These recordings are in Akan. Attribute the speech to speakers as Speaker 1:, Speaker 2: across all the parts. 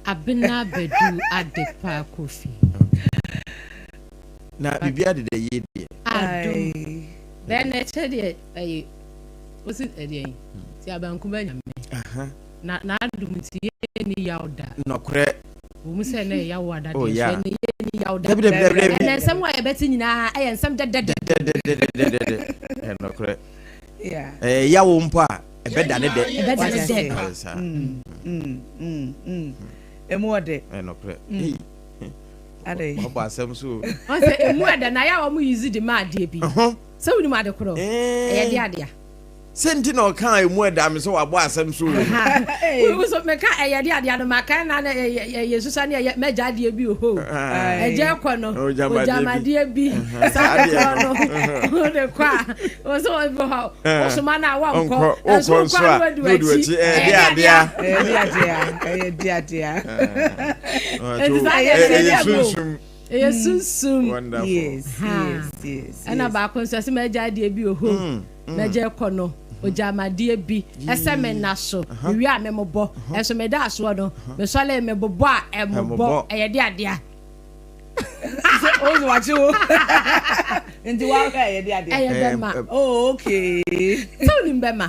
Speaker 1: Abena Badu Adepa Kofi.
Speaker 2: Na biribiara deda yie deɛ.
Speaker 1: Adom. Bɛn na ɛkyɛ deɛ ɛyɛ wosi ɛdeɛ yi ti abankuma nyame. Na n'adom nti yɛ ni yaw da.
Speaker 2: Nɔkorɛ.
Speaker 1: Wɔn mu sɛ na ɛyɛ yaw ada deɛ
Speaker 2: Oh,
Speaker 1: so
Speaker 2: yeah.
Speaker 1: ɛnɛ yɛ ni yaw da.
Speaker 2: Dabi dabi dabi dabi.
Speaker 1: Ɛnɛ nsɛm a yɛbɛte nyinaa ɛyɛ nsɛm dɛdɛdɛ.
Speaker 2: Dɛdɛdɛdɛdɛdɛ. Ɛnɔkorɛ.
Speaker 3: Yeah.
Speaker 2: Ɛyɛ yaw mpo a ɛbɛda ne dɛ.
Speaker 1: Ɛbɛda ne dɛ.
Speaker 2: Ɛyɛ saa.
Speaker 3: Emu ɔdɛ.
Speaker 2: Ɛnɔkorɛ. Ei.
Speaker 3: Adɛ.
Speaker 2: Wabɔ asɛm so o.
Speaker 1: Wɔn sɛ emu ɛdɛ na yɛ a wɔn yi zi de ma adeɛ bi. Sɛ wonim ade korɔ. Ɛyɛ de adeɛ.
Speaker 2: Sɛ nti na ɔka emu ɛda me sɛ wabɔ asɛm so o.
Speaker 1: Wo so meka ɛyɛ de adeɛ no maka na na ɛyɛ susa ne ɛyɛ mɛgya adeɛ bi oho. Ɛgya kɔ no ogyamadeɛ bi. Saa adeɛ no wode kɔ a wo so wo hɔ wosoma no a wɔnkɔ nso wokɔ a na wadi w'akyi.
Speaker 2: Ɛyɛ de adeɛ.
Speaker 3: Ɛyɛ de adeɛ. Ɛyɛ de adeɛ.
Speaker 1: Ɛnti saa deɛ
Speaker 2: Ɛyɛ
Speaker 1: ɛyɛ
Speaker 2: sunsum.
Speaker 1: Ɛyɛ sunsum.
Speaker 2: Wonderful.
Speaker 3: Yes, yes, yes.
Speaker 1: Ɛna baako nso ɛsɛ mɛgya adeɛ bi oho. Mɛgya kɔ no ogyamadeɛ bi ɛsɛ me nna so mewie a memobɔ ɛnso meda asoɔ no mesɔle mebobɔ a ɛmobɔ ɛyɛ de adeɛ.
Speaker 3: Sɛ o sɛ wakye wo nti wahwɛ ɛyɛ de adeɛ.
Speaker 1: Ɛyɛ bɛma.
Speaker 3: Oh okay.
Speaker 1: Sɛ wonim bɛma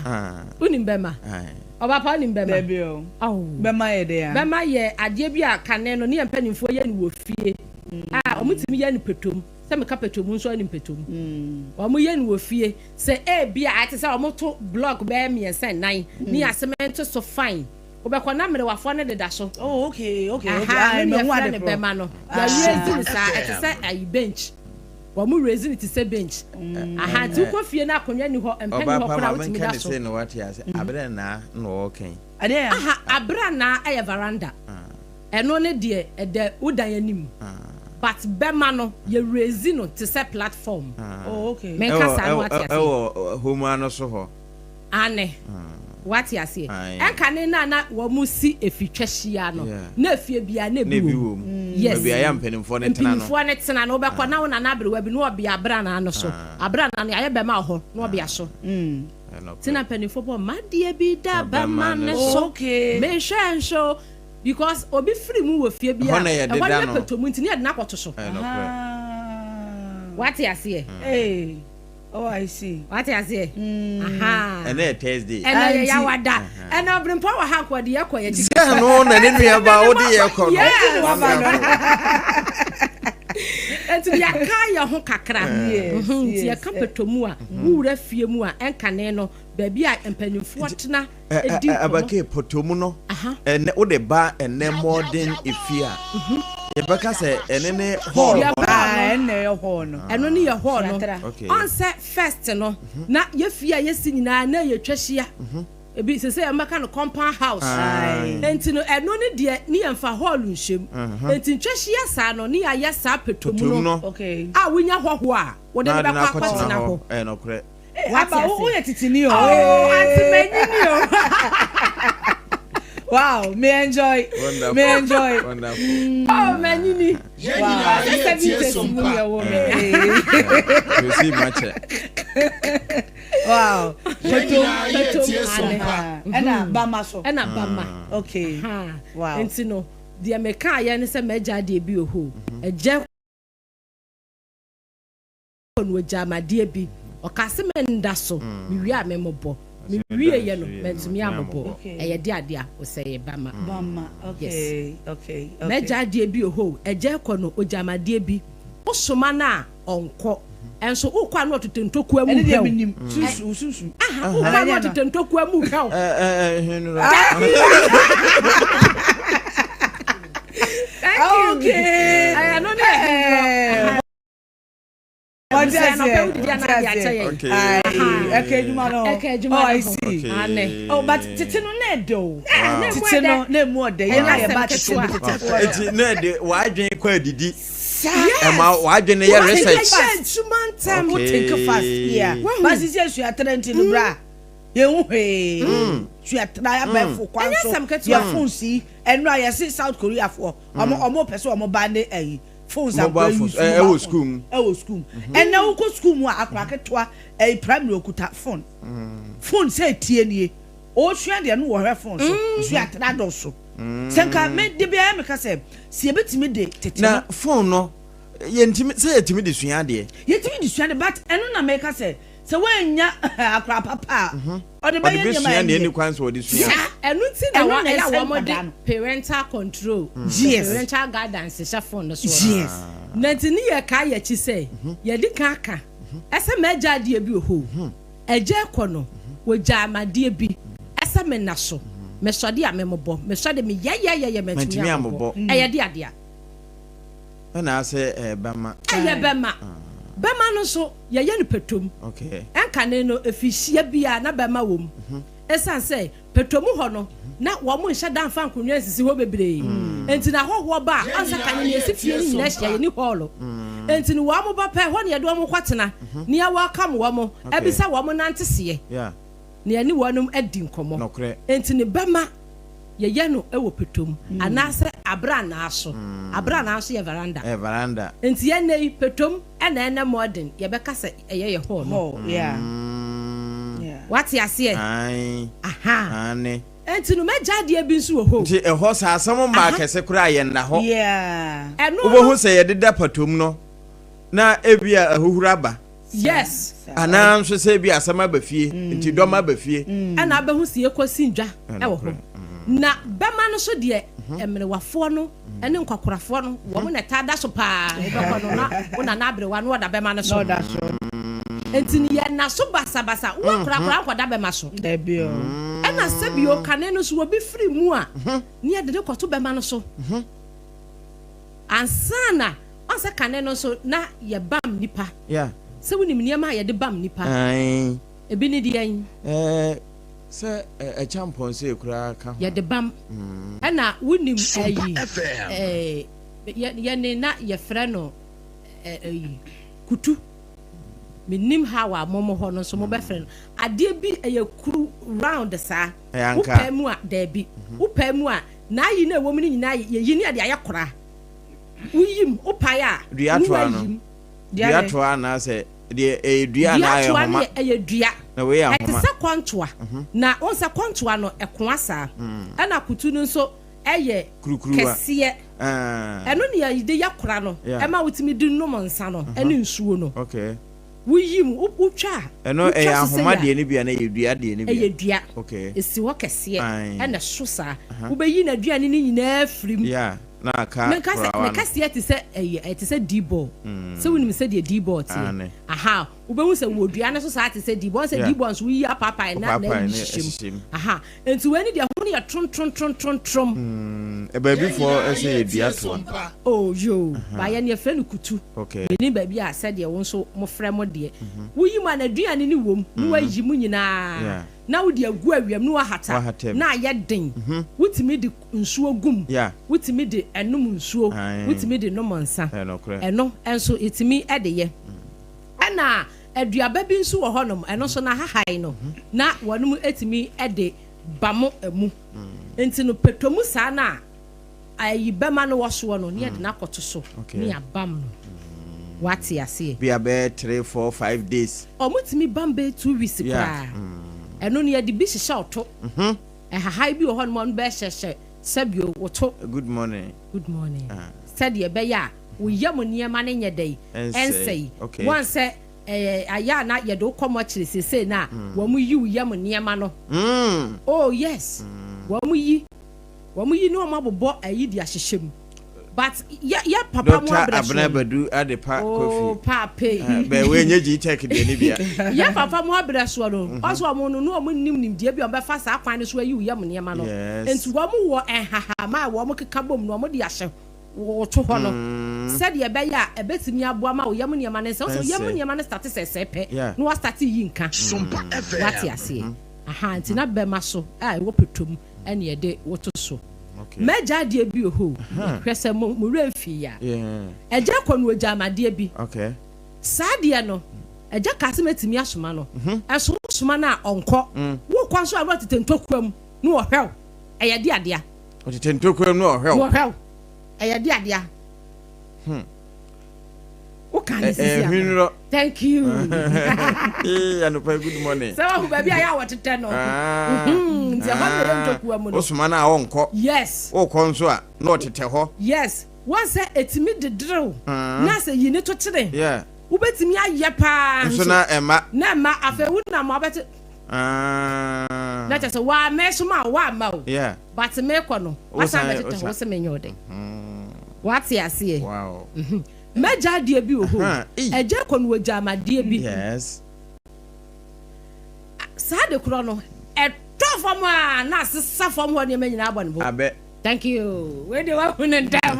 Speaker 1: wonim bɛma ɔba pa wonim bɛma.
Speaker 3: Dabi o. Bɛma yɛ de ya.
Speaker 1: Bɛma yɛ adeɛ bi a kane no ne yɛn mpanimfoɔ yɛ no wɔ fie a wɔn tumi yɛ no pɛtɔm sɛ meka pɛtɔm nso anim pɛtɔm wɔn yɛ no wɔ fie sɛ ebi a ate sɛ wɔn to block bɛyɛ mmiɛnsa nnan ne yɛ cement so fine wobɛkɔ na mmerewafoɔ no deda so.
Speaker 3: Oh okay okay okay.
Speaker 1: Aha ne yɛ frɛ ne bɛma no yɛ raise ne saa ɛte sɛ ayi bench wɔn raise ne te sɛ bench. Aha nti wokɔ fie na akonnwa ni hɔ mpɛ ni hɔ koraa wotumi da so.
Speaker 2: Ɔba pa maame nka ne se na wate ase abere naa na ɔɔkɛn.
Speaker 1: Aha abere naa ɛyɛ veranda ɛno ne deɛ ɛdɛ wodan anim but bɛma no yɛ raise no te sɛ platform.
Speaker 3: Oh okay.
Speaker 1: Menka saa no wate ase.
Speaker 2: Ɛwɔ homa no so hɔ.
Speaker 1: Ane. Wate aseɛ. Ɛnka ne na na wɔn si efitwa hyia no. Na efie bia na ebi wɔ mu. Yes.
Speaker 2: Baabi a yɛ mpanimfoɔ ne tena no.
Speaker 1: Mpanimfoɔ ne tena no wobɛkɔ na wo nana aberewa bi na ɔbea abranaa no so. Abranaa no yɛayɛ bɛma wɔ hɔ na ɔbea so. Ti na mpanimfoɔ bɔ madeɛ bi da bɛma ne so. Mehwɛ nso because obi firi mu wɔ fie bi a ɛhɔ ne pɛtɔ mu nti ne yɛde no akɔto so. Wate aseɛ.
Speaker 3: Oh, I see.
Speaker 1: Wate aseɛ. Aha.
Speaker 2: Ɛnɛ yɛ Thursday.
Speaker 1: Ɛnɛ yɛ yawada. Ɛnɛ ɔbɛnpɔ wɔ ha nkɔ de yɛ kɔ yɛ ti.
Speaker 2: Sɛ no na ne nua ba o de yɛ kɔ no.
Speaker 1: Yes. Nti yɛka yɛ ho kakra. Nti yɛka pɛtɔ mu a wowura fie mu a ɛnkane no baabi a mpanimfoɔ tena edi nkɔmɔ.
Speaker 2: Abake pɔtɔ mu no ɛnɛ o de ba ɛnɛ modern efie a yɛbɛka sɛ ɛne ne hall hɔ.
Speaker 3: Ɛnɛ yɛ hall no.
Speaker 1: Ɛno ne yɛ hall no. Ɔnsɛ first no na yɛ fie a yɛsi nyinaa na yɛtwa hyia. Ebi sɛ sɛ yɛmmɛka no compound house. Nti no ɛno ne deɛ ne yɛmfa hall nhyɛm. Nti ntwa hyia saa no ne yɛayɛ saa pɛtɔ mu no a wonya hɔhoɔ a wɔde no bɛkɔ akɔtena hɔ.
Speaker 2: Ɛyɛ nokorɛ.
Speaker 3: Aba wo yɛ titini o.
Speaker 1: Oh, auntie manyini o.
Speaker 3: Wow, me enjoy.
Speaker 2: Wonderful.
Speaker 3: Me enjoy.
Speaker 2: Wonderful.
Speaker 1: Oh, manyini.
Speaker 3: Wow.
Speaker 1: Sɛ 70 mu yɛ wɔ me.
Speaker 2: Yosi makyɛ.
Speaker 3: Wow.
Speaker 1: Pɛtɔ pɛtɔ ane.
Speaker 3: Ɛna bama so.
Speaker 1: Ɛna bama.
Speaker 3: Okay. Wow.
Speaker 1: Nti no, deɛ meka yɛ ne sɛ mɛgya adeɛ bi wɔ hɔ. Ɛgya kɔ no ogya amadeɛ bi. Ɔka se me nda so. Mewie a memmobɔ. Mewie yɛ no mɛntumi amobɔ. Ɛyɛ de adeɛ a ɔsɛ yɛ bama.
Speaker 3: Bama. Okay. Okay.
Speaker 1: Mɛgya adeɛ bi wɔ hɔ. Ɛgya kɔ no ogya amadeɛ bi. Wosoma no a ɔnkɔ. Ɛnso wokɔ a na ɔtete ntokua mu
Speaker 3: Ɛne deɛ
Speaker 1: hwɛ wo.
Speaker 3: menim. Sunsun sunsun.
Speaker 1: Aha, wokɔ a na ɔtete ntokua mu hwɛ wo. Thank you.
Speaker 3: Okay.
Speaker 1: Ɛyɛ no ne yɛ
Speaker 3: Wate
Speaker 1: sɛ anɔpɛ
Speaker 3: aseɛ.
Speaker 1: wodidi a na ade akyɛ yɛn.
Speaker 2: Okay.
Speaker 3: Ɛka adwuma no.
Speaker 1: Ɛka adwuma
Speaker 3: Oh,
Speaker 1: no
Speaker 3: I
Speaker 1: ho.
Speaker 3: see.
Speaker 1: Ane.
Speaker 3: Oh, but tete no na ɛdɛ o.
Speaker 1: Na emu
Speaker 3: Tete no
Speaker 1: ɛdɛ.
Speaker 3: na emu ɔdɛ. Yɛn a
Speaker 1: Ɛnyɛ
Speaker 3: yɛba
Speaker 1: asɛm
Speaker 3: tete no
Speaker 1: ketewa.
Speaker 3: tete foɔ no.
Speaker 2: Eti na ɛde w'adwene kɔ adidi.
Speaker 3: Saa.
Speaker 2: Ɛma w'adwene yɛ research.
Speaker 1: Yɛ adwuma ntɛm.
Speaker 3: Wo think fast. Yeah.
Speaker 2: Okay.
Speaker 3: But sisi esuatrɛ nti no bra. Yɛn ho hwee. Suatra abɛɛfo kwan
Speaker 1: Ɛnyɛ
Speaker 3: so.
Speaker 1: asɛm ketewa.
Speaker 3: Yɛ phones yi. Ɛno a yɛsi South Korea foɔ. Ɔmo ɔmo pɛ sɛ ɔmo ba ne ɛyi. Phones
Speaker 2: Mobile
Speaker 3: akora
Speaker 2: phones,
Speaker 3: use
Speaker 2: ɛwɔ
Speaker 3: mobile
Speaker 2: school mu.
Speaker 3: Ɛwɔ school mu. Ɛnna wokɔ school mu a akora ketewa ɛyi primary okuta phone. Phone sɛ etie nie. Osua deɛ no wɔhwɛ phone so. Suatra dɔso. Sɛ nka me de biara meka sɛ sɛ yɛbɛtumi de tete
Speaker 2: no. Na phone no yɛntumi sɛ yɛtumi de sua adeɛ.
Speaker 3: Yɛtumi de sua adeɛ but ɛno na meka sɛ sɛ woannya akora papa a ɔde bɛyɛ nneɛma a
Speaker 2: ɛnyɛ. Ɔde bɛsua nea ɛni kwan sɛ ɔde sua.
Speaker 1: Saa ɛno nti na wa ɛyɛ a wɔn de parental control
Speaker 3: yes
Speaker 1: parental guidance hyɛ phone no soɔ.
Speaker 3: Yes.
Speaker 1: Na nti ne yɛ kaa yɛ akyi sɛ yɛde kan aka ɛsɛ mɛgya adeɛ bi wɔ hɔ. Agya rekɔ no, wɔgyaa me adeɛ bi sɛ menna so. Mesɔ de a, memmobɔ. Mesɔ de, meyɛyɛyɛyɛ, mantumi ammobɔ. Ɛyɛ de adeɛ a.
Speaker 2: Ɛna asɛ ɛyɛ bɛma.
Speaker 1: Ɛyɛ bɛma. Bɛma no nso, yɛyɛ no pɛtɔm. Ɛnkane no, ɛfiri hyia biara na bɛma wɔ mu. Ɛsiane sɛ pɛtɔm hɔ no, na wɔnhyɛ da mfa nkonnwa nsisi hɔ bebree. Enti na ahɔhoɔ ba a, ansa kane no yɛsi fie no nyinaa hyia, yɛnni hɔɔlo. Enti no wɔn ba pɛ, ɛhɔ na yɛde wɔn kɔtena, na yɛwelcome wɔn, abisa wɔn nanteseɛ, na yɛne wɔn adi nkɔmmɔ. Enti no bɛma yɛyɛ no wɔ pɛtɔm anaasɛ abranaa so. Abranaa nso yɛ veranda. Enti ɛnnɛ yi, pɛtɔm na ɛnnɛ modern yɛbɛka sɛ ɛyɛ yɛ hall no. Wate aseɛ? Aha. Enti no mɛgya adeɛ bi nso wɔ hɔ o.
Speaker 2: Nti ɛhɔ sɛ asɛm mmaa kɛse koraa a yɛnna hɔ.
Speaker 1: Ɛno no.
Speaker 2: Wobɛhu sɛ yɛdeda patom no na ebia ahuhuro aba.
Speaker 1: Yes.
Speaker 2: Anaa nso sɛ ebia asɛm aba fie nti dɔm aba fie.
Speaker 1: Ɛna abɛhu sɛ yɛkɔsi dwa wɔ hɔ. Na bɛma no so deɛ mmerewafoɔ no ne nkwakorafoɔ no wɔn na ɛtaa da so paa. Wobɛkɔ no na wo nana aberewa no ɔda bɛma no so. Nti no yɛnna so basabasa. Wo akorakora nkɔda bɛma so. Ɛna sɛbio kane no so obi firi mu a ne yɛde no kɔto bɛma no so. Ansa na ɔn sɛ kane no nso na yɛbam nipa. Sɛ wonim nneɛma a yɛde bam nipa. Ebi ne deɛn?
Speaker 2: Sɛ ɛkyampɔnsee koraa ka ho.
Speaker 1: Yɛde bam. Ɛna wonim ɛyi ɛɛ yɛne na yɛfrɛ no ɛyi kutu. Menim how a mo mo hɔ no nso mobɛfrɛ no. Adeɛ bi ɛyɛ kuru round saa.
Speaker 2: Ɛyɛ anka.
Speaker 1: Wopaa mu a daabi. Wopaa mu a n'ayi no a ɛwɔ mu no nyinaa yɛyi ne yɛde ayɛ kora. Woyim wopae a
Speaker 2: Dua
Speaker 1: ne
Speaker 2: toa no.
Speaker 1: woayim.
Speaker 2: Dua toa anaasɛ deɛ ɛyɛ dua anaa ɛyɛ
Speaker 1: Dua toa no
Speaker 2: homa?
Speaker 1: yɛ ɛyɛ dua.
Speaker 2: Na wei yɛ
Speaker 1: Ɛte
Speaker 2: ahoma.
Speaker 1: sɛ kɔntoa. Na wohu sɛ kɔntoa no ɛkoa saa. Ɛna kutu no nso ɛyɛ
Speaker 2: Kurukuruwa.
Speaker 1: kɛseɛ.
Speaker 2: Ah.
Speaker 1: Ɛno na yɛde yɛ kora no.
Speaker 2: Yeah.
Speaker 1: Ɛma wotumi de nom nsa no ɛne nsuo no.
Speaker 2: Okay.
Speaker 1: Woyi mu, wotwa a,
Speaker 2: Ɛno
Speaker 1: wotwa
Speaker 2: ɛyɛ
Speaker 1: so sei
Speaker 2: ahoma
Speaker 1: a.
Speaker 2: deɛ no bi anaa ɛyɛ dua deɛ no bi a?
Speaker 1: Ɛyɛ dua.
Speaker 2: Okay.
Speaker 1: Ɛsi hɔ kɛseɛ
Speaker 2: Ae.
Speaker 1: ɛna ɛso saa. Wobɛyi n'aduane no nyinaa afiri mu.
Speaker 2: Yeah. Na aka
Speaker 1: Menka sɛ
Speaker 2: korawa
Speaker 1: ne
Speaker 2: no.
Speaker 1: kɛseɛ te sɛ ɛyɛ ɛte sɛ D-ball. Sɛ wonim sɛdeɛ D-ball teɛ.
Speaker 2: Aane.
Speaker 1: Aha, wobɛhu sɛ wɔ dua no so saa te sɛ D-ball. Wohu sɛ
Speaker 2: Yeah.
Speaker 1: D-ball nso woyi apaapae na na
Speaker 2: Wopaapae
Speaker 1: ayi
Speaker 2: na
Speaker 1: hyehyɛ mu.
Speaker 2: ɛhyehyɛ mu.
Speaker 1: Aha, nti wei ne deɛ ho no yɛ trontrontrontrom.
Speaker 2: Baabi foɔ sɛ yɛ dua toa.
Speaker 1: Oh yoo, ba yɛn yɛfrɛ no kutu.
Speaker 2: Okay.
Speaker 1: Menim baabi a sɛdeɛ wo nso mofrɛ mo deɛ. Woyi mu a n'aduane no wom na woayi mu nyinaa
Speaker 2: Yeah.
Speaker 1: na wode agu awia mu na woahata
Speaker 2: Woahata mu.
Speaker 1: na ayɛ den. Wotumi de nsuo gu mu, wotumi de nom nsuo, wotumi de nom nsa. Ɛno nso yɛtumi de yɛ. Ɛna aduaba bi nso wɔ hɔnom, ɛno nso n'ahahan no na wɔnom tumi de bamo mu. Nti no pɛtɔ mu saa no a ayi bɛma no wɔ soɔ no, ne yɛde no akɔto so ne yɛabam no. Wate aseɛ?
Speaker 2: Bi a bɛyɛ 3, 4, 5 days.
Speaker 1: Wɔtumi bam bɛyɛ 2 weeks koraa. Ɛno no yɛde bi hyehyɛ ɔto. Nhahan bi wɔ hɔnom a ɔno bɛhyɛhyɛ sɛbio woto.
Speaker 2: Good morning.
Speaker 1: Good morning. Sɛdeɛ ɛbɛyɛ a wo yam nneɛma no nyɛ dɛn? Ɛnsɛe.
Speaker 2: Okay.
Speaker 1: Wɔn sɛ ɛɛ ayɛ a na yɛde wo kɔ mɔkyere seesei no a wɔn yi wo yam nneɛma no. Oh yes. Wɔn yi. Wɔn yi ne wɔn abobɔ ayi de ahyehyɛ mu. But yɛ yɛ papa mu
Speaker 2: Doctor
Speaker 1: abrɛ
Speaker 2: Abena
Speaker 1: soɔ no.
Speaker 2: Badu Adepa Kofi.
Speaker 1: Oh paape.
Speaker 2: Ah, bɛ wei nyɛ G-Tech deɛ ne bia.
Speaker 1: Yɛ papa mu abrɛ soɔ no, ɔsɛ wɔn no na wɔn nnim nimdeɛ bi a wɔbɛfa saa kwan no so ayi wo yam nneɛma no.
Speaker 2: Yes.
Speaker 1: Nti wɔn wɔ nhahama a wɔn keka bom no wɔn de ahyɛ wo to hɔ no sɛdeɛ ɛbɛyɛ a ɛbɛtumi aboa ma wo yam nneɛma no nsɛ. Wosɛ wo yam
Speaker 2: Ɛnsɛ.
Speaker 1: nneɛma no starte sɛsɛɛ pɛ
Speaker 2: Yeah.
Speaker 1: na wɔastarte yi nka. Wate aseɛ? Aha, nti na bɛma so a ɛwɔ pɛtɔ mu ɛne yɛde wo to so. M'agya adeɛ bi wɔ hɔ o, hwɛ sɛ mo mo werɛ mfii a. Agya kɔ no ɔgyaa me adeɛ bi. Saa adeɛ no, agya kaa sɛ mɛtumi asoma no. Ɛso wosoma no a, ɔnkɔ. Wokɔ nso a, na ɔtete ntokua mu na ɔhwɛ wo. Ɛyɛ de adea.
Speaker 2: Ɔtete ntokua mu na ɔhwɛ wo.
Speaker 1: Na ɔhwɛ wo. Ɛyɛ de adea. Woka ne sisi ama.
Speaker 2: Ɛhwinrɔ.
Speaker 1: Thank you.
Speaker 2: Ee, anɔpa, good morning.
Speaker 1: Sɛ wahu baabi a yɛ a wɔtetɛ no. Nti ɛhɔ na ɛyɛ ntokua mu no.
Speaker 2: Wosoma no a ɔnkɔ. Wokɔ nso a na ɔtetɛ hɔ.
Speaker 1: Yes, wɔn sɛ ɛtumi dederew na sɛ yi ne to kyene. Wobɛtumi ayɛ paa.
Speaker 2: Nso na ɛma.
Speaker 1: Na ɛma afei wonam a wobɛte na kyerɛ sɛ waa mɛsoma a woamma o. But mekɔ no wasan bɛtetɛ hɔ sɛ menyɛ wo dɛn. Wate aseɛ? Mɛgya adeɛ bi wɔ hɔ. Agya kɔ no wɔgya ama adeɛ bi. Saa de korɔ no ɛtɔ fam a na asesa fam hɔ nneɛma nyinaa abɔ ne bo.
Speaker 2: Abɛ.
Speaker 1: Thank you. Wei de wahu ne ntɛm.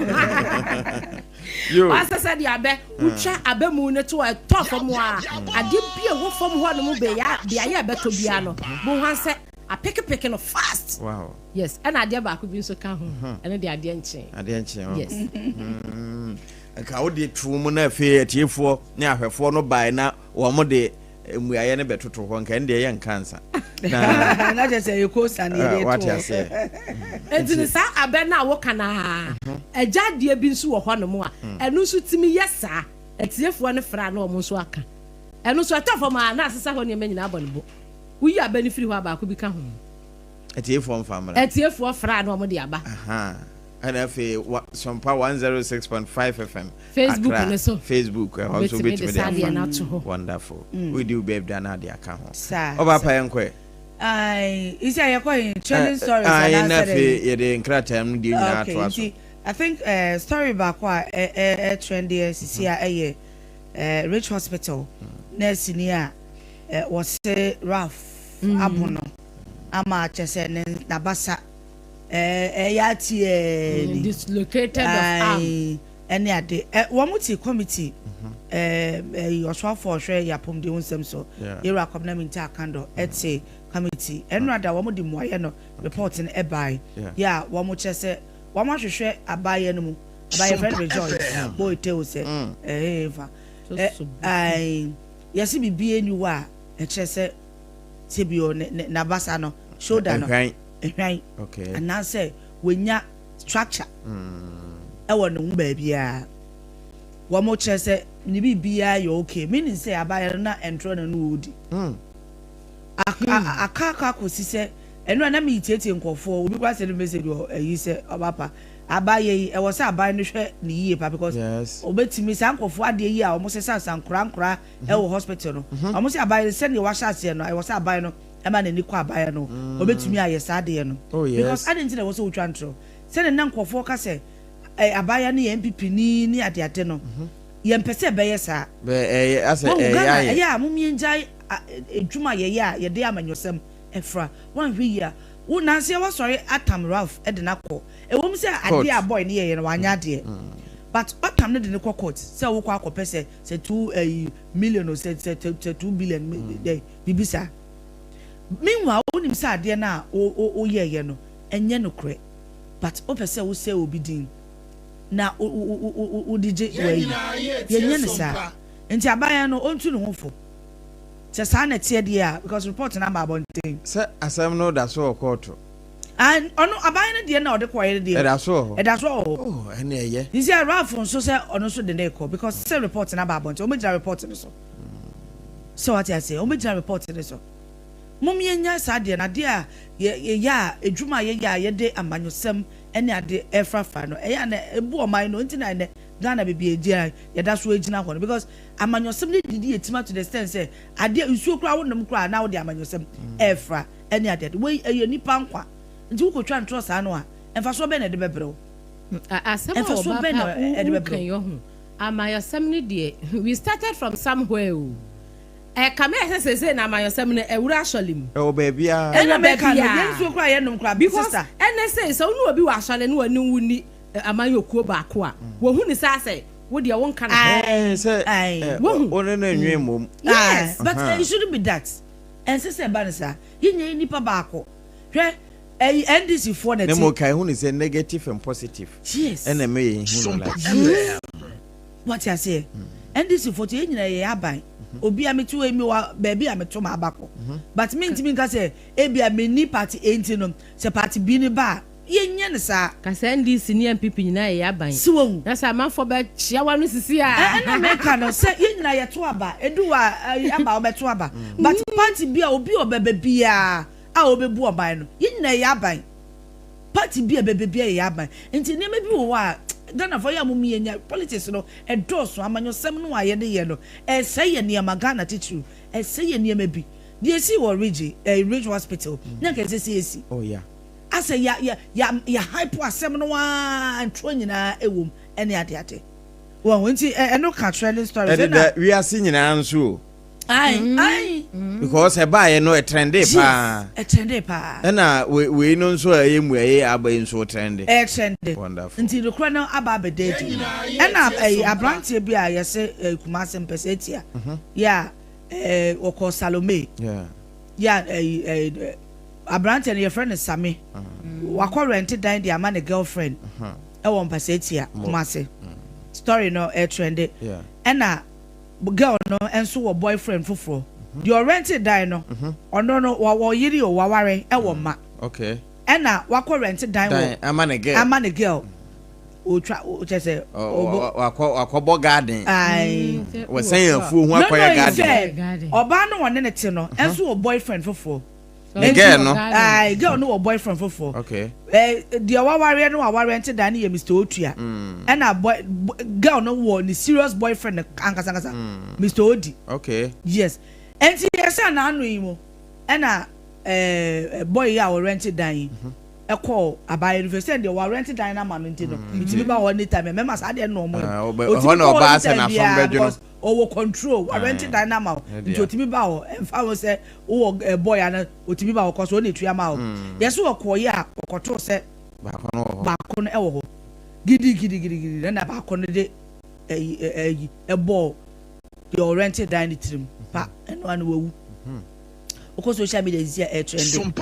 Speaker 1: Wasesa de abɛ wotwa abɛ mu ne to a ɛtɔ fam a adeɛ bi a ɛwɔ fam hɔ nom beaeɛ a ɛbɛtɔ biara no bohu sɛ apekepeke no fast. Yes, ɛna adeɛ baako bi nso ka ho. Ɛno de adeɛ nkyɛn.
Speaker 2: Adeɛ nkyɛn.
Speaker 1: Yes.
Speaker 2: Nka wode to mu na afei atiefoɔ ne ahwɛfoɔ no bae na wɔn de mmuaeɛ no bɛtoto hɔ, nka ɛno deɛ yɛnka nsa.
Speaker 3: Na kyerɛ sɛ ɛyɛ kosa ne yɛde
Speaker 2: wate
Speaker 3: to.
Speaker 2: Aseɛ.
Speaker 1: Nti no saa abɛ no a woka no a, agya adeɛ bi nso wɔ hɔnom a ɛno nso tumi yɛ saa. Atiefoɔ no frɛ a na wɔn nso aka. Ɛno nso ɛtɔ fam a na asesa hɔ nneɛma nyinaa abɔ ne bo. Woyi abɛ no firi hɔ a, baako bi ka ho.
Speaker 2: Atiefoɔ mfa mmra.
Speaker 1: Atiefoɔ frɛ a na wɔn de aba.
Speaker 2: Ɛna afei Sompa 106.5 FM
Speaker 1: Facebook
Speaker 2: Accra
Speaker 1: no so.
Speaker 2: Facebook ɛhɔ nso
Speaker 1: Wobɛtumi de
Speaker 2: wobɛtumi de
Speaker 1: saa adeɛ no
Speaker 2: afa.
Speaker 1: ato hɔ.
Speaker 2: Wonderful. Wodi wo birthday na ade aka ho.
Speaker 3: Saa.
Speaker 2: Ɔba pa yɛnkɔ ɛ.
Speaker 3: Ayi, isi a yɛkɔ yi trending stories
Speaker 2: Ayi, na
Speaker 3: anaasɛ
Speaker 2: afei
Speaker 3: dɛ.
Speaker 2: yɛde nkrataa mu deɛ nyinaa atoa so.
Speaker 3: Nti I think story baako a ɛ ɛ ɛ trend yɛ sisi a ɛyɛ Ridge Hospital nurse ni a wɔse Ralph abo no ama kyɛ sɛ ne n'abasa ɛyɛ atiɛ ni.
Speaker 1: Dislocated of arm.
Speaker 3: Ayi, ɛne ade wɔn ti committee ɛɛ ɔsoafo ɔhwɛ yɛ apɔmuden ho nsɛm so, Yɛwura Kwabena Mintah Akandoh, ɛte committee ɛnura da wɔn de mmuayɛ no report no ɛbae yɛ a wɔn kyerɛ sɛ wɔn ahwehwɛ abaayɛ no mu. Abaayɛ fɛn Rejoice boy teo sɛ ɛɛ fa ɛ ayi yɛsi bibi eni hɔ a ɛkyerɛ sɛ sebi o ne ne n'abasa no, shoulder no
Speaker 2: ɛhwan
Speaker 3: ɛhwan anaasɛ wɔnya structure ɛwɔ ne ho baabiara. Wɔn kyerɛ sɛ ne biribiara yɛ okay, meaning sɛ abaayɛ no na ɛntorɔ na no wɔdi aka aka akɔsi sɛ ɛno a na mi tietie nkɔfoɔ obi kora sɛ ne message wɔ ɛyi sɛ ɔba pa abaayɛ yi ɛwɔ sɛ aban no hwɛ ne yie pa because obetumi saa nkɔfoɔ adeɛ yi a wɔn sesa nsa nkora nkora ɛwɔ hospital no. Wɔn sɛ aban no sɛdeɛ wahyɛ aseɛ no, ɛwɔ sɛ aban no ɛma n'ani kɔ aban no obetumi ayɛ saa adeɛ no because adi nti na ɛwɔ sɛ wotwa ntorɔ sɛdeɛ na nkɔfoɔ ka sɛ abaayɛ no yɛ NPP ni ne adeade no, yɛn mpɛ sɛ ɛbɛyɛ saa.
Speaker 2: Ɛyɛ asɛ
Speaker 3: wɔn
Speaker 2: ɛyɛ
Speaker 3: Ghana
Speaker 2: ayɛ.
Speaker 3: Ɛyɛ a mo miɛngyae edwuma yɛyɛ a yɛde amanyɔsɛm ɛfra. Wɔnhwɛ yie a wo nansi wɔsɔre atam Ralph ɛde n'akɔ ɛwɔ mu sɛ
Speaker 2: Court.
Speaker 3: Adeɛ a boy ne yɛyɛ no wanyɛ adeɛ but ɔtam no de ne kɔ court sɛ wokɔ akɔpɛ sɛ 2 ɛyi million o sɛ 2 billion dɛ bibi saa. Meanwhile, wonim sɛ adeɛ no a wo woyɛɛyɛ no ɛnyɛ nokorɛ but wopɛ sɛ wosɛ obi din na wo wo wo wo wode gye wɔayi. Yɛnyɛ no saa nti aban no ɔntu ne ho fo sɛ saa na ɛteɛ deɛ a because report no ama abɔnten.
Speaker 2: Sɛ asɛm no da so wɔ kɔɔto.
Speaker 3: And ɔno aban no deɛ na ɔde kɔɛ no deɛ
Speaker 2: ɛda so wɔ hɔ.
Speaker 3: Ɛda so wɔ hɔ.
Speaker 2: Oh, ɛne ɛyɛ.
Speaker 3: Nti sɛ Ralph nso sɛ ɔno nso de ne kɔ because sɛ report no aba abɔnten, ɔmɛgyina report no so sɛ wate aseɛ, ɔmɛgyina report no so. Mom yɛnya saa deɛ no adeɛ a yɛyɛ a edwuma a yɛyɛ a yɛde amanyɔsɛm ɛne ade ɛfrafra no ɛyɛ a na ebu ɔman no. Nti na ɛnɛ Ghana beebi egyina yɛda so egyina hɔ no because amanyɔsɛm ne didi yɛ tima to the extent sɛ adeɛ nsuo koraa wonom koraa na wode amanyɔsɛm ɛɛfra ɛne adeɛ ade. Wei ɛyɛ nipa nkwa nti wokotwa ntorɔ saa no a, mfasoɔ bɛn na ɛde bɛbrɛ wo?
Speaker 1: Asɛm a
Speaker 3: Mfasoɔ
Speaker 1: wɔba
Speaker 3: bɛn na
Speaker 1: pa
Speaker 3: ɛde
Speaker 1: woka
Speaker 3: bɛbrɛ
Speaker 1: yi ɔho amayɔsɛm no deɛ, we started from somewhere o. Ɛka me sɛ sese na amayɔsɛm no ɛwura asɔre mu.
Speaker 2: Ɛwɔ baabiara.
Speaker 3: Ɛna
Speaker 1: Ɛwɔ
Speaker 3: mɛka no
Speaker 1: baabiara.
Speaker 3: yɛn nsuo koraa yɛnom koraa
Speaker 1: because
Speaker 3: sister.
Speaker 1: Ɛnɛ sɛ wo ne obi wɔ asɔre ne wɔne wo ni amayɔkuo baako a wɔhu ne saa sɛ wo deɛ wonka ne ho.
Speaker 2: Ɛɛ sɛ
Speaker 3: Aye.
Speaker 1: Wohu.
Speaker 2: wo ne no nwe mmom.
Speaker 1: Yes.
Speaker 3: But it shouldn't be that. Ɛnsɛ sɛ ɛba ne saa. Yɛnyɛ nipa baako hwɛ ɛyi NDC foɔ na
Speaker 2: Ne mo
Speaker 3: ti
Speaker 2: ka ehu ne sɛ negative and positive. Ɛna ɛmɛ yɛ ihu no like.
Speaker 3: Wate aseɛ? NDC foɔ ti yɛn nyinaa yɛ aban obi a metu emi wa baabi a meto ma abakɔ but mi ntumi nka sɛ ebi a mi ni party A nti no sɛ party B ni ba a. Yɛnyɛ no saa.
Speaker 1: Ka sɛ NDC ne NPP nyinaa yɛ yɛn aban.
Speaker 3: So wahu?
Speaker 1: Na sɛ amanfoɔ bɛ kyea w'ano sisi a.
Speaker 3: Ɛna meka no sɛ yɛn nyinaa yɛto aba, ɛdu hɔ a ɛyi aba a wobɛto aba. But party bi a obi a ɔbɛba biara a ɔbɛbu ɔman no, yɛn nyinaa yɛyɛ aban. Party bi a ɛbɛba biara yɛyɛ aban. Nti nneɛma bi wɔ hɔ a Ghanafoɔ yɛ a mom yɛnya politics no ɛdɔɔso, amanyɔsɛm no a yɛde yɛ no ɛresɛe yɛn nneɛma, Ghana titiriw, ɛresɛe yɛn nneɛma bi. Deɛ ɛsii wɔ Ridge, ɛɛ Ridge Hospital, na anka ɛnsɛ sɛ ɛsi.
Speaker 2: Oh yeah.
Speaker 3: Asɛ ya ya ya ya hype asɛm no aa ntorɔ nyinaa ɛwom ɛne ade ade wahu nti ɛno ka trending stories ɛna.
Speaker 2: Ɛdeda wiase nyinaa nso o.
Speaker 3: Ae ae.
Speaker 2: Because ɛbaeɛ no ɛtrɛndee paa.
Speaker 3: Yes ɛtrɛndee paa.
Speaker 2: Ɛna wei no nso a ɛyɛ mmuaeɛ aba yi nso trɛnde.
Speaker 3: Ɛtrɛnde.
Speaker 2: Wonderful.
Speaker 3: Nti nokorɛ no aba abɛda adi. Ɛna ɛyi abranteɛ bi a yɛse ɛyi Kumasi mpɛsɛ atia yɛ a ɛɛ ɔkɔɔ Salome.
Speaker 2: Yeah.
Speaker 3: Yɛ a ɛyi ɛyi Aberanteɛ no yɛfrɛ no Same. Wakɔ rɛnte dan de ama ne girlfriend ɛwɔ Mpasatia, Kumasi. Story no ɛtrɛnde. Ɛna girl no nso wɔ boyfriend foforɔ. Deɛ ɔrɛnte dan no, ɔno no wɔ yere o, waware ɛwɔ mma. Ɛna wakɔ rɛnte dan wɔ ama ne girl. Otwa kyɛ sɛ
Speaker 2: ɔbɔ. Wakɔ wakɔbɔ garden. Ayi. Wɔsɛn afuo ho akɔyɛ garden.
Speaker 3: No no sɛ ɔbaa no ɔne ne te no nso wɔ boyfriend foforɔ.
Speaker 2: Ne girl no.
Speaker 3: Ayi girl no wɔ boyfriend foforɔ.
Speaker 2: Okay.
Speaker 3: Ɛ deɛ wawareɛ no wawareɛ nte dan no yɛ Mr Otua. Ɛna boy girl no wɔ ne serious boyfriend ankasa ankasa Mr Odi.
Speaker 2: Okay.
Speaker 3: Yes. Nti yɛ sɛ n'ano yi mu ɛna ɛɛ boy yi a ɔrɛnte dan yi. Ɛkɔɔ abaayewa no fie sɛ deɛ wɔarɛnte dan no ama no nti no metumi ba hɔ anytime mmarima saa deɛ no na wɔn yɛ otumi kɔ hɔ anytime biara because ɔwɔ control wɔarɛnte dan no ama wo nti otumi ba hɔ ɛnfa ho sɛ wowɔ boy ana otumi ba hɔ kɔ so ɔna etua ma wo yɛsɛ ɔkɔɔ yɛ a ɔkɔtoo sɛ baako no ɛwɔ hɔ gidi gidi gidi gidi na baako no de ɛyi ɛyi ɛbɔɔ deɛ ɔrɛnte dan no tirim pa ɛno ano wawu wokɔ social media sisi a ɛtrɛnde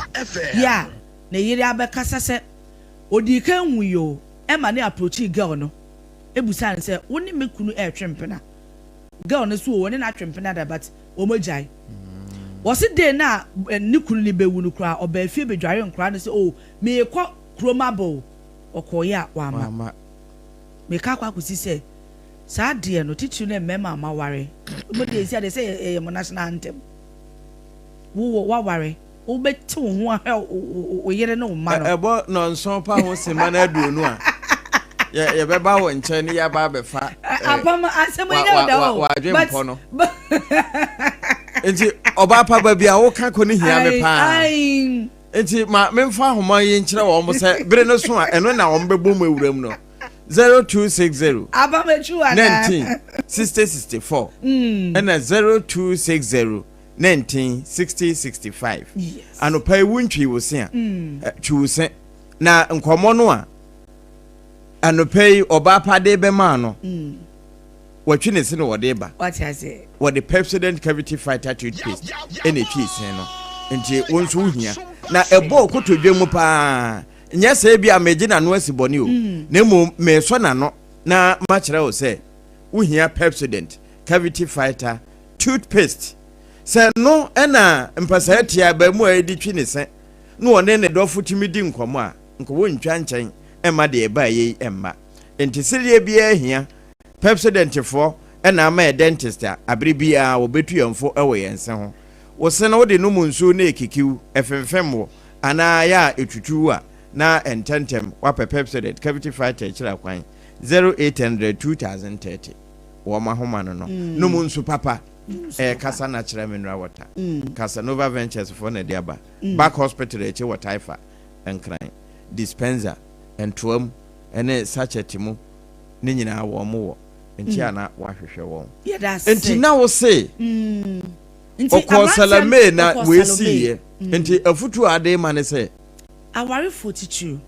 Speaker 3: yɛ a. Ne yere abɛkasa sɛ odii kan hui oo ɛma ne approachii girl no busaa no sɛ wo ne me kunu ɛretwe mpena? Girl no so oo ɔne no atwe mpena da but wɔn agyae. Wɔse day no a ne kunu no bɛwu no koraa ɔbaa fie bɛdware nkoraa no sɛ oo meekɔ kurom aba oo ɔkɔeɛ a wamma. Meka akɔ akɔsi sɛ saa adeɛ no titiriw ne mmarima a moaware mo deɛ ɛsi adeɛ sɛ ɛyɛ mo national anthem wowɔ woaware Wobɛte wo ho ahwɛ wo yere ne wo mma no.
Speaker 2: Ɛbɔ nnɔnson pa ho simma no aduonu a, yɛbɛba wo nkyɛn ne yɛaba abɛfa
Speaker 3: Apam asɛm yi nyɛ wo dɛ o.
Speaker 2: w'adwempɔ no. Nti ɔbaa pa ba bi a woka kɔ no hia me paa. Nti ma memfa ahoma yi nkyerɛ wɔn sɛ bere no so a ɛno na wɔn bɛbɔ mu awura mu no. 0260 19 60 64 ɛna 0260 1960 65 Anɔpa yi wontwii wo se a, twi wo se. Na nkɔmmɔ no a anɔpa yi ɔbaa pa de bɛmaa no, watwi ne se na wɔde ba. Wɔde Pepsodent Cavity Fighter toothpaste ɛna etwii se no. Nti wo nso wohia. Na ɛbɔɔ kotodwe mu paa. Nyɛ sɛ bi a megye n'ano asi bɔne o, na mmom mesɔ n'ano na makyerɛ wo sɛ wohia Pepsodent Cavity Fighter Toothpaste, Sɛ ɛno na mpasaa tia abarimaa yi de twi ne se na ɔne ne dɔfo tumi di nkɔmmɔ a, nka wɔntwa nkyɛn mma deɛ ɛbaeɛ yi mma. Enti sereɛ biara hia. Pepsodentfoɔ na ama yɛ dentist a abere biara wɔbɛtu yɛn fo wɔ yɛn se ho. Wo se no wode nom nsuo na ɛkikiw, ɛfemfem wo anaa ɛyɛ a ɛtutu wo a, na ntɛntɛm woapɛ Pepsodent Cavity Fighter akyiri akwan, 0800 2030. wɔn ahoma no no nom nsu papa ɛyɛ kasa natural mineral water Casanova Ventures foɔ na ɛde aba back hospital akyi wɔ Taifa Nkran dispenser ntoa mu ɛne sachet mu ne nyinaa wɔn wɔ nti a na wahwehwɛ wɔn nti na wo se ɔkɔɔ Salome na wɔesiiɛ nti afutuo a ade ma ne sɛ
Speaker 3: awarefoɔ titiriw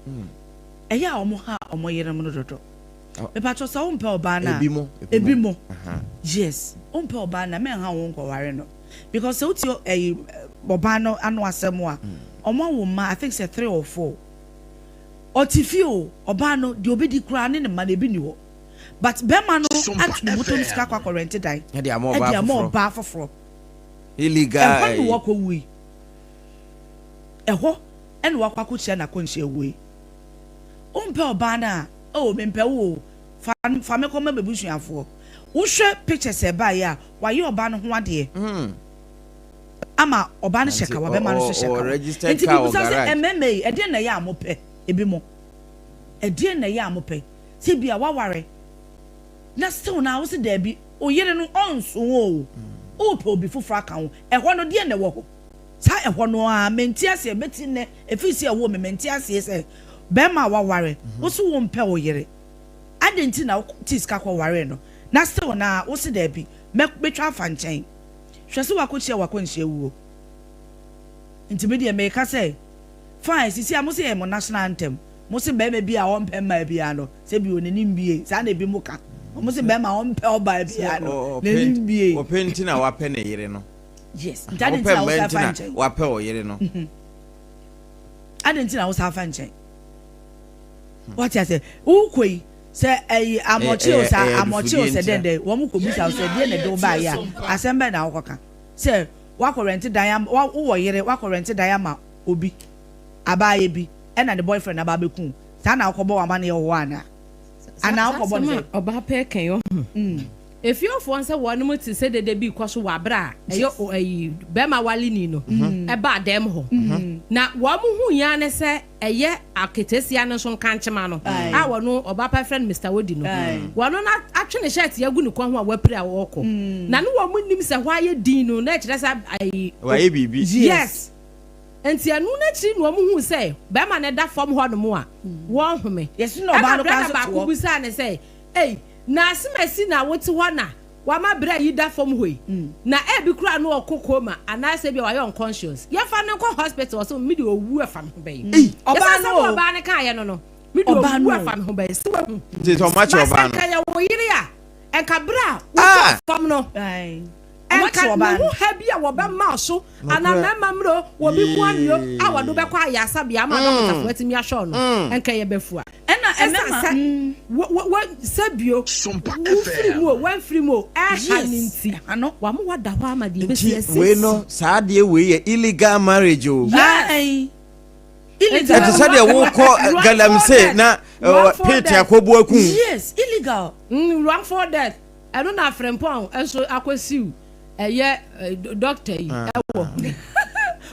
Speaker 3: ɛyɛ a wɔn ha wɔn yerenom no dodo. Mepakyɛw sɛ wompɛ ɔbaa no a ebi mo yes wompɛ ɔbaa no a mɛnha wo ho nkɔware no because sɛ wotie ɛyi ɔbaa no ano asɛm a ɔmo awo mma I think sɛ three or four ɔte fie o ɔbaa no deɛ ɔbɛdi koraa ne ne mma no ebi ni hɔ but bɛrima no ato ne bɔtɔm sika akɔ akɔ rɛnte dan
Speaker 2: ɛde ama
Speaker 3: ɔbaa foforɔ ɛhɔ na wakɔ wui ɛhɔ ɛna wakɔ akɔhyia n'akɔnhyia wui. Wompɛ ɔbaa no a, oh mempɛ wo o, fa fa me kɔma m'abusuafoɔ. Wohwɛ pictures a ɛbaeɛ a, wayɛ ɔbaa no ho adeɛ ama ɔbaa no hyɛ kawa, bɛrima no nso hyɛ kawa. Nti mebisa sɛ, mmarima yi, ɛdeɛn na ɛyɛ a mopɛ? Ebinom, ɛdeɛn na ɛyɛ a mopɛ? Sɛ ebia woaware na still no a wose daabi, wo yere no ɔnso wo o, wopɛ obi foforɔ aka ho, ɛhɔ no deɛn na ɛwɔ hɔ? Saa ɛhɔ no ara, mente aseɛ, bɛti nnɛ, ɛfiri sɛ ɛwoo me, mente aseɛ sɛ bɛrima a waware, wo se wompɛ wo yere, adɛn nti na wotee sika kɔwaree no, na still no ara wose daabi, mɛ, mɛtwa afa nkyɛn. Hwɛ sɛ woakɔhyia w'akwanhyia wuo. Nti me deɛ meka sɛ, fine, sisi a mose yɛ mo national anthem, mose bɛrima bi a ɔmpɛ mmaa biara no, sɛ bio n'anim bie, saa na ebi mo ka, wɔn se bɛrima a ɔmpɛ ɔbaa biara no, n'anim bie.
Speaker 2: Ɔpɛ nti na wapɛ ne yere no.
Speaker 3: Yes. Nti adi nti na wosan fa nkyɛn.
Speaker 2: Wapɛ ɔyere no.
Speaker 3: Mhm. Adi nti na wosan fa nkyɛn. Hmm. Wate ase. Wokɔ yi sɛ ɛyi amɔkye o sa amɔkye o sɛ dɛn dɛn wɔn kɔ bisa sɛ deɛ na ɛde wo baa yi a asɛm bɛn na wokɔka sɛ wakɔ rɛnte dan ama wowɔ yere wakɔ rɛnte dan ama obi abaayɛ bi ɛna ne boyfriend aba abɛku saa na wokɔbɔ wɔn amaneɛ wɔ hɔ anaa anaa wokɔbɔ no sɛ
Speaker 1: ɔbaa pɛ kɛn ɔho. Hmm. Efiefoɔ sɛ wɔnom te sɛ dede bi rekɔ so wɔ aberɛ a ɛyɛ ayi bɛrima waleni no ɛbaa dɛm hɔ. Na wɔn hu yɛn ne sɛ ɛyɛ aketesia no nso nkankyema no a wɔno ɔbaa pa frɛ no Mister Wodi no. Wɔno no atwe ne shirt agu ne kɔn ho a wapira a ɔrekɔ. Na ne wɔn nim sɛ hɔ ayɛ din no na ɛkyerɛ sɛ ayi.
Speaker 2: Wayɛ biribi.
Speaker 1: Yes. Nti ɛno no akyiri na wɔn huu sɛ bɛrima no da fam hɔ nom a wɔrehome. Ɛna brɛda baako bisaa no sɛ ei. Na asemasi na wote hɔ na wama bere a yi da fam hɔ yi na ebi koraa na ɔkɔ coma anaasɛ ebia wayɛ unconscious yɛmfa no nkɔ hospital ɔsɛ me deɛ owu ɛfa me ho bɛyi
Speaker 3: Ɔbaa
Speaker 1: yɛsɛ
Speaker 3: no
Speaker 1: asɛm
Speaker 3: o.
Speaker 1: ɔbaa no kaayɛ no no me deɛ
Speaker 3: Ɔbaa
Speaker 1: owu
Speaker 3: no o.
Speaker 1: ɛfa me ho bɛyi sɛ wahu
Speaker 2: Nti sɛ ɔmo akye
Speaker 1: ba sɛ
Speaker 2: ɔbaa no.
Speaker 1: nka yɛ wo yere a nka bere a wotɔ
Speaker 2: Ah!
Speaker 1: fam no
Speaker 3: Ae. Ɔmo
Speaker 1: nka
Speaker 3: akye ɔbaa
Speaker 1: ne ho
Speaker 3: no.
Speaker 1: ha bi a wɔbɛma so anaa
Speaker 2: Nokorɛ.
Speaker 1: mmarima mmerɛ o wɔbi mu anwio a wɔde wo bɛkɔ ayaresabea ama adɔkotafoɔ
Speaker 2: Yee.
Speaker 1: atumi ahwɛ wo no nka yɛbɛfua.
Speaker 3: Ɛna
Speaker 1: Ɛsiane
Speaker 3: ɛmɛma
Speaker 1: sɛ
Speaker 3: mm.
Speaker 1: wo, wo, wo, sɛ bio,
Speaker 4: Sompa
Speaker 1: wofiri mu o,
Speaker 4: FM.
Speaker 1: woamfiri mu o, ɛha no
Speaker 3: Yes,
Speaker 1: nti,
Speaker 3: ɛha no.
Speaker 1: wama woada hɔ ama deɛ ɛbɛsi
Speaker 2: Nti
Speaker 1: asi.
Speaker 2: wei no saa adeɛ wei yɛ illegal marriage o.
Speaker 1: Yes.
Speaker 3: Ae.
Speaker 1: Enti
Speaker 3: Illegal.
Speaker 2: Ɛte sɛ deɛ wokɔ
Speaker 1: wrongful
Speaker 2: galamsey
Speaker 1: death,
Speaker 2: na
Speaker 1: wrongful
Speaker 2: pit
Speaker 1: death.
Speaker 2: akɔbu aku.
Speaker 3: Yes, illegal.
Speaker 1: Wrongful death. Ɛno na Frimpong nso akɔsiw ɛyɛ doctor yi ɛwɔ ho.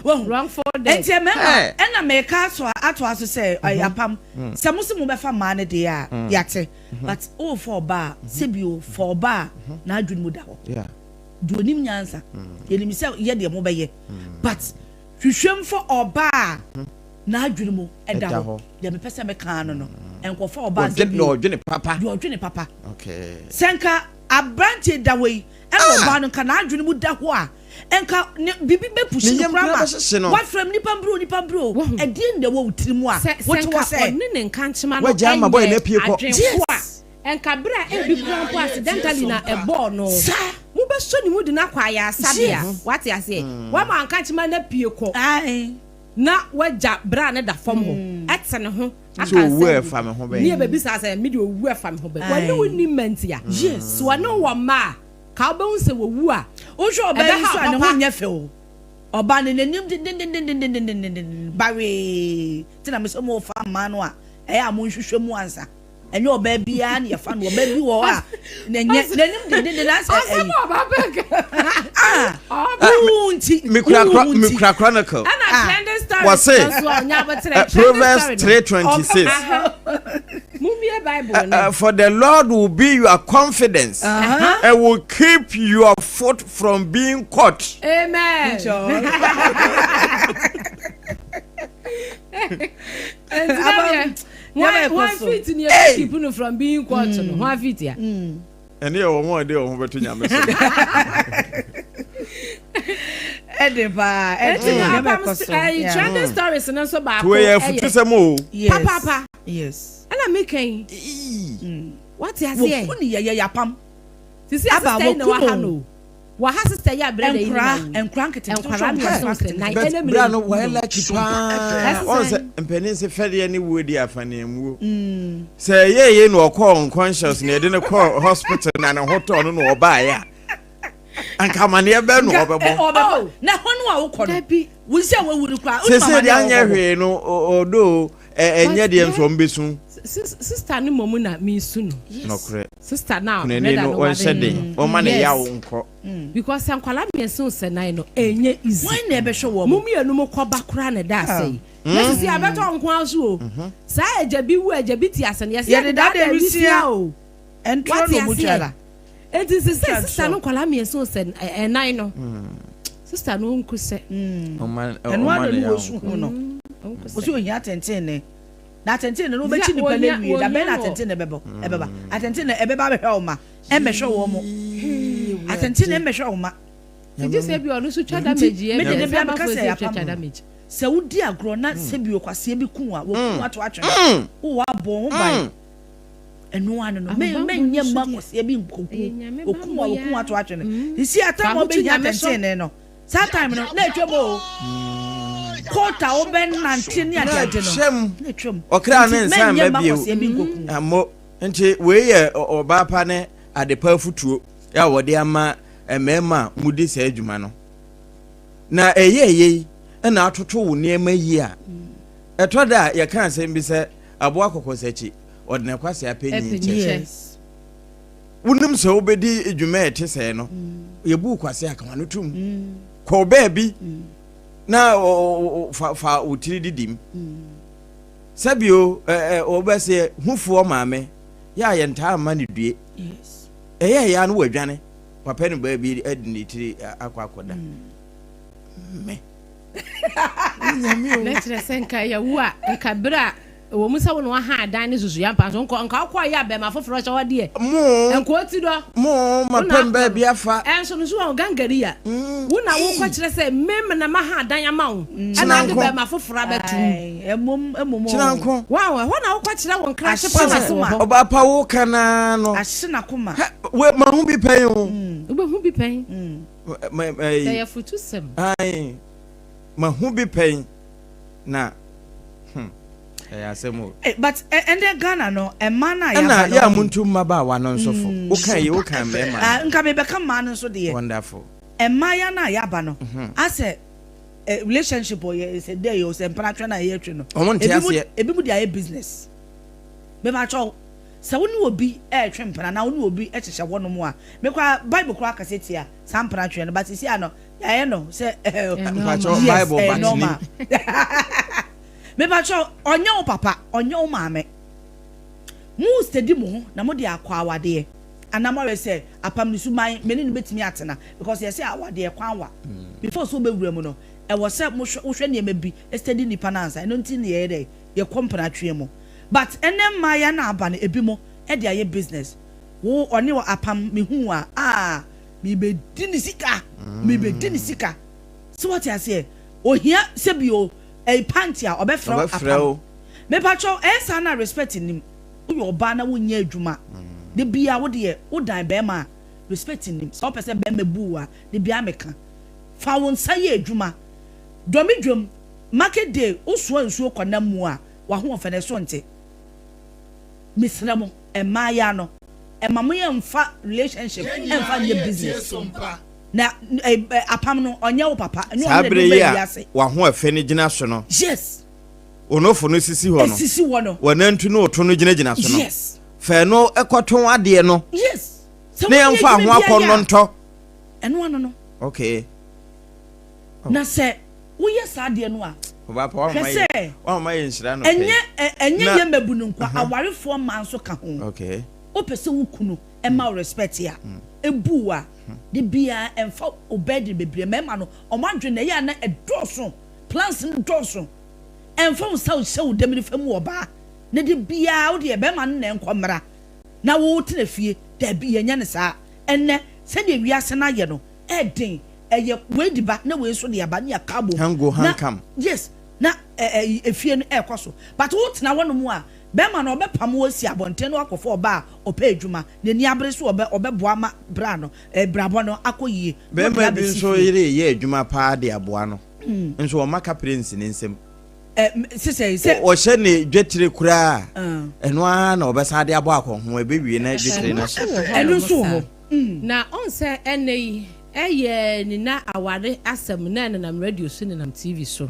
Speaker 3: Wahu?
Speaker 1: Wrongful death.
Speaker 3: Nti mmarima,
Speaker 2: Hey.
Speaker 3: ɛna meka ato atoa so sɛ ɛyɛ apam. Sɛ mo se mobɛfa mmaa no deɛ a, yɛate. But worefa ɔbaa a, sɛbi o, fa ɔbaa a n'adwene mu da hɔ.
Speaker 2: Yeah.
Speaker 3: Deɛ onim nyansa. Yɛnim sɛ yɛ deɛ mobɛyɛ. But hwehwɛ mu fa ɔbaa a n'adwene mu da
Speaker 2: Ɛda
Speaker 3: hɔ.
Speaker 2: hɔ.
Speaker 3: Deɛ mepɛ sɛ meka ano no, nkɔfa ɔbaa sɛ
Speaker 2: Ɔdwene
Speaker 3: bi o,
Speaker 2: ɔdwene papa.
Speaker 3: deɛ ɔdwene papa.
Speaker 2: Okay.
Speaker 3: Sɛ nka aberanteɛ da hɔ yi, ɛna
Speaker 2: Ah!
Speaker 3: ɔbaa no nka n'adwene mu da hɔ a, nka ne biribi bɛpushi
Speaker 2: Ne
Speaker 3: no
Speaker 2: yam
Speaker 3: koraa
Speaker 2: koraa
Speaker 3: ma
Speaker 2: bɛhyehye no.
Speaker 3: wafrɛ m nipa mbere o nipa mbere o
Speaker 1: Wahu.
Speaker 3: ɛdeɛn na ɛwɔ wo tiri mu a
Speaker 1: Sɛ sɛ
Speaker 3: wote hɔ
Speaker 1: nka
Speaker 3: sɛ
Speaker 1: ɔne ne nkankyema no
Speaker 2: Wagya ama boy no
Speaker 1: nyɛ
Speaker 2: apue kɔ.
Speaker 1: adwenfo a,
Speaker 3: Yes.
Speaker 1: nka bere a ebi koraa mpo accidentally na ɛbɔɔ no,
Speaker 3: Saa.
Speaker 1: mobɛsɔ ne mu de no akɔ ayaresabea.
Speaker 3: Yes.
Speaker 1: Wate aseɛ? Wama nkankyema no apue kɔ.
Speaker 3: Ae.
Speaker 1: Na wagya bere a ne da fam hɔ, ɛte ne ho, aka
Speaker 2: Sɛ owu a
Speaker 1: nsɛm
Speaker 2: ɛfa me ho
Speaker 1: gu. Ne
Speaker 2: bɛn.
Speaker 1: yɛbɛbisa sɛ, me deɛ owu a ɛfa me ho bɛn?
Speaker 3: Ae.
Speaker 1: Wɔne wo nni mma nti a.
Speaker 3: Yes.
Speaker 1: So wɔne wo wɔ mma a, Ka wobɛhu sɛ wɔwu a,
Speaker 3: Wohwɛ ɔbaa yi
Speaker 1: ɛbɛha
Speaker 3: nso
Speaker 1: wo
Speaker 3: a ne ho
Speaker 1: papa.
Speaker 3: nyɛ fɛ o. Ɔbaa no n'anim dendendendendendenden bawee. Nti na mesɛ mofa mmaa no a ɛyɛ a monhwehwɛ mu ansa. Ɛnyɛ ɔbaa biara na yɛfa no. Ɔbaa bi wɔ hɔ a n'anyɛ n'anim dendenden asɛ
Speaker 1: Asɛm
Speaker 3: ɛyi.
Speaker 1: a ɔbaa pɛ ka.
Speaker 3: Ah, wowu nti.
Speaker 2: Mekura
Speaker 3: Wowu nti.
Speaker 2: mekura chronicle.
Speaker 1: Ɛna
Speaker 3: Ah.
Speaker 1: trending stories
Speaker 2: Wɔse
Speaker 1: no nso a ɔnya aboterɛ.
Speaker 2: uh,
Speaker 1: Trending
Speaker 2: Proverbs
Speaker 1: story no.
Speaker 2: 3:26.
Speaker 1: Aha. Mummie Bible no.
Speaker 2: For the Lord will be your confidence and will keep your foot from being caught.
Speaker 1: Amen. Nti na deɛ one feet ni ebi keep no from being caught no one feet ya.
Speaker 2: Ɛne yɛ wɔn a wɔde wɔn ho bɛto nyame so.
Speaker 3: Ɛde paa ɛde nneɛma ɛkɔ so.
Speaker 1: Ɛyi trending stories no nso baako.
Speaker 2: Tuo yɛ afutusɛm o.
Speaker 1: Papaapa.
Speaker 3: Yes.
Speaker 1: Ɛna mi kɛn. Wate aseɛ.
Speaker 3: Wɔku ni yɛyɛ yapam.
Speaker 1: Sisi asista yi na waha no. Waha sista yi abirɛ na yi na wu.
Speaker 3: Nkura nketenkete.
Speaker 1: Nkura mmiɛnsa sɛ nan ɛna
Speaker 2: mi. Bra no wɔyɛ lucky paa. Wɔn sɛ mpanin sɛ fɛdeɛ ne wuo di afaneamuo. Sɛ ɛyɛ yɛ na ɔkɔɔ unconscious na yɛde no kɔɔ hospital na ne ho tɔɔ no na ɔbaeɛ a. Anka amaneɛ bɛn na ɔbɛbɔ.
Speaker 3: Ɔbɛbɔ na ɛhɔ no a wokɔ no. Wo sɛ wawu no koraa.
Speaker 2: Sese deɛ anyɛ hwee no ɔdɔ ɛnyɛ deɛ nso ɔmbɛsu.
Speaker 1: Sister no mmom na mesu no.
Speaker 2: Nɔkorɛ.
Speaker 1: Sister no a
Speaker 2: Kunani
Speaker 1: brother
Speaker 2: no
Speaker 1: no ware
Speaker 2: ɔnhyɛ
Speaker 1: no
Speaker 2: den
Speaker 1: no.
Speaker 2: ɔmma ne yaw
Speaker 1: Yes.
Speaker 2: nkɔ.
Speaker 1: Because sɛ nkwadaa mmiɛnsa o sɛ nan no ɛnyɛ easy.
Speaker 3: Hwan na ɛbɛhwɛ wɔn?
Speaker 1: Mo mmienu mo kɔ ba koraa na ɛda ase yi. Na sisi abɛtɔ nko ara so o. Saa agya bi wu agya bi te ase no yɛsɛ
Speaker 3: Yɛde
Speaker 1: yɛde
Speaker 3: dada
Speaker 1: daadaa
Speaker 3: awisia
Speaker 1: awisia o.
Speaker 3: Ɛntorɔ
Speaker 1: Wate
Speaker 3: na ɔmo
Speaker 1: aseɛ?
Speaker 3: twa la.
Speaker 1: Enti sisi
Speaker 3: Twa
Speaker 1: sister no
Speaker 3: ntorɔ.
Speaker 1: nkwadaa mmiɛnsa o sɛ ɛnan no. Sister no ɔnku sɛ.
Speaker 2: Ɔmma
Speaker 3: Ɛno
Speaker 2: ɔmma
Speaker 3: ara
Speaker 2: ne
Speaker 3: na
Speaker 2: yaw
Speaker 3: ɔsu
Speaker 2: nkɔ.
Speaker 3: hu no.
Speaker 1: Ɔnku
Speaker 3: Ɔsi
Speaker 1: sɛ.
Speaker 3: ohia atɛntɛnne. Na atɛntɛnne no wobɛkyi
Speaker 1: Sɛ
Speaker 3: nipa no
Speaker 1: ohia
Speaker 3: awie. Da
Speaker 1: ohia
Speaker 3: bɛn na
Speaker 1: no.
Speaker 3: atɛntɛnne bɛbɔ ɛbɛba? Atɛntɛnne ɛbɛba abɛhwɛ wo ma. Ɛmmɛhwɛ wɔn mo. Atɛntɛnne ɛmmɛhwɛ wo ma.
Speaker 1: Nti gye sɛ bi ɔno nso twa
Speaker 3: Nti
Speaker 1: damage yɛ
Speaker 3: me de
Speaker 1: bi
Speaker 3: de
Speaker 1: sɛ
Speaker 3: bia meka
Speaker 1: amanfoɔ
Speaker 3: sɛ
Speaker 1: sɛ
Speaker 3: ɛyɛ
Speaker 1: twa
Speaker 3: apam.
Speaker 1: damage.
Speaker 3: Sɛ wodi agorɔ na sɛ bi okwaseɛ bi ku a wɔku ato atwene. Wowɔ abɔ wo ho ban. Ɛno ano no
Speaker 1: Ahobammɔ no
Speaker 3: menyɛ
Speaker 1: nso
Speaker 3: mma
Speaker 1: deɛ
Speaker 3: kwaseɛ bi nkoku.
Speaker 1: ɛyɛ Nyame
Speaker 3: Okum a
Speaker 1: bammɔ
Speaker 3: wɔku
Speaker 1: yaa.
Speaker 3: ato atwene. Sisi
Speaker 1: Fa
Speaker 3: atam a
Speaker 1: ho to
Speaker 3: wobɛhia
Speaker 1: Nyame so.
Speaker 3: atɛntɛnne no. Saa time no na atwam o. Court a wobɛnante ne
Speaker 2: Na
Speaker 3: adeade no
Speaker 2: atwam.
Speaker 3: na atwam.
Speaker 2: Ɔkra ne
Speaker 3: Nti
Speaker 2: nsa
Speaker 3: menyɛ
Speaker 2: mma
Speaker 3: mma
Speaker 2: bio.
Speaker 3: kwaseɛ bi nkoku.
Speaker 2: Ammo. Nti wei yɛ ɔbaa pa ne adepa afutuo a wɔde ama mmarima a mudi saa adwuma no. Na ɛyɛ yei na atoto wo nneɛma yie a, ɛtɔ da a yɛka asɛm bi sɛ aboa kɔkɔsakyi, ɔde ne kwasea pɛ nyin kyɛ.
Speaker 3: Yes.
Speaker 2: Wonim sɛ wobɛdi dwuma a ɛte sɛɛ no, yɛbu wo kwasea ka w'ano tom. Kɔ baabi na fa fa wo tiri didim. Sɛbio wɔbɛseɛ hufoɔ maame yɛ a yɛntaa mma no due.
Speaker 3: Yes.
Speaker 2: Ɛyɛ ɛyɛ a no wadwane. Papa no baabi de ne tiri akɔ akɔda. Me. Nyame o.
Speaker 1: Na kyerɛ sɛ nka ɛyɛ wo a nka bere a ɛwɔ mu sɛ wo na waha adan ne susu yampa nso nka nka wokɔ yɛ abɛɛma foforɔ hyɛ hɔ deɛ
Speaker 2: Mo.
Speaker 1: nka ɔti dɔ.
Speaker 2: Mo
Speaker 1: Wo na
Speaker 2: mapɛm baabi afa.
Speaker 1: Ɛnso no so wɔn gangariya. Wo na wokɔ kyerɛ sɛ me na maha adan ama wo ɛna ade
Speaker 2: Kyena nko.
Speaker 1: bɛɛma foforɔ abɛto mu.
Speaker 3: Ae, ɛmom ɛmom o.
Speaker 2: Kyena nko.
Speaker 1: Wow, ɛhɔ na wokɔ kyerɛ wo nkrakye
Speaker 3: Ahye
Speaker 1: palace wɔ
Speaker 3: n'akoma.
Speaker 1: hɔ.
Speaker 2: Ɔbaa pa wo ka naa no.
Speaker 3: Ahye n'akoma.
Speaker 2: Hɛ, we mahu bi pɛn o.
Speaker 1: Wobɛhu bi pɛn.
Speaker 2: Ma, ɛyi.
Speaker 1: Ɛyɛ afutusɛm.
Speaker 2: Ae, mahu bi pɛn na hmm, ɛyɛ asɛm o.
Speaker 3: Eh, but ɛnɛ Ghana no, mmaa no a
Speaker 2: Ɛna
Speaker 3: yɛaba no
Speaker 2: yɛ a
Speaker 3: ɔho.
Speaker 2: montu mmabaawa no nso fo. Woka yi, woka mmarima
Speaker 3: Ah,
Speaker 2: no.
Speaker 3: nka mebɛka mmaa no nso deɛ.
Speaker 2: Wonderful.
Speaker 3: Mmaayɛ no a yɛaba no, asɛ eh, relationship ɔyɛ sɛ dɛ yɛ sɛ mpena twɛ no a yɛtwe no.
Speaker 2: Ɔmo nte
Speaker 3: Ebi mu
Speaker 2: aseɛ.
Speaker 3: ebi mu de ayɛ business. Mepakyɛw, sɛ wo ne obi ɛretwe mpena na wo ne obi hyehyɛ hɔnom a, me koraa Bible koraa kasa tia saa mpena twe no, but sisi ano yɛayɛ no sɛ eh,
Speaker 2: Mpakyɛw
Speaker 3: yes,
Speaker 2: Bible
Speaker 3: ɛyɛ
Speaker 2: but nim.
Speaker 3: normal. Mepakyɛw, ɔnyɛ wo papa, ɔnyɛ wo maame. Mo steady mo ho na mo de akɔ awadeɛ. Anaa mo awɛ sɛ apam ne suban me ne no betumi atena because yɛsɛ awadeɛ kwan wa. Before sɛ wobɛwura mu no, ɛwɔ sɛ mohwɛ wohwɛ nneɛma bi steady nipa no ansa. Ɛno nti na yɛyɛ dɛ yɛkɔ mpenatweɛ mu. But ɛnɛ mmaayɛ no aba no ebi mo ɛde ayɛ business. Wo ɔne wɔ apam mehu a ah mebɛdi ne sika mebɛdi ne sika. Sɛ wɔte aseɛ ohia sɛ bio ɛyi panty a ɔbɛfrɛ wo
Speaker 2: Ɔbɛfrɛ
Speaker 3: apam.
Speaker 2: wo.
Speaker 3: Mepakyɛw ɛyɛ saa na respect nnim. Woyɛ ɔbaa na wonyɛ adwuma da biara wo deɛ wodan bɛrima a respect nnim. Sɛ wopɛ sɛ bɛrima bu wo a da biara meka fa wo nsa yɛ adwuma. Dɔme dwam market day wosoa nsuo kɔ nam mu a w'ahoɔfɛ no ɛso nte. Mesrɛ mo mmaayɛ no ɛma mo yɛmfa relationship ɛmfa nyɛ business. Na apam no ɔnyɛ wo papa ɛnyɛ
Speaker 2: Saa
Speaker 3: ɔno na ɛde
Speaker 2: bere
Speaker 3: wo
Speaker 2: yi
Speaker 3: baa
Speaker 2: a
Speaker 3: wiase.
Speaker 2: w'ahoɔfɛ no gyina so no,
Speaker 3: Yes.
Speaker 2: wo nofo no sisi hɔ no,
Speaker 3: Esisi hɔ no.
Speaker 2: w'anantu ne wo to no gyinagyina so no,
Speaker 3: Yes.
Speaker 2: fa ɛno kɔtɔn adeɛ no
Speaker 3: Yes. Sɛ
Speaker 2: na
Speaker 3: wonyɛ
Speaker 2: yɛmfa
Speaker 3: adwuma
Speaker 2: ho
Speaker 3: biara
Speaker 2: akɔnnɔ
Speaker 3: yɛ a,
Speaker 2: ntɔ.
Speaker 3: ɛno ano no.
Speaker 2: Okay.
Speaker 3: Na sɛ woyɛ saa adeɛ no a,
Speaker 2: Ɔbaa pa
Speaker 3: hwɛ
Speaker 2: wamma yɛ
Speaker 3: sɛ
Speaker 2: wamma yɛ nhyira no pɛ.
Speaker 3: ɛnyɛ ɛnyɛ
Speaker 2: Na
Speaker 3: yɛ mmabu no nko, awarefoɔ mmaa nso ka ho.
Speaker 2: Okay.
Speaker 3: Wopɛ sɛ wo kunu ɛma wo respect a, ebu wo a, de biara ɛmfa wo burden bebree. Mmarima no, wɔn adwene no ɛyɛ a na ɛdɔɔso, plans no dɔɔso. Ɛmfa wo nsa nhyɛ wo dam nifa mu ɔbaa, na de biara wo deɛ bɛrima no na ɛnkɔ mmra na wo tena fie. Dabi, yɛnyɛ no saa. Ɛnnɛ, sɛdeɛ wiase no ayɛ no, ɛɛden. Ɛyɛ wei de ba na wei nso de aba ne yɛaka abom.
Speaker 2: Hang go hang
Speaker 3: Na
Speaker 2: come.
Speaker 3: yes, na ɛ ɛ efie no ɛɛkɔ so. But wo tena hɔnom a, bɛrima no ɔbɛpam wo asi abɔnten na wakɔfa ɔbaa a ɔpɛ adwuma, n'ani abere so ɔbɛ ɔbɛboa ma bra no ɛ brabɔ no akɔ yie na ɔde
Speaker 2: Bɛrima bi
Speaker 3: abɛsi
Speaker 2: nso
Speaker 3: fie.
Speaker 2: yere reyɛ adwuma paa de aboa no, nso ɔmma kapre nsi ne nsam.
Speaker 3: Ɛ m sesɛe sɛ.
Speaker 2: Ɔhyɛ ne dwetire koraa a,
Speaker 3: Ah.
Speaker 2: ɛno ara na ɔbɛsan de abɔ akɔnhoma, ɛbɛwie na dwetire
Speaker 1: Ɛno
Speaker 2: no
Speaker 1: nso
Speaker 2: ahye.
Speaker 1: wɔ
Speaker 3: Ɛno
Speaker 1: hɔnom
Speaker 3: nso wɔ
Speaker 1: saa.
Speaker 3: hɔ.
Speaker 1: Na ɔn sɛ ɛnnɛ yi ɛyɛ nina aware asɛm na ɛnenam radio so nenam TV so.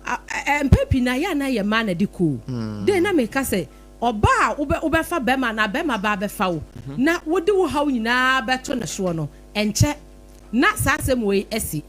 Speaker 1: Mpɛn pii no ayɛ a na ɛyɛ mmaa na ɛde kɔ o. Dɛn na meka sɛ Ɔbaa a wobɛ wobɛfa bɛrima anaa bɛrima ba abɛfa wo na wode wo haw nyinaa bɛto ne soɔ no, ɛnkyɛ na saa asɛm wei asi.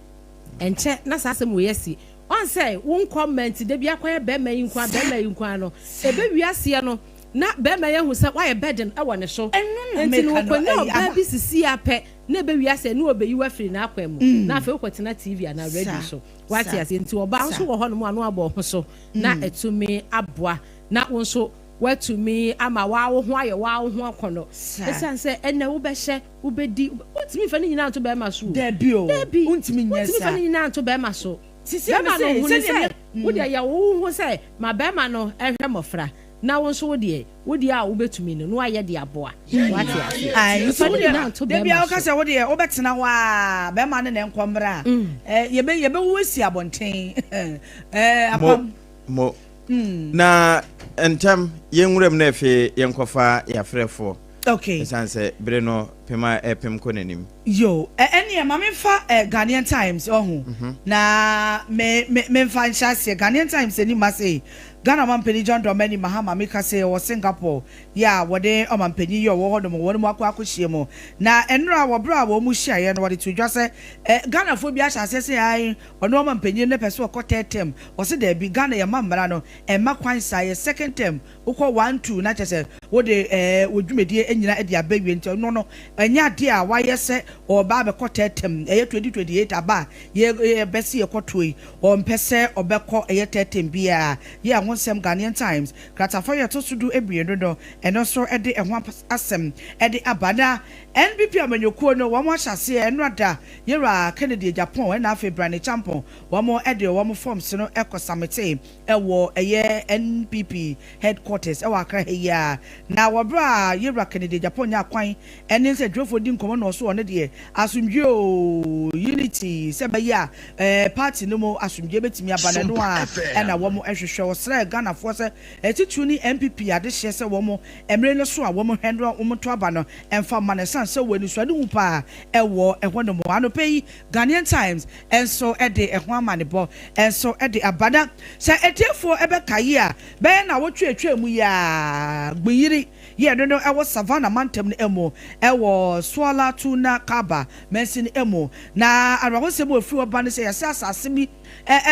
Speaker 1: Ɛnkyɛ na saa asɛm wei asi. Ɔn sɛ wo nkɔ mma nti da bi akɔyɛ bɛrima yi nko ara, bɛrima yi nko ara no, ɛbɛwie aseɛ no na bɛrima yi ahu sɛ woayɛ burden wɔ ne so.
Speaker 3: Ɛno na
Speaker 1: Nti no
Speaker 3: meka no,
Speaker 1: ɔkɔnya
Speaker 3: ɛyi
Speaker 1: ɔbaa
Speaker 3: aba.
Speaker 1: bi sisi ara pɛ na ɛbɛwie aseɛ na ɔbɛyi wo afiri n'akwan mu na afei wokɔtena TV anaa radio
Speaker 3: Sa,
Speaker 1: so. Woate
Speaker 3: sa,
Speaker 1: aseɛ? Nti ɔbaa
Speaker 3: sa.
Speaker 1: nso wɔ hɔnom a na wabɔ wo ho so na atumi aboa. Na wo nso woatumi ama woa wo ho ayɛ woa wo ho akɔnnɔ.
Speaker 3: Saa.
Speaker 1: Ɛsiane sɛ ɛnnɛ wobɛhyɛ, wobɛdi, wontumi mfa ne nyinaa nto barima so o.
Speaker 3: Dabi o,
Speaker 1: Dabi,
Speaker 3: wontumi nyɛ
Speaker 1: wontumi mfa
Speaker 3: saa.
Speaker 1: ne nyinaa nto barima so.
Speaker 3: Sisi a
Speaker 1: Barima no,
Speaker 3: mese,
Speaker 1: hu no
Speaker 3: sɛdeɛ
Speaker 1: sɛ,
Speaker 3: me.
Speaker 1: wo deɛ yɛ wo ho sɛ ma barima no nhwɛ mmɔfra, na wo nso wo deɛ, wo deɛ a wobɛtumi no, na woayɛ de aboa. Woate aseɛ?
Speaker 3: Ae, nti
Speaker 1: Mfa
Speaker 3: wo
Speaker 1: ne
Speaker 3: deɛ,
Speaker 1: nyinaa nto
Speaker 3: da
Speaker 1: barima
Speaker 3: biara woka
Speaker 1: so.
Speaker 3: sɛ wo deɛ wobɛtena hɔ ara, barima no na ɛnkɔ mmra a, eh, yɛbɛ, yɛbɛwo asi abɔnten. Eh,
Speaker 2: Mo,
Speaker 3: apam.
Speaker 2: mo. Na ntɛm, yɛn nwuram na afei yɛnkɔfa yɛn afrɛfoɔ.
Speaker 3: Okay.
Speaker 2: Ɛsiane sɛ bere no pem a ɛrepem kɔ n'anim.
Speaker 3: Yo, ɛ ɛneɛ ma memfa ɛ Ghanaian Times ɔho na me me memfa nhyɛ aseɛ. Ghanaian Times anim ha sei, Ghana ɔmanpanin John Dramani Mahama meka sei ɔwɔ Singapore yɛ a wɔne ɔmanpanin yi a ɔwɔ hɔ nom wɔn mu akɔ akɔhyia mu. Na ɛnora wɔ berɛ a wɔn mu hyiaeɛ no wɔde too dwa sɛ ɛ Ghanafoɔ bi ahyɛ aseɛ sɛ ae Ɔno ɔmanpanyin no pɛ sɛ ɔkɔ third term, ɔse daabi, Ghana yɛmma mmara no ɛmma kwan saa, yɛ second term, wokɔ one, two na kyerɛ sɛ wode ɛɛ wo dwumadie nyina de aba awie, nti ɔno no ɛnyɛ adeɛ a wayɛ sɛ ɔreba abɛkɔ third term, ɛyɛ 2028 aba a yɛ yɛbɛse yɛkɔtoɔ yi, ɔmpɛ sɛ ɔbɛkɔ ɛyɛ third term biara, yɛ ɛho nsɛm Ghanaian Times kratafa yi a ɛtɔ so du mmienu no ɛno nso de ɛho asɛm de aba. Na NPP amanyɔkuo no wɔn ahyɛ aseɛ ɛnora da Yewura Kennedy Agyapong ɛna afei Brane Acheampong wɔn de wɔn forms no kɔ submitee ɛwɔ ɛyɛ NPP headquarters ɛwɔ Accra ha yi ara. Na wɔ berɛ a Yewura Kennedy Agyapong nyaa kwan ɛne nsɛntwerɛfoɔ di nkɔmmɔ na ɔso ɔno deɛ asomdwie oo, unity sɛ ɛbɛyɛ a ɛɛ party no mu asomdwie bɛtumi aba no ɛno ara ɛna wɔn hwehwɛ. Ɔsrɛɛ Ghanafoɔ sɛ titiriw ne NPP adehyeɛ sɛ wɔn mmere no so a wɔn hwɛ na wɔn to aba no mfa mma no ɛsiane sɛ ɔwɔ anisoadehu paa wɔ ɛhɔnom. Anɔpa yi, Ghanaian Times nso de ɛho amanebɔ nso de aba. Na sɛ atiefoɔ bɛkae a, bɛyɛ nnawɔtwe a atwam yi ara, Gbuyiri yɛɛ no no wɔ Savannah mantam no mu wɔ Suala Tuna Kaba mansin mu. Na awerɛhosɛm a ɛfiri hɔ ba ne sɛ, yɛasɛ asase bi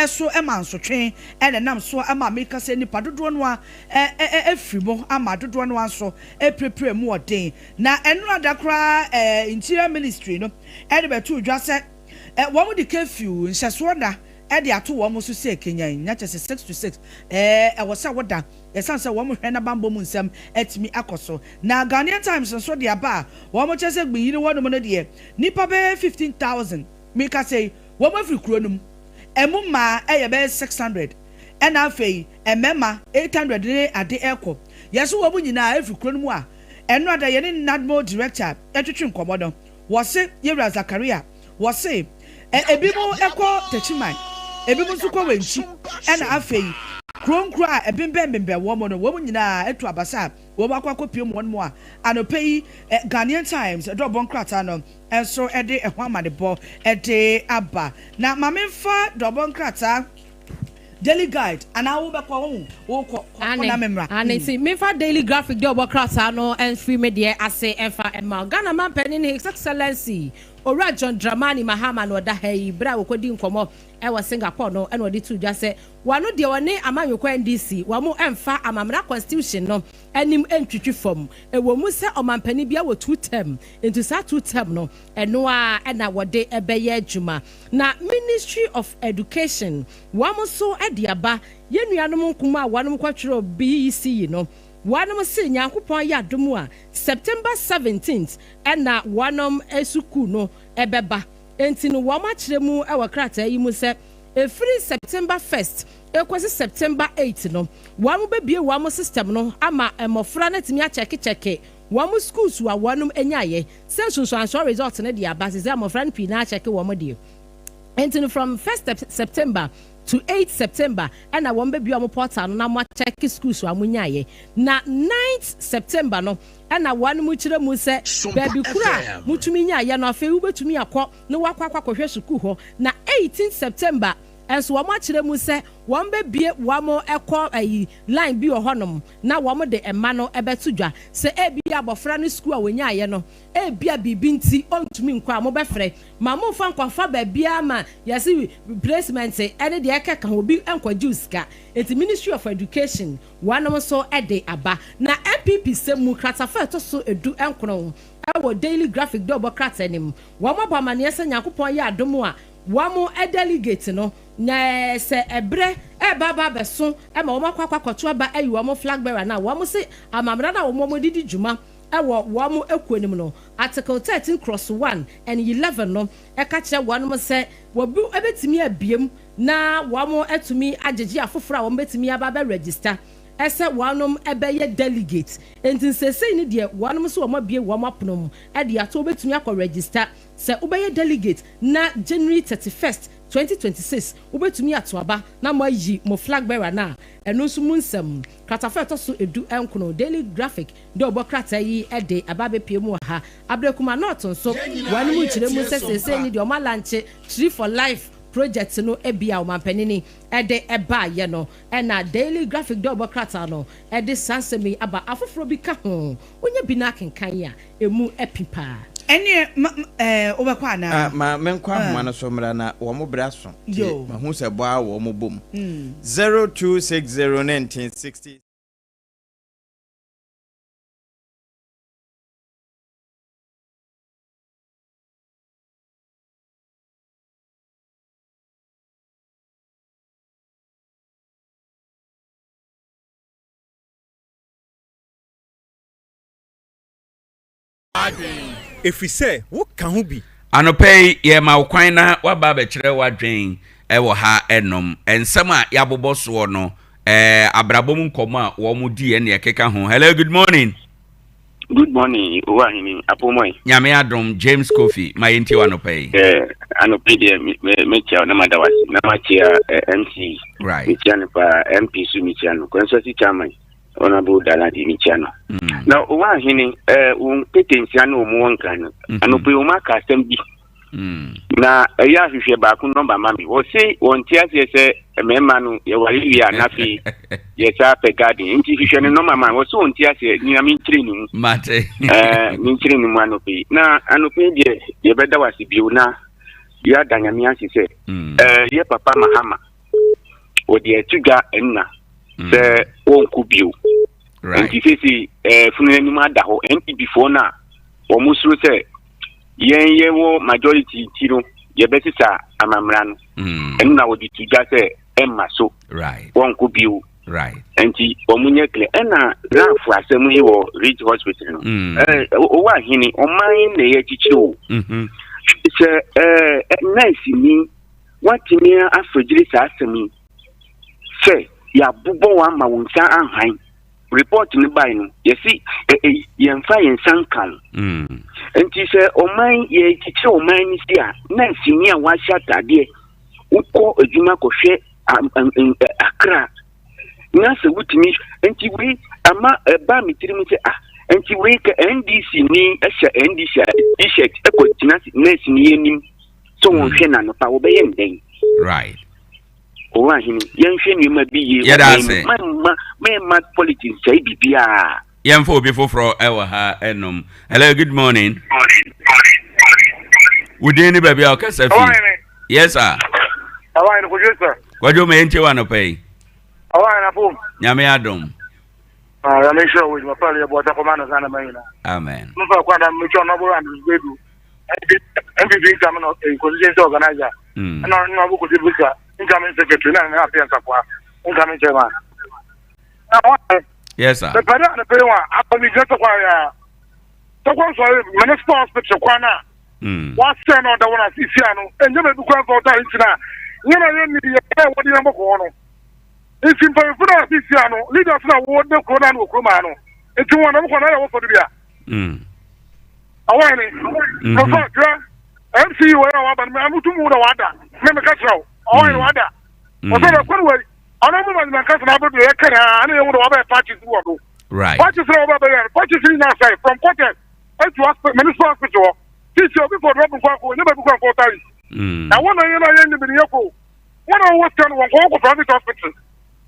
Speaker 3: so ma nsotwe na ɛnam so ma meka sɛ nnipa dodoɔ no ara afiri mu ama dodoɔ no ara nso apirapira mu wɔ den. Na ɛnora da koraa Interior Ministry no de bɛtoo dwa sɛ wɔn de curfew, nhyɛsoɔ nna, de ato wɔn so sɛ kanyan, na kyerɛ sɛ 6 to 6 ɛwɔ sɛ woda ɛsiane sɛ wɔn hwɛ na banbɔ mu nsɛm atumi akɔ so. Na Ghanaian Times nso de aba a wɔn kyerɛ sɛ Gbinyiri hɔnom no deɛ nnipa bɛyɛ 15,000 meka sei wɔn afiri kuro no mu, ɛmu mmaa yɛ bɛyɛ 600 ɛna afei mmarima 800 ne ade rekɔ. Yɛse wɔn nyinaa firi kuro no mu a ɛno ada yɛne NADMO director twetwe nkɔmmɔ no, wɔse Yewura Zakaria, wɔse ebinom kɔ Techiman, ebinom nso kɔ Wenchi, ɛna afei kuro nkuro a ɛbembɛn bembɛn wɔn no, wɔn nyinaa atu abasa a wɔn akɔ akɔpue mu wɔn mu a anɔpa yi Ghanaian Times dɔbɔ nkrataa no nso de ɛho amanebɔ de aba. Na ma memfa dɔbɔ nkrataa Daily Guide anaa wo bɛkɔ wohu wo kɔ kɔ kɔ na me mmra.
Speaker 1: Aane nti memfa Daily Graphic deɛ ɔbɔ krataa no mfiri me deɛ ase mfa mma wo. Ghana Manpanin His Excellency Owura John Dramani Mahama na ɔda ha yi berɛ a wɔkɔdi nkɔmmɔ wɔ Singapore no na ɔde too dwa sɛ wɔno deɛ ɔne amanyɔkuo NDC wɔn mfa amamena constitution no anim ntwitwi fam. Ɛwɔ mu sɛ ɔmanpanin biara wɔ two term nti saa two term no ɛno ara na wɔde bɛyɛ adwuma. Na Ministry of Education wɔn nso de aba, yɛn nuanom nkumaa a wɔnom kɔtwerɛ BECE no, wɔnom se Nyankopɔn yɛ adom a, September 17th na wɔnom sukuu no bɛba. Enti no wɔn akyerɛ mu wɔ krataa yi mu sɛ, ɛfiri September 1st kɔsi September 8 no, wɔn bɛbue wɔn system no ama mmɔfra no atumi akyɛkekyɛke wɔn schools a wɔnom nyaeɛ sɛ nsunsuansoɔ result no de aba, sesei mmɔfra no pii no ara kyɛke wɔn deɛ. Enti no from first September to eight September ɛna wɔn bɛbue wɔn portal no na mo akyɛke schools a mo nyaeɛ. Na ninth September no ɛna wɔn mo kyerɛ mu sɛ baabi koro a mo tumi nyaeɛ no afei wo bɛtumi akɔ na wakɔ akɔ akɔhwɛ sukuu hɔ. Na eighteenth September. Nso wɔn akyerɛ mu sɛ wɔn bɛbue wɔn kɔ ayi line bi wɔ hɔnom na wɔn de mma no bɛto dwa. Sɛ ebia abɔfra no sukuu a wɔnyaeɛ no ebia biribi nti ɔntumi nkɔ a, mobɛfrɛ ma momfa nkɔfa baabiara ma yɛse placement ne deɛ ɛkeka ho obi nkɔgye wo sika. Nti Ministry of Education wɔnom nso de aba. Na NPP sɛm mu kratafa a ɛtɔ so du nkron wɔ Daily Graphic dawubɔ krataa no mu, wɔabɔ amaneɛ sɛ Nyankopɔn yɛ adom a wɔn delegate no na sɛ ɛberɛ reba aba abɛso ma wɔn akɔ akɔ akɔto aba ayi wɔn flag bearer no a, wɔn se amammerɛ no a wɔn de di dwuma wɔ wɔn akuo no mu no, Article 13 cross 1 and 11 no ka kyerɛ wɔn sɛ wɔbi bɛtumi abiem na wɔn atumi agyegye afoforɔ a wɔn bɛtumi aba abɛ register sɛ wɔn bɛyɛ delegate. Nti nsesei no deɛ wɔn nso wɔn abue wɔn apono mu de ato wobɛtumi akɔ register sɛ wobɛyɛ delegate na January 31st 2026 wobɛtumi ato aba na mo ayi mo flag bearer no a ɛno nso mu nsɛm kratafa ɛtɔ so 19 Daily Graphic de ɔbɔ krataa yi de aba abɛpie mu wɔ ha. Ablekuma North nso wɔn mu nkyerɛ mu sɛ seesei ni deɛ ɔmo alaunch Tree for Life project no bi a ɔmanpanini de ɛbaayɛ no, ɛna Daily Graphic de ɔbɔ krataa no ɛde saa nsɛm yi aba. Afoforɔ bi ka ho, wonya bi no akenkan a emu api paa.
Speaker 3: Ɛneɛ ma ɛɛ wobɛkɔ anaa?
Speaker 2: Ah, ma menkɔ ahoma no so mmra na wɔn berɛ aso. Nti
Speaker 3: Yo.
Speaker 2: mahu sɛ bɔ a wɔn bɔ mu. 0260 1960.
Speaker 4: Ɛfiri sɛ woka ho bi.
Speaker 5: Anɔpa yi, yɛma wo kwan na woaba abɛkyerɛ w'adwen wɔ ha nom. Nsɛm a yɛabobɔ soɔ no, abrabɔ mu nkɔmmɔ a wɔn di ɛne ɛkeka ho. Hello, good morning.
Speaker 6: Good morning, Owahene Apomoi.
Speaker 5: Nyame adom, James Kofi, ma yɛntie wɔ anɔpa yi.
Speaker 6: Anɔpa yi deɛ mekyia wo na mada wase na makyia MC.
Speaker 5: Right.
Speaker 6: Mekyia no paa, MP so mekyia no, constituency chairman Honorable Daladi mekyia no. Na Owahene, wo mpete nsia ne wɔn wɔ nkran no, anɔpa yi wɔn aka asɛm bi. Na ɛyɛ ahwehwɛ baako nɔmba ma me. Wɔse wɔnte aseɛ sɛ mmarima no yɛware wie a na afei yɛsa pɛ garden. Nti hwehwɛ ne nɔmba ma me. Wɔse wɔnte aseɛ nea menkyerɛ ne mu.
Speaker 5: Mate.
Speaker 6: Menkyerɛ ne mu anɔpa yi. Na anɔpa yi deɛ yɛbɛda wo ase bio na yɛada Nyame ase sɛ yɛ papa Mahama wɔde ato dwa nna sɛ wɔnkɔ bio. Nti seesei funu anim ada hɔ. NPP foɔ no a wɔn suro sɛ yɛn yɛwɔ majority nti no yɛbɛsesa amammerɛ no, ɛno na wɔde to dwa sɛ ɛmma so wɔnkɔ bio. Nti wɔn nyɛ clear. Ɛna rafo asɛm yi wɔ Ridge Hospital no, ɔwɔ ahene ɔman na ɛyɛ akyikyiri o. Sɛ nurse ni watumi afɔgyiri saa asɛm yi sɛ yɛabobɔ wɔn ama wɔn nsa ahan. Report no bae no, yɛsi yɛmfa yɛn nsa nka ho. Nti sɛ ɔman yɛkyekyere ɔman no si a, nurse ni a wahyɛ ataadeɛ wokɔ adwuma kɔhwɛ akra na sɛ wotumi nti wei ama ɛba me tirim sɛ ah, nti wei ka NDC ni ɛhyɛ NDC t-shirt ɛkɔ gyina nurse ni anim sɛ wɔnhwɛ n'anopa wɔbɛyɛ ndɛn.
Speaker 5: Right.
Speaker 6: Owura ahene, yɛnhwɛ nneɛma bi yie.
Speaker 5: Yɛda ase.
Speaker 6: Mɛmma mɛmma politics sɛe biribiara.
Speaker 5: Yɛmfa obi foforɔ ɛwɔ ha ɛnom. Hello, good morning. Wo din ne baabi a ɔkasa fi? Yes sir.
Speaker 7: Ɔwɔ Kwadwo sir.
Speaker 5: Kwadwo, ma yɛntie wɔ anɔpa yi.
Speaker 7: Ɔwɔ ahene afom.
Speaker 5: Nyame adom.
Speaker 7: Ah, nyame nhyira wo adwuma pa yɛ bɔ ɔta kɔma no Ghana ma nyinaa.
Speaker 5: Amen.
Speaker 7: Mfa kwa na metwa ɔno aboro and Bedu. NPP incoming constituency organizer. Ɛna ɔno abo kosi Busa incoming secretary na na afei nsafoa incoming chairman. Na wɔn.
Speaker 5: Yes sir.
Speaker 7: Pɛpɛ dɛ anapa yi wɔn a akɔ mi gyina tɔkwa ya. Tɔkwa nsɔre municipal hospital kwan na. Wɔasɛn na ɔda wɔn ase si ano. Ɛnyɛ baabi kwan fɔ ɔta nti na. Nyɛ na yɛ ni yɛ pɛ wɔde yɛn bɔkɔ hɔ no. Nti mpanyinfo na ase si ano leaders na wɔde kuro na wɔ kurom ano. Nti wɔn na wɔkɔ na yɛ wɔfɔ do bia. Ɔwɔ ne. Nfa dwa MC wɔ yɛ waba no amutu mu na wada. Me me ka kyerɛ wo. Ɔwɔ ne wada. Ɔsɛ na kwan wei. Ɔno mu ma nyina kasa na abɛdu yɛ kɛrɛ a ne yɛ wo na wabɛ patches wɔ do.
Speaker 5: Right.
Speaker 7: Patches na wabɛ yɛ patches ni na sɛ from quarters etu hospital municipal hospital hɔ. Titi obi fɔ drop nkɔ akɔ nyɛ baabi kɔ nkɔ tari. Na wɔn na yɛ na yɛ ni bi ni yɛ kɔ. Wɔn a wɔwɔ sika no wɔnkɔ wɔkɔ private hospital.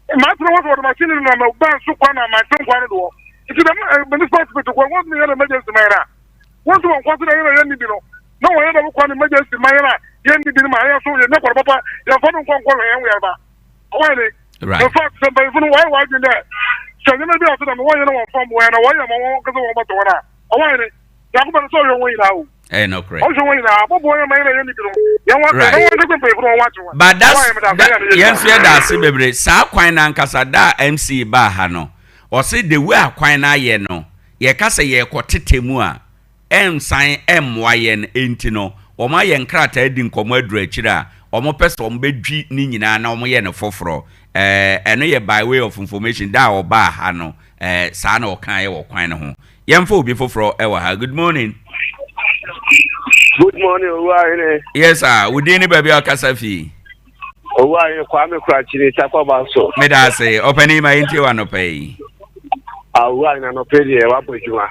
Speaker 7: Mmerante no wɔsɛ wɔde machine no nam ban so kwan na mantam kwan no doɔ. Nti dɛm eh, municipal hospital kwan wɔn yɛ no emergency ma yɛn a wɔn nso wɔn kɔ so na yɛn na yɛn ni bi no na wɔn yɛ dɛm kwan emergency ma yɛn a yɛn ni bi no ma yɛn so yɛn nyɛ kwan papa yɛn fa no nkɔ nkɔ hwɛ yɛn ho yɛn ba. Ɔwɔ yɛn ni. In fact sɛ mpanyinfo no wɔayɛ wɔn adwene dɛ sɛ nneɛma bi a ɔsɛ dɛm wɔn yɛ no wɔn fam wɔn na wɔn yɛ ma wɔn kasa wɔn bɛtɔ wɔn a ɔwɔ yɛn ni. Yakubu no sɛ ɔhwɛ wɔn nyinaa o.
Speaker 5: Ɛyɛ nokorɛ.
Speaker 7: Ɔhwɛ wɔn nyinaa abɔbɔ yɛn ma yɛn na yɛn ni bi no yɛn wɔn
Speaker 5: right.
Speaker 7: na wɔn kasa mpanyinfo no wɔn akye wɔn.
Speaker 5: But that's that yɛn nso yɛda ase bebree saa kwan no ankasa da a MC baa ha no ɔse the way a kwan no ayɛ no yɛka sɛ yɛrekɔ tete mu a ɛnsan ɛmmoa yɛn enti no wɔn ayɛ nkrataa di nkɔmmɔ aduru akyire a wɔn pɛ sɛ wɔn bɛdwi ne nyinaa na wɔn yɛ no foforɔ ɛɛ ɛno yɛ by way of information da a ɔbaa ha no ɛɛ saa na ɔkaeɛ wɔ kwan no ho. Yɛmfa obi foforɔ wɔ ha. Good morning.
Speaker 8: Good morning, Owura Ahene.
Speaker 5: Yes, sir. Wo din ne baabi a ɔkasa fi.
Speaker 8: Owura Ahene Kwame Kurakyiri Takwaba so.
Speaker 5: Meda ase. Ɔpanin ma yɛntie wɔ anɔpa yi.
Speaker 8: Ah, Owura Ahene anɔpa yi deɛ wabɔ adwuma.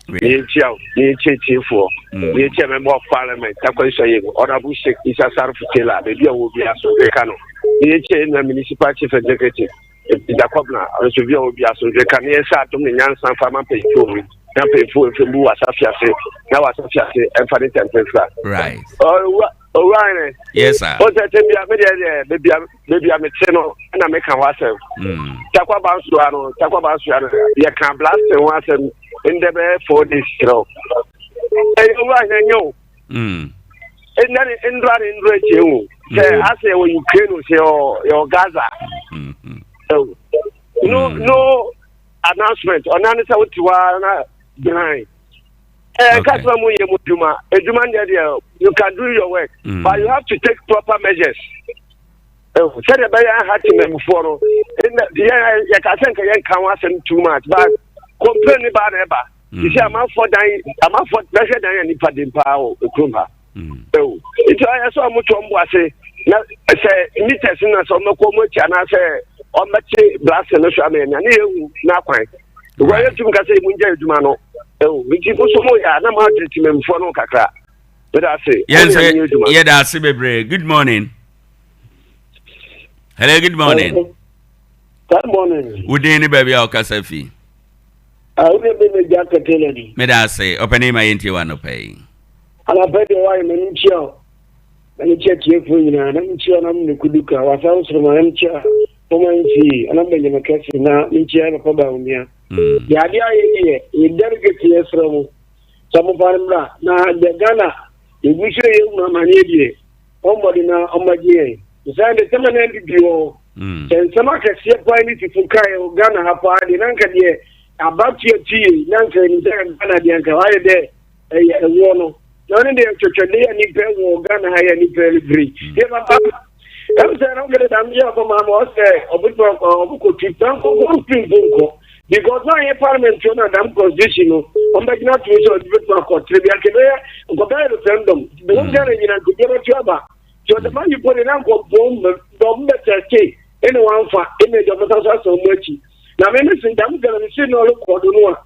Speaker 8: Ne yɛnkyia wo, ne yɛnkyia tiefoɔ, ne yɛnkyia member of parliament Takwa Nsua Yegu, Honorable Sheikh Isa Sarfo Taylor, baabi a ɔwɔ biara so ka no. Ne yɛnkyia yɛn nua municipal chief executive. Peter Kɔbena, nso bi a ɔwɔ bi asomdwe ka ne yɛn sɛ adom ne nyansa mfa ma mpanyinfoɔ wei na mpanyinfoɔ mfa mbu wɔ asafe ase na wɔ asafe ase ɛmfa ne ntɛmpɛ mfira.
Speaker 5: Right.
Speaker 8: Owura owura ne.
Speaker 5: Yes sir.
Speaker 8: O sɛ sɛ bia me deɛ deɛ bebia bebia me te no ɛna me ka ho asɛm.
Speaker 5: Mm.
Speaker 8: Takwa bansoa no takwa bansoa no yɛ ka blasting ho asɛm ndɛ bɛyɛ 4 days kyerɛw. Ɛyɛ owura hɛn nyɛ o.
Speaker 5: Mm.
Speaker 8: Ndɛ ne ndura ne ndura akyi ehu. Sɛ mm. asɛ yɛwɔ Ukraine o sɛ yɛwɔ Gaza.
Speaker 5: Mm-hmm.
Speaker 8: No mm. no announcement ɔna ne sɛ wote hɔ ara na behind. Ɛɛ kasima mu yɛ mu dwuma edwuma deɛ deɛ you can do your work mm. but you have to take proper measures. Sɛdeɛ ɛbɛyɛ aha temamufoɔ no yɛn yɛka sɛ nka yɛnka ho asɛm too much but complain ne baa na ɛba. Te sɛ amanfoɔ dan amanfoɔ bɛhwɛ dan a nipa den paa wɔ kurom ha. Ɛwɔ nti ɔyɛ sɛ ɔmo to ɔmo ase na sɛ meters na sɛ ɔmo kɔ ɔmo akyi anaasɛ ɔmo bɛkye blasting no so ama yɛn ne yɛhu n'akwan. Because yɛn tum kasa emu ngya adwuma no. Ɛwɔ nti mo so mo yɛ a na mo adwene temamfoɔ no kakra. Meda ase.
Speaker 5: Yɛn sɛ yɛda ase bebree. Good morning. Hello, good morning.
Speaker 9: Good morning.
Speaker 5: Wo din ne baabi a ɔkasa fi.
Speaker 9: Ah, wo de me gya kɛtɛ ni.
Speaker 5: Meda ase, ɔpɛni ma yɛntie wɔ anɔpa yi.
Speaker 9: Anɔpa deɛ wayɛ m'ani nkyia o. M'ani kyia tiefoɔ nyinaa, na menkyia na me kuduka, wasa wo soroma, na menkyia former MC, na Benjamin Kɛse, na menkyia papa Bawumia.
Speaker 5: Mm.
Speaker 9: Deɛ adeɛ ayɛ deɛ, yɛ delegate yɛ serɛ mo, sɛ momfa no mmra, na deɛ Ghana yɛgu so yɛ hunu amaneɛ deɛ, ɔmmɔde na ɔmmɛgye yɛn. Nsan de sɛma na NPP wɔ hɔ.
Speaker 5: Mm.
Speaker 9: Sɛ nsɛm akɛseɛ paa ne sifo kaeɛ wɔ Ghana ha paa deɛ na nka deɛ abatoɔ akyi yei na nka ɛnim sɛ Ghana deɛ nka wayɛ dɛ ɛyɛ ɛwoɔ no na ɔne deɛ twɛtwɛde yɛ nipa wɔ Ghana ha yɛ nipa ɛfiri mm. yɛ papa ɛm sɛ na ɔkɛdɛ dam yɛ ɔbɔ maa ma ɔsɛ ɔbɛtuma ɔbɛkɔtu na nkɔnkɔ mfiri mpo nkɔ because na ɔyɛ parliament na dam constitution no ɔmbɛgyina to sɛ ɔde bɛtuma akɔ tere bi akɛbɛyɛ nkɔbɛyɛ referendum bɛwɔ Ghana nyina nkɔbiara tu aba Nti ɔde ma yi bɔne na nkɔmpɔn mu na ɔmo bɛ tɛste ɛna wanfa ɛna ɛdi ɔmo san so asan ɔmo akyi na me me se dam galamsey na ɔrekɔ do no a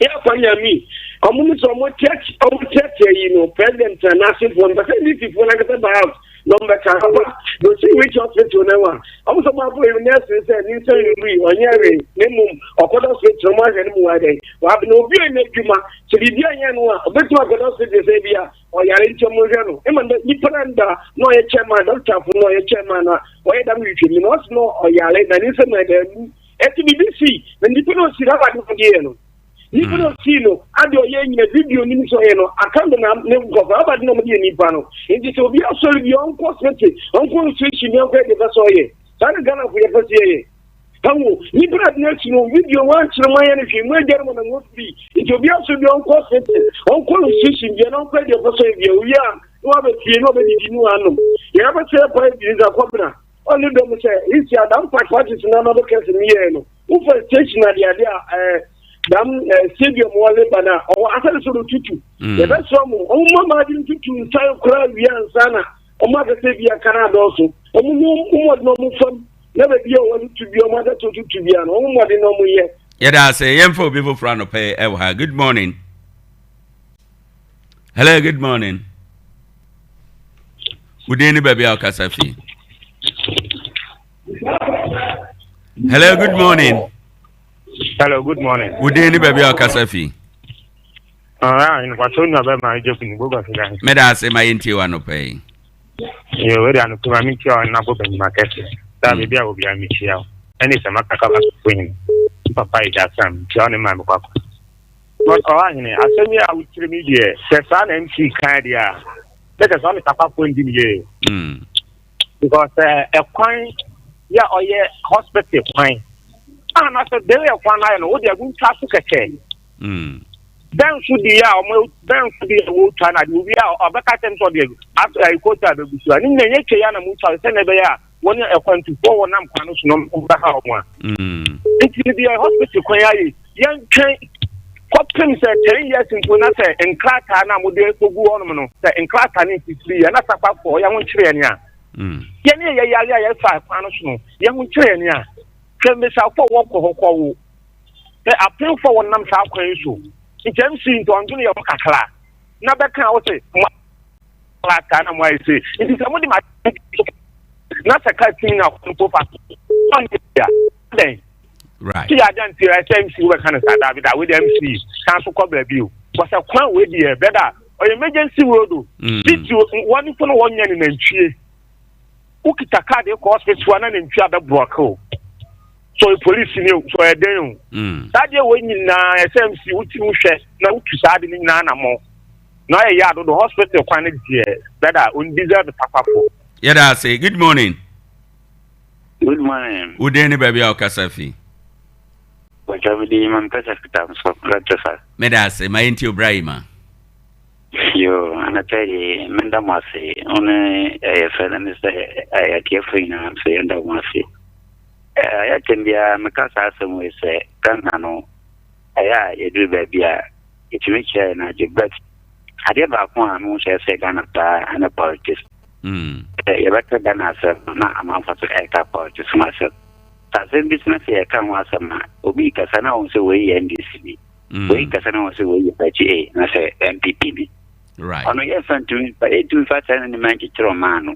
Speaker 9: yɛ afa nyame ɔmo ne sɛ ɔmo tɛt ɔmo tɛtɛ yi no president na n'asefoɔ no pɛsɛ ndc foɔ n'ankasa ba out na ɔmo bɛka papa na osi reach hospital na wa ɔmo sɛ ɔmo abɔ yi nurse sɛ ne nsa nwui ɔnyɛ hwee na mmom ɔkɔdɔ hospital ɔmo ahwɛ no mu wa dɛn wabena obi a ɛnyɛ adwuma sɛ biribi anyɛ no a ɔbɛtumi akɔdɔ hospital sɛ bi a ɔyare nti ɔmo nhwɛ no ema ndɛ nipa na nda na ɔyɛ chairman doctor fo na ɔyɛ chairman na ɔyɛ dam nhwehwɛmu na ɔsi na ɔyare na ne nsɛm na ɛda mu ɛti bibi si na nipa na osi na ade ɔde yɛ no nipa na osi no ade ɔyɛ nyina video nim sɛ ɔyɛ no aka de na ne nkɔfo aba de na ɔmo de yɛ nipa no nti sɛ obi asɔre bi ɔnkɔ sete ɔnkɔ nsuo bi ɔnkɔ ɛde fɛ sɛ ɔyɛ saa na Ghana fo yɛ fɛ sɛ yɛyɛ. Awo, nipa na adi akyi no, video wankyerɛ mu ayɛ no hwee, mu agya no mu na mu firi. Nti obi aso bi ɔnkɔ sete, ɔnkɔ institution bia na ɔnkɔ adi ɔpɛ sɛ bia owie a na wabɛ fie na ɔbɛdidi ne wanom. Yɛn abɛsɛ yɛ paa bi nsa kɔbena. Ɔne dɔm sɛ, isi adam park parties na na ɔbɛka sɛ meyɛɛ no. Wofa station ade ade a ɛɛ dam ɛɛ stadium wɔ leba na ɔwɔ asɛre so no tutu. Yɛbɛsrɛ mo, ɔmo mma maa bi ntutu nsan koraa wie ansa na ɔmo akɛsɛ bi aka no adɔɔso. Ɔmo nyɛ ɔmo mmɔden ɔmo fam. Na baabi a wɔde tu bi wɔn adɛto tutu bi ano wɔn mmɔden na wɔn yɛ.
Speaker 5: Yɛda ase yɛmfa obi foforɔ anɔpɛ yi ɛwɔ ha good morning hello good morning wodin ne baabi a ɔkasa fi. Hello, good morning.
Speaker 10: Hello, good morning.
Speaker 5: Wo din ne baabi a ɔkasa fi?
Speaker 10: Ah, nkwatɔ nua bɛ ma ɛgye kunu gbogbo ase dan.
Speaker 5: Meda ase ma yɛntie wa anɔpa yi.
Speaker 10: Yo, wei de anɔpa ma mentia wa na bɔ banyima kɛse. Saa mm. baabi a obi a mekyia wo. Ɛne sɛ maka kaba so hene. Papa yi da sam, mekyia wo ne maame kwakwa. Ɔhene, asɛm yi a wokyerɛ mi deɛ, sɛ saa na MC kan deɛ a, na kyerɛ sɛ ɔne papafoɔ ndi ne yie. Mm. Because ɛkwan yɛ ɔyɛ hospital kwan. A na sɛ bere ɛkwan no ayɛ no, wode agu ntwa so kɛkɛ. Mm. Bɛn so di a ɔmo bɛn so di a wɔtwa na de obi a ɔbɛka kyɛm sɛ ɔde ato ayi kota abɛgu so a ne nyinaa nyɛ twɛ ya na mo twa sɛ na ɛbɛyɛ a wɔne akwantufoɔ wɔ nam kwan no so no bɛha wɔn a. Mm. Nti deɛ hospital kwan ayɛ yɛntwɛn kɔpem sɛ ten years mpo na sɛ nkrataa no a mode kɔgu hɔnom no sɛ nkrataa no mfifiri yɛ na sakwafoɔ yɛn ho nkyerɛ yɛn a mm. yɛne yɛ yare a yɛfa kwan no so no yɛn ho nkyerɛ yɛn a hwɛ mmesiafoɔ wɔkɔ hɔ kɔwo sɛ apemfoɔ wɔnam saa kwan yi so nti mc nti ɔndwene yɛ ho kakra na bɛka a wo sɛ krataa na moayɛ sei nti sɛ mode ma na sɛ ka tumi na mpo fa dɛn
Speaker 5: right
Speaker 10: ti yɛ adeɛ nti ɛsɛ mc wobɛka no saa daabi da wei deɛ mc san so kɔ baabi o wɔsɛ kwan wei deɛ bɛda ɔyɛ emergency road o mm. titi wɔn fo no wɔnyɛ ne nantwie wokita kaadi kɔ hospital a na nantwie abɛborɔke o sɛ ɔyɛ polisi ni o sɛ ɔyɛ dɛn o mm. saa deɛ wei nyinaa ɛsɛ mc wotumi hwɛ na wotu saa de no nyinaa na mɔ Na ɔyɛ yɛ adodo hospital kwan no deɛ dada on deserve papapo.
Speaker 5: Yɛda ase. Good morning.
Speaker 11: Good morning.
Speaker 5: Wo din ne baabi a wokasa fi?
Speaker 11: Bàtà mi di Imam Kasa Fita nso Lɔtɔfa.
Speaker 5: Meda ase. Ma yɛntie obra yi ma.
Speaker 11: Yo, anɔpa yi menda mo ase. Wo ne ɛyɛ fɛ na ne sɛ ɛyɛ atiefo nyinaa nso yɛnda mo ase. Ɛyɛ kyɛn biara meka saa asɛm wei sɛ Ghana no ɛyɛ a yɛduru baabi a yɛtumi kyerɛ yɛn adwene but adeɛ baako a mehu sɛ ɛsɛ Ghana paa ɛne politics.
Speaker 5: Mm.
Speaker 11: Yɛbɛka Ghana asɛm na amanfo so ɛreka politics ho asɛm. Sɛ asɛm bi sena sɛ yɛka ho asɛm a obi kasa na wɔn sɛ wei yɛ NDC ni. Mm. Wei kasa na wɔn sɛ wei yɛ party A na sɛ NPP ni.
Speaker 5: Right.
Speaker 11: Ɔno yɛmfa ntumi mfa yɛntumi fa saa nneɛma nkyekyere ɔman no.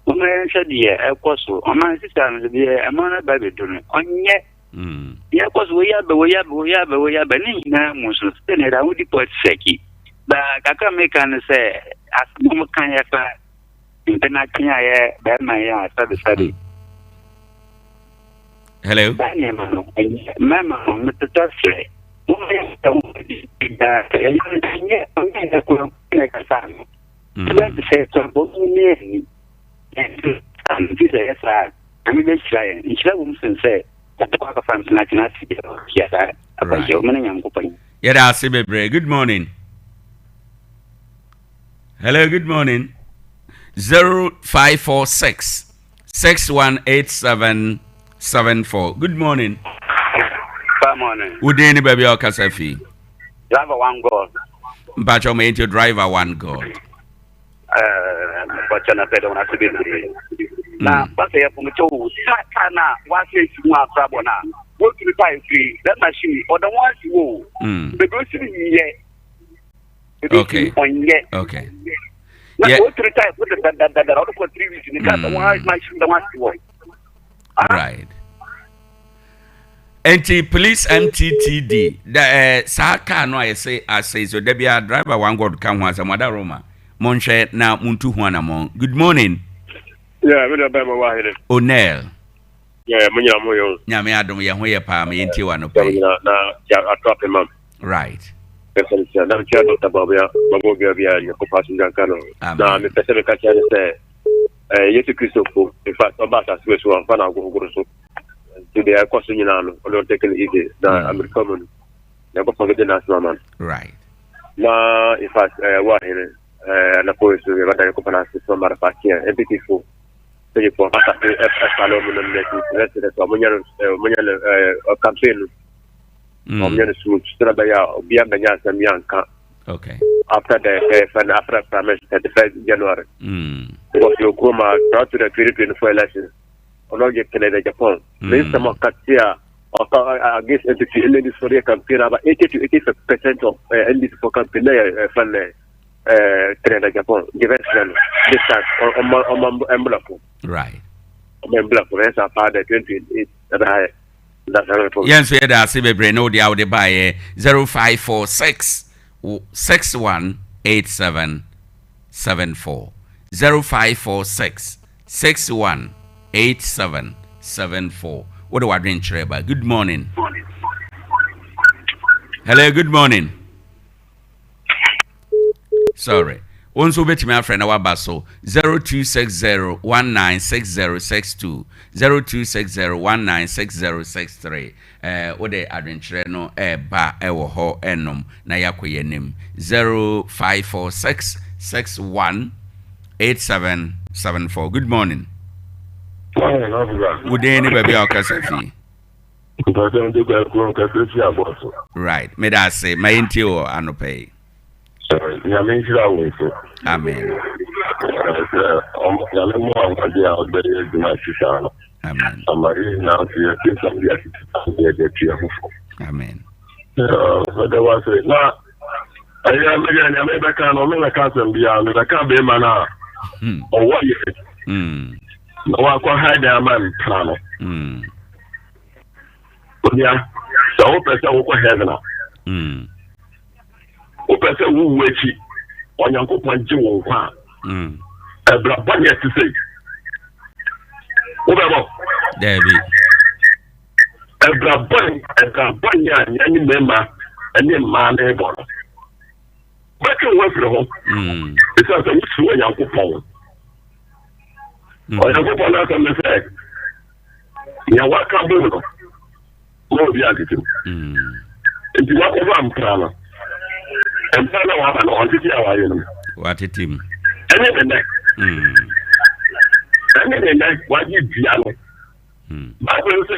Speaker 11: Wɔn yɛnhwɛ deɛ ɛkɔ so ɔman sisa no deɛ ɛman no ba bɛdu no ɔnyɛ
Speaker 5: Mm.
Speaker 11: Deɛ ɛkɔ so wei aba wei aba wei aba wei aba ne nyinaa mu so sɛ na ɛda wodi politics akyi. Ba kakra meka no sɛ asɛm a wɔka yɛ fa mpenatwe a yɛ bɛrima yɛ a sɛbesɛbe.
Speaker 5: Hello.
Speaker 11: Saa nneɛma no ɛnyɛ mmarima no metotɔ srɛ wɔn yɛ sɛ wɔn di daa sɛ ɛnyɛ ɛnyɛ ɔnyɛ ɛnyɛ kuro na ɛkasa no. Ɛbɛn te sɛ sɛ wɔn ni ani. Nti sɛ ɛyɛ saa a, Nyame bɛhyira yɛn. Nhyira wɔ mu sen sɛ yɛbɛkɔ akɔfa mpena atena ase deɛ ɔhyia saa akwanhyia. Ɔmo ne Nyankopɔn.
Speaker 5: Yɛda ase bebree. Good morning. Hello, good morning. 0546 6187 74. Good morning.
Speaker 12: Good morning.
Speaker 5: Wo din ne baabi a ɔkasa fi?
Speaker 12: Driver one God.
Speaker 5: Mpakyɛ ɔma yɛntie driver one God.
Speaker 12: bɔkyɛ na pɛ dɛ wɔn ase bebree na basa yɛ fom kyɛw ta ta na wase esi mu akora bɔ na wotumi pa efiri that machine ɔda wɔn asi wo bebree osi mi yɛ bebree osi mi ɔnyɛ
Speaker 5: okay
Speaker 12: na wotumi ta efo dadadada ɔde kɔ 3 weeks ni ka da wɔn machine da wɔn asi wɔ.
Speaker 5: Right. Nti police MTTD da eh, saa car no a yɛse asɛe so da biara driver one god ka ho asɛm ada Roma monhwɛ na muntu ho anamɔn. Good morning.
Speaker 13: Yeah, me da bɛma wa hene.
Speaker 5: Onel.
Speaker 13: Yeah, mo nyina mo yɛ o.
Speaker 5: Nyame adom yɛ ho yɛ paa ma yɛntie wa no pɛ.
Speaker 13: Nyina na ya ato apemam.
Speaker 5: Right.
Speaker 13: Mepɛ sɛ na mekyia Dr. Bawumia mabɔ obiara biara Nyankopɔn asomdwa nka no. Na mepɛ sɛ meka kyerɛ no sɛ eh, Yesu Kristo po in fact ɔba asase wei so amfa no agohogoro so nti deɛ ɛkɔ so nyinaa no ɔno ɔtake no easy na mm. Amerika mu no Nyankopɔn bɛgye n'asɛm ama no.
Speaker 5: Right.
Speaker 13: Na in fact eh, wɔ ahene eh, anapɔ yi so yɛbɛda Nyankopɔn ase so amara fa kyeɛ MPP fo sɛgyefo asase ɛsale ɔmo nom n'akyi sɛ sɛ ɔmo nyɛ no ɔmo nyɛ no campaign no Mm. Ɔmo no smooth sɛ ɛbɛyɛ a obiara bɛnya asɛm bi anka.
Speaker 5: Okay.
Speaker 13: After the uh, after the primary 31st January.
Speaker 5: Mm.
Speaker 13: Because your Kuroma prior to the 2024 elections, ɔno yɛ Canada Japan. Mm. Ne nsɛm ɔka tia ɔka against NPP NDC for the campaign about 80 to 85 percent of uh, NDC for campaign na yɛ fɛn nɛ Canada Japan defense no this time ɔmo ɔmo ɛmblɔfo.
Speaker 5: Right.
Speaker 13: Ɔmo ɛmblɔfo ɛsɛ apa the 2028 ɛbɛ ha yɛ.
Speaker 5: Yɛn nso yɛda ase bebree ne wo deɛ a wode baeɛ 0546 6187 74 0546 6187 74 wode w'adwenkyerɛ ba. Good morning. Hello, good morning. Sorry. Wo nso wobɛtumi afrɛ na waba so 0260196062 0260196063 eh, wode adwenkyerɛ no ɛreba ɛwɔ hɔ ɛnom na yɛakɔ yɛn anim 0546618774 Good morning.
Speaker 14: Morning, officer.
Speaker 5: Wo din ne baabi a wokasa fi?
Speaker 14: Mpatsɔ mede kwaku nkasa fi abɔso.
Speaker 5: Right, meda ase. Ma yɛntie wɔ anɔpa yi.
Speaker 14: Nyame nhyira wo nso.
Speaker 5: Amen.
Speaker 14: Sɛ Nyame mu ahoɔden a wode bɛyɛ adwuma te saa no.
Speaker 5: Amen.
Speaker 14: Ama yɛ nyinaa nso yɛte nsɛm de atete saa de yɛde atu yɛn ho fo.
Speaker 5: Amen.
Speaker 14: Meda wo ase. Na ɛyɛ meyɛ nea mebɛka no mebɛka asɛm biara mebɛka bɛrima no a hmm. ɔwɔ yɛ hmm. na wakɔ ha dan ama mpena no. Hmm. Onua, sɛ wopɛ sɛ wokɔ heaven a, wopɛ sɛ wowu akyi Onyankopɔn gye wo nkwa a, ɛbra bɔne ɛte sɛ yi. Wobɛbɔ?
Speaker 5: Daabi.
Speaker 14: Ɛbra bɔne, ɛbra bɔne a yɛne mmarima ne mmaa no bɔ no. Wobɛtwe wo ho afiri ho. Ɛsiane sɛ wosuro Onyankopɔn. Onyankopɔn no asɛm ne sɛ, nea waka bom no ma obi antete mu mm. nti wakɔfa mpra no mpra no a waba no ɔntete a wayɛ no mu
Speaker 5: watete mu
Speaker 14: ɛne ne nɛ mm. ɛne ne nɛ wagye dua no mm. bible no sɛ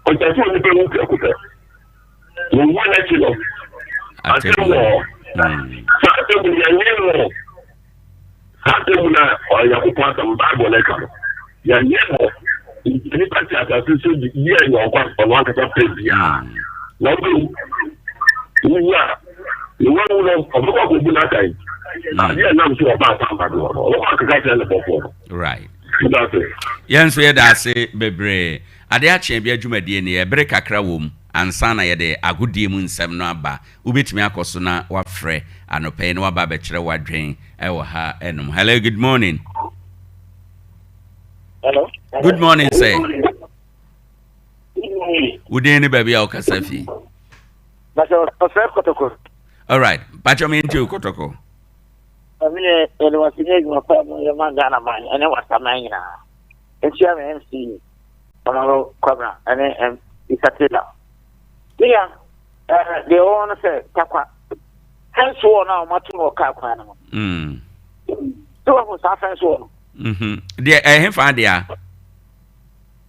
Speaker 14: ɔkyɛ sɛ onipa wu prɛko pɛ wɔwu n'akyi no asɛm wɔ hɔ saa asɛm no yɛnyɛ wɔ Saa asɛm no a Onyankopɔn asɛm Bible no ka no, yɛnyɛ hɔ. Nti nipa te asase so de yɛ nea ɔkɔ ɔno ankasa pɛ biara. Hmm. Na wobɛwu. Wowu a, ne wawu no, ɔbɛkɔ akɔbu n'atan. Hmm. Adeɛ a ɛnam so ɔba asampa do hɔ no, ɔbɛkɔ akeka kyerɛ ne bɔfoɔ no.
Speaker 5: Right. Yɛn nso yɛda ase bebree. Adeɛ akyeɛ bi adwumadie ni, ɛbere kakra wɔ mu ansa na yɛde agodie mu nsɛm no aba. Wobɛtumi akɔ so na wafrɛ anɔpa yi na waba abɛkyerɛ w'adwen wɔ ha nom. Hello, good morning.
Speaker 15: Hello.
Speaker 5: Good morning, sir. Wo din ne baabi a wokasa fi? All right. Pacho me nti kɔtɔkɔ.
Speaker 15: Amine yɛde wase ne adwuma pa mu yɛ ma Ghana man ɛne wasaman nyinaa. Nkyia me MC Honorable Kwabena ɛne M Isa Taylor. Mia Eh, deɛ ɛwɔ hɔ no sɛ takwa fɛnse wɔ no a wɔato no wɔ kaa kwan no ho.
Speaker 5: Mm.
Speaker 15: Sɛ wahu saa fɛnse wɔ no.
Speaker 5: Mhm. Deɛ ɛhe fa deɛ a?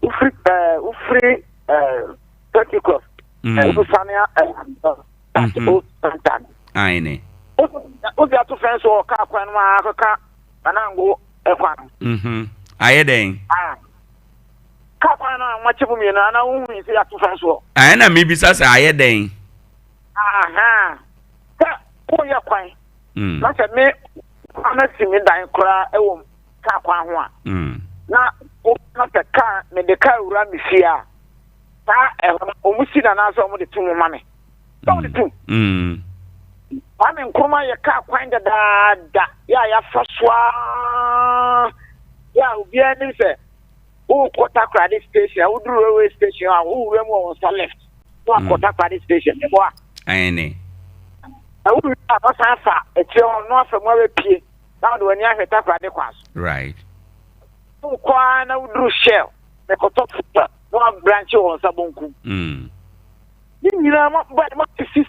Speaker 15: Wofiri ɛɛ wofiri ɛɛ Pentecost. Mm. Ɛɛ wosane ɛɛ
Speaker 5: mhm.
Speaker 15: old center.
Speaker 5: Ayi ne.
Speaker 15: Wosi ato fɛnse wɔ kaa kwan no mu akɔka Anango ɛkwan.
Speaker 5: Mhm. Ayɛ dɛn?
Speaker 15: Ah. Kaa kwan no a wɔakyɛ mu mmienu anaa wohu yi sɛ yɛato fɛn soɔ.
Speaker 5: Ɛna mebisa sɛ ayɛ dɛn?
Speaker 15: Aha. Sɛ woyɛ kwan. Mm. Na sɛ me kwan asi me dan koraa wɔ kaa kwan ho a.
Speaker 5: Mm.
Speaker 15: Na na sɛ kaa mede kaa wura me fie a saa ɛhɔ no wɔn si na anaasɛ wɔn de to mu ma me. Sɛ wɔn de to mu.
Speaker 5: Mm.
Speaker 15: Kwame Nkrumah yɛ kaa kwan dadaada yɛ a yɛafa so ara yɛ a obiara nim sɛ wokɔ Takoradi station a woduru railway station a wowura mu wɔ wo nsa left na wakɔ mm. Takoradi station ne boa.
Speaker 5: Ɛne.
Speaker 15: Na wowie a wasan afa akyire hɔ na wafa mu abɛpie na wode w'ani ahwɛ Takoradi kwan so.
Speaker 5: Right.
Speaker 15: Wokɔ ara na woduru Shell mekɔtɔ futa na wabranche wɔ nsa bonkum.
Speaker 5: Mm.
Speaker 15: Ne nyinaa ma ba ma sisi.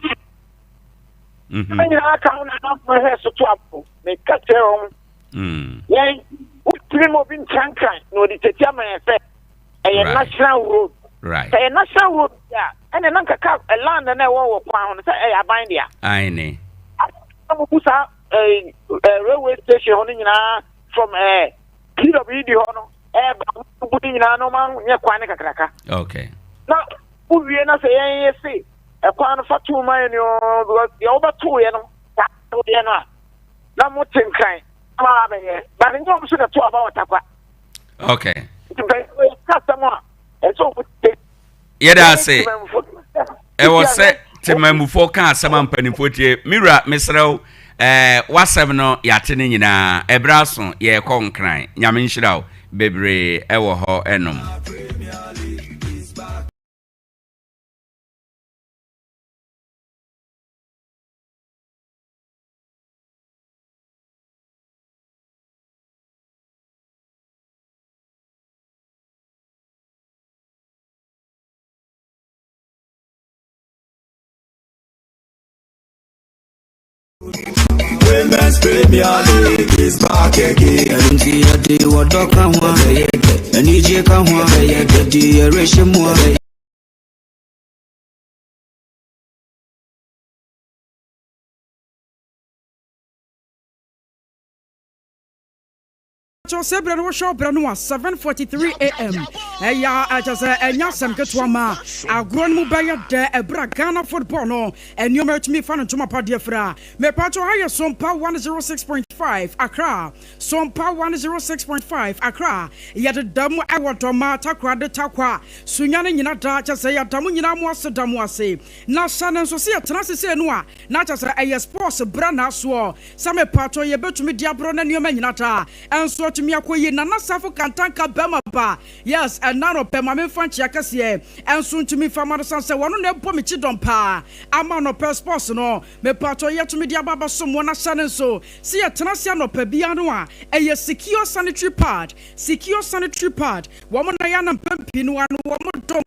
Speaker 5: Mm-hmm.
Speaker 15: Ne nyinaa ka ho na na mahwɛ so to abo meka kyerɛ wɔn.
Speaker 5: Mm.
Speaker 15: Yɛn wotumi ma obi nkrankran na ɔde tete ama yɛn sɛ ɛyɛ national road.
Speaker 5: Right.
Speaker 15: Sɛ ɛyɛ national road a ɛna na nka ka land na ɛwɔ wɔ kwan ho no sɛ ɛyɛ aban dea.
Speaker 5: Aine.
Speaker 15: Na mo bu saa ɛɛ railway station hɔ no nyinaa from ɛɛ PWD hɔ no ɛɛba mo bu ne nyinaa na ɔmo anyɛ kwan no kakraka.
Speaker 5: Okay.
Speaker 15: Na wowie na sɛ yɛn yɛ se ɛkwan no fa tuu ma yɛn o because deɛ wobɛtoo yɛ no saa woyɛ no a. na mo te nkran na ma abɛyɛ but nyɛ ɔmo so na to aba wɔ takwa.
Speaker 5: Okay.
Speaker 15: Nti mpanyinfoɔ yɛ ka asɛm a ɛsɛ ɔmo te.
Speaker 5: Yɛda ase. Ɛwɔ sɛ temamufoɔ ka asɛm a mpanimfoɔ tie. Me wura, mesrɛ wo, ɛɛ w'asɛm no yɛate ne nyinaa. Ɛberɛ aso, yɛrekɔ Nkran. Nyame nhyira wo bebree ɛwɔ hɔ ɛnom.
Speaker 16: Women's Premier League is back again. Nti yɛde wɔdɔ ka ho a anigye ka ho a yɛde yɛrehyɛ mu a.
Speaker 17: Kyerɛ sɛ berɛ no wohwɛ wo berɛ no a 7:43 am ɛyɛ a ɛkyɛ sɛ ɛnyɛ asɛm ketewa ma agorɔ no mu bɛyɛ dɛ ɛberɛ a Ghana football no nneɛma atumi fa no ntoma pa deɛ fira. Mepatwɔ ha yɛ Sompa 106.5 Accra, Sompa 106.5 Accra. Yɛdeda mu ɛwɔ Dɔma, Takoradi, Tarkwa, Sunyani nyina da kyɛ sɛ yɛda mo nyinaa mo ase da mo ase. Na hyɛ no nso sɛ yɛtena ase sei no a na kyɛ sɛ ɛyɛ sports berɛ na asoɔ. Sɛ mepaatɔ yɛbɛtumi de abrɔ na nneɛma nyina daa nso atumi akɔ yie Nana Safo Kantanka bɛma ba yes ɛna anɔpɛ ma memfa nkyea kɛseɛ nso ntumi mfa ma no sane sɛ wɔno na ɛbɔ me kyidɔm paa ama anɔpɛ sports no mepaatɔ yɛtumi de aba abɛsom wɔn ahyɛ no nso sɛ yɛtena ase anɔpa biara no a ɛyɛ secure sanitary pad secure sanitary pad wɔn na yɛ ana mpɛn pii no ano wɔn dom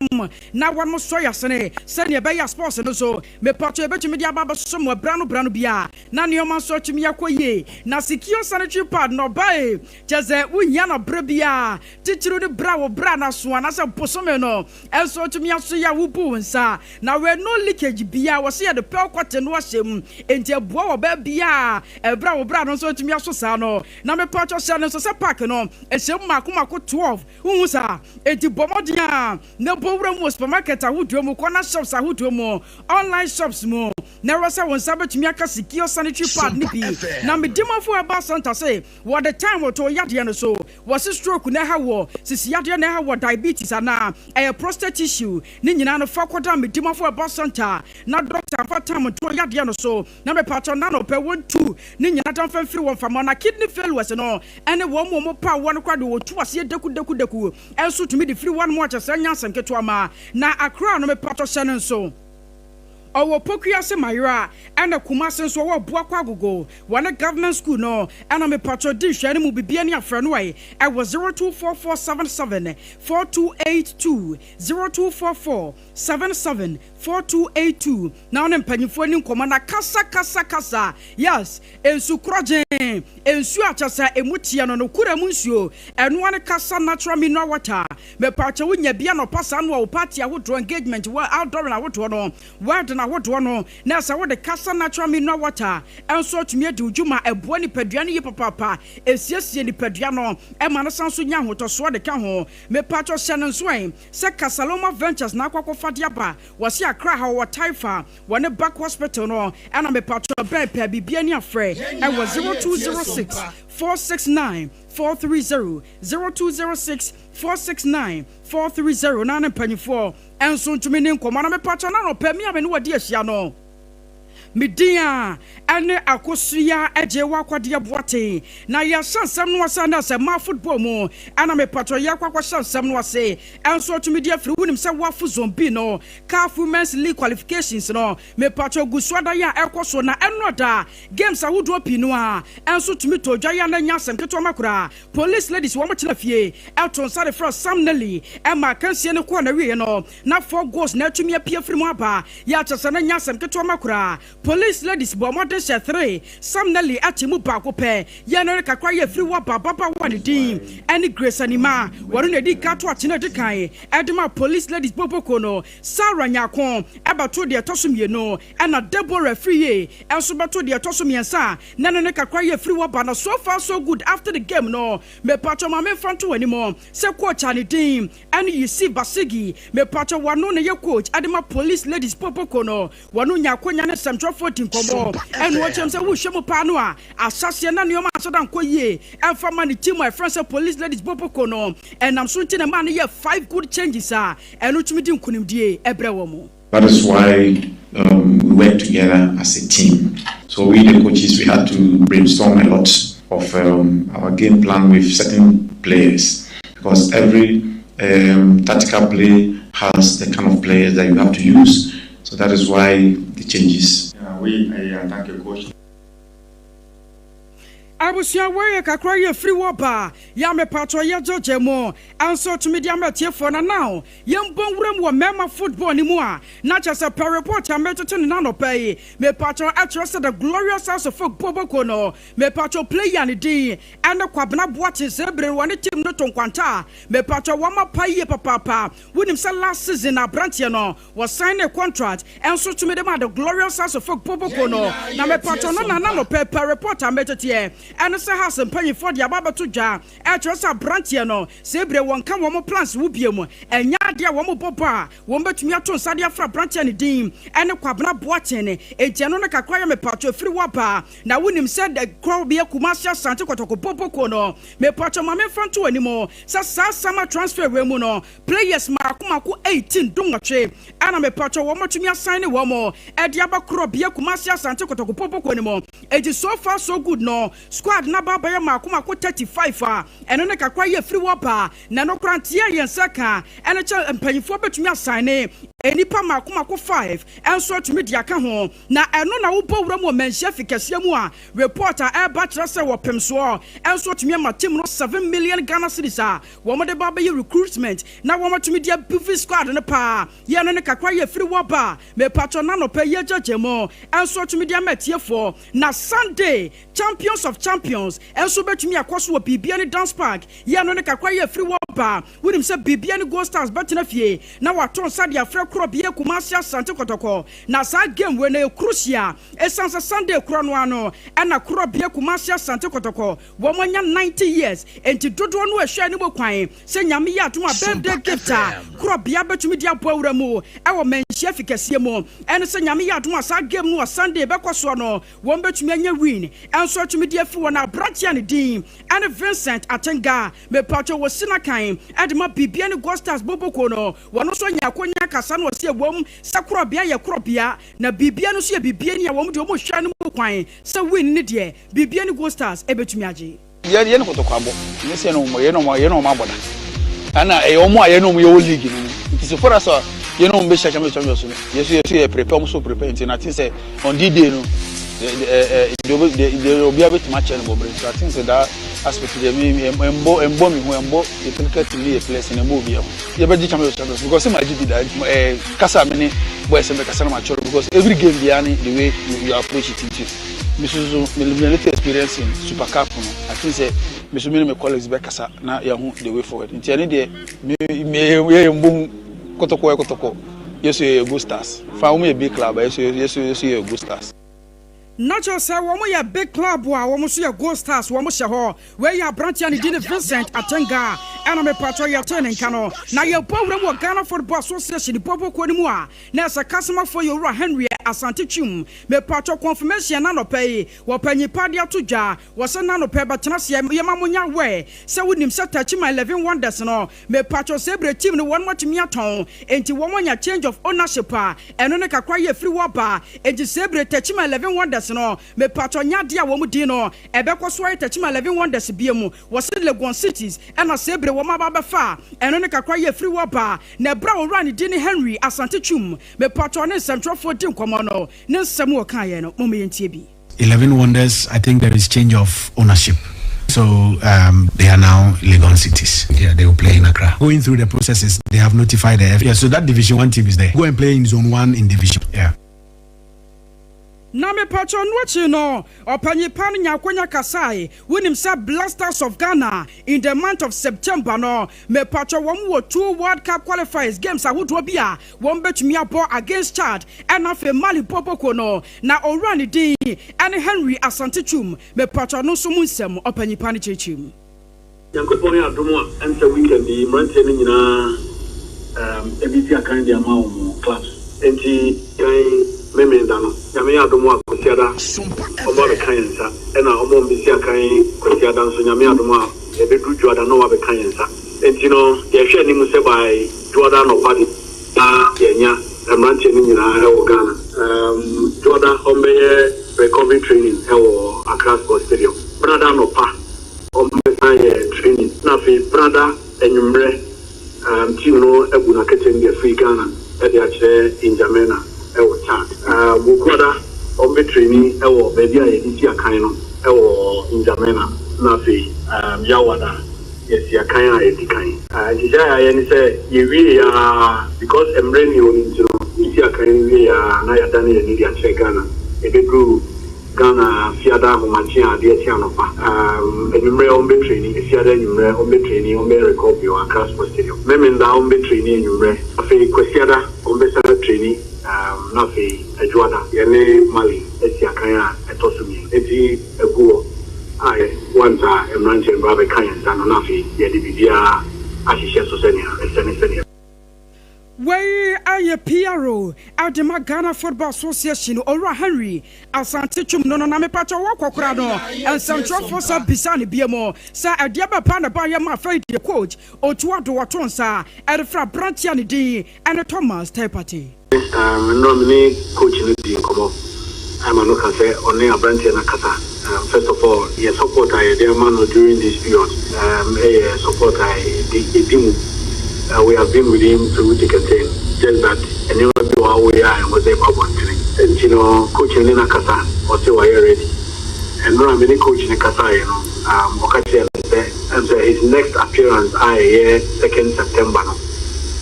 Speaker 17: na wɔn sɔ yɛasene sɛdeɛ ɛbɛyɛ a sports no nso mepaatɔ yɛbɛtumi de aba abɛsom wɔ berɛ ano berɛ ano biara Na nneɛma nso atumi akɔ yie. Na secure sanitary pad no ɔba e, kyerɛ sɛ wohia no berɛ biara, titiriw ne berɛ a wo bra no aso anaasɛ bosome no nso atumi aso yɛ a wobu wo nsa. Na wei no leakage biara, wɔse yɛde pearl cotton no ahyɛ mu, enti ɛboa wɔ baa biara ɛberɛ a wo bra no nso atumi aso saa no. Na mepakyɛw hyɛ no nso sɛ pack no ɛhyɛ mu mmaako mmaako 12, wohu saa? Enti bɔ mmɔden ara na bɔ wura mu wɔ supermarket ahodoɔ mu, corner shops ahodoɔ mu, online shops mu na ɛwɔ sɛ wo nsa bɛtumi aka secure sanitary pad no bi. Na me dimafo herbal center se wɔde time to yadeɛ no so. Wɔse stroke na ɛha woɔ, sisi yadeɛ na ɛha woɔ, diabetes anaa ɛyɛ prostate issue, ne nyinaa no fa kɔda me dimafo herbal center na doctor mfa time nto yadeɛ no so. Na mepakyɛw na anɔpɛ wɔntu ne nyinaa da mfa mfiri hɔ mfa ma. Na kidney failures no ɛne wɔn a wɔpa awoɔ no koraa deɛ wɔtu aseɛ daku daku daku nso tumi de firi hɔ nom a kyerɛ sɛ ɛnyɛ asɛm ketewa ma. Na Accra no mepakyɛw hyɛ no nso. Ɔwɔ Pokuase Mayera ɛna Kumase nso ɔwɔ Boakɔ Agogo wɔne Government school no ɛna mepatwɔ di nhwɛɛ no mu bibia ni afrɛ no ɛ ɛwɔ 0244 774282 0244 774282 na wone mpanyinfoɔ ni nkɔmɔ na kasa kasa kasa yes nsu korɔgyen nsuo a kyɛsɛ emu teɛ no no kura mu nsuo ɛnoa ne kasa natural mineral water Mepaakyɛw wo nya bi anɔpa saa no a wo party ahodoɔ, engagement, wɔ outdooring ahodoɔ no, wedding ahodoɔ no, na sɛ wode kasa natural mineral water nso atumi adi wo dwuma, ɛboa nipadua no yie papaapa, ɛsiesie nipadua no, ɛma no san nso nya ahotɔsoɔ de ka ho. Mepaakyɛw hyɛ no nso ɛ sɛ Casaloma Ventures na akɔ akɔfa de aba, wɔse Accra ha wɔwɔ Taifa, wɔne Back Hospital no, ɛna mepaakyɛw bɛn pɛ biribi ani afrɛ ɛwɔ 0206 469 430, 0206 469 430 na ne mpanyinfoɔ nso ntumi ne nkɔmmɔ na mepakyɛ na anɔpɛ me a me ne wadi ahyia no me din a ɛne Akosua Agye Wakwadeɛ Boateng na yɛhyɛ nsɛm no ase na sɛ maa football mu ɛna mepakyɛ yɛkɔ akɔhyɛ nsɛm no ase ɛnso atumi di afiri wonim sɛ wafo zone B no CAF Women's League qualifications no mepakyɛ gu so ada yɛ a ɛkɔ so na ɛno da games ahodoɔ pii no a ɛnso tumi tɔ dwa yɛ a na ɛnyɛ asɛm ketewa ma koraa Police ladies wɔn tena fie to nsa de frɛ Sam Nelly ma akansie no kɔɔ n'awieɛ no na 4 goals na atumi apue afiri mu aba yɛ a kyerɛ sɛ na ɛnyɛ asɛm ketewa ma koraa. Police ladies bɔɔ mmɔden hyɛɛ 3, Sam Nelly ate mu baako pɛ yɛ no ne kakra yɛ afiri hɔ aba ababaawa a ne din ne Grace Animah wɔno na ɛdii ka to akyene a ɛdi kan de maa Police ladies boboko no. Sarah Nyarko bɛtoo deɛ ɛtɔ so mmienu ɛna Deborah Afriyie nso bɛtoo deɛ ɛtɔ so mmiɛnsa a Na no ne kakra yɛ firi hɔ ba no so far so good after the game no mepakyɛw ma menfa nto w'anim sɛ coach a ne din ɛne Yusuf Basigi mepakyɛw wano na ɛyɛ coach ɛde ma police ladies popoko no wano nya akonya ne nsɛmtwerɛfoɔ di nkɔmmɔ. Ɛna ɔkyerɛ mu sɛ wohwɛ mu paa no a, ahyɛaseɛ na nneɛma anhyɛ da nkɔ yie ɛmfa ma ne team a ɛfrɛ no sɛ Police Ladies Boboko no. Ɛnam so nti na ɛmaa no yɛɛ five good changes a ɛno tumi de nkunimdie brɛɛ wɔn.
Speaker 18: That is why um, we work together as a team. So we, the coaches, we had to brainstorm a lot of um, our game plan with certain players because every um, tactical play has the kind of players that you have to use. So that is why the changes.
Speaker 19: Yeah, we, I thank you, coach.
Speaker 17: Abusua wei yɛ kakra yi efiri wɔ ba ya mepatɔ yɛ gyɛgyɛ mu nso tumi de ama atiefoɔ na now yɛn bɔ nwura mu wɔ mmarima football ne mu a na kyerɛ sɛ pɛ report a metoto ne nanɔpɛ yi mepatɔ ɛkyerɛ sɛ the glorious house of folk boboko no mepatɔ player ne din ɛne Kwabena Boakye sɛ bere wɔ ne team no to nkwanta a mepatɔ wɔn apa yie papaapa wonim sɛ last season aberanteɛ no Wɔ sign ne contract nso tumi de ma the glorious house of folk boboko no na mepatɔ no na nanɔpɛ pɛ report a meteteɛ ɛne sɛ house mpanyinfoɔ de aba abɛto dwa ɛkyerɛ sɛ abranteɛ no sɛ bire wɔn ka wɔn plans wo biom ɛnyɛ adeɛ a wɔn bɔ bɔ a wɔn bɛtumi ato nsa de afra abranteɛ ne din ɛne Kwabena Boateng enti ɛno ne kakra yɛ mepatɔ efiri wɔ aba na wonim sɛ korɔ Kumasi Asante Kɔtɔkɔ boboko no mepatɔ ma memfa nto anim sɛ saa summer transfer wei mu no Players mako mako 18, dunwɔtwe, ɛna mepatwɔ wɔn atumi asan ne wɔn ɛde aba korɔ bea Kumasi Asante Kotoko Popoko no mu. Enti so far so good no squad no aba abɛyɛ mako mako 35 a ɛno ne kakra yi afiri hɔ ba na ɛno koraa nteɛ yɛn nsa ka ɛne kyɛ mpanyinfoɔ bɛtumi asan ne nnipa mako mako 5 ɛnso atumi de aka ho na ɛno na wobɔ wura mu wɔ manhyia fi kɛseɛ mu a report a ɛreba kyerɛ sɛ wɔpem soɔ ɛnso atumi ama team no 7 million Ghana cedis a Wɔn de ba bɛyɛ recruitment na wɔn atumi de abufi squad no paa. Yɛ no ne kakra yɛ firi wɔ ba. Mepatwɔ na anɔpa yi agyagya mu nso atumi de ama atiefoɔ. Na Sunday champions of champions nso bɛtumi akɔ so wɔ Biribiani Dance Park. Yɛ no ne kakra yɛ firi wɔ ba. Wonim sɛ Biribiani Gold Stars bɛtena fie na wɔato nsa de afrɛ korɔbea Kumasi Asante Kɔtɔkɔ. Na saa game wei no ɛyɛ crucial ɛsiane sɛ Sunday korɔ no ara no ɛna korɔbea Kumasi Asante Kɔtɔkɔ Wɔn anya 90 years enti dodoɔ no ɛhwɛ anim kwan sɛ Nyame yɛ adom a birthday gift a korɔbea bɛtumi de abɔ awura mu ɛwɔ Manhyia fi kɛseɛ mu ɛne sɛ Nyame yɛ adom a saa game no wɔ Sunday bɛkɔ soɔ no wɔn bɛtumi anya win ɛnso atumi de afiri wɔn aberanteɛ a ne din ɛne Vincent Atenga mepatwɔ wɔ si nakan ɛde ma Bibia ne Gold Stars boboko no wɔn nso anya akonya kasa no ɔse ɛwom sɛ korɔbea yɛ korɔbea na Bibia no nso yɛ Bibia ni a wɔn deɛ wɔn hwɛ anim kwan sɛ win ne deɛ Biribia ne Gold Stars bɛtumi agye.
Speaker 20: Yɛ yɛne kɔtɔkɔ abɔ nyɛ sɛ yɛne wɔn yɛne wɔn yɛne wɔn abɔ da ɛna ɛyɛ wɔn a yɛne wɔn yɛwɔ league no mu nti so far as a yɛne wɔn bɛhyia champions champions no yɛso yɛso yɛ prepare wɔn so prepare nti na I think sɛ on D day no deɛ deɛ deɛ obiara bɛtumi akyɛ no bɔ bere so I think sɛ that aspect deɛ me ɛmbɔ ɛmbɔ me ho ɛmbɔ yɛ technical team ne yɛ players no ɛmbɔ obiara ho yɛbɛgye champions champions because sɛ ma gye bi da ɛɛ kasa me ne boys mbɛkasa na ma kyerɛ because every game biara ne the way you, you approach it nti. Me nso so me me little experience in super cup no I think sɛ me nso me ne me colleagues bɛkasa na yɛahu the way forward nti ɛne deɛ me me yɛ yɛ mbom kɔtɔkɔ yɛ kɔtɔkɔ yɛ so yɛ good stars fa wɔn yɛ big club yɛ so yɛ so yɛ so yɛ good stars.
Speaker 17: Na kyerɛ sɛ wɔn yɛ big club a wɔn nso yɛ gold stars wɔn hyɛ hɔ. Wei yɛ aberanteɛ a ne din ne Vincent Atenga ɛna mepatwɔ yɛtee ne nka no na yɛbɔ wuram wɔ Ghana Football Association bɔbɔ kuo no mu a na ɛsɛ Kasemafoɔ yɛ Owura Henry Asante Twum. Mepatwɔ confirmation na anɔpa yi wɔ panyin pa de ato dwa wɔ sɛ na anɔpa yi bɛtena ase yɛma mo nya aware sɛ wonim sɛ Techiman 11 Wonders no mepatwɔ sɛ ebire team no wɔn atumi atɔn enti wɔn anya change of ownership a ɛno ne kakra yi efiri hɔ aba enti sɛ ebire Techiman 11 Wonders no mepatwɔ nyɛ adeɛ a wɔn din no ɛbɛkɔ so ayɛ Techiman 11 Wonders biom wɔ sɛ Legon Cities ɛna sɛ ebire wɔn aba abɛfa a ɛno ne kakra yi efiri hɔ aba na ɛberɛ a owura ne din ne Henry Asante Twum Mepatwɔ ne nsɛmtwerɛfoɔ di nkɔmmɔ no, ne nsɛm a ɔkaeɛ no, momma yɛntie bi.
Speaker 21: 11 Wonders, I think there is change of ownership. So um, they are now Legon cities. Yeah, they will play in Accra. Going through the processes, they have notified the F. Yeah, so that Division 1 team is there. Go and play in Zone 1 in Division. Yeah.
Speaker 17: Na mepatwɔ no akyi no, ɔpanyin pa no nya akonya kasae. Wonim sɛ Blasters of Ghana in the month of September no, mepatwɔ wɔn wɔ two World Cup qualifiers games ahodoɔ bi a wɔn bɛtumi abɔ against Chad ɛna afei Mali bɔbɔkuo no. Na owura ne din ɛne Henry Asante Twum. Mepatwɔ no nso mu nsɛm ɔpanyin pa no kyerɛkyerɛ mu.
Speaker 22: Nyankopɔn yɛ adom a ɛnsɛ weekend yi mmeranteɛ no nyinaa ɛbɛsi akan de ama wɔn clubs. Enti kan Memeneda no, Nyame yɛ adom a Kwasiada ɔmo abɛka yɛn nsa, ɛna ɔmo a ɔmo bɛsi akan Kwasiada nso Nyame adom a ɛbɛduru Dwoada na ɔmo abɛka yɛn nsa. Enti no yɛhwɛ anim sɛ by Dwoada anɔpa deɛ na yɛanya mmeranteɛ no nyinaa wɔ Ghana. Dwoada ɔmo bɛyɛ recovery training wɔ Accra Sports Stadium. Benada anɔpa ɔmo bɛsan ayɛ training na afei Benada anwummerɛ Um, team no abu n'akɛtɛm de afiri Ghana de akyerɛ N'Djamena wɔ Chad. Um, Wukuada, wɔbɛtreni wɔ baabi a yɛde si akan no wɔ N'Djamena, na afei um, Yawada, yɛasi akan a ɛdi kan. Uh, nhyehyɛe a yɛayɛ ne sɛ yɛwie ara, because mmerɛ nni hɔ no nti no, yɛsi akan no wie ara na yɛadane yɛn ani de akyerɛ Ghana. Ɛbɛduru Ghana fiada ahomakye a adeɛ kye anɔpa um anwummerɛ wɔn bɛ traini efiada anwummerɛ wɔn bɛ traini wɔn bɛyɛ recovery wɔ Accra Sports Stadium Memenda wɔn bɛ traini anwummerɛ afei Kwasiada wɔn bɛ san traini um na afei Adwoada yɛne Mali asi akan a ɛtɔ so mmienu enti agu hɔ a yɛ once a mmeranteɛ no ba abɛka yɛn nsa no na afei yɛde biribiara ahyehyɛ so sɛnea ɛsɛ ne sɛnea.
Speaker 17: Wei yɛ PRO de ma Ghana Football Association Owura Henry Asante Twum no no na mepakyɛw wɔkɔ koraa no nsɛmtwerɛfoɔ sa bisa no biom sɛ ɛdeɛ bɛ paa na ɛbaeɛ ma afei deɛ coach Otto Addo wɔto nsa de frɛ aberanteɛ a ne din ne Thomas Teh-Partey.
Speaker 22: Nnora me ne coach no dii nkɔmmɔ ma no ka sɛ ɔne aberanteɛ no akasa. First of all, yɛ support a yɛde ama no during this period yɛ support a ɛdi mu. We have been with him through thick and thin, just that nneɛma bi wɔ hɔ a woyɛ a ɛwɔ sɛ ɛba abɔntene. Nti no coach no ne no akasa, ɔse wayɛ ready. Nnora me ne coach no kasaeɛ no, ɔka kyerɛɛ me sɛ ɛm sɛ his next appearance a ɛyɛ second September no,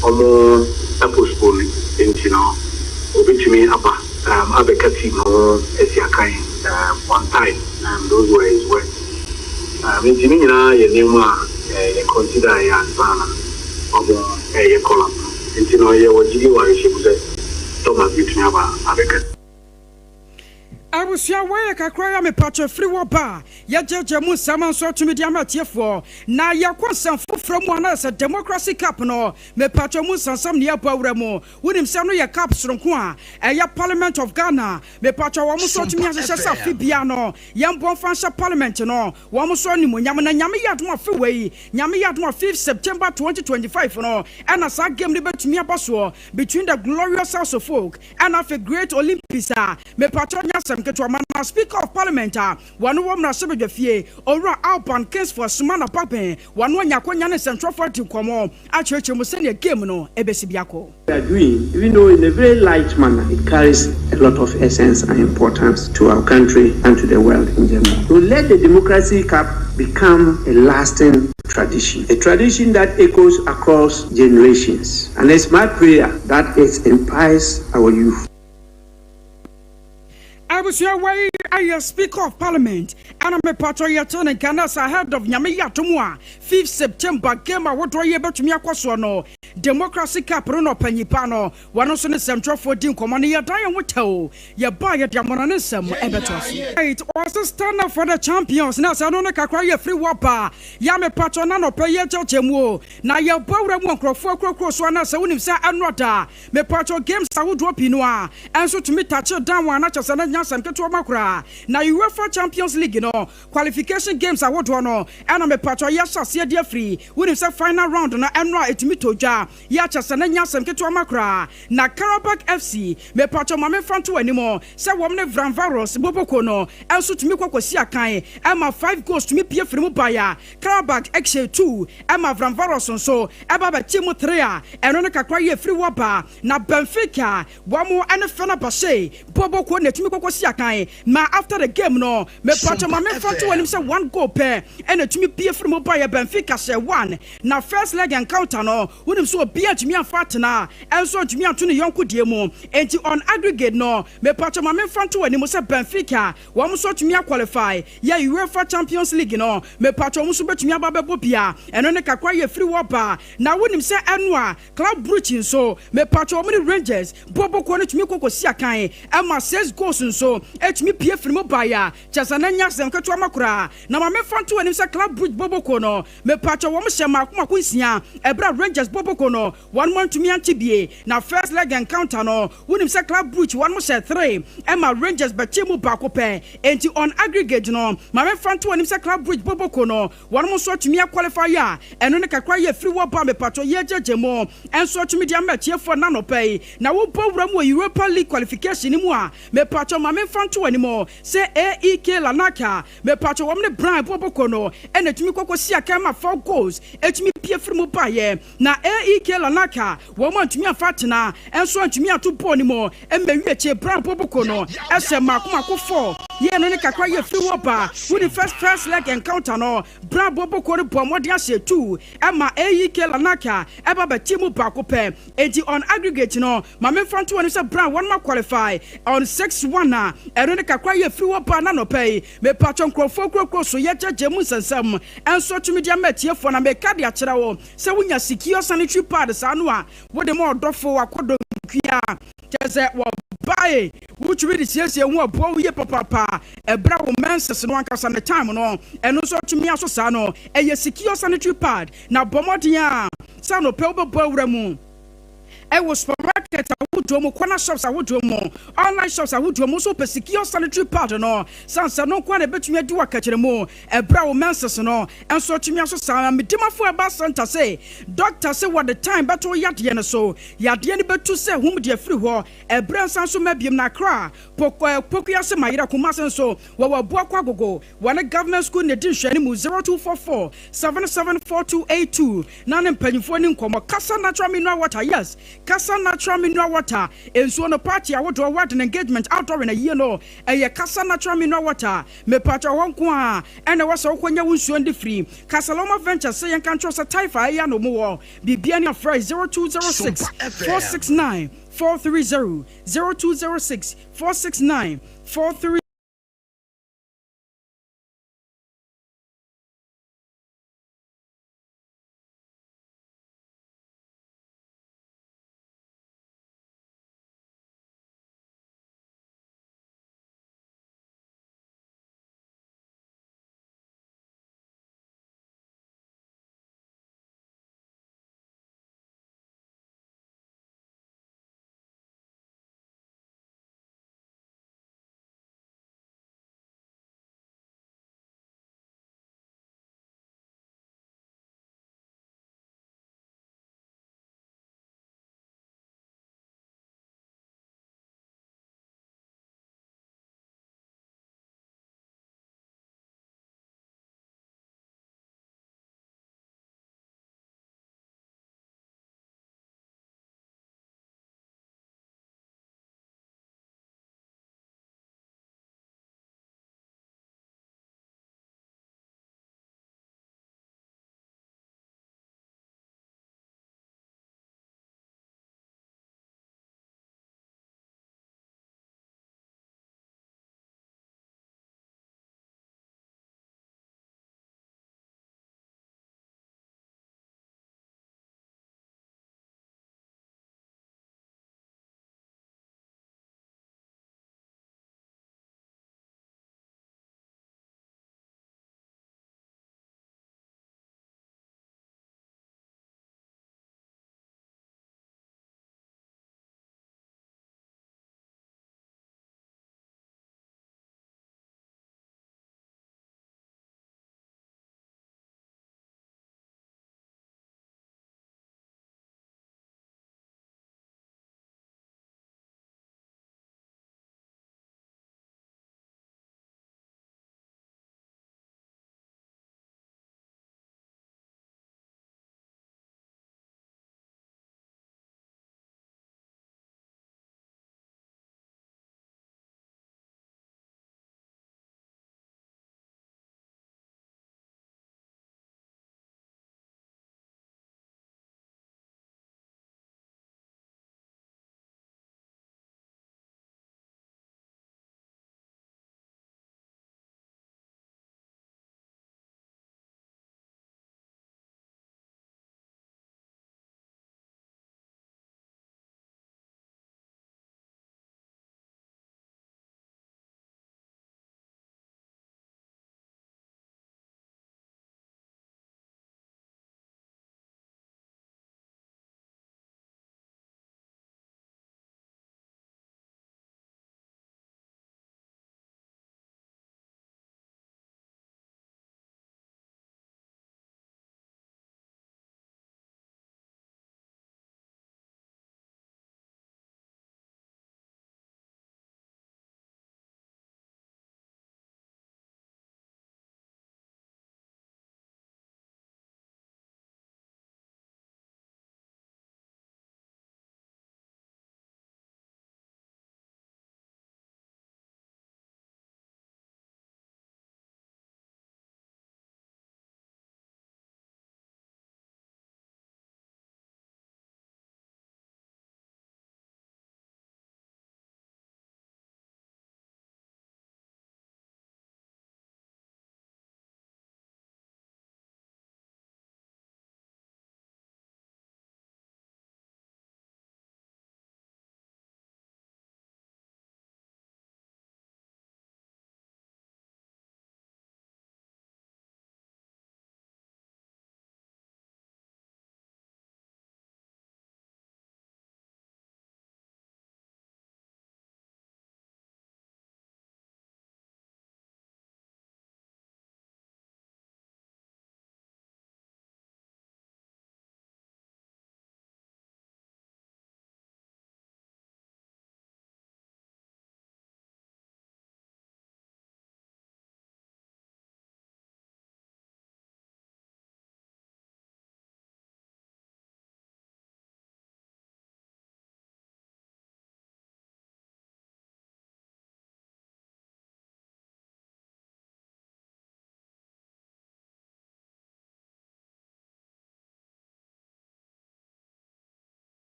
Speaker 22: ɔmo postpone nti no obetumi aba abɛka team no ho asi akan on time, those were his words. Nti ne nyinaa yɛ nneɛma a yɛ consider yɛ ansa na ɔmo ɛɛyɛ call up no. Nti no yɛwɔ gyidie wɔ awerɛhyɛmu sɛ Thomas betumi aba abɛka.
Speaker 17: Abusua wei yɛ kakra yi a mepatwɔ firi hɔ ba a yɛgyegye mu nsɛm nso atumi de ama atiefoɔ na yɛkɔ nsɛm foforɔ mu a na sɛ Democracy Cup no mepatwɔ mu nsɛnsɛm ne yɛbɔ awura mu wonim sɛ no yɛ cup soronko a ɛyɛ Parliament of Ghana mepatwɔ wɔn nso atumi ahyehyɛ sɛ afe biara no yɛmbɔ mfa nhyɛ Parliament no wɔn nso animuonyam na Nyame yɛ adom afe wei Nyame yɛ adom a 5th September 2025 no ɛna saa game no bɛtumi aba soɔ between the glorious House of Folk Ɛna afei Great Olympics a mepakyɛw nyɛ asɛm ketewa ma na Speaker of Parliament a wɔno wɔ mmarahyɛbadwafie, Owura Alban Kingsford Sumana Bagbin, wɔno anya akwanya ne nsɛnkyerɛwfo adi nkɔmmɔ akyerɛkyerɛ mu sɛnea game no besi biako.
Speaker 1: We are doing, even though in a very light manner, it carries a lot of essence and importance to our country and to the world in general. So let the Democracy Cup become a lasting tradition, a tradition that echoes across generations. And it's my prayer that it empowers our youth.
Speaker 17: Abusua wei ɛyɛ speaker of parliament ɛna mepatɔ yɛte ne nka na sɛ ahead of Nyame yɛ atom a 5th September game ahodoɔ yɛ bɛtumi akɔ soɔ no Democracy Cup no na ɔpanyin pa no wɔno nso ne nsɛmtwerɛfoɔ di nkɔmmɔ no yɛdan yɛn ho tɛw yɛbaa yɛde amona ne nsɛm ɛbɛtoa so. Right, ɔse stand up for the champions na sɛ ɛno ne kakra yɛ firi wɔ ba yɛ mepatɔ na nɔpɛ yɛ kyɛkyɛ mu o Na yɛbɔ wura mu wɔ nkurɔfoɔ akurokuo so anaasɛ wonim sɛ ɛnora da mepakyɛw games ahodoɔ pii no a ɛnso tumi touch down a na kyerɛ sɛ na nyɛ asɛm ketewa ma koraa na Uefa Champions League no qualification games ahodoɔ no ɛna mepakyɛw yɛhyɛ aseɛ de afiri wonim sɛ final round no ɛnora ɛtumi tɔ dwa yɛ akyerɛ sɛ na nyɛ asɛm ketewa ma koraa na Karabakh FC mepakyɛw ma memfa nto w'anim sɛ wɔn ne Vranvaros Boboko no ɛnso tumi kɔ kɔsi akan ɛma 5 goals tumi pue firi mu baeɛ a Karabakh hyɛɛ 2 ma Vranvaros nso ba bɛkyee mu 3 a ɛno ne kakra yi ɛfiri hɔ ba na Benfica wɔn ne Fenerbahce bɔbɔ kuo na ɛtumi kɔkɔ si akan ma after the game no mepakyɛ ma memfa nto w'anim sɛ one goal pɛ ɛna ɛtumi pue firi mu baeɛ Benfica hyɛɛ 1 na first leg encounter no wonim sɛ obiara ntumi amfa atena ɛnso antumi anto ne yɔnko deɛ mu enti on aggregate no mepakyɛ ma memfa nto w'anim sɛ Benfica Wɔn nso atumi a qualify yɛ Uefa Champions League no, mepakyɛ wɔn nso bɛtumi aba abɛbɔ bi a, ɛno ne kakra yɛ firi hɔ ba. Na wonim sɛ ɛno a Club Brugge nso, mepakyɛ wɔn ne Rangers bɔ bɔkuo no tumi kɔ kɔsi akan ma 6 goals nso. nso tumi pue firi mu baeɛ a, kyerɛ sɛ na ɛnyɛ asɛm ketewa ma koraa. Na ma memfa nto w'anim sɛ Club Brugge boboko no, mepakyɛw wɔn hyɛ mmaako mmaako nsia ɛberɛ a Rangers boboko no wɔnom antumi ante bie. Na first leg encounter no, wonim sɛ Club Brugge wɔnom hyɛ three ɛma Rangers bɛkyee mu baako pɛ. Enti on aggregate no, ma memfa nto w'anim sɛ Club Brugge boboko no wɔnom nso atumi a qualify a ɛno ne kakra yi afiri wɔ ba mepakyɛw yɛgyegye mo nso atumi de ama atiefoɔ nnɛ anɔpa yi. Na wobɔ wura mu wɔ Europa League qualification no mu a, mepakyɛw ma memfa nto w'anim sɛ AEK Larnaca, mepakyɛw wɔn ne Brann bɔbɔkɔ no na ɛtumi kɔ kɔsi akan ma 4 goals ɛtumi pue firi mu baeɛ. Na AEK Larnaca wɔn antumi amfa atena nso antumi anto bɔɔl no mu mmɛwie akyire. Brann bɔbɔkɔ no hyɛ mmaako mmaako 4 yɛɛ no ne kakra yɛ firi hɔ ba. Wonim first first leg encounter no, Brann bɔbɔkɔ no bɔɔ mmɔden ahyɛ 2 ɛma AEK Larnaca ɛba bɛtee mu baako pɛ. Enti on aggregate no, ma memfa nto w'anim sɛ berɛ a wɔnom aqualify on 6 1 a, ɛno ne kakra yɛ firi hɔ baa n'anɔpa yi. Mepatwɔ nkurɔfoɔ kurokuro so yɛgyagya mu nsɛnsɛm nso atumi de ama atiefoɔ na meka de akyerɛ wo sɛ wonya secure sanitary pad saa no a wode ma ɔdɔfo wakɔdɔnkua kyerɛ sɛ wɔbae wotumi de siesie ho aboa wo yie papaapa ɛberɛ a wo menses no ankasa ne time no ɛno nso atumi aso saa no. Ɛyɛ secure sanitary pad na bɔ mmɔden a sɛ anɔpɛ wobɛbɔ awura mu ɛwɔ supermarket ahodoɔ mu, corner shops ahodoɔ mu, online shops ahodoɔ mu nso wopɛ secure sanitary pad no sansa no nko a na ɛbɛtumi adi wɔ akakyerɛ mu ɛberɛ a wo menses no ɛnso atumi aso saa. Medimafo ɛba center sɛ doctor sɛ wɔde time bɛto yadeɛ no so, yadeɛ no bɛtu sɛ hom deɛ firi hɔ ɛberɛ nsa nso ma biom na Accra Pokuase ma yerɛ Kumase nso wɔwɔ Abuakɔ Agogo wɔne government school ne di nhwɛne mu 0244 774282 na ne mpanyinfoɔ ni nkɔmmɔ. Kasa Natural Mineral Water, yes, Kasa Natural Mineral Water nsuo no, party ahodoɔ, wedding, engagement, outdooring ayie no, ɛyɛ Kasa Natural Mineral Water. Mepatwa hɔ nko a ɛna ɛwɔ sɛ wokɔnya wo nsuo no de firi. Kasaloma Ventures sɛ yɛnka nkyerɛw sɛ taifa ɛyɛ na ɔmu wɔ biribia ne afrɛ 0206 469 430, 0206 469 430.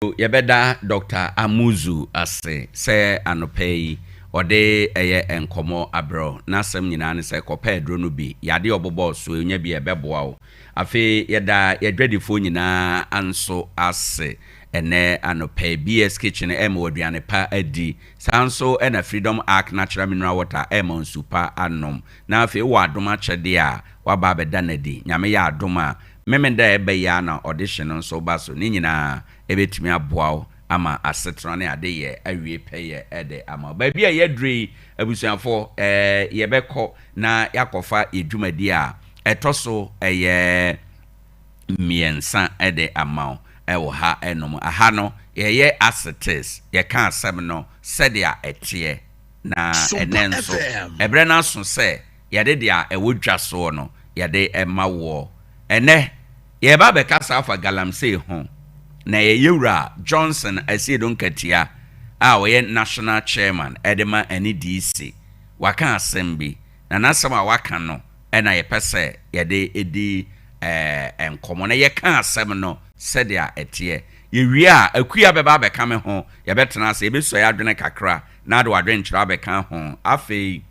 Speaker 5: Yɛbɛda Dɔkta Amuzu ase sɛ anɔpa yi ɔde ɛyɛ nkɔmmɔ abrɛ wo. N'asɛm nyinaa ne sɛ kɔpɛ aduro no bi, yadeɛ a ɔbobɔɔ so yi wonya bi a ɛbɛboa wo. Afei yɛda yɛadwadifoɔ nyinaa nso ase ɛnnɛ anɔpa yi. BS Kitchen ɛrema wo aduane pa adi. Saa nso na Freedom Ark Natural Mineral Water ɛrema wo nsu pa anom. Na afei wowɔ adom akyɛdeɛ a woaba abɛda no adi. Nyame yɛ adom a, Memenda a ɛba yi ara na ɔdehye no nso ba so. Ne nyinaa ɛbɛtumi aboa wo ama asetena ne adeyɛ awie pɛyɛ de ama wo. Baabi a yɛaduru yi, abusuafoɔ, yɛbɛkɔ na yɛakɔfa yɛn dwumadie a ɛtɔ so ɛyɛ mmiɛnsa de ama wo wɔ ha nom. Aha no, yɛyɛ asetes, yɛka asɛm no sɛdeɛ ɛteɛ. Na ɛnnɛ nso, ɛberɛ no aso sɛ yɛde deɛ ɛwɔ dwa soɔ no yɛde ma woɔ. Ɛnnɛ, yɛreba abɛkasa afa galamsey ho, na ɛyɛ Yɛwura Johnson Asiedu Nkatia a ɔyɛ National Chairman de ma NDC. Waka asɛm bi, na n'asɛm a waka no na yɛpɛ sɛ yɛde di nkɔmmɔ, na yɛka asɛm no sɛdeɛ ɛteɛ. Yɛwie a, Akua bɛba abɛka me ho, yɛbɛtena ase, yɛbɛsua yɛn adwene kakra, na ade w'adwenkyerɛ abɛka ho. Afei.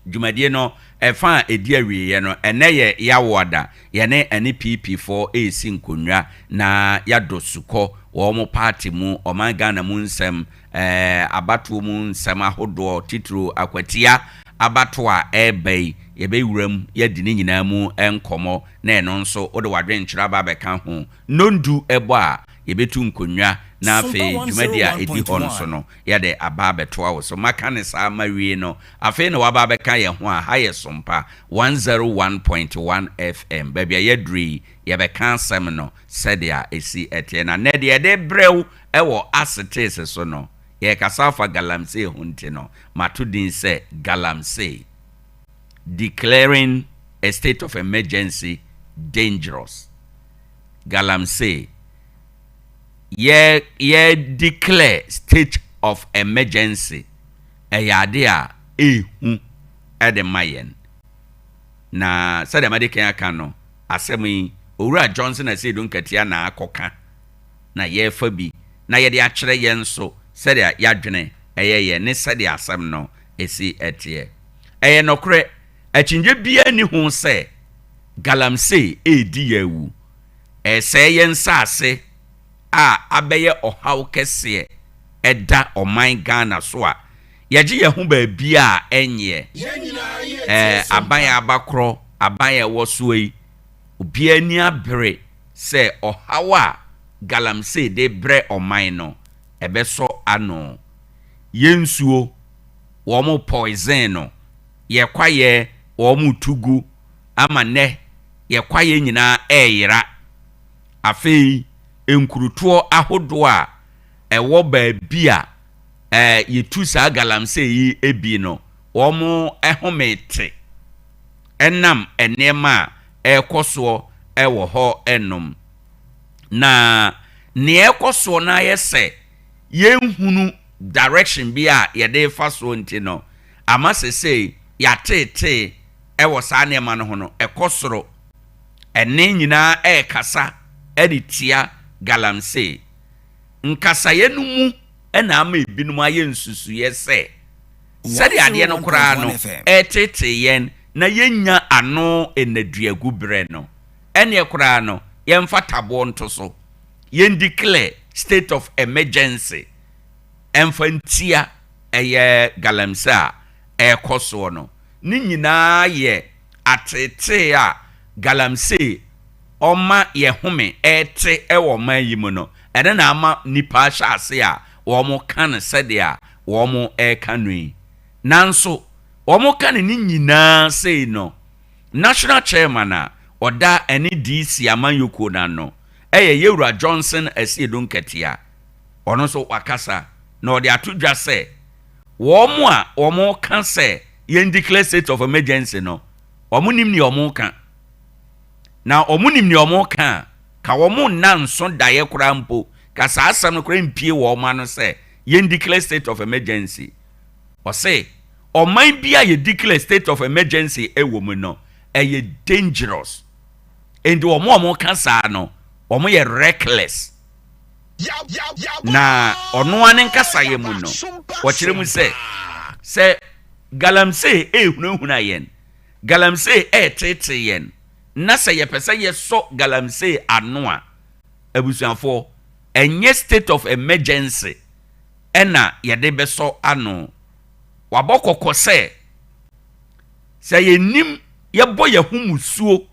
Speaker 5: Dwumadie no ɛfa a ɛdi awieɛ no, ɛnnɛ yɛ Yawoada, yɛne ɛne PP foɔ resi nkonnwa na yɛadɔ sukɔ wɔ wɔn party mu, ɔman Ghana mu nsɛm, ɛɛ abatoɔ mu nsɛm ahodoɔ, titiriw Akwatia abatoɔ a ɛreba yi, yɛbɛwura mu, yɛadi ne nyinaa mu nkɔmmɔ na ɛno nso wode w'adwenkyerɛ aba abɛka ho. Nnɔndu bɔ a, yɛbɛtu nkonnwa na afei dwumadie a ɛdi hɔ nso no, yɛde aba abɛtoa wo so. Maka no saa mawie no, afei na waba abɛka yɛn ho a, ha yɛ Sompa 101.1 FM. Baabi a yɛaduru yi, yɛbɛka asɛm no sɛdeɛ ɛsi teɛ. Na nnɛ deɛ yɛde rebrɛ wo wɔ Aseteese so no, yɛrekasa afa galamsey ho nti no, mato din sɛ Galamsey, Declaring a State of Emergency Dangerous. Galamsey. Yɛ yɛ declare state of emergency ɛyɛ ade a ehu de ma yɛn. Na sɛdeɛ madi kan aka no, asɛm yi Owura Johnson Asiedu Nkatia na akɔka na yɛrefa bi na yɛde akyerɛ yɛn nso sɛdeɛ yɛadwene ɛyɛ yɛn ne sɛdeɛ asɛm no si teɛ. Ɛyɛ nɔkorɛ, akyinnye biara nni ho sɛ galamsey redi yɛn awu. Ɛresɛe yɛn nsase a abɛyɛ ɔhaw kɛseɛ ɛda ɔman Ghana so a yɛgye yɛn ho baabiara a ɛnyeɛ. Ɛɛ aban a aba korɔ, aban a ɛwɔ soɔ yi, obiara ani abere sɛ ɔhaw a galamsey de brɛ ɔman no, ɛbɛsɔ ano. Yɛn nsuo, wɔn poison no, yɛn kwaeɛ, wɔn tu gu ama nnɛ yɛ kwaeɛ nyinaa reyera. Afei nkurutoɔ ahodoɔ a ɛwɔ baabi a yɛtu saa galamsey yi bi no, wɔn home te ɛnam nneɛma a ɛrekɔ soɔ wɔ hɔ nom. Na nea ɛrekɔ soɔ no ayɛ sɛ yɛnhunu direction bi a yɛde refa soɔ nti no, ama sesei yɛateetee wɔ saa nneɛma no ho no, ɛkɔ soro. Ɛnne nyinaa rekasa de tia galamsey. Nkasaeɛ no mu na ama ebinom ayɛ nsusuiɛ sɛ, sɛdeɛ adeɛ no koraa no reteetee yɛn na yɛnnya ano nnaduagu berɛ no, ɛnneɛ koraa no yɛmfa taboɔ nto so, yɛn declare state of emergency mfa ntia ɛyɛ galamsey a ɛrekɔ soɔ no. Ne nyinaa yɛ ateetee a galamsey ɔma yɛ home rete wɔ ɔman yi mu no, ɛno na ama nnipa ahyɛ ase a wɔka no sɛdeɛ wɔreka no yi. Nanso wɔka no ne nyinaa sei no, National Chairman a ɔda ɛne DC amanyɔkuo no ano yɛ Yɛwura Johnson Asiedu Nketia. Ɔno nso wakasa na ɔde ato dwa sɛ, Wɔn a wɔka sɛ yɛn declare state of emergency no, wɔn nim nea wɔn ka. Na wɔn nim nea wɔn ka a, ka wɔn nna nso daeɛ koraa mpo, ka saa asɛm no koraa mpie wɔn ano sɛ yɛn declare state of emergency. Ɔse, ɔman bi a yɛ declare state of emergency wɔ mu no, ɛyɛ dangerous. Enti wɔn a wɔka saa no, wɔn yɛ reckless. Na ɔno ara ne nkasaeɛ mu no, ɔkyerɛ mu sɛ, sɛ galamsey rehunahuna yɛn, galamsey reteetee yɛn, na sɛ yɛpɛ sɛ yɛsɔ galamsey ano a, abusuafoɔ, ɛnyɛ state of emergency na yɛde bɛsɔ ano. Wabɔ kɔkɔ sɛ, sɛ yɛnnim yɛbɔ yɛn ho musuo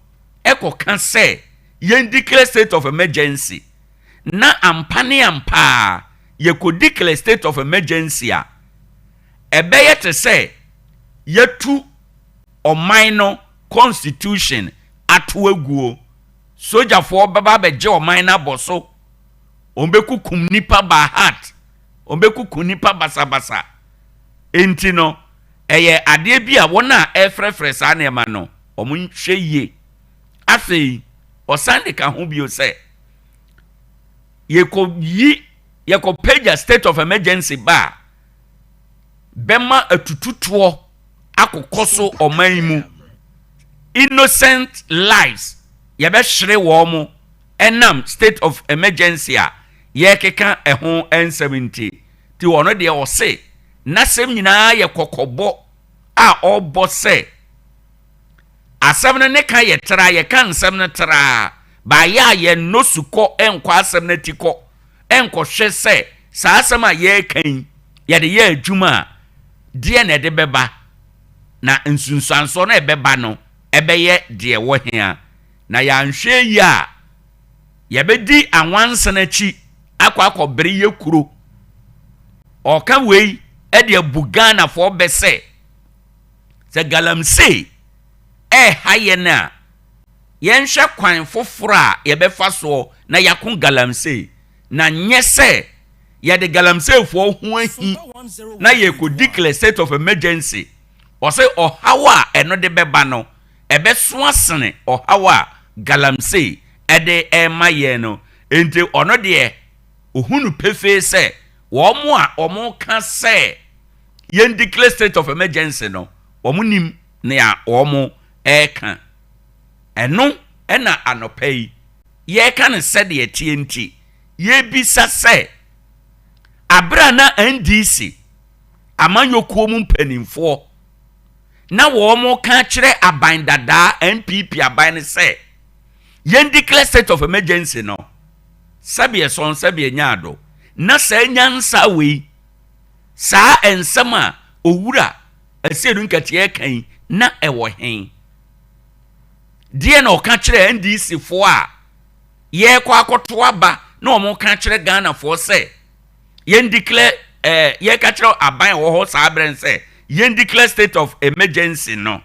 Speaker 5: kɔka sɛ yɛn declare state of emergency na ampa ne ampa ara yɛkɔ declare state of emergency a, ɛbɛyɛ te sɛ yɛatu ɔman no constitution ato aguo. Sogyafoɔ bɛba abɛgye ɔman no abɔ so. Wɔbɛkukum nnipa by heart. Wɔbɛkuku nnipa basabasa. Enti no, ɛyɛ adeɛ bi a wɔn a ɛrefrɛfrɛ saa nneɛma no, wɔnhwɛ yie. Afei, ɔsan de ka ho bio sɛ, yɛkɔyi, yɛkɔpagya state of emergency ba a, bɛma atututoɔ akokɔ so ɔman yi mu. Innocent lives, yɛbɛhwere wɔn mo ɛnam state of emergency a yɛrekeka ɛho nsɛm nti. Nti ɔno deɛ ɔse n'asɛm nyinaa yɛ kɔkɔbɔ a ɔrebɔ sɛ Asɛm no ne ka yɛ traa, yɛka nsɛm no traa, baayɛ a yɛnnɔ sukɔ nkɔ asɛm no atikɔ nkɔhwɛ sɛ saa asɛm a yɛreka yi, yɛde yɛ adwuma a, deɛ na ɛde bɛba, na nsunsuansoɔ no a ɛbɛba no ɛbɛyɛ deɛ ɛwɔ he a. Na yɛanhwɛ yie a, yɛbɛdi anwansana akyi akɔ akɔbere yɛ kuro. Ɔka wei de abu Ghanafoɔ bɛ sɛ, Sɛ galamsey reha yɛn a, yɛnhwɛ kwan foforɔ a yɛbɛfa soɔ na yɛako galamsey, na nyɛ sɛ yɛde galamseyfoɔ ho ahi na yɛrekɔ declare state of emergency. Ɔse ɔhaw a ɛno de bɛba no, ɛbɛso asene ɔhaw a galamsey de rema yɛn no. Enti ɔno deɛ, ɔhu no pefee sɛ wɔn a wɔka sɛ yɛn declare state of emergency no, wɔn nim nea wɔn reka. Ɛno na anɔpa yi yɛreka no sɛdeɛ ɛteɛ nti, yɛrebisa sɛ, abere a na NDC amanyɔkuo mu mpanimfoɔ na wɔn ka kyerɛ aban dadaa NPP aban no sɛ yɛn declare state of emergency no, sɛbeɛ sɔn sɛbeɛ nyaado, na saa nyansa wei Saa nsɛm a Owura Asiedu Nketia reka yi, na ɛwɔ he? Deɛ na ɔka kyerɛ NDC foɔ a yɛrekɔ akɔto aba na wɔn ka kyerɛ Ghanafoɔ sɛ yɛn declare ɛɛ eh, yɛka kyerɛ aban a ɛwɔ hɔ saa berɛ no sɛ yɛn declare state of emergency no.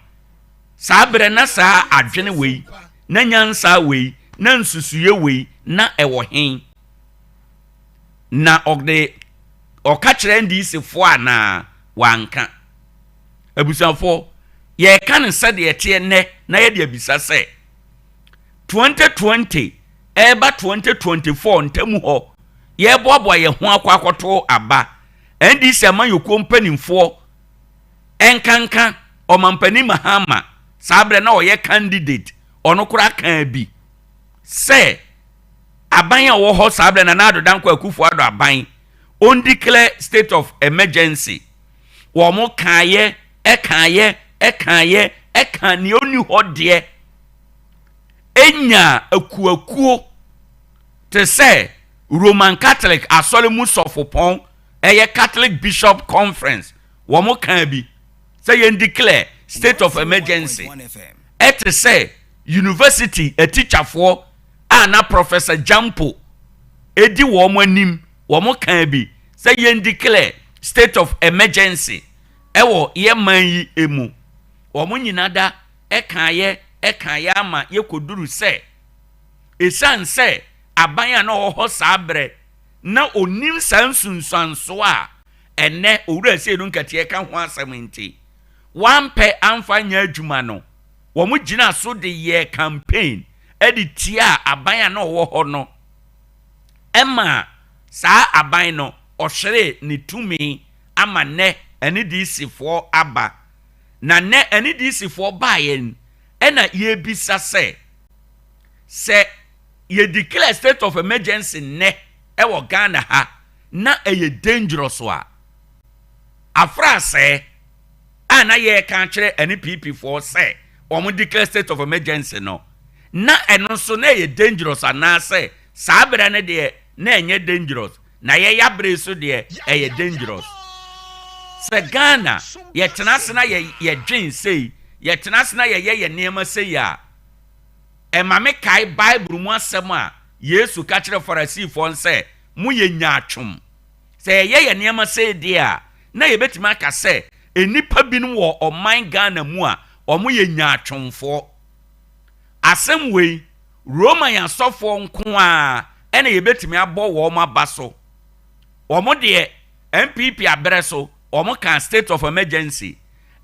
Speaker 5: Saa berɛ na saa adwene wei, na nyansa wei, na nsusuiɛ wei na ɛwɔ he? Na ɔde ɔka kyerɛ NDC foɔ anaa wanka? Abusuafoɔ, yɛreka no sɛdeɛ ɛteɛ nnɛ na yɛde abisa sɛ, 2020 ɛreba 2024 ntam hɔ, yɛreboaboa yɛn ho akɔ akɔto aba, NDC amanyɔkuo mpanimfoɔ nkanka Ɔmampanin Mahama, saa berɛ na ɔyɛ candidate, ɔno koraa kaa bi sɛ aban a ɔwɔ hɔ saa berɛ Nana Addo Dankwa Akufo Addo aban on declare state of emergency wɔn kaayɛ ɛkaayɛ ɛkaayɛ ɛka nea ɔni hɔ deɛ enya akuakuo te sɛ Roman Catholic asɔre mu sɔfopɔn ɛyɛ Catholic Bishop Conference wɔn kaa bi sɛ yɛn declare state of emergency ɛte sɛ university atikyafoɔ a na Professor Gyampo di wɔn anim, wɔn kaa bi sɛ yɛn declare state of emergency wɔ yɛn man yi mu. Wɔn nyina da kaeɛ kaeɛ ama yɛkɔduru sɛ ɛsiane sɛ aban a na ɔwɔ hɔ saa berɛ na ɔnim saa nsunsuansoɔ a ɛnnɛ Owura Asiedu Nketeɛ ka ho asɛm nti, wampɛ amfa anyɛ adwuma no, wɔgyinaa so de yɛɛ campaign de tiaa aban a na ɔwɔ hɔ no maa saa aban no ɔhweree ne tumi ama nnɛ NDC foɔ aba. Na nnɛ NDC foɔ baeɛ no ɛna yɛrebisa sɛ, sɛ yɛ declare state of emergency nnɛ. wɔ Ghana ha na ɛyɛ dangerous a, afra asɛɛ a na yɛreka akyerɛ NPP foɔ sɛ wɔn declare state of emergency no, na ɛno nso na ɛyɛ dangerous anaasɛ saa berɛ no deɛ na ɛnyɛ dangerous na yɛyɛ abere yi so deɛ ɛyɛ dangerous? Sɛ Ghana yɛtena ase na yɛ yɛdwen sei, yɛtena ase na yɛyɛ yɛn nneɛma sei a, ɛma me kae Bible mu asɛm a Yesu ka kyerɛɛ Farisifoɔ no sɛ, Moyɛ nyaatwom. Sɛ yɛyɛ yɛn nneɛma sei deɛ a, na yɛbɛtumi aka sɛ nnipa binom wɔ ɔman Ghana mu a wɔyɛ nyaatwomfoɔ. Asɛm wei, Roman asɔfoɔ nko ara na yɛbɛtumi abɔ wɔn aba so. Wɔn deɛ, NPP aberɛ so, wɔkaa state of emergency.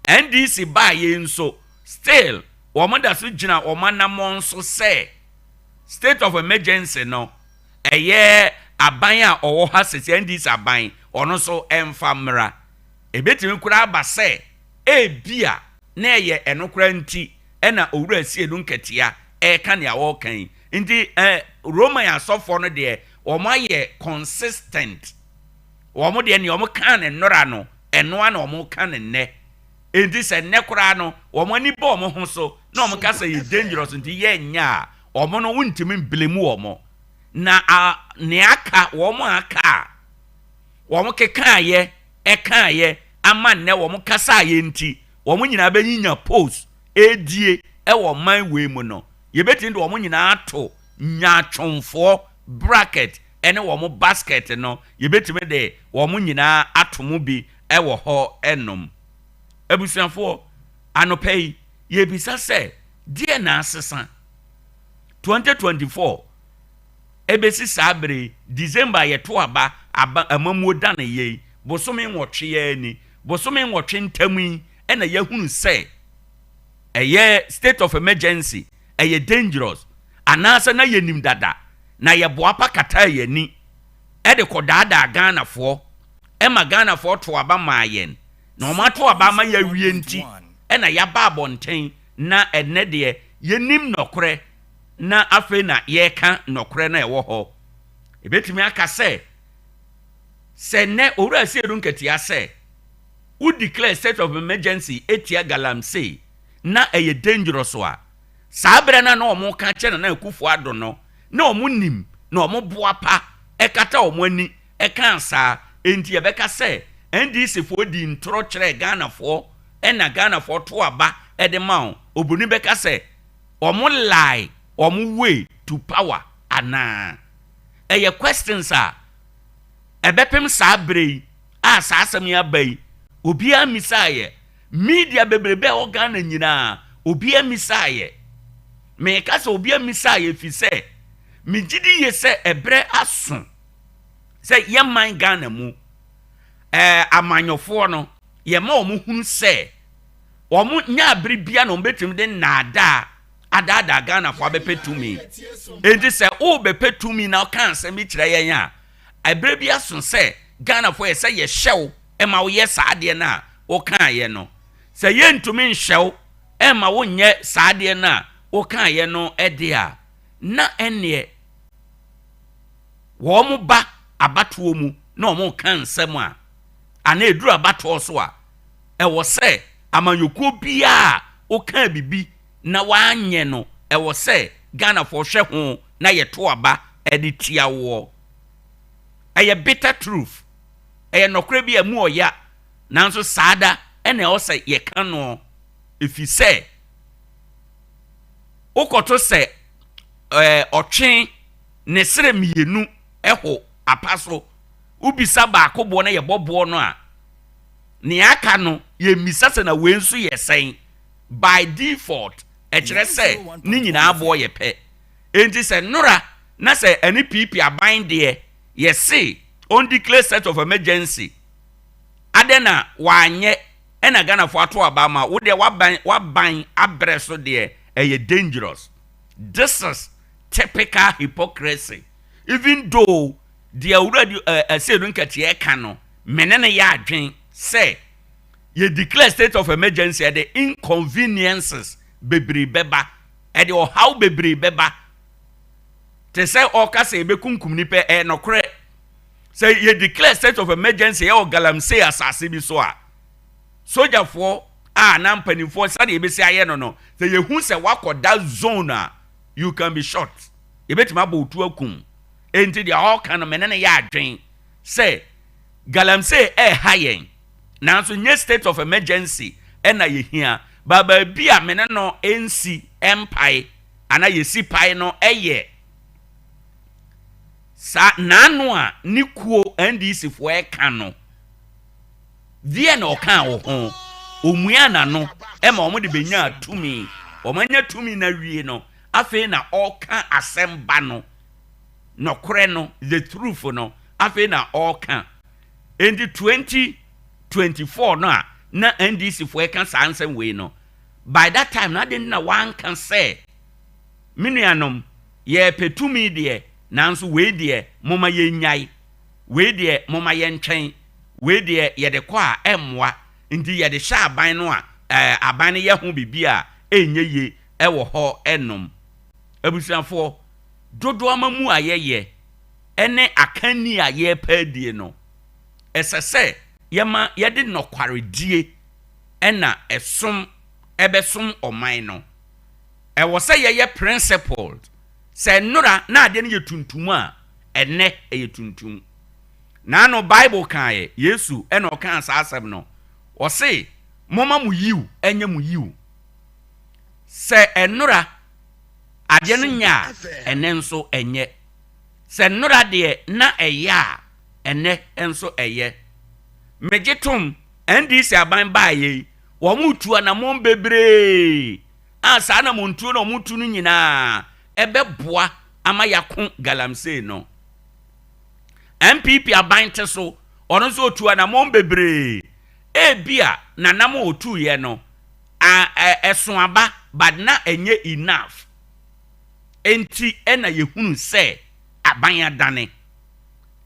Speaker 5: NDC baeɛ yi nso, still, wɔda so gyina wɔn anammɔn so sɛ state of emergency no, ɛyɛ aban a ɔwɔ ha sɛsi, NDC aban, ɔno nso ɛmfa mmra. Ɛbɛtumi koraa aba sɛ ebia na ɛyɛ ɛno koraa nti na Owura Asiedu Nketia ɛreka nea ɔreka yi. Nti eh, Roman asɔfoɔ no deɛ, wɔn ayɛ consistent. Wɔn deɛ nea wɔn kaa no nnora no, ɛno ara na wɔn reka no nnɛ. Enti sɛ nnɛ koraa no wɔn ani bɔ wɔn ho so na wɔn ka sɛ yɛ dangerous nti yɛnyɛ a, wɔn no wontumi mblame wɔn. Na a nea aka, wɔn a aka a wɔn kekaayɛ, ɛkaayɛ ama nnɛ wɔn kasaayɛ nti wɔn nyinaa bɛnyinya post ɛredie ɛwɔ ɔman wei mu no, yɛbɛtumi de wɔn nyinaa ato nyaatwomfoɔ bracket ɛne wɔn basket no, yɛbɛtumi de wɔn nyinaa ato mu bi wɔ hɔ nom. Abusuafoɔ, anɔpa yi, yɛrebisa sɛ, deɛ na asesa? 2024 ɛbɛsi saa berɛ yi, December yɛto aba, aba amammuo daneyɛ yi, bosome nwɔtwe ara ni. Bosome nwɔtwe ntam yi na yɛahunu sɛ ɛyɛ state of emergency, ɛyɛ dangerous, anaasɛ na yɛnim dada, na yɛboapa kataa yɛn ani de kɔdaadaa Ghanafoɔ ma Ghanafoɔ too aba maa yɛn, na wɔn ato aba ama yɛawie nti na yɛaba abɔnten na ɛnnɛ deɛ yɛnim nɔkorɛ na afei na yɛreka nɔkorɛ no a ɛwɔ hɔ. Ɛbɛtumi aka sɛ, sɛ nnɛ Owura Asiedu Nketia sɛ wo declare state of emergency tia Galamsey na ɛyɛ dangerous a, saa berɛ no a na wɔreka kyerɛ Nana Akufo Addo no, na wɔnim na wɔboapa kata wɔn ani kaa saa, enti yɛbɛka sɛ NDC foɔ dii ntorɔ kyerɛɛ Ghanafoɔ ɛna Ghanafoɔ too aba de ma wɔn, obroni bɛka sɛ wɔn lie wɔn way to power anaa? Ɛyɛ questions a ɛbɛpem saa berɛ yi a saa asɛm yi aba yi obiara mmisaeɛ, media bebrebe a ɛwɔ Ghana nyinaa obiara mmisaeɛ. Meka sɛ obiara mmisaeɛ ɛfiri sɛ megye di yie sɛ ɛberɛ aso sɛ yɛn man Ghana mu ɛɛ amanyɔfoɔ no yɛma wɔn hunu sɛ wɔn nyɛ abere bia na wɔn bɛtumi de nnaadaa adaadaa Ghanafoɔ abɛpɛ tumi. Enti sɛ wobɛpɛ tumi na woka asɛm bi kyerɛ yɛn a, ɛberɛ bi aso sɛ Ghanafoɔ yɛ sɛ yɛhyɛ wo ma woyɛ saa adeɛ no a wokaeɛ no. Sɛ yɛntumi nhyɛ wo mma wonyɛ saa adeɛ no a wokaeɛ no deɛ a, na ɛnneɛ wɔn ba abatoɔ mu na wɔn reka nsɛm a, anaa ɛduru abatoɔ so a, ɛwɔ sɛ amanyɔkuo biara a wokaa biribi na wanyɛ no, ɛwɔ sɛ Ghanafoɔ hwɛ ho na yɛto aba de tia woɔ. Ɛyɛ bitter truth. Ɛyɛ nɔkorɛ bi a ɛmu ɔya, nanso saa da na ɛwɔ sɛ yɛka noɔ, ɛfiri sɛ wokɔto sɛ ɛɛ ɔtwe ne serɛ mmienu ho apa so, wobisa baako boɔ na yɛbɔ boɔ no a, nea aka no yɛmmisa sɛ na wei nso yɛ sɛn. By default, ɛkyerɛ sɛ ne nyinaa boɔ yɛ pɛ. Enti sɛ nnora na sɛ ɛne PP aban deɛ yɛse ɔn declare state of emergency, adɛn na wanyɛ ɛna Ghanafoɔ ato aba ama wo deɛ waban waban abrɛ so deɛ ɛyɛ dangerous. This is typical hypocrisy even though deɛ Owura Asiedu Nketeɛ ɛka no me ne no yɛ adwen sɛ yɛ declare state of emergency ɛde inconveniences bebree bɛba, ɛde ɔhaw bebree bɛba te sɛ ɔka sɛ yɛbɛkunkum nipa ɛyɛ nɔkorɛ. Sɛ yɛ declare state of emergency ɛwɔ galamsey asase bi so a, sogyafoɔ a na mpanimfoɔ sɛdeɛ yɛbɛsi ayɛ no no, sɛ yɛhu sɛ wakɔ that zone a, you can be shot. Yɛbɛtumi abɔ otu akum. Enti deɛ ɔreka no, me ne no yɛ adwen sɛ galamsey ɛreha yɛn, nanso nyɛ state of emergency ɛna yɛhia. Ba baabi a me ne no nsi mpae anaa yɛsi pae no ɛyɛ saa n'ano a ne kuo NDC foɔ ɛka no. Deɛ na ɔkaa wɔ ho? Ɔmuaa n'ano ma wɔn de bɛnyaa tumi. Wɔn anya tumi no awie no, afei na ɔreka asɛm ba no, nɔkorɛ no, the truth no, afei na ɔreka. Enti 2024 no a na NDC foɔ ɛka saa nsɛm wei no, by that time no adɛn nti na wanka sɛ, me nuanom, yɛrepɛ tumi deɛ, nanso wei deɛ momma yɛnnyae, wei deɛ momma yɛntwɛn. Wei deɛ yɛde kɔ a ɛmmoa, nti yɛde hyɛ aban no a ɛɛ aban no yɛ ho biribi a ɛnyɛ yie ɛwɔ hɔ nom. Abusuafoɔ, dodoɔ ama mu a yɛyɛ ɛne akanni a yɛrepɛ adie no, ɛsɛ sɛ yɛma yɛde nɔkwaredie ɛna ɛsom ɛbɛsom ɔman no. Ɛwɔ sɛ yɛyɛ principled. Sɛ nnora na adeɛ no yɛ tuntum a, ɛnnɛ ɛyɛ tuntum. Naano Bible kaeɛ, Yesu na ɔkaa saa asɛm no, ɔse, Momma mo yiw nyɛ mo yiw. Sɛ nnora adeɛ no nyɛ a, ɛnnɛ nso ɛnyɛ. Sɛ nnora deɛ na ɛyɛ a, ɛnnɛ nso ɛyɛ. Megye tom, NDC aban baeɛ yi, wɔretu anammɔn bebree a saa anammɔntuo no a wɔretu no nyinaa ɛbɛboa ama yɛako galamsey no. NPP aban te so, ɔno nso ɔtuu anamɔn bebree. Ebia n'anam a ɔtuiɛ no, a, ɛ, ɛso aba, but na ɛnyɛ enough. Enti ɛna yɛhunu sɛ aban adane.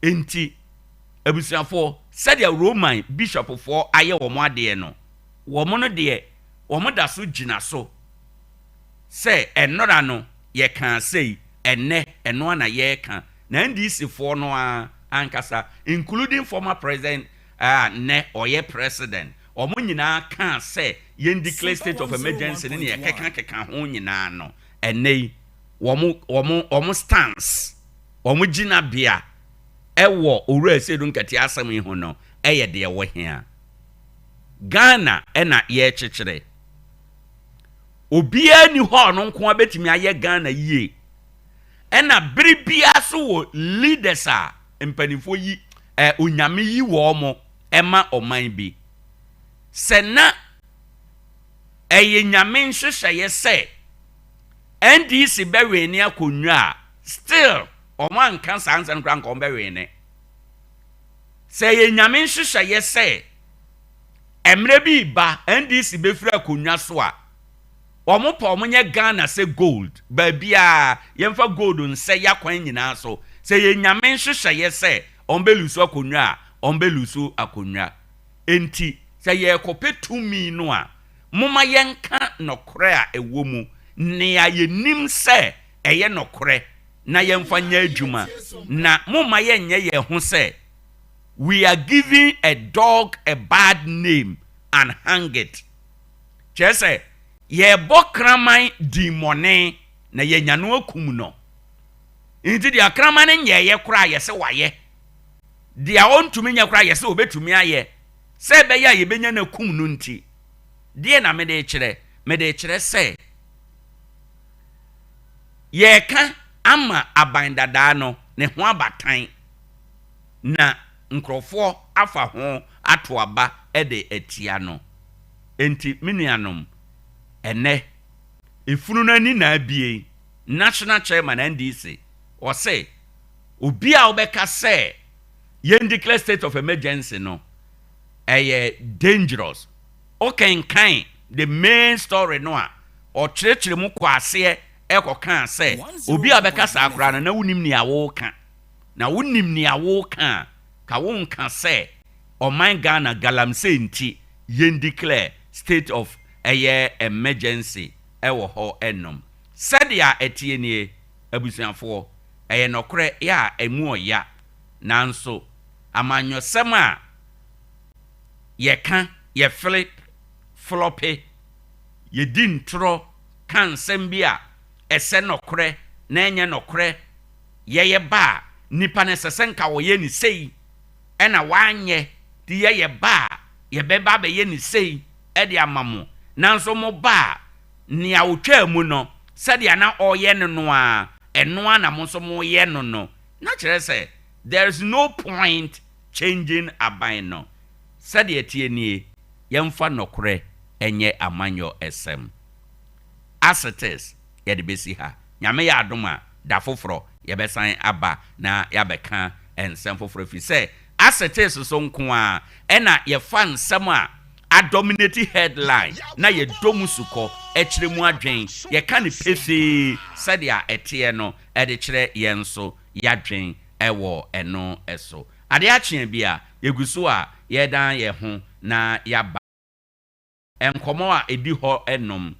Speaker 5: Enti, abusuafoɔ, sɛdeɛ Roman bishopfoɔ ayɛ wɔn adeɛ no, wɔn no deɛ, wɔn da so gyina so. Sɛ ɛnora no yɛkaa sei, ɛnnɛ ɛno ara na yɛreka. Na NDC foɔ no ara ankasa, including former president a nnɛ ɔyɛ president, wɔn nyinaa kaa sɛ yɛn declare state of emergency ne nea ɛkeka keka ho nyinaa no, ɛnnɛ yi wɔn wɔn wɔn stance, wɔn gyinabea ɛwɔ Owura Asiedu Nketia asɛm yi ho no ɛyɛ deɛ ɛwɔ hea. Ghana ɛna yɛrekyekyere. Obiara nni hɔ a ɔno nko ara bɛtumi ayɛ Ghana yie. Ɛna bere biara so wɔ leaders a mpanimfoɔ yi, eh, Onyame yi wɔn mo ɛma ɔman bi. Sɛ na ɛyɛ Nyame nhyehyɛeɛ sɛ NDC bɛwene akonnwa a, still wɔn anka saa nsɛm no koraa nka wɔn bɛwene. Sɛ ɛyɛ Nyame nhyehyɛeɛ sɛ Mmerɛ bi reba NDC bɛfiri akonnwa so a, wɔn pɛ wɔn nyɛ Ghana sɛ gold, baabiara yɛmfa gold nsɛ yakwan nyinaa so. Sɛ ɛyɛ Nyame nhyehyɛeɛ sɛ wɔn bɛ lusu akonnwa a, wɔn bɛ lusu akonnwa. Enti sɛ yɛrekɔpɛ tumi no a, momma yɛnka nɔkorɛ a ɛwɔ mu, nea yɛnim sɛ ɛyɛ nɔkorɛ na yɛmfa nyɛ adwuma, na momma yɛnyɛ yɛn ho sɛ We are giving a dog a bad name and hang it. Kyerɛ sɛ, yɛrebɔ kraman dimmɔne na yɛanya no akum no. Nti deɛ kraman no nyɛeɛ koraa yɛsɛ wayɛ. Deɛ ɔntumi nyɛ koraa yɛsɛ ɔbɛtumi ayɛ. Sɛ ɛbɛyɛ a yɛbɛnya no akum no nti. Deɛ na mede rekyerɛ? Mede rekyerɛ sɛ yɛreka ama aban dadaa no ne ho abatan. na nkurɔfoɔ afa ho ato aba de atia no. Enti, me nuanom, ɛnnɛ, efunu no ani na abue. National Chairman NDC, ɔse, obi a wobɛka sɛ yɛn declare state of emergency no, ɛyɛ dangerous. Wokenkan the main story no a, ɔkyerɛkyerɛ mu kɔ aseɛ kɔkaa sɛ, obi a ɔbɛka saa koraa no, na wonim nea woreka. Na wonim nea woreka a, ka wonka sɛ ɔman Ghana galamsey nti yɛn declare state of ɛyɛ emergency ɛwɔ hɔ ɛnom. Sɛdeɛ ɛteɛ nie, abusuafoɔ, ɛyɛ nɔkorɛ yɛ a ɛmu ɔya, nanso. Amanyɔsɛm a yɛka, yɛflip flɔpe, yɛdi ntorɔ ka nsɛm bi a ɛsɛ nɔkorɛ na ɛnyɛ nɔkorɛ, yɛyɛ ba a, nipa no ɛsɛ sɛ nka ɔyɛ no sei ɛna wanyɛ, nti yɛyɛ ba a, yɛbɛba abɛyɛ no sei de ama mo, nanso mo ba a, nea ɔtwaa mu no, sɛdeɛ na ɔreyɛ no no ara, ɛno ara na mo nso moreyɛ no no, na kyerɛ sɛ there is no point changing aban no. Sɛdeɛ ɛteɛ nie, yɛmfa nɔkorɛ nyɛ amanyɔ sɛm. As it is, yɛde bɛsi ha. Nyame yɛ adom a, da foforɔ yɛbɛsan aba na yɛabɛka nsɛm foforɔ ɛfiri sɛ as it is so nko ara ɛna yɛfa nsɛm a adominate headline na yɛdɔ mu sukɔ kyerɛ mu adwen, yɛka no pefee sɛdeɛ ɛteɛ no de kyerɛ yɛn nso yɛadwen wɔ ɛno so. Adeɛ akye bi a, yɛgu so a yɛredan yɛn ho na yɛaba. Nkɔmmɔ a ɛdi hɔ nom.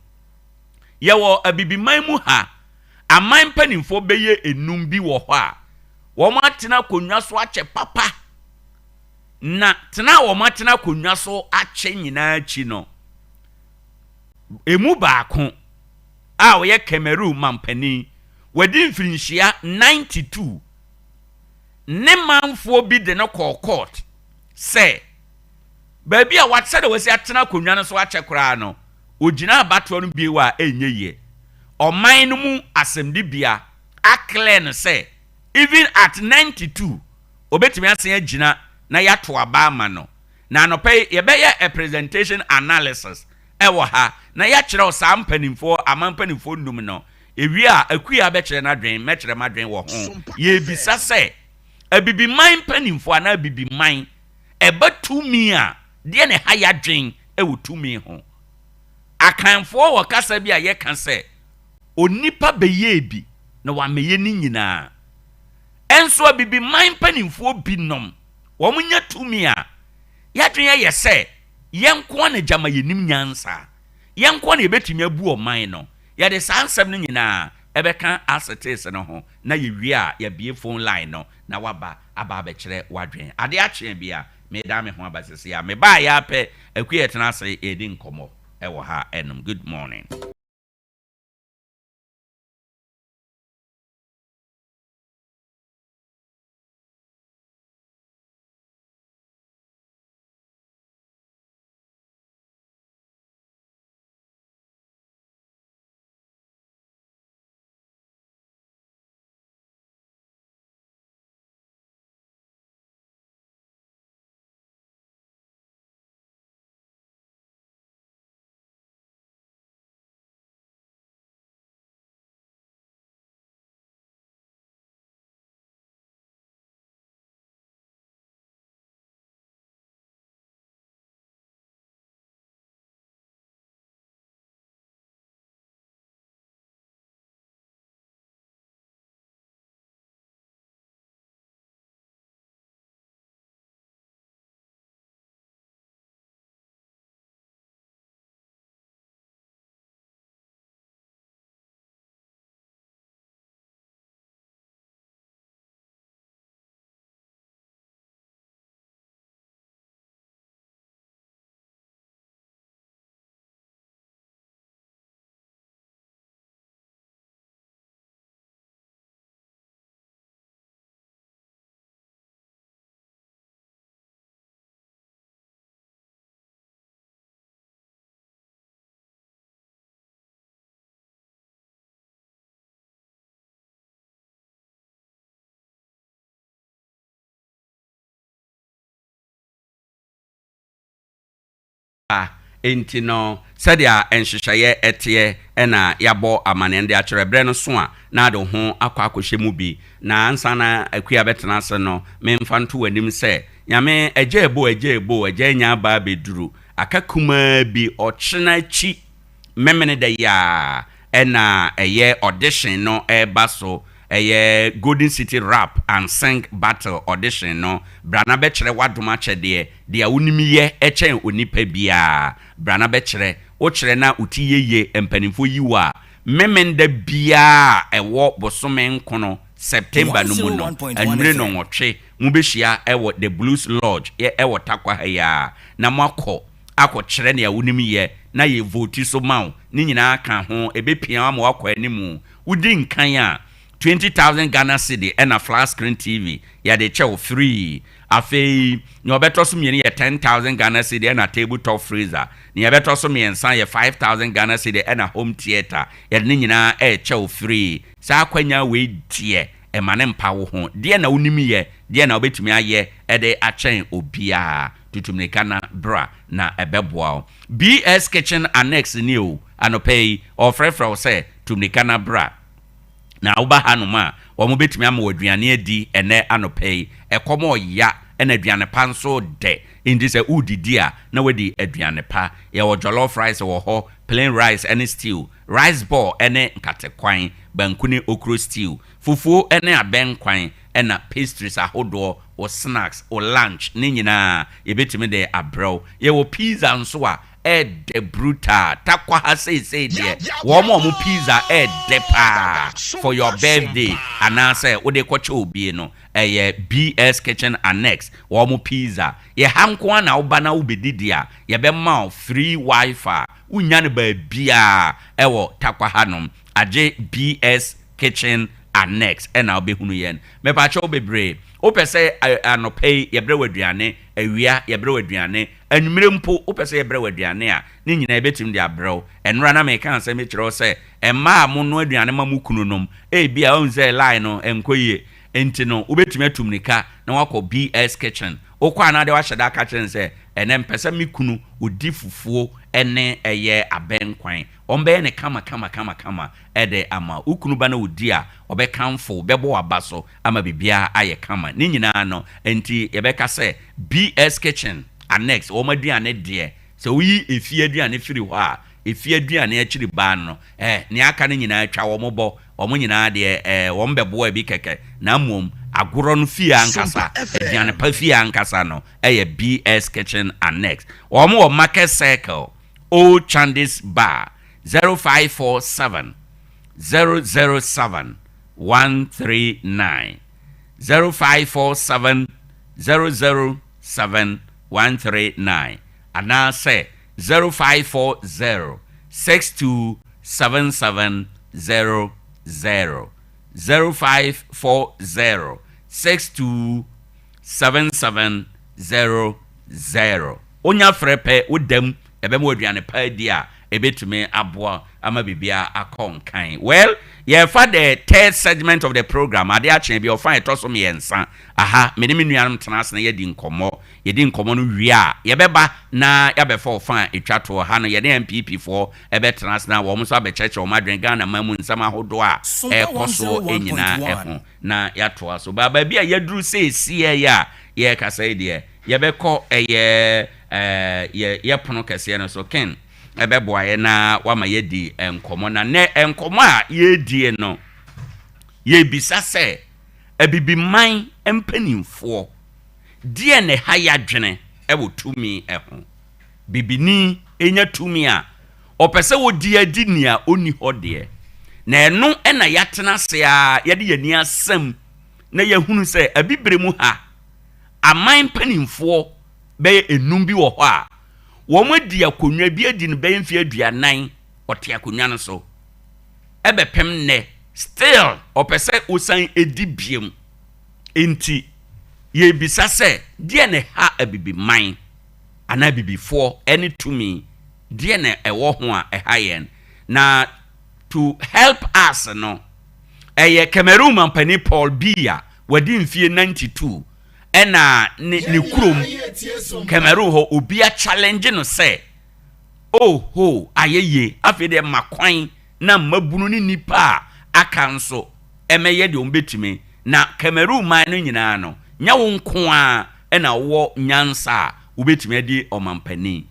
Speaker 5: Yɛwɔ Abibiman mu ha, aman mpanimfoɔ bɛyɛ enum bi wɔ hɔ a, wɔatena akonnwa so akyɛ papa. Na tena a wɔatena akonnwa so akyɛ nyinaa akyi no, emu baako a ɔyɛ Cameroon mampanin, wadi mfirinhyia 92, ne manfoɔ bi de no kɔɔ court sɛ Baabi a sɛdeɛ wasi atena akonnwa no so akyɛ koraa no, ɔgyina abatoɔ no bio a ɛnyɛ yie. Ɔman no mu asɛmdibea aclear no sɛ even at 92 ɔbɛtumi asan agyina na yɛato aba ama no. Na anɔpa yi yɛbɛyɛ a presentation analysis wɔ ha na yɛakyerɛ wo saa mpanimfoɔ, aman mpanimfoɔ nnum no. Ɛwie a Akua bɛkyerɛ n'adwene, mɛkyerɛ m'adwene wɔ ho. Yɛrebisa sɛ Abibiman mpanimfoɔ anaa Abibiman Ɛba tumi a, deɛ na ɛha y'adwen wɔ tumi ho? Akanfoɔ wɔ kasa bi a yɛka sɛ, Onipa bɛyɛɛ bi na wammɛyɛ ne nyinaa. Nso Abibiman mpanimfoɔ bi nom, wɔn nya tumi a, y'adwen yɛ sɛ yɛn nko ara na gyama yɛnim nyansa, yɛn nko ara na yɛbɛtumi abu ɔman no. Yɛde saa nsɛm no nyinaa ɛbɛka Asetees no ho na yɛwie a yɛabue phone line no na woaba aba abɛkyerɛ w'adwene. Ade akye bi a, meredan me ho aba seesei a. Mebaeɛ ara pɛ, Akua yɛtena ase yɛredi nkɔmmɔ wɔ ha nom. Good morning. Ba. Enti no, sɛdeɛ nhyehyɛeɛ teɛ na yɛabɔ amaneɛ no de akyerɛ. Berɛ no so a, na ade wo ho akɔ akɔhyɛ mu bi. Na ansa na Akua bɛtena ase no, memfa nto w'anim sɛ, Nyame, agya ebo, agya ebo, agya anya aba abɛduru. Aka kumaa bi, ɔkyena akyi Memeneda yi ara na ɛyɛ audition no reba so. Ɛyɛ Golden City Rap and Sing Battle audition no. Bra na bɛkyerɛ w'adom akyɛdeɛ, deɛ wonim yɛ kyɛn onipa biara. Bra na bɛkyerɛ. Wokyerɛ na wo ti yɛ yie, mpanimfoɔ yi wo a, Memenda biara a ɛwɔ bosome nkono, September, no mu no, anwummere nnɔnwɔtwe, Mobɛhyia wɔ The Blues Lodge wɔ Tarkwa ha yi ara na moakɔ akɔkyerɛ nea wonim yɛ na yɛ vote so ma wo. Ne nyinaa ka ho, ɛbɛpia wo ama woakɔ animu. Wodi nkan a, 20,000 Ghana cedi ɛna flat screen TV yɛde kyɛ wo free. Afei nea ɔbɛtɔ so mmienu yɛ 10,000 Ghana cedi ɛna table top freezer. Nea ɛbɛtɔ so mmiɛnsa yɛ 5,000 Ghana cedi ɛna home theatre. Yɛde ne nyinaa ɛrekyɛ wo free. Saa akwanya wei deɛ ɛma no mpa wo ho. Deɛ na wonim yɛ, deɛ na wobɛtumi ayɛ de akyɛn obiara. Tutu mmirika na bra na ɛbɛboa wo. BS Kitchen Annex nie o, anɔpa yi ɔrefrɛfrɛ wo sɛ tu mmirika na bra. Na woba hanom a, wɔbɛtumi ama wo aduane adi ɛnnɛ anɔpa yi. Ɛkɔm ɔya ɛna aduane pa nso dɛ. Enti sɛ woredidi a, na woadi aduane pa. Yɛwɔ jollof rice wɔ hɔ, plain rice ne stew, rice ball ne nkatekwan, banku ne okro stew, fufuo ne abɛnkwan ɛna pastries ahodoɔ, wo snacks, wo lunch ne nyinaa yɛbɛtumi de abrɛ wo. Yɛwɔ pizza nso a ɛɛdɛ brutal. Tarkwa ha seesei deɛ wɔn a wɔn pizza ɛɛdɛ paa for your birthday anaasɛ wode kɔkyɛ obi no ɛyɛ BS Kitchen Annex wɔn pizza. Yɛ ha nko ara na woba na wobɛdidi a yɛbɛma wo free wifi wonnya no baabiara ɛwɔ Tarkwa hanom agye BS Kitchen Annex ɛna wobɛhunu yɛn. Mepakyɛw bebree wopɛ sɛ anɔpa yi yɛbrɛ wo aduane, awia yɛbrɛ wo aduane, anwummere mpo wopɛ sɛ yɛbrɛ wo aduane a, ne nyinaa yɛbɛtumi de abrɛ wo. Ɛnnora na meka asɛm bi kyerɛ wo sɛ mmaa a monoa aduane ma mo kununom, ebia woahu sɛ line no ɛnkɔ yie nti no wobɛtumi atu mmirika na woakɔ BS Kitchen. Wokɔ a na adeɛ wahyɛ da aka kyerɛ no sɛ ɛnnɛ mepɛ sɛ me kunu ɔdi fufuo ne ɛyɛ abɛnkwan. Wɔbɛyɛ no kama kama kama kama de ama wo. Wo kunu ba na ɔdi a, ɔbɛkamfo wo, bɛbɔ w'aba so ama biribiara ayɛ kama. Ne nyinaa no nti yɛbɛka sɛ BS Kitchen Annex, wɔn aduane deɛ, sɛ woyi efie aduane firi hɔ a, efie aduane akyiri baa no, eh, nea aka no nyinaa twa wɔn bɔ. Wɔn nyinaa deɛ, eh, wɔn bɛboa bi kɛkɛ. Na mmom, agorɔ no fie ankasa, aduane pa fie ankasa no, ɛyɛ BS Kitchen Annex. Wɔn wɔ Market Circle, Old Chandis Bar, 0547 007 139. 0547 007 139 anaasɛ 0540 6277 00. 0540 6277 00. Wonya frɛ pɛ, woda mu, ɛbɛma wo aduane pa adi a ɛbɛtumi aboa ama biribiara akɔ nkan. Well, yɛrefa the third segment of the program, adeɛ akye bi, ɔfa a ɛtɔ so mmiɛnsa. Aha, me ne me nuanom tena ase na yɛadi nkɔmmɔ. Yɛdi nkɔmmɔ no wie a, yɛbɛba na yɛabɛfa ɔfa a ɛtwa toɔ. Ha no, yɛne NPP foɔ bɛtena ase na wɔn nso abɛkyerɛkyerɛ wɔn adwene Ghana man mu nsɛm ahodoɔ a ɛrekɔ soɔ nyinaa ho na yɛatoa so. Ba baabi a yɛaduru seesei yi a yɛrekasa yi deɛ, Yɛbɛkɔ ɛyɛ yɛ yɛ pono kɛseɛ no so. Ken bɛboa yɛ na wama yɛadi nkɔmmɔ. Na nnɛ nkɔmmɔ a yɛredie no, yɛrebisa sɛ, Abibiman mpanimfoɔ, deɛn na ɛha yɛadwene wɔ tumi ho? Bibini nya tumi a, ɔpɛ sɛ ɔdi adi nea ɔnni hɔ deɛ. Na ɛno na yɛatena ase ara, yɛde yɛn ani asam na yɛahunu sɛ Abibire mu ha, aman mpanimfoɔ bɛyɛ enum bi wɔ hɔ a, wɔadi akonnwa, bi adi no bɛyɛ mfeɛ aduanan, ɔte akonnwa no so ɛbɛpem nnɛ, still ɔpɛ sɛ ɔsan di biom. Nti yɛrebisa sɛ, deɛ na ɛha Abibiman anaa Abibifoɔ ne tumi, deɛ na ɛwɔ ho a ɛha yɛn? Na to help us no, ɛyɛ Cameroon mampanin Paul Biya Wadi mfie 92 ɛna ne ne kurom Cameroon hɔ obi a challenge no sɛ oh ho ayɛ yie afei deɛ ma kwan na mmabunu ne nnipa a aka nso ɛmɛyɛ deɛ wɔn bɛtumi na Cameroon man no nyinaa no nyɛ wo nko ara ɛna wowɔ nyansa a wobɛtumi adi ɔmampanin.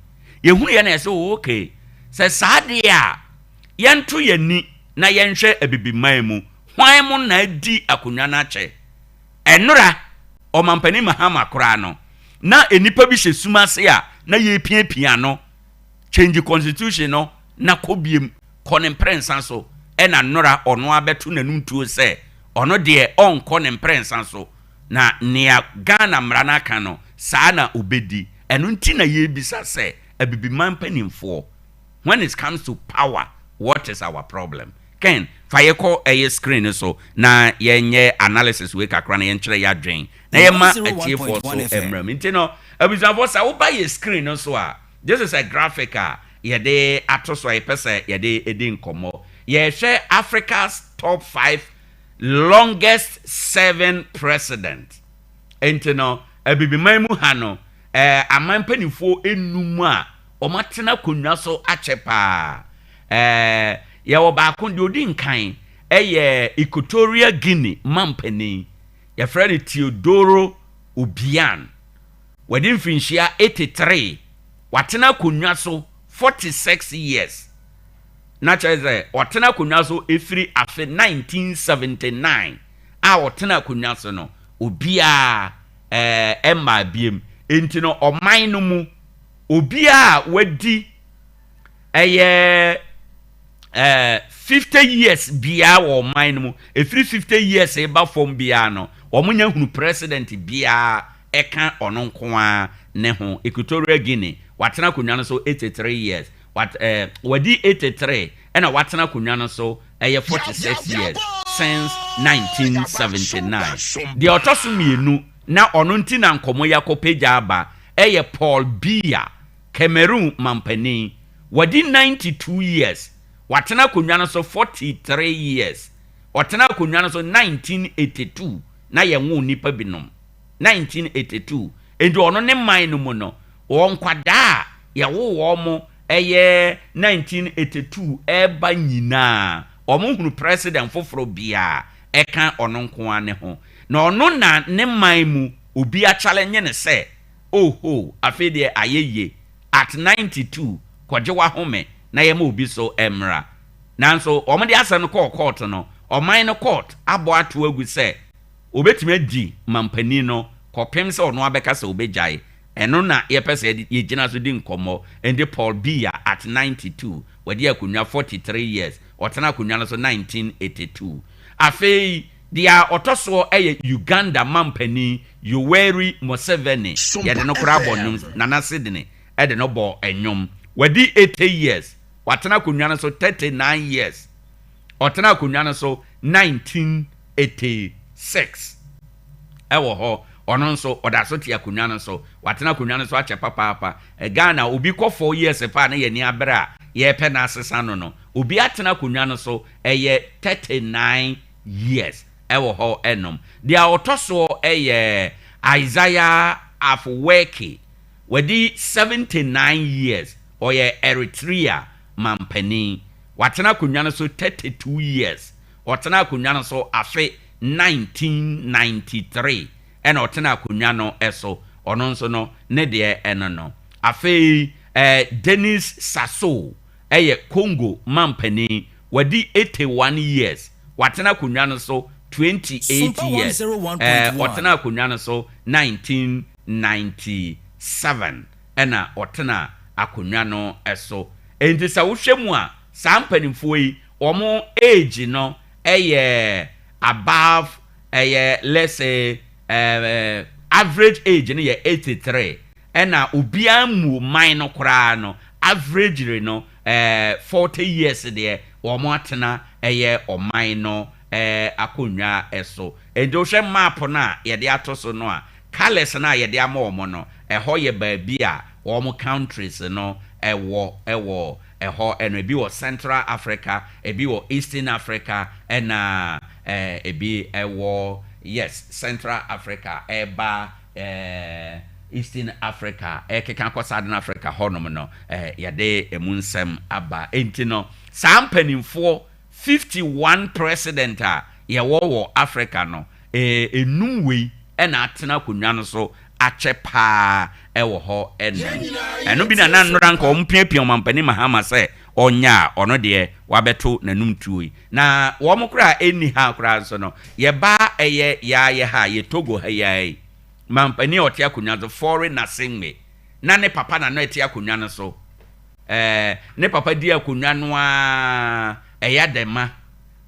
Speaker 5: Yɛhunu yɛ na yɛsɛ oh okay sɛ saa deɛ a yɛnto yɛn ani na yɛnhwɛ abibiman mu Hwan mo na adi akonnwa no akyɛ? Ɛnora, Ɔmampanin Mahama koraa no, na nnipa bi hyɛ sum ase a na yɛrepiapia no, change constitution no na kɔ biem, kɔ ne mprɛnsa so, ɛna nnora ɔno abɛto n'anum tuo sɛ ɔno deɛ ɔnkɔ ne mprɛnsa so. Na nea Ghana mmara no aka no, saa na ɔbɛdi. Ɛno nti na yɛrebisa sɛ, Abibiman mpanimfoɔ, when it comes to power, what is our problem? Ken, fa yɛ kɔ ɛyɛ screen no so na yɛnyɛ analysis wei kakra na yɛnkyerɛ yɛn adwene na yɛma atiefoɔ so mmra mu. Nti no, abusuafoɔ, sɛ woba yɛ screen no so a, this is a graphic a yɛde ato so a yɛpɛ sɛ yɛde di nkɔmmɔ. Yɛrehwɛ Africa's top 5 longest serving president. Nti no, Abibiman mu ha no, eh, aman mpanimfoɔ enum a wɔatena akonnwa so akyɛ paa. Eh, yɛwɔ baako, deɛ ɔdi nkan yɛ Equatorial Guinea mampanin. Yɛfrɛ no Teodoro Obiang. Wadi mfirinhyia 83. Watena akonnwa so 46 years. Na kyerɛ sɛ ɔtena akonnwa so ɛfiri afe 1979 a ɔtena akonnwa so no, obiara eh, mmaa biem. Enti no, ɔman no mu obiara a wadi ɛyɛ eh, 50 years biara wɔ ɔman no mu, ɛfiri 50 years ba fam biara no, wɔn nya hunu president biara ɛka ɔno nko ara ne ho. Equatorial Guinea, watena akonnwa no so 83 years. Wat, eh, wadi 83 ɛna watena akonnwa no so ɛyɛ 46 years since 1979. Deɛ ɔtɔ so mmienu na ɔno nti na nkɔmmɔ yi akɔpagya aba ɛyɛ Paul Biya, Cameroon mampanin. Wadi 92 years. Watena akonnwa no so 43 years. Ɔtenaa akonnwa no so 1982 na yɛnwoo nnipa binom. 1982. Enti ɔno ne man no mu no, wɔ nkwadaa a yɛwoo wɔn ɛyɛ 1982 ɛreba nyinaa, wɔn hunu president foforɔ biara ɛka ɔno nko ara ne ho. Na ɔno na ne man mu obi achallenge no sɛ, Oho, afei deɛ ayɛ yie, at 92, kɔgye w'ahome na yɛma obi so mmra. Nanso wɔde asɛm no kɔɔ kɔɔto no, ɔman no kɔɔt abɔ ato agu sɛ Obetumi adi mampanin no kɔpem sɛ ɔno abɛka sɛ obegyae. Ɛno na yɛpɛ sɛ yɛgyina so di nkɔmmɔ. Enti Paul Biya at 92, wadi akonnwa 43 years, ɔtena akonnwa no so 1982. Afei deɛ ɔtɔ soɔ yɛ Uganda mampanin Yoweri Museveni, yɛde no koraa bɔ nnwom, Nana Sydney de no bɔɔ nnwom. Wadi 80 years, watena akonnwa no so 39 years. Ɔtenaa akonnwa no so 1986 wɔ hɔ. Ɔno nso, ɔda so te akonnwa no so. Watena akonnwa no so akyɛ papaapa. Ghana, obi kɔ four years pɛ a na yɛn ani abere a yɛrepɛ no asesa no no, obi atena akonnwa no so ɛyɛ 39 years wɔ hɔ nom. Deɛ ɔtɔ soɔ yɛ Isaiah Afwerki. Wadi 79 years, ɔyɛ Eritrea mampanin. Watena akonnwa no so 32 years. Ɔtenaa akonnwa no so afe 1993 ɛna ɔtenaa akonnwa no so. Ɔno nso no, ne deɛ ɛno no. Afei eh, Denis Sassou yɛ Congo mampanin. Wadi 81 years. Watena akonnwa no so 28 years. Eh, ɔtenaa akonnwa no so 1997 ɛna ɔtenaa akonnwa no so. Enti sɛ wohwɛ mu a, saa mpanimfoɔ yi, wɔn age no yɛ above, ɛyɛ let's say eh, average age no yɛ 83, ɛna obiara mmu man no koraa no, averagely no eh, 40 years deɛ wɔn atena ɛyɛ ɔman no eh, akonnwa so. Enti wohwɛ map no a yɛde ato so no a, colours no a yɛde ama wɔn no, ɛhɔ yɛ baabi a wɔn countries no wɔ wɔ ɛhɔ no, ebi wɔ Central Africa, ebi wɔ Eastern Africa, ɛna ebi wɔ, yes, Central Africa ɛba Eastern Africa ɛkeka kɔ Southern Africa hɔnom no, yɛde emu nsɛm aba. Enti no, saa mpanimfoɔ 51 president a yɛwɔ wɔ Africa no, enum wei na atena akonnwa no so akyɛ paa wɔ hɔ nnɛ. Ɛno bi na na nnora nka wɔpiapia Ɔmampanin Mahama sɛ ɔnyɛ a ɔno deɛ wabɛto n'anum tuo yi. Na wɔn koraa a ɛnni ha koraa nso no, yɛba ɛyɛ yaa yɛ ha, yɛ Togo ha yi ara yi, mampanin a ɔte akonnwa so, Faure Gnassingbe, na ne papa na na ɛte akonnwa no so. Ɛɛ, ne papa di akonnwa no ara, ɛyɛ dɛ ma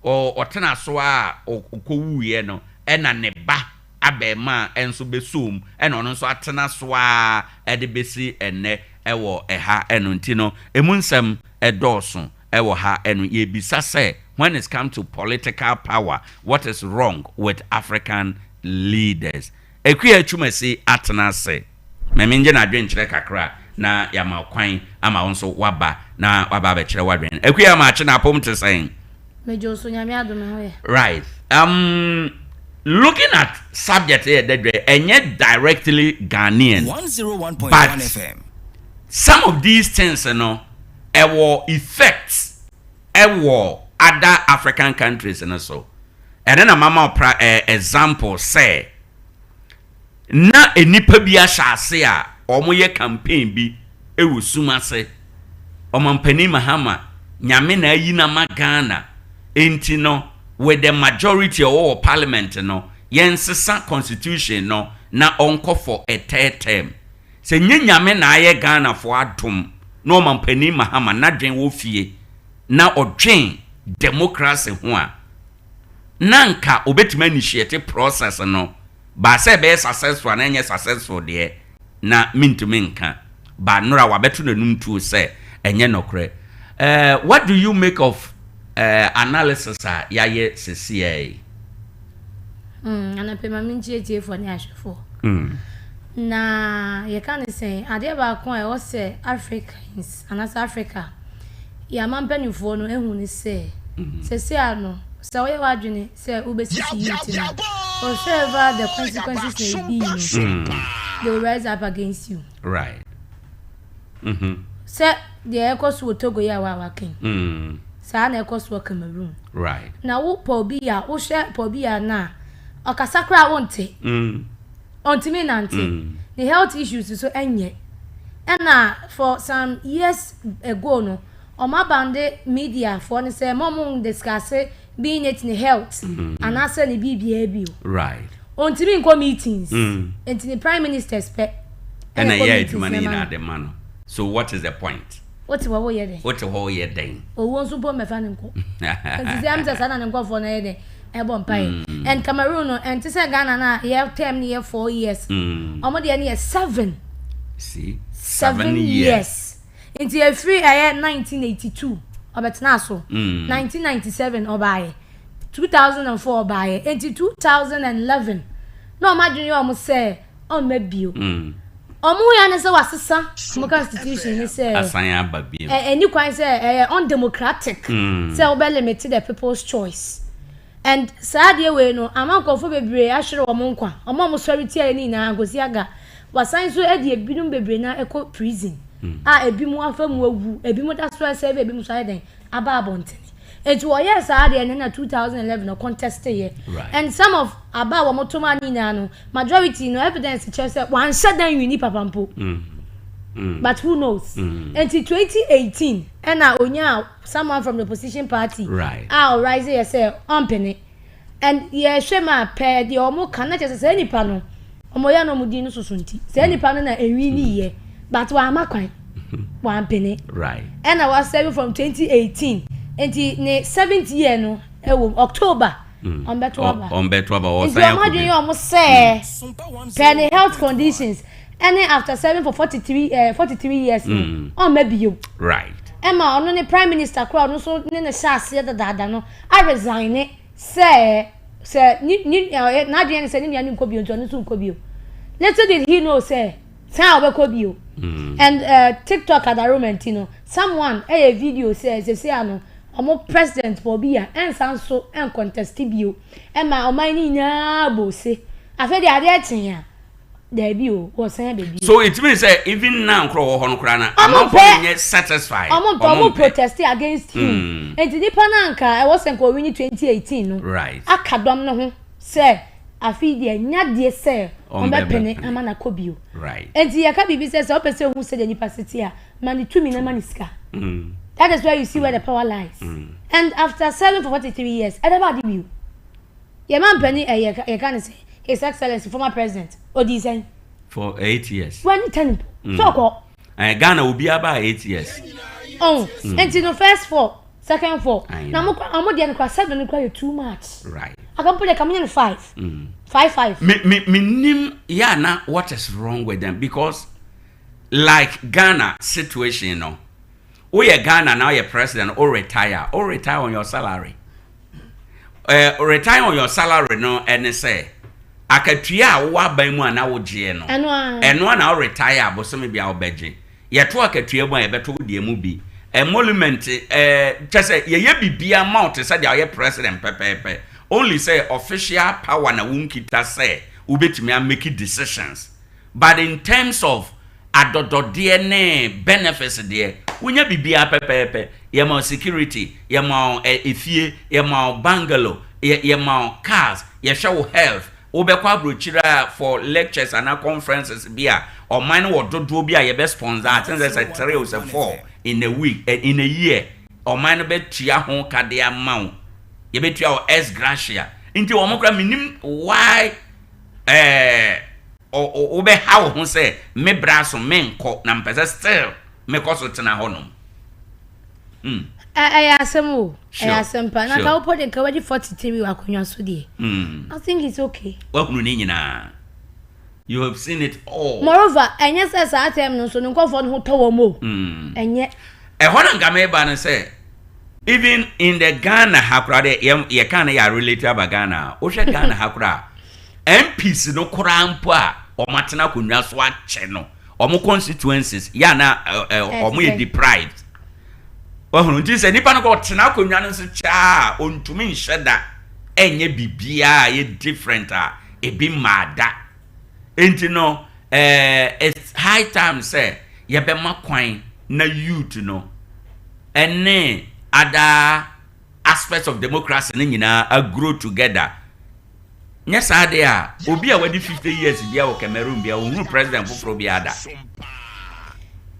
Speaker 5: ɔtena so ara a ɔkɔwuiɛ no, ɛna ne ba. Abɛɛmaa nso bɛsɔɔ mu ɛna ɔno nso atena so ara de bɛsi ɛnnɛ wɔ ɛha ɛno nti no ɛmu nsɛm dɔɔso wɔ ha ɛno yɛbisa sɛ when it's come to political power what is wrong with African leaders? Akua Twumasi atena ase ma mengye n'adwenkyerɛ kakra na yɛama wo kwan ama wo nso woaba na woaba abɛkyerɛ w'adwene. Akua Maakye n'apom te sɛn?
Speaker 2: Megye wo so, Nyame adom me ho yɛ.
Speaker 5: Right. Um, looking at subject yɛ dɛ dwɛ, ɛnyɛ directly Ghanaian, but some of these things no, ɛwɔ effect ɛwɔ other African countries no so. Ɛno na mama wo pra eh, example sɛ, na nnipa bi ahyɛ ase a wɔyɛ campaign bi wɔ sum ase. Ɔmampanin Mahama, Nyame na ayi no ama Ghana, enti no with the majority a ɔwɔ wɔ parliament no, yɛnsesa constitution no na ɔnkɔ for a third term. Sɛ nyɛ Nyame na ayɛ Ghanafoɔ adom na Ɔmampanin Mahama n'adwen wɔ fie na ɔdwen democracy ho a, na anka obetumi initiate process no, but sɛ ɛbɛyɛ successful anaa ɛnyɛ successful deɛ, na mentumi nka. But nnora wabɛto n'anum tuo sɛ ɛnyɛ nɔkorɛ. Eh, what do you make of eh, analysis a yɛayɛ sesiaa yi?
Speaker 2: Mm, anɔpɛ ma menkyia atiefoɔ ne ahwɛfoɔ. Mm. Na yɛka ne sɛn, adeɛ baako a ɛwɔ sɛ Africans anaasɛ Africa yɛn aman mpanimfoɔ no ahu ne sɛ, seesei ara no, sɛ woyɛ w'adwene sɛ wobɛsisi youth no a, whatsoever the consequences may be no, they will rise up against you.
Speaker 5: Right. Mm-hmm.
Speaker 2: Sɛ deɛ ɛkɔ so wɔ Togo yi a waka yi, saa na ɛkɔ so wɔ Cameroon.
Speaker 5: Right.
Speaker 2: Na wo Paul Biya, wohwɛ Paul Biya no a, ɔkasa koraa wonte. Ɔntumi nnante. Ne health issues nso nyɛ. Ɛna for some years ago no, wɔn abande media foɔ no sɛ mma wɔn ndiscuss being it ne health anaasɛ ne biribiara bio.
Speaker 5: Right.
Speaker 2: Ɔntumi nkɔ meetings. Nti ne prime ministers pɛ
Speaker 5: ɛna ɛkɔ meetings adwuma no nyinaa de ma no. So what is the point?
Speaker 2: Wote hɔ woyɛ dɛn?
Speaker 5: Wote hɔ woyɛ dɛn?
Speaker 2: Owuo nso mpo mmɛfa no nkɔ. Nti sɛ ɛm sɛ saa na ne nkurɔfoɔ no yɛ dɛn? Ɛbɔ mpaeɛ. And Cameroon no, ɛnte sɛ Ghana no a yɛ term no yɛ 4 years. Ɔmo deɛ no yɛ 7.
Speaker 5: See?
Speaker 2: 7 years. Nti ɛfiri ɛyɛ 1982 ɔbɛtenaa so. 1997 ɔbaeɛ. 2004 ɔbaeɛ. Nti 2011 na ɔmo adwene yɛ ɔmo sɛ ɔmma bio. Ɔmo yɛ ne sɛ wasesa ɔmo constitution ne sɛ
Speaker 5: asan aba bio.
Speaker 2: Ɛni kwan sɛ ɛyɛ undemocratic sɛ wobɛ limit the people's choice. And saa adeɛ wei no ama nkurɔfoɔ bebree ahwere wɔn nkwa. Wɔn a wɔsɔre tia yɛ ne nyinaa nkosi aga. Wasan nso de ebinom bebree na ɛkɔ prison a ebinom afa mu awu, ebinom da so ɛsɛve, ebinom nso ayɛ dɛn aba abɔntene. Nti wɔyɛɛ saa adeɛ no na 2011 ɔcontest yɛ. And some of aba a wɔn to maa ne nyinaa no, majority no evidence kyerɛ sɛ wanhyɛ dan wini papa mpo. But who knows? Nti 2018 ɛna onyaa someone from the opposition party a ɔrise yɛ sɛ ɔmpene. And yɛhwɛ mu a pɛɛ deɛ ɔmo ka na kyerɛ sɛ saa nipa no ɔmo yɛ na ɔmo din no soso nti saa nipa no na enwi ne yɛ, but wama kwan wampene. Ɛna wasɛbe from 2018, nti ne seventh year no ɛwɔ mu October ɔmbɛto aba.
Speaker 5: Ɔmbɛto aba.
Speaker 2: Nti ɔmo adwene yɛ ɔmo sɛ pɛɛ ne health conditions ɛne after serving for 43 years no ɔmma bio. Ɛma ɔno ne prime minister koraa, ɔno nso ne ne hyɛ aseɛ dadaada no a resign sɛ ne n'adwene ne sɛ ne nua no nkɔ bio nti ɔno nso nkɔ bio. Little did he know sɛ saa ɔbɛkɔ bio. And TikTok adaroma nti no, someone ɛyɛ video sɛ sɛsɛ ano ɔmo president Paul Biya ɛnsa nso ɛncontest bio, ɛma ɔman no nyinaa bɔ ose. Afei deɛ adeɛ kyee a, daabi o, wɔsan aba bio.
Speaker 5: So it means sɛ even now nkorɔ wɔ hɔ no koraa na
Speaker 2: Ɔmo
Speaker 5: amanfoɔ
Speaker 2: mpɛ.
Speaker 5: no nyɛ satisfied.
Speaker 2: Ɔmo mpɛ, ɔmo protest against him. Nti nipa no anka ɛwɔ sɛ nka ɔwini 2018 no aka dɔm no ho sɛ afei deɛ nya deɛ sɛ ɔmbɛpene ama no akɔ bio. Nti yɛka biribi sɛ wopɛ sɛ ohu sɛdeɛ nipa se te a, ma ne tumi na ma ne sika. That is where you see where the power lies. And after serving for 43 years, ɛdɛ ba ade bio. Yɛ ma mpanin ɛyɛ yɛka ne sɛ His Excellency former president odi sɛn?
Speaker 5: For 8 years.
Speaker 2: Wani 10 mpo. So ɔkɔ.
Speaker 5: Ghana obi aba 8 years.
Speaker 2: Oh, nti no first four. Second 4. Na mo kora ɔmo deɛ no kora 7 no kora yɛ too much.
Speaker 5: Right.
Speaker 2: Aka mpo deɛ ka mo nyɛ no 5. 5 5.
Speaker 5: Me me me nim ya na what is wrong with them because like Ghana situation no. Woyɛ Ghana na woyɛ president wo retire wo retire on your salary. Eh, retire on your salary no ɛne sɛ akatua a wowɔ aban mu a na wogyeɛ no ɛno a na wo retire a bosome bia wobɛgye. Yɛto akatua mu a yɛbɛto wo deɛ mu bi. Emolument eh, kyɛ sɛ yɛyɛ bibia ma wo te sɛ deɛ woyɛ president pɛpɛɛpɛ. Only sɛ official power na wonkita sɛ wobɛtumi a make decisions. But in terms of adɔdɔdeɛ ne benefits deɛ, wonya biribiara pɛpɛɛpɛ. Yɛma wo security, yɛma wo efie, yɛma wo bungalow, yɛ yɛma wo cars, yɛhwɛ wo health. Wobɛkɔ aburokyire a for lectures anaa conferences bi a, ɔman no wɔ dodoɔ bi a yɛbɛ sponsor, I think sɛ sɛ three o sɛ four in a week, in a year, ɔman no bɛtua ho ka de ama wo. Yɛbɛtua wo ex gratia. Nti wɔn koraa mennim why ɛɛ wobɛha wo ho sɛ me bra so menkɔ na mepɛ sɛ still mekɔ so tena hɔnom.
Speaker 2: Hmm. Ɛyɛ asɛm o. Ɛyɛ asɛm pa. Na nka wopɔ de nka wadi 43 wɔ akonnwa so deɛ. Hmm. I think it's okay.
Speaker 5: Wahunu ne nyinaa. You have seen it all.
Speaker 2: Moreover, ɛnyɛ sɛ saa term no nso ne nkɔfoɔ no ho tɔ wɔn o.
Speaker 5: Hmm.
Speaker 2: Ɛnyɛ.
Speaker 5: Ɛhɔ na nka meba no sɛ even in the Ghana ha koraa deɛ yɛka no yɛ relate aba Ghana a wohwɛ Ghana ha koraa MPs no koraa mpo a wɔatena akonnwa so akyɛ no, wɔn constituencies yɛ a na wɔn yɛ deprived. Wɔhunu nti sɛ nipa no kɔ ɔtena akonnwa no so kyɛ a ɔntumi nhyɛ da ɛnyɛ biribiara a ɛyɛ different a ebi mmaa da. Nti no ɛɛ it's high time sɛ yɛbɛma kwan na youth no ɛne other aspects of democracy no nyinaa a grow together. Nyɛ saa deɛ a, obi a wadi 50 years biara wɔ Cameroon biara, ɔnhunu president foforɔ biara da.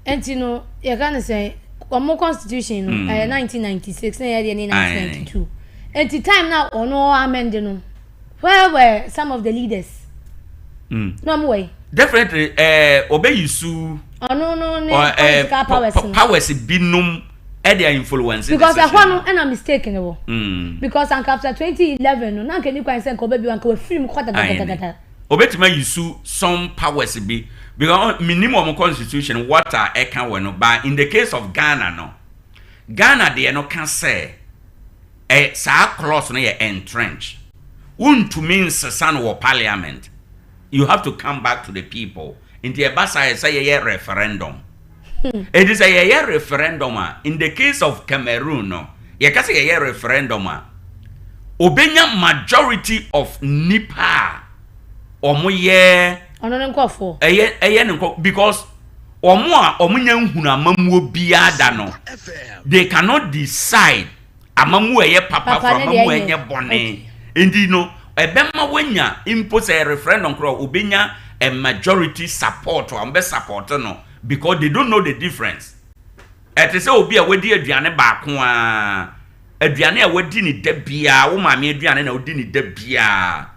Speaker 2: Nti no, yɛka no sɛ, wɔn constitution no, ɛyɛ 1996 na yɛ deɛ ne 1992. Nti time na ɔno amend no, where were some of the leaders? Na wɔn wɔ yi.
Speaker 5: Definitely, ɛɛ, ɔbɛyi su.
Speaker 2: Ɔno no ne political powers no.
Speaker 5: Powers binom. ɛde a influence
Speaker 2: because ɛhɔ no ɛna mistake no wɔ mm. because anka after 2011 no na anka ni kwan sɛ nka ɔbɛbi anka wafiri mu kɔ dadadadada
Speaker 5: obetumi ayi su some powers bi because minim wɔn constitution what a ɛka wɔ no but in the case of Ghana no Ghana deɛ no ka sɛ ɛ saa clause no yɛ entrench wontumi nsesa no wɔ parliament you have to come back to the people nti ɛba saa yɛ sɛ yɛyɛ referendum Enti sɛ yɛyɛ referendum a, in the case of Cameroon no, yɛka sɛ yɛyɛ referendum a, obenya majority of nnipa a wɔyɛ.
Speaker 2: Ɔno ne nkurɔfoɔ.
Speaker 5: Ɛyɛ ɛyɛ ne nkurɔfoɔ because wɔn a wɔnya nhunu amammuo biara da no, they cannot decide amammuo a ɛyɛ papa for amammuo a ɛnyɛ bɔne. Nti no, ɛbɛma wanya mpo sɛ referendum koraa obenya a majority support a wɔbɛ support no. Because they don't know the difference. Ɛte sɛ obi a wadi aduane baako ara, aduane a wadi ne da biara, wo maame aduane na wodi ne da biara.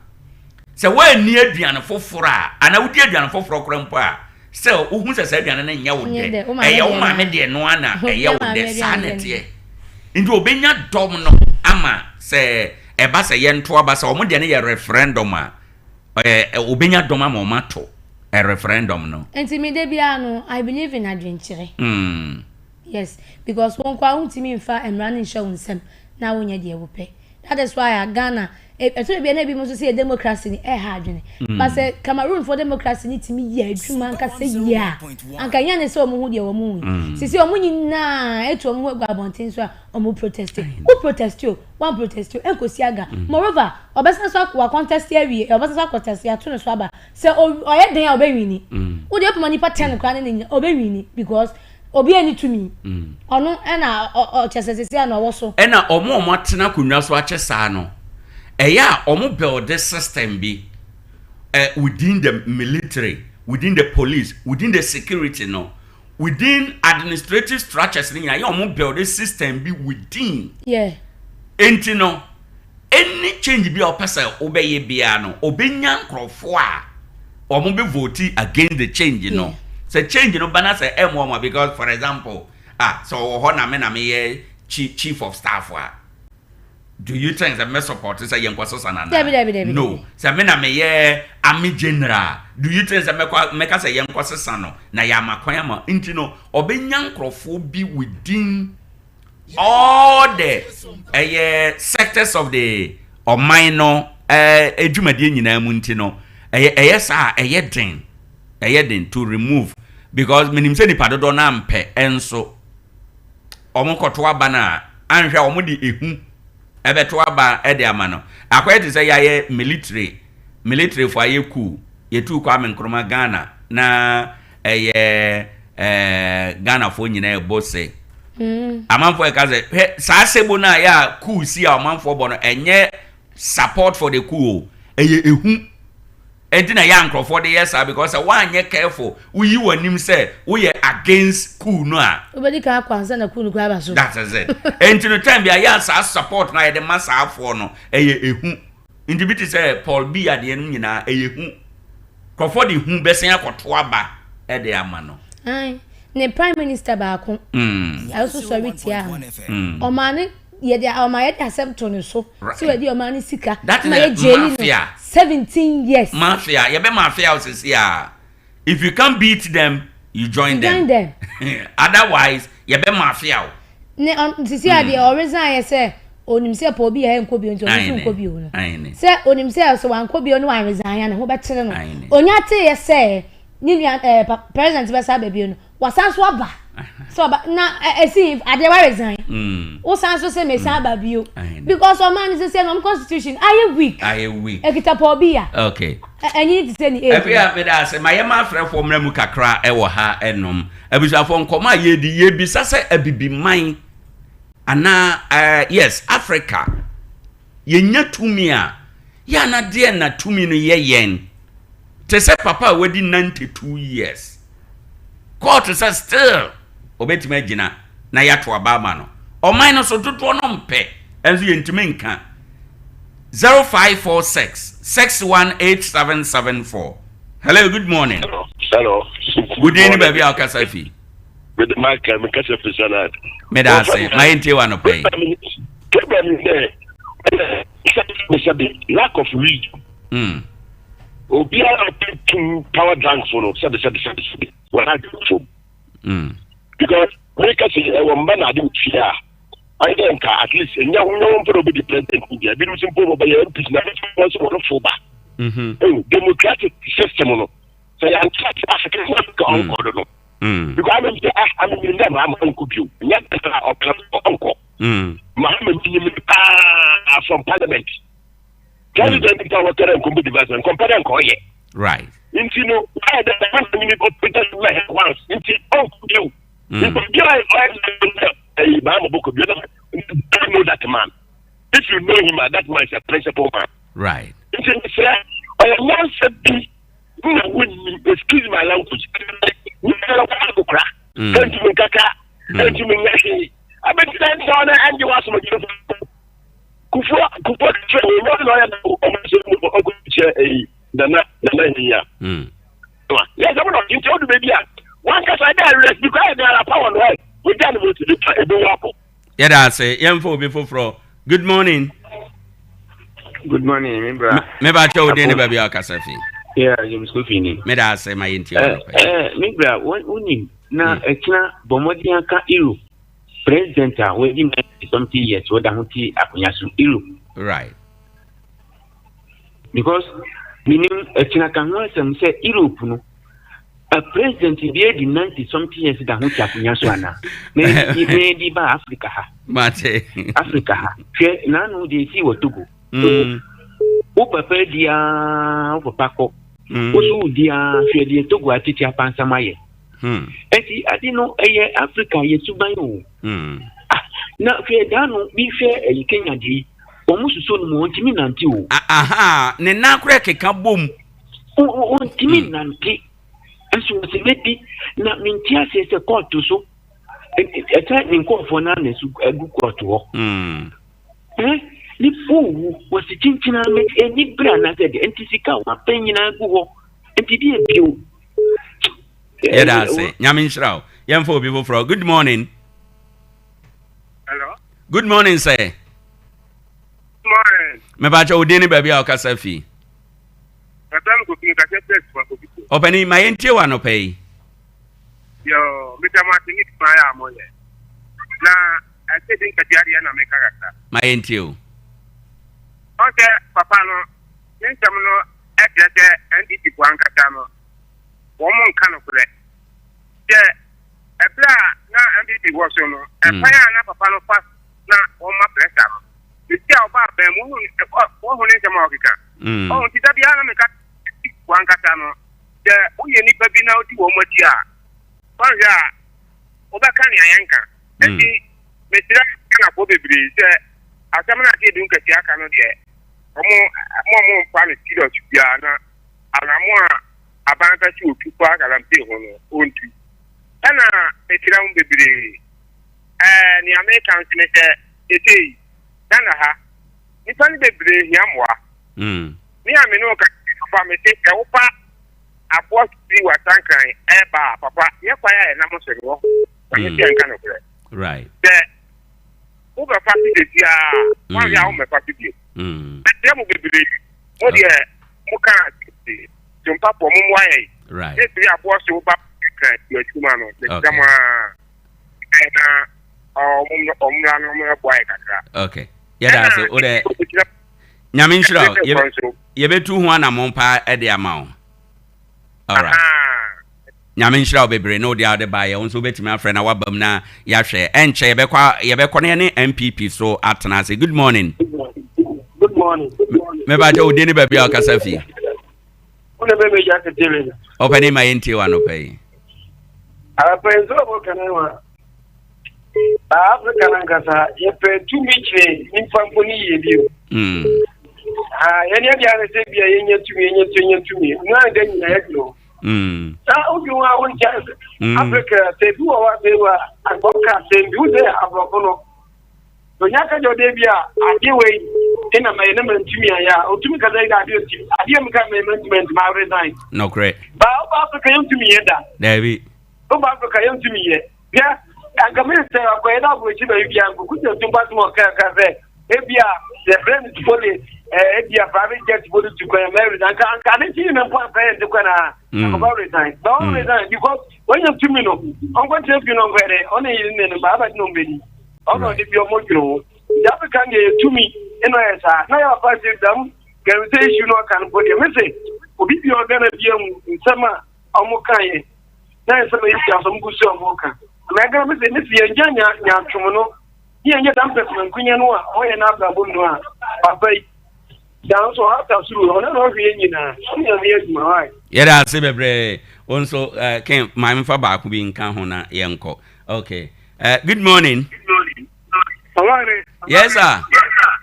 Speaker 5: Sɛ woanni aduane foforɔ a, anaa wodi aduane foforɔ koraa mpo a, sɛ wohu sɛ saa aduane no nyɛ wo dɛ, ɛyɛ wo maame deɛ no ara na ɛyɛ wo dɛ, saa na ɛteɛ. Nti obenya dɔm no ama sɛ ɛba sɛ yɛnto aba sɛ wɔn deɛ no yɛ referendum a, ɛɛ obenya dɔm ama wɔn ato ɛ referendum no.
Speaker 2: Nti me da biara no I believe in adwenkyerɛ.
Speaker 5: Mm.
Speaker 2: Yes because wo nkoa wontumi nfa mmara no nhyɛ wo nsam na wonyɛ deɛ wopɛ that is why a Ghana ɛtɔ da bi a na ebinom nso sɛ yɛ democracy no ɛha adwene mm. but sɛ Cameroon for democracy no tumi yɛ adwuma ankasa yie a anka nyɛ ne sɛ wɔn ho deɛ wɔn ho yi mm. sisi wɔn nyinaa etu wɔn ho agu abɔnten so a wɔn protest wo protest o wɔn protest o nkosi aga mm. moreover ɔbɛsan so akɔ wa contest awie ɔbɛsan so akɔ contest ato ne so aba Sɛ ɔyɛ den a ɔbɛwini. Wo deɛ wopoma nipa ten koraa ne ne nyina ɔbɛwini because obi ani tumi. Ɔno ɛna ɔkyɛ sɛ sisi a na ɔwɔ so.
Speaker 5: Ɛna ɔmo a ɔmo atena akonnwa so akyɛ saa no, ɛyɛ a ɔmo build system bi eh, within the military, within the police, within the security no, within administrative structures no nyinaa, ɛyɛ a ɔmo build system bi within.
Speaker 2: Yeah.
Speaker 5: Enti no, Any change bi a ɔpɛ sɛ wobɛyɛ biara no, ɔbɛnya nkurɔfoɔ a wɔn bɛ vote against the change no. Sɛ change no ba na sɛ ɛmmoa wɔn a, because for example, ah, sɛ ɔwɔ hɔ na me na meyɛ Chief of Staff a, do you think sɛ mɛ support sɛ yɛnkɔ sesa no anaa?
Speaker 2: Dabi, dabi, dabi.
Speaker 5: No. Sɛ me na meyɛ army general a, do you think sɛ mɛkɔ mɛka sɛ yɛnkɔ sesa no na yɛama kwan ama? Nti no, ɔbɛnya nkurɔfoɔ bi within all the ɛyɛ sectors of the ɔman no ɛɛ dwumadie nyinaa mu nti no, ɛyɛ ɛyɛ saa a ɛyɛ den, ɛyɛ den to remove because menim sɛ nipa dodoɔ no ampɛ ɛnso. wɔkɔto aba no a, anhwɛ a wɔde ehu ɛbɛto aba de ama no. Akɔyɛ te sɛ yɛayɛ military, militaryfo ayɛ coup, yɛtuu Kwame Nkrumah Ghana na ɛyɛ ɛɛ Ghanafoɔ nyinaa ɛbɔ se. Amanfoɔ ɛka sɛ, hwɛ saa sebo no a yɛ a coup si a ɔmanfoɔ bɔ no, ɛnyɛ support for the coup o, ɛyɛ ehu. Ɛnti na ɛyɛ a nkorɔfoɔ de yɛ saa because sɛ woanyɛ careful woyi w'anim sɛ woyɛ against coup no a.
Speaker 2: Wobɛdi kan akɔ ansa na coup no koraa aba so.
Speaker 5: That is it. Ɛnti no time bi a yɛ a saa support no a yɛde ma saa foɔ no ɛyɛ ehu. Nti bi te sɛ Paul Biya deɛ no nyinaa ɛyɛ hu. Nkorɔfoɔ de hu bɛsen akɔto aba de ama no.
Speaker 2: Ae, ne prime minister baako nso sɔre tiaa no. Ɔmaa no yɛde ɔma yɛde asɛm to ne so sɛ wadi ɔma ne sika
Speaker 5: that
Speaker 2: ma yɛ jaili no 17 years.
Speaker 5: Mafia yɛbɛ mafia wo sisi a if you can't beat them you join you them,
Speaker 2: join them.
Speaker 5: Otherwise yɛbɛ mafia wo.
Speaker 2: Ne sisi a deɛ ɔresign yɛ sɛ onim sɛ pɔ obi yɛ nkɔ bio nti ɔno nso nkɔ bio no sɛ onim sɛ sɛ wankɔ bio no wanresign a ne ho bɛkyerɛ no onya te yɛ sɛ ne nua ɛɛ president bɛsa aba bio no wasan so aba sɛ ɔba na ɛsi adeɛ wa resign mm. wosan so sɛ mesan aba bio because ɔman no sɛ sɛ constitution ayɛ weak
Speaker 5: ayɛ weak
Speaker 2: ekita pɔ bi ya
Speaker 5: okay
Speaker 2: ɛnyi ti sɛ ni age
Speaker 5: ɛbi a meda ase ma yɛ ma afrɛfoɔ mmerɛ mu kakra ɛwɔ ha ɛnom abusuafoɔ nkɔmɔ a yɛdi yɛbisa sɛ abibiman anaa ɛɛ yes Africa yɛnya tumi a yɛ ana deɛ na tumi no yɛ yɛn te sɛ papa a wadi 92 years Court sɛ still ɔbɛtumi agyina na yɛato aba ama no. Ɔman no so dodoɔ no mpɛ nso yɛntumi nka. 0546 618774 Hello, good morning.
Speaker 14: Hello. Hello.
Speaker 5: Good evening, baabi a wokasa fi.
Speaker 14: Mede Michael, mekasa fi Sanad.
Speaker 5: Meda ase, ma yɛntie wa nɔpɛ yi.
Speaker 14: Kebra mi dɛ, sɛbi lack of wisdom.
Speaker 5: Mm.
Speaker 14: Obiara a ɔpɛ tum power drunk fo no sɛbi sɛbi sɛbi sɛbi wɔn adwene fam.
Speaker 5: Mm.
Speaker 14: Because meka sɛ ɛwɔ mba na ade wɔ fie a ayɛ dɛ nka at least ɛnya ho nyɛ wɔn mpɛ na ɔbɛdi president ni bia ebinom nso mpo wɔbɛyɛ MPs na wɔn nso wɔn fo ba.
Speaker 5: Mm-hmm.
Speaker 14: Oh, democratic system no sɛ yɛn ante ase Africa ho nka ɔnkɔ do no.
Speaker 5: Mm.
Speaker 14: Because ame sɛ ah ame mi ndɛ maa ma ɔnkɔ bio nyɛ dɛ ɔpɛ ɔnkɔ.
Speaker 5: Mm.
Speaker 14: Maa ma mi nyim paa from parliament. President nipa wɔkɛrɛ nkɔmbo device nkɔmpɛ dɛ nkɔ ɔyɛ.
Speaker 5: Right.
Speaker 14: Nti no ayɛ dɛ bɛma na nyini ɔpɛgya no mɛ once nti ɔnkɔ bio. Nti obiara ɔyɛ dɛ ɛyi baa mo bɔkɔ bio na I know that man. If you know him, that man is a principle man.
Speaker 5: Right.
Speaker 14: Nti mesrɛ ɔyɛ nyansa bi na wonnim excuse my language. Nyɛ wɔ akokora. Ɛntumi nkaka. Ɛntumi nyɛ hwee. Abɛgyina nsa na ɛngye wɔ asomdwe. Kufuor Kufuor kyerɛ wɔn nyɛ na ɔyɛ na ɔmo nso mu ɔkɔ kyerɛ ɛyi nana nana hiya. Yɛ sɛ mo na nti ɔdu baabi a wankasa ɛda arrest because ɛda ara power no ɛ wogya no mo ti nipa ebi wɔ akɔ.
Speaker 5: Yɛda ase yɛmfa obi foforɔ. Good morning.
Speaker 6: Good morning, me bra.
Speaker 5: Me ba kyɛ wo din ne baabi a ɔkasa fi.
Speaker 6: Yeah, James Kofi ni.
Speaker 5: Me da ase ma yɛntie wɔ nɔpɛ.
Speaker 6: Eh, me bra, wonim na ɛkyena bɔ mmɔden aka Europe. President a wadi 90 something years wɔda ho te akonnwa so Europe.
Speaker 5: Right.
Speaker 6: Because menim ɛkyina ka ho asɛm sɛ Europe no a president bi adi 90 something years da ho te akonnwa so ana na di ba Africa ha.
Speaker 5: Mate.
Speaker 6: Africa ha. Hwɛ n'ano deɛ esi wɔ Togo. Wo papa di aa wo papa kɔ. Mm. Wo so wo di aa hwɛ deɛ Togo atete apansam ayɛ.
Speaker 5: Hmm.
Speaker 6: Enti ade no ɛyɛ Africa yɛ suban o.
Speaker 5: Hmm.
Speaker 6: Ah, na hwɛ daa no bi hwɛ ɛyi Kenya deɛ yi, wɔn soso no mu wɔn ntumi nante o.
Speaker 5: Aha, ne nan koraa keka bom.
Speaker 6: Wɔn ntumi hmm. nante. Nso wɔsi mɛdi na mente aseɛ sɛ kɔɔto so ɛsɛ ne nkurɔfoɔ no ana so agu kɔɔto hɔ.
Speaker 5: Hmm.
Speaker 6: Eh, ne owu wɔsi kyinkyin amɛ ɛni bere anaasɛ deɛ nti sika wɔapɛ nyinaa gu hɔ nti deɛ bio.
Speaker 5: Yɛda ase. Nyame nhyira wo. Yɛmfa obi foforɔ. Good morning.
Speaker 10: Hello.
Speaker 5: Good morning sir.
Speaker 10: Good morning.
Speaker 5: Mepakyɛ wo din ne baabi a wokasa fi.
Speaker 10: Yɛfrɛ me Kofi, mekasa firi Asukwa Kofi so.
Speaker 5: Ɔpanin, ma yɛntie wo anɔpa yi.
Speaker 10: Yoo, meda mo ase ne dwuma ayɛ a moyɛ. Na ɛsɛ di nkatua deɛ na meka kakra.
Speaker 5: Ma yɛntie o.
Speaker 10: Ɔn sɛ papa no, ne nsɛm no ɛkyerɛ sɛ NDC foɔ ankasa no, wɔn nka nokorɛ. Sɛ ɛberɛ a na NPP wɔ so no, ɛkwan a na papa no fa na wɔma pressure no, sisi a ɔba abɛn mu, wohu ne nsɛm a ɔkeka. Ɔho nti da biara na meka wankasa no, sɛ woyɛ nipa bi na wodi wɔn akyi a, wɔnhwɛ a wobɛka nea yɛnka. Nti mesrɛ Ghanafoɔ bebree sɛ asɛm no a Kyedu Nketia aka no deɛ, wɔn mo a wɔmfa no serious biara na anamo a aban pɛ sɛ otu fa galamsey ho no, ontu. Ɛna mekyerɛ ho bebree. Ɛɛ, nea meka nso ne sɛ, seesei Ghana ha, nnipa no bebree hia mmoa.
Speaker 5: Mm.
Speaker 10: Me a me ne wo ka papa, mese sɛ wofa aboa firi w'asankran ɛreba a, papa, yɛ kwan a yɛnam so no wɔ hɔ. Na mese
Speaker 5: Mm.
Speaker 10: ɛnka nokorɛ.
Speaker 5: Right.
Speaker 10: Sɛ wobɛfa so sɛsi a, woanhwɛ a
Speaker 5: Mm.
Speaker 10: wommɛfa so bio.
Speaker 5: Mm.
Speaker 10: Mekyerɛ mo bebree. Mo deɛ moka Jompafoɔ mo mmoa yɛn.
Speaker 5: Right.
Speaker 10: Ne firi aboɔ so ba kan adwuma no. Mesrɛ
Speaker 5: Okay.
Speaker 10: mo ara. Na ɔmo mmra no ɔmo ɛboa yɛ kakra.
Speaker 5: Okay. Yɛda ase. Wo dɛ Nyame nhyira wo. Yɛbɛtu ho anammɔn paa de ama wo. Alright. Nyame nhyira wo bebree ne wo deɛ a wode baeɛ. Wo nso wobɛtumi afrɛ na woaba mu na yɛahwɛ. Ɛnkyɛ yɛbɛkɔ yɛbɛkɔ na yɛne NPP so atena ase. Good morning.
Speaker 9: Good morning.
Speaker 5: Mebakyɛ wo din ne baabi a wokasa fi.
Speaker 9: Wo na bɛmɛ gya tete me.
Speaker 5: Ɔpɛni ma yɛntie wo anɔpa yi.
Speaker 9: Anɔpa yi nso ɔbɔ kana wa. Africa nankasa yɛpɛ tumi kyerɛ nipa mpo ne yie bio.
Speaker 5: Mm.
Speaker 9: Ah, yɛn yɛ deɛ sɛ bia yɛnyɛ tumi yɛnyɛ tumi yɛnyɛ tumi. Nua nka nyina yɛ duro.
Speaker 5: Mm.
Speaker 9: Saa obi ho a wonkyɛ
Speaker 5: mm.
Speaker 9: Africa sɛ bi wɔ hɔ asɛ wa agbɔka asɛm bi wo sɛ aborɔfo no. Onya ka kyerɛ ɔdɛ bi a adeɛ wei ɛna mɛyɛ na mantumi ayɛ a ɔtumi kasa yi dɛ adeɛ ɔtumi adeɛ mu ka mɛyɛ mantumi antumi a resign.
Speaker 5: Nokorɛ.
Speaker 9: Ba woba Africa yɛntumi yɛ da.
Speaker 5: Daabi.
Speaker 9: Woba Africa yɛntumi yɛ. Hwɛ anka minister akɔyɛ dɛ aburokyi baabi bia nko kuta tum ba soma ɔka ka sɛ ebi a yɛfrɛ no tupo de ebi a private jet bo de tu kwan mɛ resign anka anka ade kyi ne mpo anka yɛ nte kwan a akɔba resign ba ɔn resign because wɔnyɛ tumi no ɔnkɔtena fie no ɔnkɔyɛ dɛ ɔne yere ne no ba abɛde na ɔmbɛdi. Ɔno ɔde bi ɔmo dwene ho. Nti Africa deɛ yɛ tumi ɛna ɔyɛ saa. Na yɛ papa se dam galamsey issue no ɔka no mpo deɛ mese obi bi ɔwɔ Ghana bi ahu nsɛm a ɔmo ka yɛ na nsɛm a yɛsi aso ɔmo gu so a ɔmo ka. Na ɛga mese mese yɛn gya nya nyaatwom no ne yɛn nyɛ dam pɛsɛmankunya no a ɔyɛ n'abrabɔ mu no a papa yi dan so ɔhata soro ɔno na ɔhwɛ yɛn nyinaa ɔno nyame yɛ adwuma wae.
Speaker 5: Yɛda ase bebree. Wo nso eh, Ken, ma memfa baako bi nka ho na yɛnkɔ. Okay. Uh, good morning.
Speaker 7: Ọwọ́hene.
Speaker 5: Yes, sir.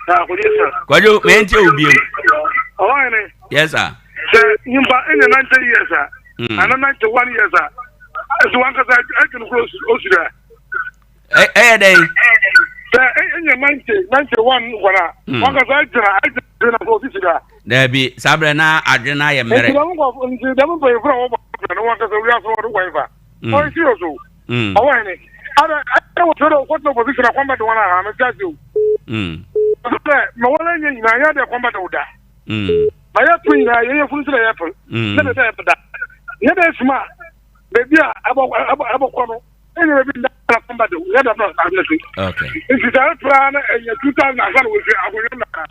Speaker 7: Akɔdé sir.
Speaker 5: Kwadwo, mɛ n tí o biem.
Speaker 7: Ọwọ́hene.
Speaker 5: Yes, sir.
Speaker 7: Sɛ nyimpa ɛnyɛ 90 years a, ana 91 years a, ɛsɛ wankasa adwene koro osi dɛ.
Speaker 5: Ɛyɛ dɛn?
Speaker 7: Sɛ ɛnyɛ 90, 91 nkwana, wankasa adwene adwene koro osi dɛ.
Speaker 5: Daabi, saa berɛ na adwene no ayɛ mmerɛ.
Speaker 7: Nti dɛm nti dɛm mpanyinfo a wɔbɔ abira no wankasa wiase wɔde kwan fa. Ɔyɛ serious o. Ɔwɔ hene. Ada ada wɔ sɛ ɔkɔ tena opposition akwan bɛde wɔn aha mɛ ti o. Sɛ ma wɔn anyɛ nyinaa yɛ de akwan bɛde wo da. Ma yɛ pere nyinaa yɛ yɛ funu sɛ yɛ pere. Ne bɛ yɛ da. Yɛ bɛ suma beebi a ɛbɔ ɛbɔ ɛbɔ kɔ no ɛnyɛ baabi nda akwan bɛde wo yɛ da na ase.
Speaker 5: Okay.
Speaker 7: Nti sɛ ɛpere ara na ɛyɛ 2000 ansa na wɔfi akonnwa na.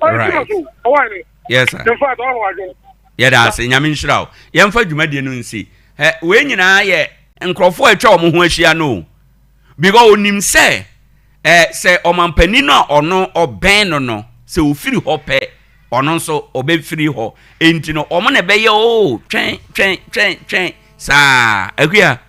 Speaker 7: Ɔyɛ serious o. Ɔwɔ hene.
Speaker 5: Yes sir.
Speaker 7: In fact ɔwɔ adwene.
Speaker 5: Yɛda ase nyame nhyira wo. Yɛmfa dwumadie no nsi. Hɛ wei nyinaa yɛ nkurɔfoɔ a atwa wɔn ho ahyia no o. Because onim sɛ eh, sɛ ɔmampanin no a ɔno ɔbɛn no no sɛ ofiri hɔ pɛ ɔno nso ɔbɛfiri hɔ. Enti no wɔn na ɛbɛyɛ o twɛn twɛn twɛn twɛn saa akua.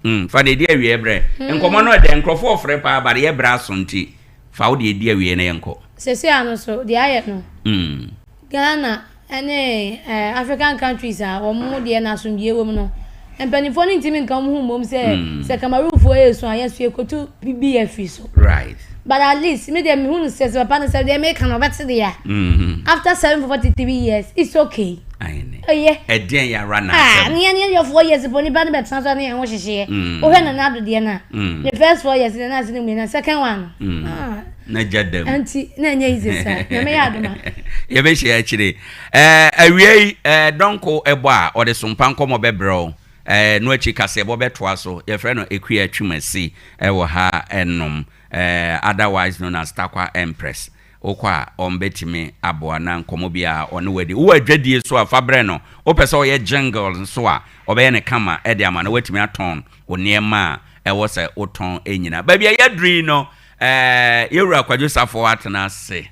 Speaker 5: Mm, fa deɛ ɛdi awieɛ brɛ. Nkɔmmɔ no ɛdɛ, nkurɔfoɔ ɔfrɛ paa but yɛ brɛ aso nti fa wo deɛ ɛdi awieɛ na yɛnkɔ.
Speaker 2: Sɛsɛ ano so deɛ ayɛ no.
Speaker 5: Mm.
Speaker 2: Ghana ne African countries a wɔn deɛ no asomdwie wɔ mu no, mpanimfoɔ no ntumi nka wɔn ho mmom sɛ sɛ Cameroonfoɔ resu a yɛn nso yɛkɔtu bi afiri so.
Speaker 5: Right.
Speaker 2: But at least me deɛ mehu no sɛ sɛ papa no sɛ deɛ meka no ɔbɛte deɛ a. After 743 years it's okay.
Speaker 5: Aane.
Speaker 2: Ɛyɛ.
Speaker 5: Ɛdeɛn yɛ ara na
Speaker 2: Ah,
Speaker 5: asɛm.
Speaker 2: ne yɛn yɛ 4 years po nipa no bɛtena so a ne yɛn ho hyehyeɛ. Wohwɛ Nana Addo deɛ no a, ne first 4 years deɛ na ase ne mu yɛ na second one no. Ah.
Speaker 5: Na gya dam.
Speaker 2: Ɛnti na ɛnyɛ easy saa. Nyame yɛ adom a.
Speaker 5: Yɛbɛhyia akyire. Ɛɛ awia yi ɛɛ Dɔnko ɛbɔ a ɔde sompa nkɔmɔ bɛbrɛ wo. Ɛɛ no akyi kaseɛbɔ bɛtoa so. Yɛfrɛ no Akua Twumasi ɛwɔ ha ɛnom. Ɛɛ otherwise known as Tarkwa Empress. Wokɔ a ɔbɛtumi aboa na nkɔmmɔ biara ɔne wo adi. Wowɔ adwadie nso a fa brɛ no. Wopɛ sɛ ɔyɛ jingle nso a ɔbɛyɛ no kama de ama na woatumi atɔn wo nneɛma a ɛwɔ sɛ wotɔn nyinaa. Baabi a yɛaduru yi no, eh, yɛwura Kwadwo Safo atena ase.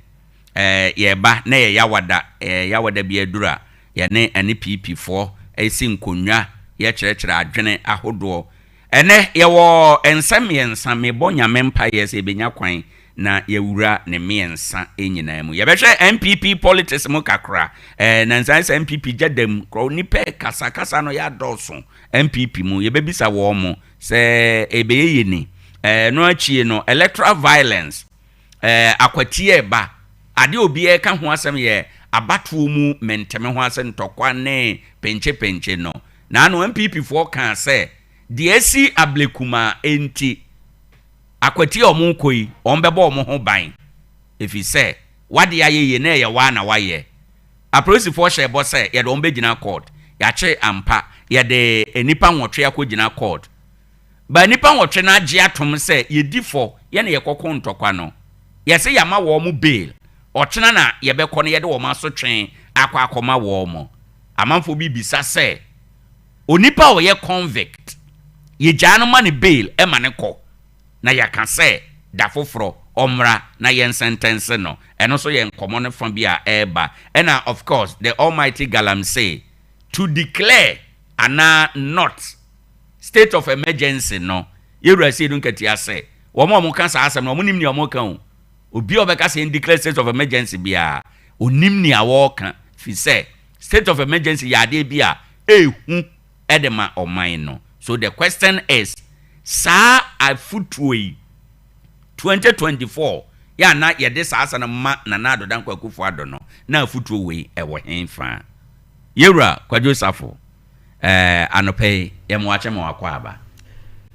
Speaker 5: Eh, yɛreba na ɛyɛ Yawada. Eh, Yawada bi aduru a yɛne ɛne PP foɔ si nkonnwa, yɛkyerɛkyerɛ adwene ahodoɔ. Ɛnnɛ yɛwɔ nsɛm mmiɛnsa, mebɔ Nyame mpaeɛ sɛ yɛbɛnya kwan na yɛawura ne mmiɛnsa nyinaa mu. Yɛbɛhwɛ NPP politics mu kakra. Ɛɛ, nansa ayɛ sɛ NPP gya da mu, korɔ nnipa ɛkasa, kasa no yɛ adɔɔso NPP mu. Yɛbɛbisa wɔn mo sɛ ɛbɛyɛ yie ni. Ɛɛ, ɛno akyie no, electoral violence, ɛɛ, akwatie ɛba. Adeɛ obiara ɛka ho asɛm yɛ abatoɔ mu menteme ho ase ntɔkwa ne penkye penkye no. Naano NPP foɔ kaa sɛ deɛ asi Ablekuma nti akwati a wɔn rekɔ yi wɔn bɛbɔ wɔn ho ban ɛfiri sɛ wadeɛ ayɛ yie na ɛyɛ waa na wayɛ. Apolisifoɔ hyɛɛ bɔ sɛ yɛde wɔn bɛgyina court. Yɛakye ampa yɛde nnipa nwɔtwe akɔgyina court. But nnipa nwɔtwe no agye atom sɛ yɛdi fɔ yɛne yɛkɔko ntɔkwa no. Yɛse yɛama wɔn bail ɔkyena na yɛbɛkɔ no yɛde wɔn asotwe akɔ akɔma wɔn. Amanfoɔ bi bisa sɛ, Onipa a ɔyɛ convict, yɛgyaa no ma no bail ma no kɔ, na yɛaka sɛ da foforɔ ɔmmra na yɛnsɛntɛnse no? Ɛno nso yɛ nkɔmmɔ no fa bi a ɛreba. Ɛna of course, the almighty galamsey, to declare anaa not state of emergency no, Yɛwura Seidu Nkatia sɛ, wɔn a wɔka saa asɛm no, wɔnnim nea wɔreka o. Obi a ɔbɛka sɛ yɛn declare state of emergency biara, ɔnnim nea wɔreka, firi sɛ state of emergency yɛ adeɛ bi a ɛhu de ma ɔman no. So the question is, saa afutuo yi, 2024 yɛ a na yɛde saa asɛm no ma Nana Addo Dankwa Akufo-Addo no, na afutuo wei ɛwɔ he fa? Yɛwura Kwadwo Safo. Eh, anɔpa yi, yɛ mo akyɛ ma wakɔ aba.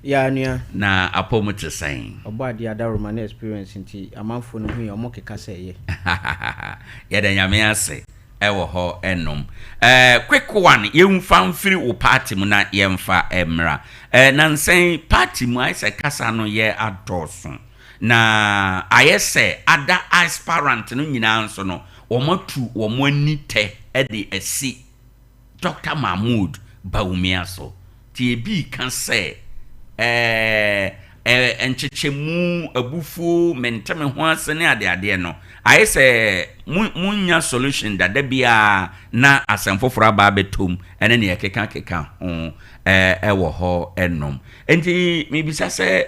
Speaker 3: Yeah, nua.
Speaker 5: Na apɔ mu te sɛn?
Speaker 3: Ɔbɔ adeɛ adaworoma ne experience nti amanfoɔ no hu yɛ ɔmo keka sɛ ɛyɛ.
Speaker 5: Yɛda Nyame ase ɛwɔ hɔ ɛnom. Eh, quick one, yɛnfa mfiri wo party mu na yɛnfa mmra. Eh, nansa yi party mu ayɛ sɛ kasa no yɛ adɔɔso. Na ayɛ sɛ other aspirant no nyinaa nso no, wɔn atu wɔn ani tɛ de asi Dɔkta Mahmood Bawumia so. Nti ebi reka sɛ, ɛɛ, ɛɛ, nkyekyɛmu, abufuo, mente me ho ase ne adeadeɛ no, ayɛ sɛ mo, monnya solution da, da biara na asɛm foforɔ aba abɛtɔ mu ne nea ɛkekakeka ho ɛɛ, ɛwɔ hɔ nom. Nti mebisa sɛ,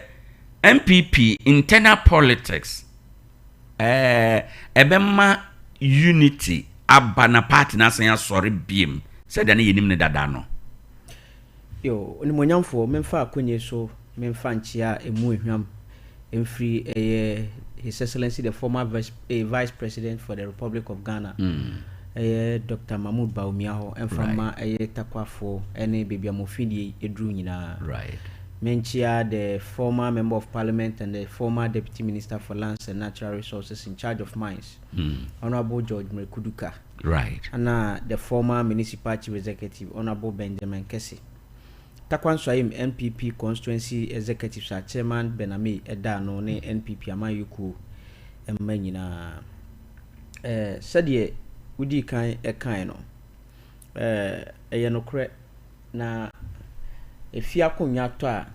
Speaker 5: NPP internal politics, Ɛɛ, ɛbɛma unity aba na party no asan asɔre biem sɛdeɛ na yɛnim no dada no.
Speaker 3: Yo, Onimuonyamfoɔ, memfa akwanya yi so memfa nkyea a ɛmu ehwam mfiri ɛyɛ His Excellency the former Vice, eh, Vice President for the Republic of Ghana, ɛyɛ Doctor Mahmood Bawumia hɔ ɛmfa Right. mma ɛyɛ Tarkwafoɔ ɛne baabi a mo fidie yi aduru nyinaa.
Speaker 5: Right.
Speaker 3: Menkyea the former Member of Parliament and the former Deputy Minister for Lands and Natural Resources in charge of Mines, Honourable George Mireku Duker,
Speaker 5: Right.
Speaker 3: ɛna the former Municipal Chief Executive, Honourable Benjamin Kese. Tarkwa Nsuaem NPP Constituency Executives a Chairman Ben Amey da ano ne NPP amanyɔkuo mma nyinaa. Eh, sɛdeɛ wodii kan kae no, eh, ɛyɛ nokorɛ. Na efie akonnwa tɔ a,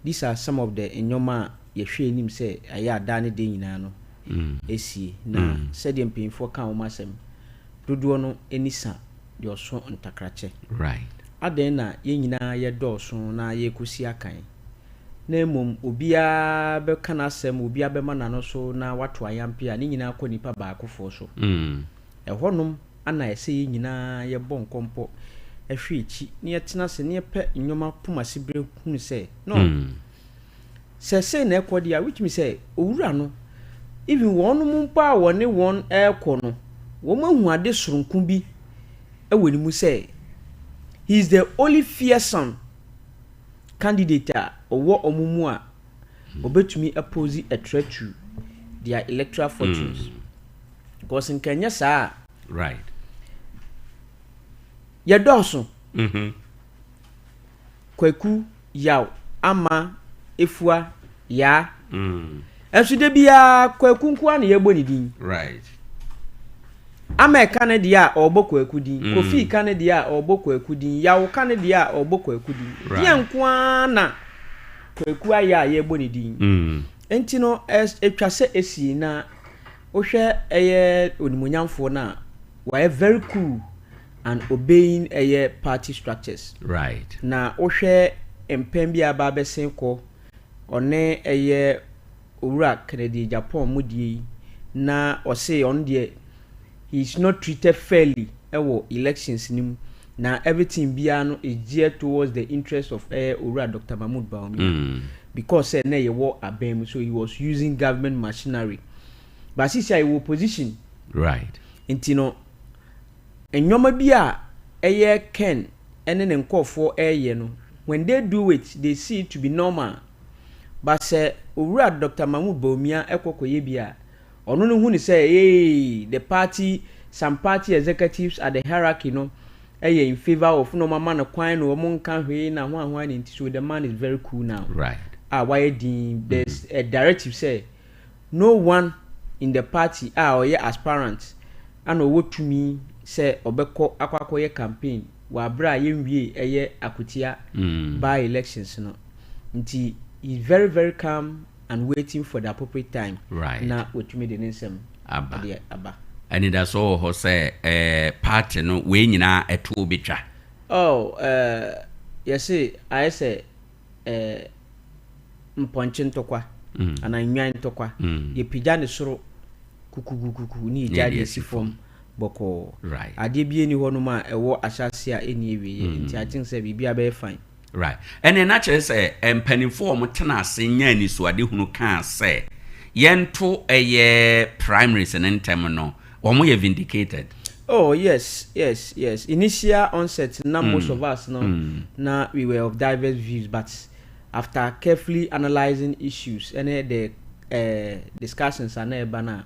Speaker 3: these are some of the nneɛma a yɛhwɛ anim sɛ ɛyɛ a daa ne da nyinaa no ɛsie. Na sɛdeɛ mpanyinfoɔ ka wɔn asɛm, dodoɔ no ani sa deɛ ɔso ntakrakyɛ. Adɛn na yɛn nyinaa yɛdɔɔso na yɛrekɔsi akan, na mmom obiara bɛka n'asɛm, obiara bɛma n'ano so na wato ayampe a ne nyinaa kɔ nipa baakofoɔ so. Ɛhɔnom na ɛsɛ yɛn nyinaa yɛbɔ nkɔmpɔ hwɛ akyi na yɛtena ase na yɛpɛ nneɛma pom ase berɛ hunu sɛ, no, sɛ sei na ɛkɔ deɛ a, which means sɛ owura no, even wɔnom mpo a wɔne wɔn rekɔ no, wɔn ahu ade soronko bi. wɔ ne mu sɛ he is the only fearsome candidate a ɔwɔ wɔn mu a ɔbɛtumi apose a threat to their electoral fortunes. Because nka ɛnyɛ saa a, yɛdɔɔso. Kwaku, Yaw, Ama, Efua, Yaa. Nso da biara Kwaku nko ara na yɛbɔ ne din. Ama ɛka ne deɛ a ɔrebɔ Kwaku din. Kofi ka ne deɛ a ɔrebɔ Kwaku din. Yaw ka ne deɛ a ɔrebɔ Kwaku din. Deɛ nko ara na Kwaku ayɛ a yɛrebɔ ne din. Nti no ɛtwa sɛ ɛsi na wohwɛ ɛyɛ onimuonyamfoɔ no a wayɛ very cool and obeying ɛyɛ party structures. Na wohwɛ mpɛn bi a aba abɛsen kɔ ɔne ɛyɛ Owura Kennedy Agyapong mu deɛ yi na ɔse ɔno deɛ he is not treated fairly ɛwɔ elections no mu na everything biara no is geared towards the interest of ɛyɛ Owura Doctor Mahmood Bawumia because sɛ na yɛwɔ aban mu so he was using government machinery but sisi a yɛwɔ opposition nti no nneɛma bi a ɛyɛ Ken ne ne nkorɔfoɔ reyɛ no when they do it they see it to be normal but sɛ Owura Doctor Mahmood Bawumia kɔ kɔyɛ bi a ɔno no hu no sɛ eei the party some party executives at the hierarchy no yɛ in favour of na wɔn ama no kwan na wɔn nka hwee na hwan hwan ne nti so the man is very cool now a wayɛ din there's a directive sɛ No one in the party a ɔyɛ aspirant ana ɔwɔ tumi sɛ ɔbɛkɔ akɔ akɔyɛ campaign wɔ aberɛ a yɛnwiee ɛyɛ Akwatia by elections no. Nti he is very very calm and waiting for the appropriate time na watumi de ne nsɛm
Speaker 5: Aba.
Speaker 3: de aba.
Speaker 5: Anidasoɔ wɔ hɔ sɛ eh, party no wei nyinaa ɛtoɔ bɛtwa?
Speaker 3: Oh, eh, yɛse ayɛ sɛ eh, mpɔnkye ntɔkwa anaa nnwan ntɔkwa. Yɛpagya no soro kukukukuku ne yɛgyae de asi fam bɔkɔɔ. Adeɛ biara nni hɔnom a ɛwɔ ahyɛaseɛ a ɛnni awieɛ. Nti I think sɛ biribiara bɛyɛ fine.
Speaker 5: Right. Ɛnneɛ na kyerɛ sɛ mpanimfoɔ a wɔtena ase nyaa anisoadehunu kaa sɛ yɛnto ɛyɛ primaries no ntɛm no, wɔyɛ vindicated.
Speaker 3: Oh yes yes yes initial onset na most of us no na we were of diverse views but after carefully analysing issues ɛne the eh, discussions a na ɛba no a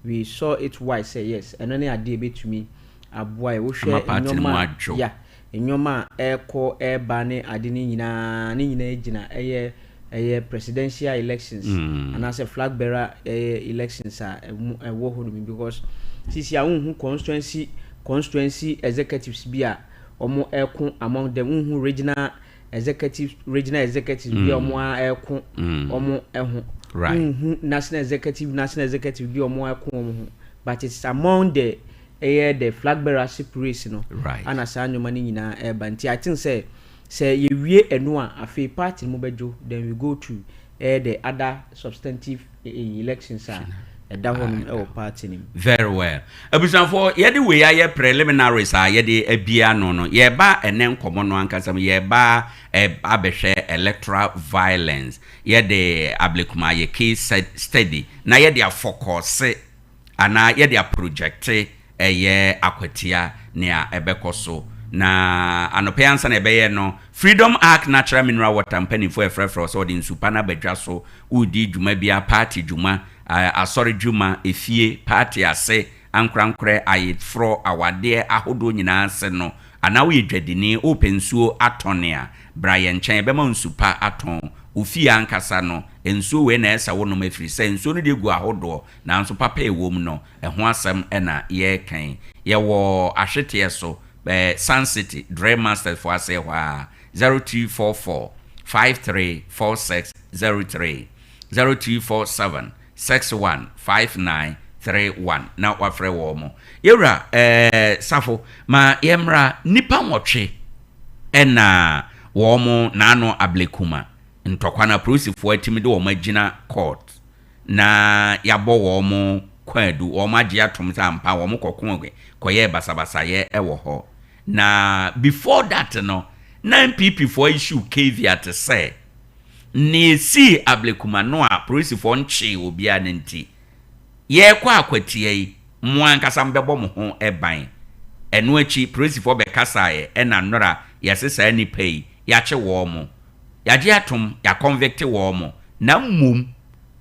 Speaker 3: we saw it wise sɛ yes ɛno ne adeɛ ɛbɛtumi aboa yɛ
Speaker 5: Ama
Speaker 3: wohwɛ
Speaker 5: party no mu
Speaker 3: nneɛma a
Speaker 5: adwo.
Speaker 3: yeah Nnoɔma a ɛrekɔ ɛreba ne ade no nyinaa ne nyinaa gyina ɛyɛ ɛyɛ presidential elections anaasɛ flag bearer ɛyɛ elections a ɛmu ɛwɔ hɔ nom because sisi a wonhu constituency constituency executives bi a wɔn ɛko among them wonhu regional executives regional executives bi a wɔn a ɛko wɔn ɛho wonhu national executive national executive bi a wɔn ɛko wɔn ho but it's among the ɛyɛ the flag bearership race no ana saa nnoɔma no nyinaa ɛreba nti I think sɛ sɛ yɛwie ɛno a afei party no mu bɛdwo then we go to ɛyɛ the other substantive elections a ɛda hɔ nom ɛwɔ party no mu.
Speaker 5: Very well. Abusuafoɔ, yɛde wei ayɛ preliminaries a yɛde abue ano no, yɛreba ɛnnɛ nkɔmmɔ no ankasa mu, yɛreba abɛhwɛ electoral violence, yɛde Ablekuma ayɛ case study na yɛde afɔkɔɔse anaa yɛde aprojɛkte ɛyɛ akwatia nea ɛbɛkɔ so. Na anɔpa yi ansa na yɛbɛyɛ no, Freedom Ark Natural Mineral Water mpanimfoɔ refrɛfrɛ wo sɛ wɔde nsu pa no aba dwa so, woredi dwuma biara, party dwuma, asɔre dwuma, efie, party ase, ankorankorɛ, ayeforɔ, awadeɛ ahodoɔ nyinaa ase no, anaa woyɛ dwadini, worepɛ nsuo atɔn a, bra yɛn nkyɛn, yɛbɛma wo nsu pa atɔn. Wo fie ankasa no, nsuo wei na ɛsɛ sɛ wonom ɛfiri sɛ nsuo no deɛ gu ahodoɔ, Nanso papa a ɛwom no, ɛho asɛm na yɛreka yi. Yɛwɔ ahweteɛ so, Sun City, Drill Masters foɔ aseɛ hɔ ara, 0244 5346 03, 0247 61 5931 na wafrɛ wɔn. Yɛwura eh, Safo, ma yɛmmra, nnipa nwɔtwe na wɔn naano Ablekuma ntɔkwa no apolisifoɔ atumi de wɔn agyina court. na yɛabɔ wɔn kwaadu, wɔagye atom sɛ ampa wɔn kɔko kɔyɛɛ basabasayɛ wɔ hɔ. Na before that no, na NPP foɔ issue caveat sɛ, nea esii Ablekuma no a polisifoɔ nkyee obiara no nti, yɛrekɔ akwatia yi, mo ankasa mobɛbɔ mo ho ban. Ɛno akyi polisifoɔ bɛkasaeɛ ɛna nnora yɛse saa nnipa yi yɛakye wɔn, yɛagye atom, yɛaconvicte wɔn na mmom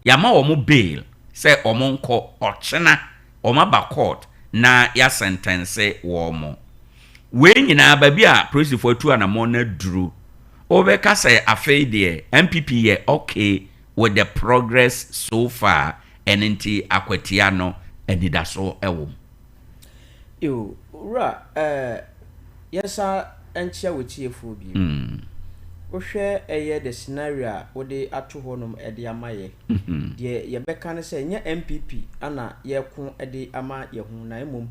Speaker 5: yɛama wɔn bail sɛ wɔn nkɔ, ɔkyena wɔn aba court na yɛasɛntɛnse wɔn. Wei nyinaa baabi a polisifoɔ atu anamɔn no aduru, wobɛka sɛ afei deɛ NPP yɛ okay with the progress so far, ɛno nti akwatia no anidaso wɔ mu.
Speaker 3: Yo, Owura, eh, yɛnsan nkyea w'atiefoɔ bio. Wohwɛ ɛyɛ the scenario a wode ato hɔnom de ama yɛ. Deɛ yɛbɛka ne sɛ, nyɛ NPP na yɛreko de ama yɛn ho, na mmom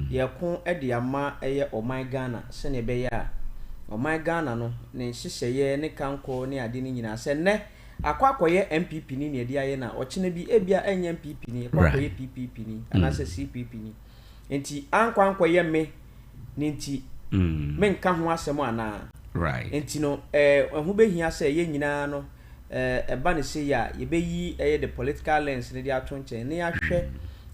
Speaker 3: yɛreko de ama ɛyɛ ɔman Ghana sɛdeɛ ɛbɛyɛ a ɔman Ghana no, ne nhyehyɛeɛ, ne kankɔ ne ade no nyinaa, sɛ nnɛ akɔ akɔyɛ NPP ni na yɛde ayɛ no a, ɔkyena bi ebia ɛnyɛ NPP ni, ɛkɔ akɔyɛ PPP ni anaasɛ CPP ni. Nti ankɔ ankɔyɛ me ne nti menka ho asɛm anaa? Nti no ɛho bɛhia sɛ yɛn nyinaa no ɛba no sei a yɛbɛyi ɛyɛ the political lens no de ato nkyɛn na yɛahwɛ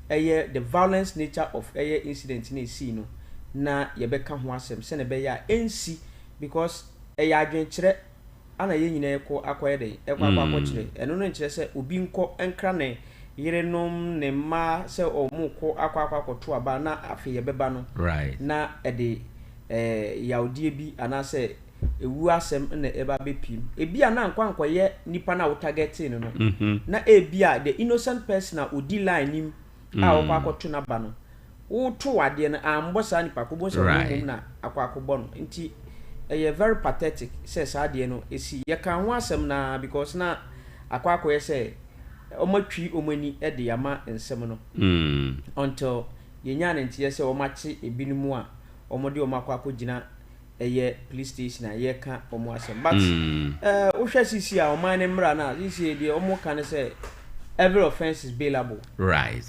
Speaker 3: ɛyɛ the violence nature of ɛyɛ incident no ɛsii no na yɛbɛka ho asɛm sɛdeɛ ɛbɛyɛ a ɛnsi because ɛyɛ adwenkyerɛ ana yɛn nyinaa ɛkɔ akɔyɛ dɛn ɛkɔ akɔ akɔkyerɛ ɛno no nkyerɛ sɛ obi nkɔ nkra ne yerenom ne mma sɛ ɔmo kɔ akɔ akɔ akɔto aba na afei yɛbɛba no na ɛde ɛɛ yawdeɛ bi anaasɛ ewu asɛm na ɛba abɛpiem ebi a na nkɔ ankɔyɛ nipa na wo targeting no no na ebi a the innocent person a odi line nim a ɔkɔ akɔto n'aba no woto adeɛ no ambɔ saa nipa ko bohu sɛ ɔno mmom na akɔ akɔbɔ no nti ɛyɛ very pathetic sɛ saa adeɛ no ɛsi yɛka ho asɛm naa because na akɔ akɔyɛ sɛ ɔmatwi wɔn ani de ama nsɛm no until yɛnyaa ne nteɛ sɛ wɔakye ebinom a wɔde wɔn akɔ akɔgyina ɛyɛ police station a yɛka wɔn asɛm but ɛɛ wohwɛ sisi a ɔman ne mmra no a sisi deɛ wɔn ka ne sɛ every offence is bailable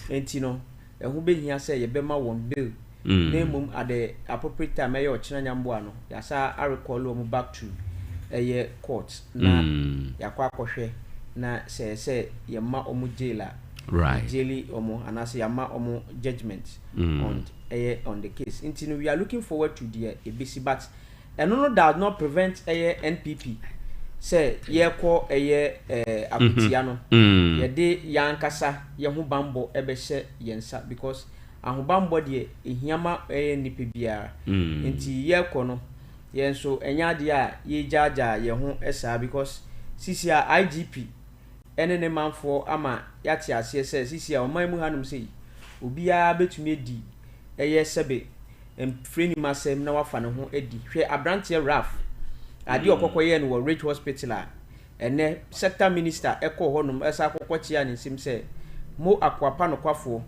Speaker 3: nti no ɛho bɛhia sɛ yɛbɛma wɔn bail na mmom at the appropriate time ɛyɛ ɔkyena nyamboa no yɛasa arecall wɔn back to ɛyɛ court na yɛakɔ akɔhwɛ na sɛ sɛ yɛma wɔn jail a jail wɔn anaasɛ yɛama wɔn judgement on ɛyɛ on the case nti no we are looking forward to deɛ ebesi but ɛno no does not prevent ɛyɛ NPP sɛ yɛkɔ ɛyɛ ɛɛ akotia no yɛde yɛn ankasa yɛn ho bambɔ ɛbɛhyɛ yɛn nsa because ahobanbɔ deɛ ehia ma ɛyɛ nipa biara nti yɛkɔ no yɛn nso ɛnyɛ adeɛ a yɛgyaagyaa yɛn ho saa because sisi a IGP ɛne ne manfoɔ ama yɛate aseɛ sɛ sisi a ɔman mu hanom sɛ yi obiara bɛtumi adi ɛyɛ sɛbe mfiri nim asɛm na wafa ne ho adi. Hwɛ aberanteɛ Ralph adeɛ ɔkɔkɔ yɛɛ no wɔ Ridge Hospital a ɛnɛ sector minister ɛkɔɔ hɔnom ɛsa akɔkɔ kyea ne nsam sɛ mo akoapa nokwafoɔ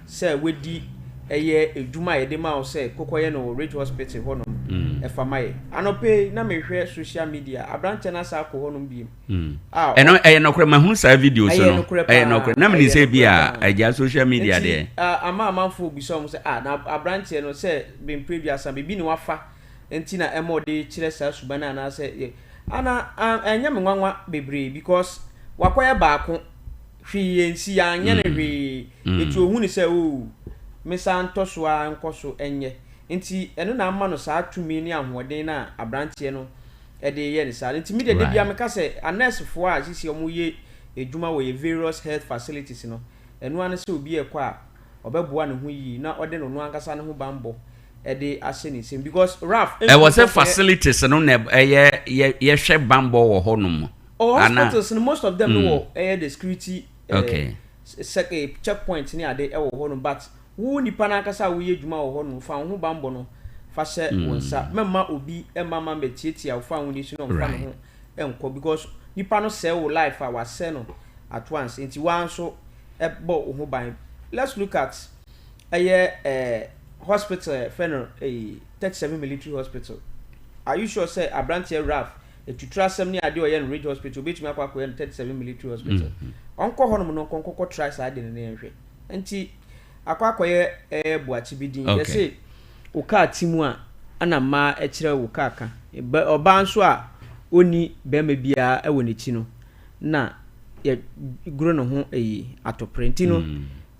Speaker 3: sɛ wadi ɛyɛ edwuma a yɛde ma wo sɛ kɔkɔ yɛ no wɔ Ridge Hospital hɔnom ɛfa ma yɛ. Anɔpa yi na mehwɛ social media aberanteɛ no asa akɔ hɔnom biem. A
Speaker 5: ɛno ɛyɛ nɔkorɛ mahu saa video so no ɛyɛ nɔkorɛ na menim sɛ bi a agya social media deɛ
Speaker 3: ama amanfoɔ bisa wɔn sɛ ah na aberanteɛ no sɛ bempere duasa biribi na wafa nti na ɛma ɔde kyerɛ saa suban no anaasɛ ana ɛnyɛ me nwanwa bebree because wakɔyɛ baako hwee nsi anyɛ no hwee nti ohun ne sɛ oo mesa ntɔ so a nkɔ so ɛnyɛ nti ɛno na ama no saa tumi ne ahoɔden na aberanteɛ no ɛde yɛ ne saa nti mi de de bia meka sɛ anɛɛsefoɔ a sisi wɔn yɛ adwuma wɔ yɛ various health facilities no ɛno ano sɛ obi ɛkɔ a ɔbɛboa ne ho yie na ɔde no no ankasa ne ho banbɔ ɛde ahyɛ ne nsam because Ralph.
Speaker 5: Ɛwɔ sɛ facilities no na ɛyɛ yɛhwɛ banbɔ wɔ hɔ nom.
Speaker 3: Oh, hospitals no most of them no wɔ ɛyɛ the security checkpoint ne ade ɛwɔ hɔ nom but wo nipa n'ankasa a woyɛ adwuma wɔ hɔ nom fa wo ho banbɔ no fa hyɛ wo nsa mɛma obi ɛma ma mɛtiatia wo fa wo ni so na ɔmfa ne ho ɛnkɔ because nipa no sɛe wo life a wasɛe no at once nti waa nso ɛbɔ wo ho ban. Let's look at ɛyɛ ɛɛ hospital ɛfɛ no ɛyi 37 military hospital. Are you sure sɛ aberanteɛ Ralph etuturu asɛm ne adeɛ ɔyɛ no Ridge Hospital obetumi akɔ akɔyɛ no 37 military hospital? Ɔnkɔ hɔnom no nkɔ nkɔkɔ try saa de no ne yɛnhwɛ. Nti akɔ akɔyɛ ɛyɛ buakye bi din. Yɛse wo kaa ti mu a ana mmaa ɛkyerɛ wo kaa ka. Ɔbaa nso a ɔnni bɛrima biara ɛwɔ n'akyi no na yɛ goro ne ho ɛyi atɔpere. Nti no.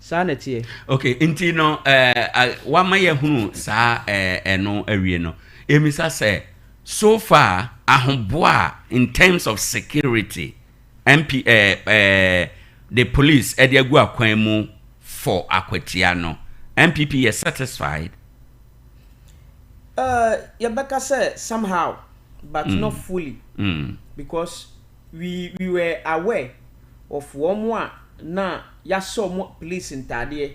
Speaker 3: Saa na ɛteɛ.
Speaker 5: Ok, nti no eh, wama yɛahunu saa eh, ɛno awie no, yɛmmisa sɛ, so far ahoboa a in terms of security, MP eh, eh, the police ɛde agu akwan mu for akwatia no, NPP yɛ satisfied?
Speaker 3: Uh, yɛbɛka sɛ somehow, but mm. not fully. Mm. Because we, we were aware of wɔn a na yɛahyɛ wɔn police ntaadeɛ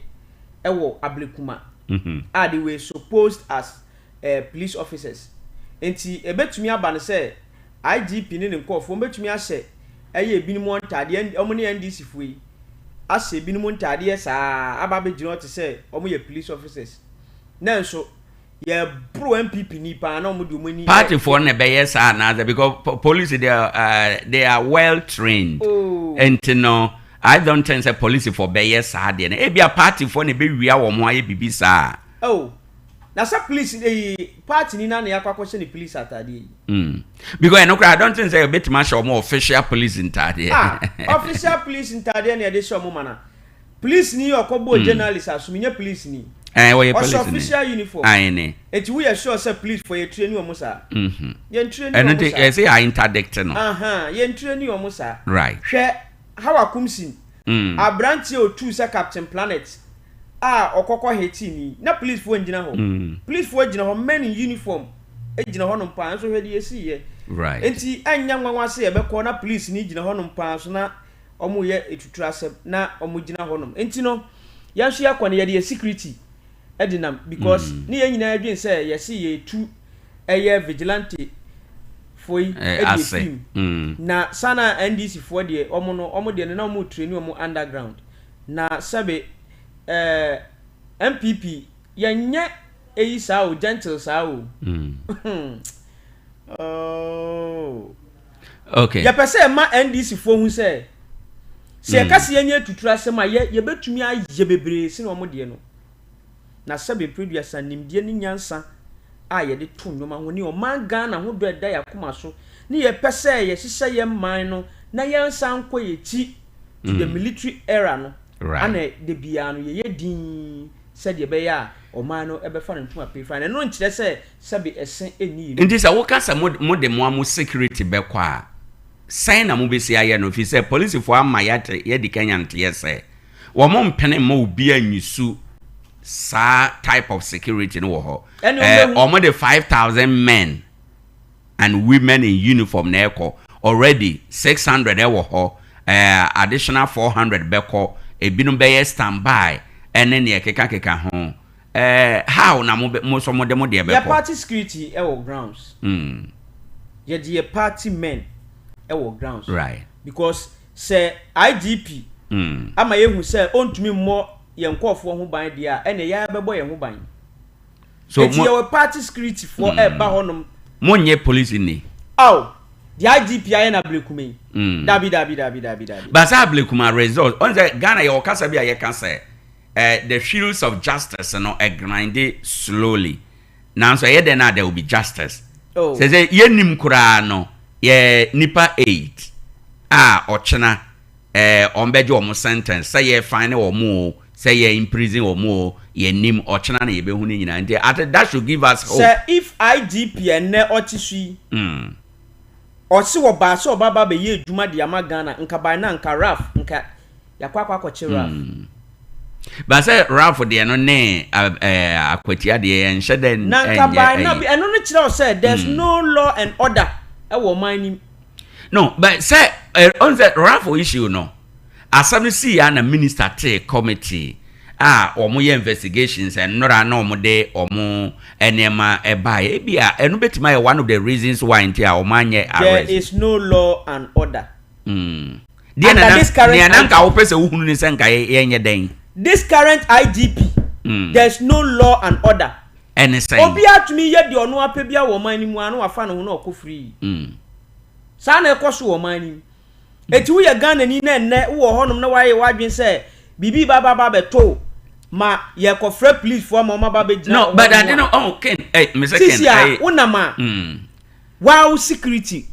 Speaker 3: wɔ Ablekuma a they were supposed as eh, police officers. Nti ɛbɛtumi aba no sɛ IGP ne ne nkorɔfoɔ wɔn bɛtumi ahyɛ ɛyɛ ebinom ntaadeɛ, wɔn ne NDC foɔ yi ahyɛ ebinom ntaadeɛ saa aba abɛgyina hɔ te sɛ wɔn yɛ police officers. Nanso Yɛ boro NPP ni paa na ɔmo de ɔmo ani.
Speaker 5: Party foɔ na ɛbɛyɛ saa anaasɛ because police they are, uh, they are well trained. Oh. Nti no I don't think sɛ police foɔ bɛyɛ saa deɛ no ebia party foɔ na ɛbɛwia wɔn ho ayɛ biribi saa.
Speaker 3: Oh. Na sɛ police eyi eh, party ni na na yɛakɔ akɔhyɛ ne police ataadeɛ yi.
Speaker 5: Mm. Because ɛno koraa I don't think sɛ yɛbɛtumi ahyɛ wɔn official police ntaadeɛ.
Speaker 3: Ah, official police ntaadeɛ na yɛde hyɛ wɔn ma na. Police ni ɔkɔ bɔɔ journalist asom nyɛ police ni.
Speaker 5: Ɛɛ wɔyɛ police
Speaker 3: ni. Ɔhyɛ official uniform.
Speaker 5: Ayi ne.
Speaker 3: Eti wo yɛ sure sɛ police fo yɛ traini wɔn saa.
Speaker 5: Mhm.
Speaker 3: Yɛn traini wɔn saa.
Speaker 5: Ɛno nti ɛsɛ yɛ interdict no.
Speaker 3: Ahan yɛn traini wɔn saa.
Speaker 5: Right.
Speaker 3: Hwɛ Hawa Kumsin.
Speaker 5: Mm.
Speaker 3: Abranteɛ otuu sɛ Captain Planet a ɔkɔkɔ hitee ni na police foɔ ngyina hɔ.
Speaker 5: Mm.
Speaker 3: Police foɔ gyina hɔ men in uniform gyina hɔ nom paa nso hwɛ deɛ esii yɛ.
Speaker 5: Right.
Speaker 3: Enti ɛnyɛ nwanwa sɛ yɛbɛkɔ na police ni gyina hɔ nom paa nso na wɔyɛ atuturasɛm na wɔgyina hɔnom nti no yɛn nso yɛkɔ no yɛde yɛ security de nam because mm. ne yɛn nyinaa dwen sɛ yɛse yɛtu ɛyɛ vigilante foɔ yi eh, de efim mm. na sana NDC foɔ deɛ wɔn no wɔn deɛ no na wɔn train wɔn underground na sɛbe ɛɛ eh, NPP yɛnyɛ eyi saa o gentle saa o.
Speaker 5: Mm.
Speaker 3: oh.
Speaker 5: Okay.
Speaker 3: Yɛpɛ sɛ yɛma NDC foɔ hu sɛ, sɛ yɛka sɛ yɛnyɛ atuturo asɛm a, yɛ yɛbɛtumi ayɛ bebree sene wɔn deɛ no. Na sɛbe mprɛduasa, nimdeɛ ne nyansa a yɛde to nnoɔma ho ne ɔman Ghana ho dɔ a ɛda yɛn akoma so ne yɛpɛ sɛ yɛhyehyɛ yɛn man no na yɛnsan nkɔ yɛn akyi to the military era no, ana da biara no yɛyɛ dinn sɛdeɛ ɛbɛyɛ a ɔman no bɛfa ne ntoma pefra. Na ɛno nkyerɛ sɛ sɛbe ɛse nni yɛn mu.
Speaker 5: Nti sɛ woka sɛ mo mode mo ara mo security bɛkɔ a, sɛn na mobɛsi ayɛ no? Ɛfiri sɛ polisifoɔ ama yɛate yɛadi kan anya nteɛ sɛ wɔn mpene mma obiara nyusu saa type of security no wɔ hɔ.
Speaker 3: Ɛne
Speaker 5: Eh,
Speaker 3: wɔbɛhu.
Speaker 5: wɔde 5,000 men and women in uniform na ɛkɔ. Already 600 ɛwɔ hɔ, eh, additional 400 bɛkɔ, ebinom bɛyɛ standby ɛne neɛ ɛkekakeka ho. Eh, how na mo bɛ, mo nso mo de mo deɛ
Speaker 3: Yɛ
Speaker 5: bɛkɔ?
Speaker 3: party security wɔ grounds.
Speaker 5: Mm.
Speaker 3: Yɛde yɛ party men wɔ grounds.
Speaker 5: Right.
Speaker 3: Because sɛ IGP
Speaker 5: Mm.
Speaker 3: ama yɛhu sɛ ɔntumi mmɔ yɛn nkorɔfoɔ ho ban deɛ a, ɛneɛ yɛn ara bɛbɔ yɛn ho ban.
Speaker 5: So
Speaker 3: Enti
Speaker 5: mo.
Speaker 3: yɛwɔ party security foɔ ɛreba hɔnom.
Speaker 5: Mo nyɛ police ni?
Speaker 3: Aw, deɛ IGP ayɛ no Ablekuma yi.
Speaker 5: Mm.
Speaker 3: Dabi, dabi, dabi, dabi, dabi.
Speaker 5: But sɛ Ablekuma result, ɔn sɛ Ghana yɛwɔ kasa bi a yɛka sɛ eh, the wheels of justice no grinde slowly nanso ɛyɛ dɛn na there will be justice.
Speaker 3: Oh.
Speaker 5: Sɛ sɛ yɛnnim koraa no yɛ nipa 8 a ɔkyena eh, wɔn bɛgye wɔn sentence sɛ yɛ fine wɔn o sɛ yɛ imprison wɔn o yɛnnim ɔkyena na yɛbɛhu ne nyinaa nti at that should give us hope.
Speaker 3: Sɛ if IGP ɛnnɛ ɔte so yi
Speaker 5: Mm.
Speaker 3: ɔse ɔbaa sɛ ɔba ba bɛyɛ adwuma de ama Ghana nka by now nka Ralph nka Yɛakɔ akɔ akɔkye Ralph.
Speaker 5: Mm. Ba sɛ Ralph deɛ no ne Akwatia deɛ yɛnhyɛ dɛ
Speaker 3: Na nka by now bi ɛno no kyerɛ wo sɛ there's mm. no law and order ɛwɔ ɔman nim.
Speaker 5: No, but sɛ ɔn sɛ Ralph issue no asɛm no sii ya na minister tee committee a wɔn yɛ investigations nnora na wɔn de wɔn nneɛma ɛbaeɛ ebi a ɛno betumi ayɛ one of the reasons why nti a wɔn anyɛ
Speaker 3: arrest. There is no law and order.
Speaker 5: Mm. Deɛ na na nea na nka wopɛ sɛ wohunu ne sɛ nka yɛnyɛ dɛn?
Speaker 3: This current IGP, mm. there's no law and order.
Speaker 5: Ɛne sɛn?
Speaker 3: Obiara tumi yɛ deɛ ɔno apɛ biara wɔ ɔman no mu a na wafa ne ho na ɔkɔ free.
Speaker 5: Mm.
Speaker 3: Saa na ɛkɔ so wɔ ɔman no mu. Eti woyɛ Ghanani na ɛnnɛ wowɔ hɔnom na wayɛ w'adwene sɛ biribi ba ba ba bɛto ma yɛkɔfrɛ policefoɔ ama wɔn aba bɛgyina
Speaker 5: No, but ade no, oh, Ken, eh, Mr. Ken,
Speaker 3: Sisi a wonam a,
Speaker 5: mm.
Speaker 3: wow security.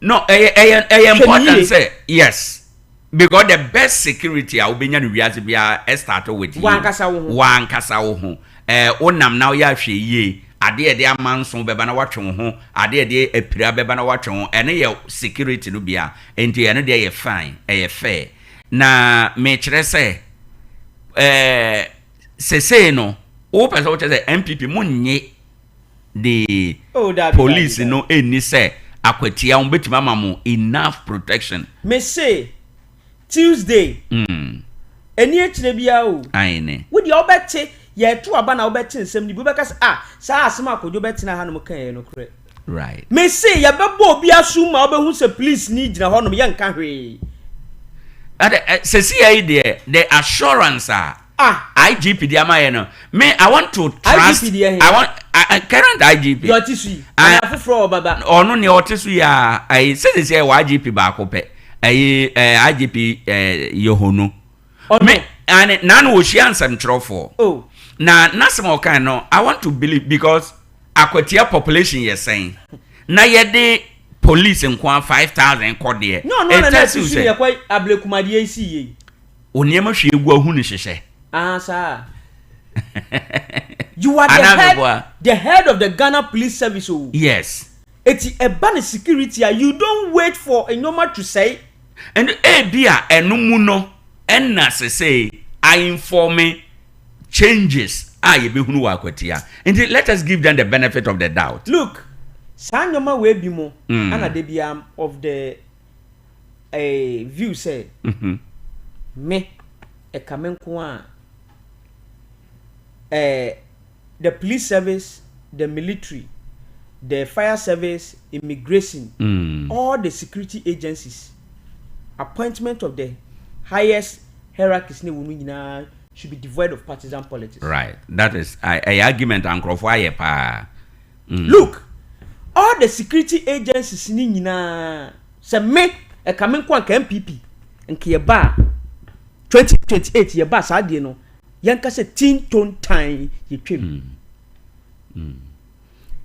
Speaker 5: No, ɛyɛ ɛyɛ ɛyɛ important sɛ yes. Because the best security a wobɛnya no wiase biara start with you.
Speaker 3: W'ankasa wo ho.
Speaker 5: W'ankasa wo ho. Eh, wonam na woyɛ ahwɛyie, adeɛ a ɛde amanso bɛba na woatwe wo ho, adeɛ a ɛde apira bɛba na woatwe wo ho, ɛno yɛ security no bi a, enti ɛno deɛ yɛ fine, ɛyɛ fair. Na mekyerɛ sɛ, eh, sesei no, wopɛ sɛ wokyerɛ sɛ NPP monnye the
Speaker 3: Oh, dabi,
Speaker 5: police
Speaker 3: dabi,
Speaker 5: no nni sɛ akwatia wɔn bɛtumi ama mo enough protection.
Speaker 3: Me se Tuesday
Speaker 5: Mm.
Speaker 3: ɛni akyire biara o.
Speaker 5: Aine.
Speaker 3: Wo deɛ wobɛte yɛto aba na wobɛte nsɛm no bi wobɛka sɛ ah saa asɛm a Kojo bɛtena hanom ka yɛ nokorɛ.
Speaker 5: Right.
Speaker 3: Me se yɛbɛbɔ obi asom ma wobɛhu sɛ police ni gyina hɔnom yɛnka hwee.
Speaker 5: Ade, eh, sɛsi yi deɛ the assurance a
Speaker 3: Ah!
Speaker 5: IGP de ama yɛ no, me I want to trust.
Speaker 3: IGP deɛ he?
Speaker 5: I want uh, current IGP.
Speaker 3: Deɛ ɔte so yi. Anaa foforɔ wɔ baba.
Speaker 5: Ɔno nea ɔte so yi a, ayi sɛ sɛ wɔ IGP baako pɛ. Ayi eh, IGP eh, Yohonu.
Speaker 3: Ɔno.
Speaker 5: Me ane na no wɔhyia nsɛmtwerɛfoɔ.
Speaker 3: Oh.
Speaker 5: Na n'asɛm a ɔkan no, I want to believe because Akwatia population yɛ sɛn? Na yɛde police nko a 5000 kɔ deɛ.
Speaker 3: Nyɛ ɔno na na ɛte so yi ɛkɔ ablekumadeɛ yi si yie.
Speaker 5: Wo nneɛma hwie gu ahu no hyehyɛ.
Speaker 3: Ah saa. You are the head, the head of the Ghana Police Service o.
Speaker 5: Yes.
Speaker 3: Eti ɛba ne security a you don't wait for nneɛma to sɛe.
Speaker 5: And ebi a ɛno mu no ɛna sesei a informe changes a yɛbɛhunu wɔ akwatia. Nti let us give them the benefit of the doubt.
Speaker 3: Look, saa nneɛma wei bi mo ɛna da biara of the eh, view sɛ me ɛka me nko a eh, the police service, the military, the fire service, immigration, mm. all the security agencies, appointment of the highest hierarchies ne wɔn nyinaa should be devoid of partisan politics.
Speaker 5: Right, that is ɛyɛ argument a nkurɔfoɔ ayɛ paa.
Speaker 3: Mm. Look, all the security agencies ni nyinaa sɛ me ɛka me nko anka NPP nka yɛ ba 2028 yɛ ba saa deɛ no yɛnka sɛ tin ton tan yɛ twam. Mm. Mm.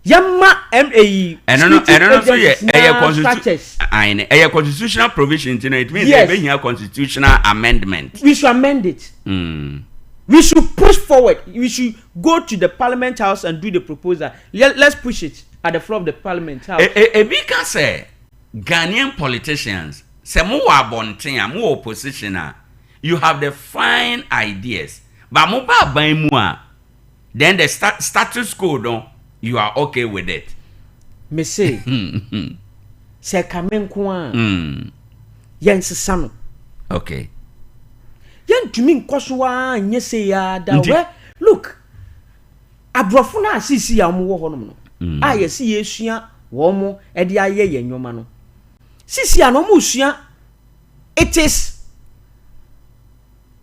Speaker 3: Yɛma MAE
Speaker 5: security agencies nyinaa structures. Ɛyɛ constitutional provision nti no it means yes. ɛbɛhia constitutional amendment.
Speaker 3: We should amend it.
Speaker 5: Mm.
Speaker 3: We should push forward. We should go to the parliament house and do the proposal. Let, let's push it at the floor of the parliament house.
Speaker 5: Ebi ka sɛ Ghanaian politicians sɛ mo wɔ abɔnten a mo wɔ opposition a you have the fine ideas but mo ba aban mu a then the sta status quo no you are okay with it.
Speaker 3: Me se sɛ ɛka me nko a yɛnsesa no.
Speaker 5: Okay.
Speaker 3: Yɛntumi nkɔ so ara nyɛ sei ara da. Wɛ look aborɔfo no a seesei a wɔwɔ hɔnom no mm. a yɛsi yɛsua wɔn de ayɛ yɛn nneɛma no seesei a na wɔresua it is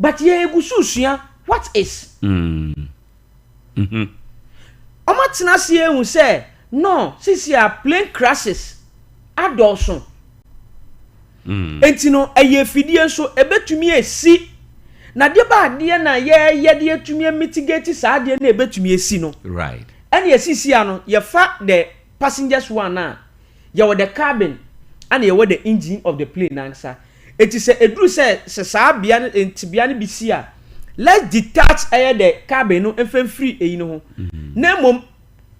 Speaker 3: but yɛgu so sua what is.
Speaker 5: Mm. Mm -hmm.
Speaker 3: Wɔatena ase ahu sɛ no seesei a plane crashes adɔɔso. Mm. Enti no ɛyɛ afidie nso ɛbɛtumi asi. Na deɛ ba adeɛ na yɛyɛ de atumi mitigate saa adeɛ na ɛbɛtumi asi no.
Speaker 5: Right.
Speaker 3: Ɛna yɛsisi ano yɛfa the passengers one a yɛwɔ the cabin ɛna yɛwɔ the engine of the plane nankasa. Enti sɛ ɛduru sɛ sɛ saa bea no tebea no bi si a, let's detach ɛyɛ the cabin no mfa mfiri eyi no ho. Na mmom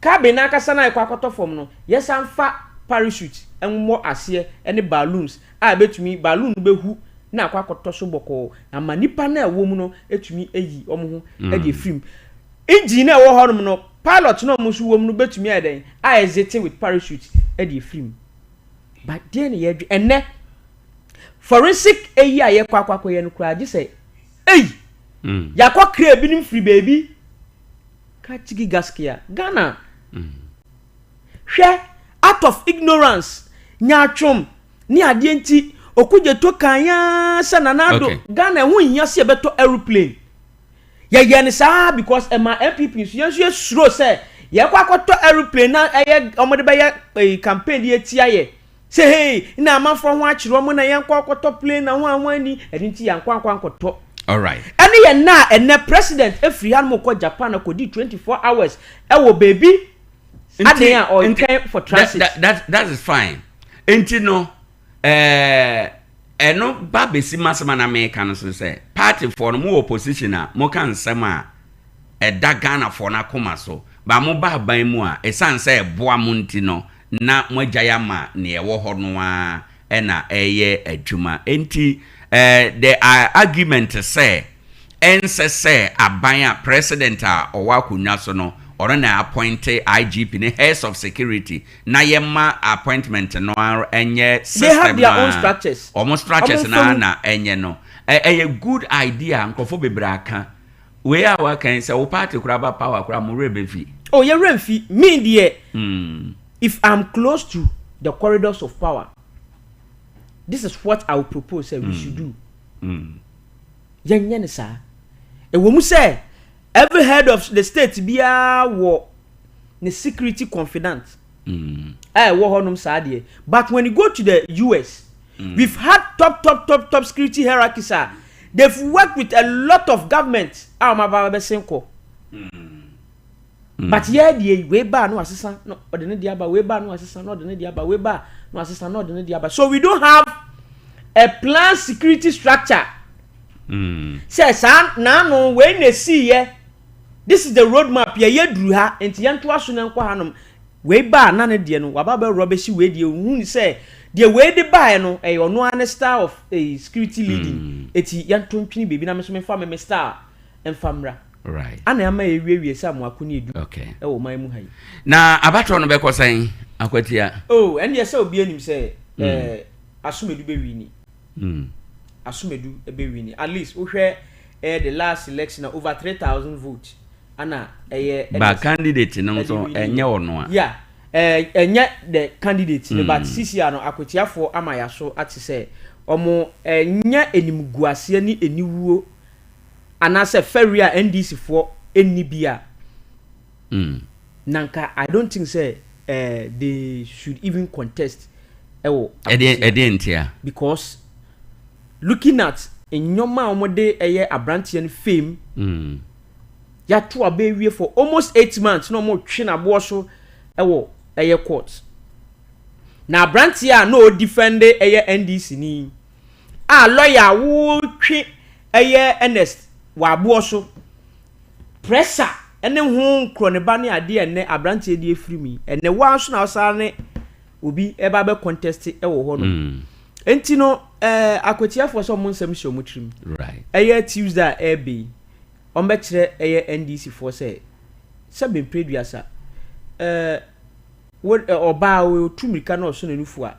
Speaker 3: cabin no ankasa no a ɛkɔ akɔtɔ fam no, yɛsan fa parachute mmɔ aseɛ ne balloons a ɛbɛtumi, balloon no bɛhu na akɔ akɔtɔ so bɔkɔɔ ama nnipa no a ɛwɔ mu no atumi ayi wɔn ho de afiri mu. Engine no a ɛwɔ hɔnom no, pilot no a wɔn nso wɔ mu no bɛtumi ayɛ dɛn? A exit with parachute de afiri mu. But deɛn na yɛdwe ɛnɛ forensic eyi a yɛkɔ akɔ akɔyɛ no koraa gye sɛ ei mm. yɛakɔ kra ebinom firi baabi ka chigi gaskia Ghana mm. hwɛ out of ignorance nyaatwom ne adeɛ nti okugyeto kan yaa sɛ Nana Addo okay. Ghana ɛho nhia sɛ yɛbɛtɔ aeroplane Yɛyɛ no saa because ɛma NPP nso yɛn nso yɛsuro sɛ yɛkɔ akɔtɔ aeroplane na ɛyɛ wɔn de bɛyɛ ɛyi campaign de atia yɛ sɛ hey na amanfoɔ ho akyerɛ wɔn na yɛnkɔ akɔtɔ plane na ho a ho ani ɛno nti yɛankɔ ankɔ ankɔtɔ.
Speaker 5: Alright.
Speaker 3: Ɛne yɛn na ɛnɛ president efiri hanom kɔ Japan akɔdi 24 hours ɛwɔ baabi adan a ɔretwɛn for transit.
Speaker 5: That, that, that is fine. Nti no ɛɛ. Ɛno ba bɛsi m'asɛm a na meka no so sɛ, partyfoɔ no mowɔ opposition a moka nsɛm a ɛda Ghanafoɔ no akoma so, but moba aban mu a, ɛsiane sɛ ɛboa mo nti no, na moagyae ama deɛ ɛwɔ hɔ no ara na ɛreyɛ adwuma. Enti the argument sɛ ɛnsɛ sɛ aban a president a ɔwɔ akonnwa so no, ɔno na appointe IGP ne heads of security na yɛma appointment no ara nyɛ
Speaker 3: They have
Speaker 5: system
Speaker 3: their
Speaker 5: no
Speaker 3: own
Speaker 5: ara,
Speaker 3: structures.
Speaker 5: wɔn structures
Speaker 3: Wɔn
Speaker 5: no ara
Speaker 3: mfa mu.
Speaker 5: na ɛnyɛ no. Ɛyɛ good idea a nkurɔfoɔ bebree aka. Wei a waka yi, sɛ wo party koraa ba power koraa a, mo werɛ bɛfi.
Speaker 3: Oh, yɛn werɛ mfi. Me deɛ, if I'm close to the corridors of power, this is what I will propose sɛ we should do. Yɛnyɛ no saa. Ɛwɔ mu sɛ every head of the state biara wɔ ne security confidant a ɛwɔ hɔnom saa deɛ, but when you go to the US, we've had top top top top security hierarchies a they've worked with a lot of government a wɔn aba abɛsen kɔ. But yɛ deɛ yi, wei baa na wasesa na ɔde ne deɛ aba, wei baa na wasesa na ɔde ne deɛ aba, wei baa na wasesa na ɔde ne deɛ aba. So we don't have a planned security structure. Sɛ saa naano wei na esi yɛ, this is the road map yɛ yɛ duru ha, nti yɛn to aso na nkɔ hanom. Wei baa na ne deɛ no waba bɛ rubbish wei deɛ ohun sɛ deɛ wei de baeɛ no ɛyɛ ɔno ara ne style of eh, security leading. Eti yɛn to ntwene baabi na me nso mefa me me style mfa mmra.
Speaker 5: Right.
Speaker 3: Ana ama yɛawiewie sɛ amoako ne edu
Speaker 5: Okay.
Speaker 3: wɔ ɔman mu ha yi.
Speaker 5: Na abatoɔ no bɛkɔ sɛn, Akwatia?
Speaker 3: Oh, ɛndeɛ sɛ obiara nim sɛ eh, Asomedu bɛwini. Asomedu bɛwini. At least wohwɛ eh, the last election a over 3000 votes ana ɛyɛ
Speaker 5: Ba
Speaker 3: Ernest
Speaker 5: candidate no
Speaker 3: ɛde
Speaker 5: nso
Speaker 3: wini.
Speaker 5: ɛnyɛ ɔno a.
Speaker 3: Yeah, eh, ɛnyɛ the candidate no but sisi a no Akwatiafoɔ ama yɛaso ate sɛ wɔn ɛnyɛ animguaseɛ ne aniwuo anaasɛ fɛreɛ a NDC foɔ nni bi a, na nka I don't think sɛ eh, they should even contest ɛwɔ
Speaker 5: Ɛdeɛ
Speaker 3: Akwatia.
Speaker 5: ɛdeɛ ntia?
Speaker 3: Because looking at nneɛma a wɔde ɛyɛ aberanteɛ no fame, yɛato aba awie for almost 8 months na wɔretwe n'aboɔ so ɛwɔ ɛyɛ court. Na aberanteɛ a na ɔdefend ɛyɛ NDC ni a lawyer a wɔretwe ɛyɛ Ernest wɔ aboɔ so pressure ɛne ho nkorɔ ne ba ne adeɛ ɛnɛ aberanteɛ de efiri mu yi, ɛnɛ waa nso na ɔsan ne obi ɛba bɛ contest ɛwɔ hɔ no. Nti no akwatiafoɔ sɛ ɔmo nsɛm hyɛ ɔmo tirim. Ɛyɛ Tuesday a ɛɛbɛ yi, ɔmo bɛkyerɛ ɛyɛ NDC foɔ sɛ sɛbi mpere duasa wo ɔbaa otu mirika na ɔso n'anufu a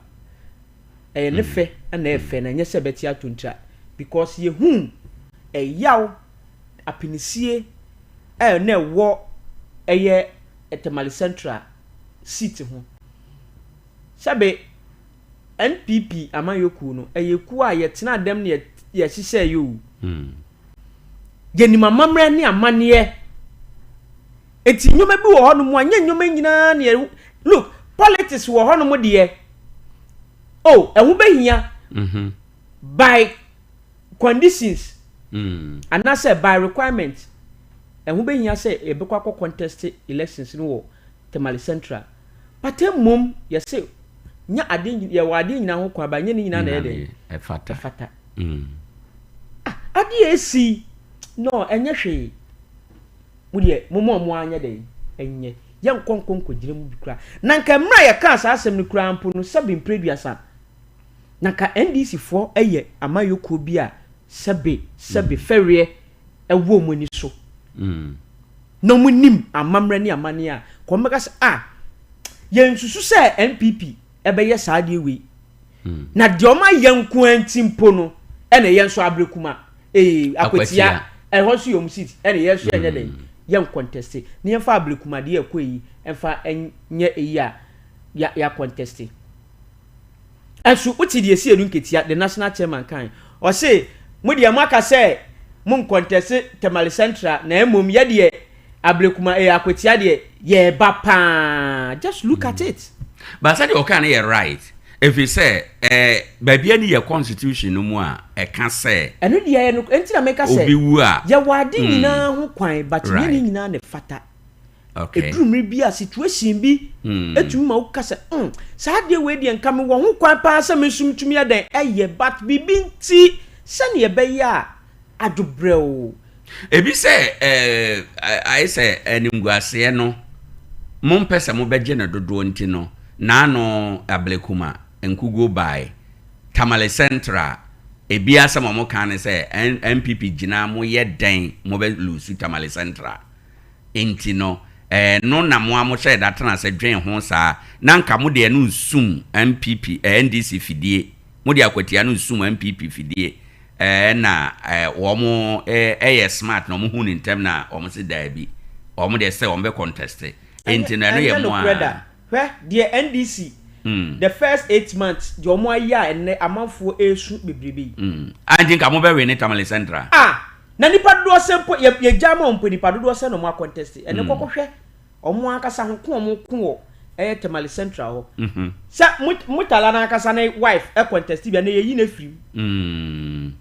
Speaker 3: ɛyɛ ne fɛ ɛna ɛfɛ na ɛnyɛ sɛ ɛbɛte ato ntira because yehu ɛyaw apinisie ɛna ɛwɔ ɛyɛ Tamale Central seat ho. Sɛbe NPP amanyɔkuo no ɛyɛ kuo a yɛtena dɛm na yɛhyehyɛ yɛ o. Yɛnim amammerɛ ne amanneɛ. Eti nneɛma bi wɔ hɔnom a nyɛ nneɛma nyinaa na yɛ look politics wɔ hɔnom deɛ. Oh, ɛho bɛhia by conditions anaasɛ by requirement ɛho bɛhia sɛ yɛbɛkɔ akɔ contest elections no wɔ Tamale Central. But mmom yɛsɛ nya adeɛ yɛwɔ adeɛ nyinaa ho kwan ba nyɛ ne nyinaa na ɛyɛ dɛ
Speaker 5: ɛfata.
Speaker 3: Ɛfata. Ah, adeɛ esi no ɛnyɛ hwee. Mo deɛ mo mo ɔmo anyɛ dɛ ɛnyɛ yɛn nkɔ nkɔ nkɔ gyina mu bi koraa. Na nka mmerɛ a yɛkaa saa asɛm no koraa mpo no sɛbi mpere duasa. Na nka NDC foɔ ɛyɛ amayɔkuo bi a sɛbi sɛbi fɛreɛ ɛwɔ wɔn ani so. Na wɔn nim amammerɛ ne amanneɛ a kɔn bɛka sɛ ah yɛn nsusu sɛ NPP ɛbɛyɛ saa adeɛ wei. Na deɛ wɔn ayɛ nko ara nti mpo no ɛna yɛn nso abere kuma ee Akwatia ɛhɔ nso yɛ wɔn seat ɛna yɛn nso yɛnyɛ dɛ yɛn contest ne yɛn fa abere kuma deɛ ɛkɔ yi ɛnfa nyɛ eyi a ya ya contest. Ɛnso wote deɛ esi enu nketea the national chairman kan ɔse mo deɛ mo aka sɛ mo ncontest Tamale Central na mmom yɛ deɛ Ablekuma eh Akwatia deɛ yɛɛba paa just look at it.
Speaker 5: But sɛdeɛ ɔka no yɛ right ɛfiri sɛ eh, baabi ani yɛ constitution no mu a ɛka sɛ
Speaker 3: Ɛno deɛ ɛyɛ no nti na meka sɛ
Speaker 5: obi wu a
Speaker 3: yɛwɔ ade nyinaa ho kwan but nyɛ ne nyinaa na ɛfata. Ɛduru mmere bi a situation bi ɛtumi ma woka sɛ mm, saa adeɛ wei deɛ nka mewɔ ho kwan paa sɛ me nso metumi yɛ dɛn ɛyɛ but biribi nti sɛdeɛ ɛbɛyɛ a adwo brɛoo.
Speaker 5: Ebi sɛ ɛɛ ayɛ sɛ animguaseɛ no mompɛ sɛ mobɛgye no dodoɔ nti no naano Ablekuma nkuguo baae Tamale Central ebi asɛm a wɔka ne sɛ NPP gyina moyɛ dɛn mobɛ lusu Tamale Central nti no ɛno na mo a mohyɛɛ da tena ase dwen ho saa na nka mo deɛ no nsum NPP NDC fidie mo de akwatia no nsum NPP fidie ɛna wɔn yɛ smart na wɔn hu ne ntɛm na wɔn se daabi wɔn deɛ sɛ wɔn bɛ contest nti no ɛno yɛ mo a.
Speaker 3: Hwɛ deɛ NDC the first 8 months deɛ wɔn ayɛ a ɛnɛ amanfoɔ ɛresu bebrebe yi.
Speaker 5: Ah nti nka mo bɛ win Tamale Central.
Speaker 3: Ah na nipa dodoɔ sɛ mpo yɛ yɛ gya ma wɔn mpo nipa dodoɔ sɛ na wɔn akɔntɛste ɛnɛ kɔkɔ hwɛ wɔn ankasa ho ko wɔn ko wɔ ɛyɛ Tamale Central hɔ sɛ Murtala n'ankasa ne wife ɛkɔntɛste bi a na yɛyi no afiri mu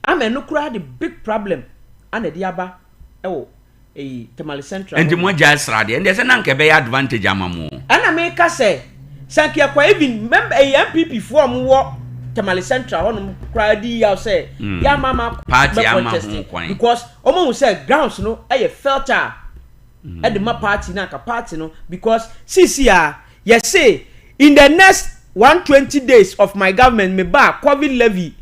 Speaker 3: ama ɛno koraa de big problem ana ɛde aba ɛwɔ eyi Tamale Central.
Speaker 5: Nti mo agya sradeɛ ɛndeɛ sɛ na nka ɛbɛyɛ advantage ama mo.
Speaker 3: Ɛna meka sɛ sɛ nka yɛkɔ even member ɛyi NPP foɔ a wɔn wɔ Tamale Central hɔnom koraa di yaw sɛ yɛ ama ama
Speaker 5: party ama ho kwan
Speaker 3: because wɔn ahu sɛ grounds no ɛyɛ fertile ɛde ma party na nka party no because sisi a yɛse in the next 120 days of my government me ba covid levy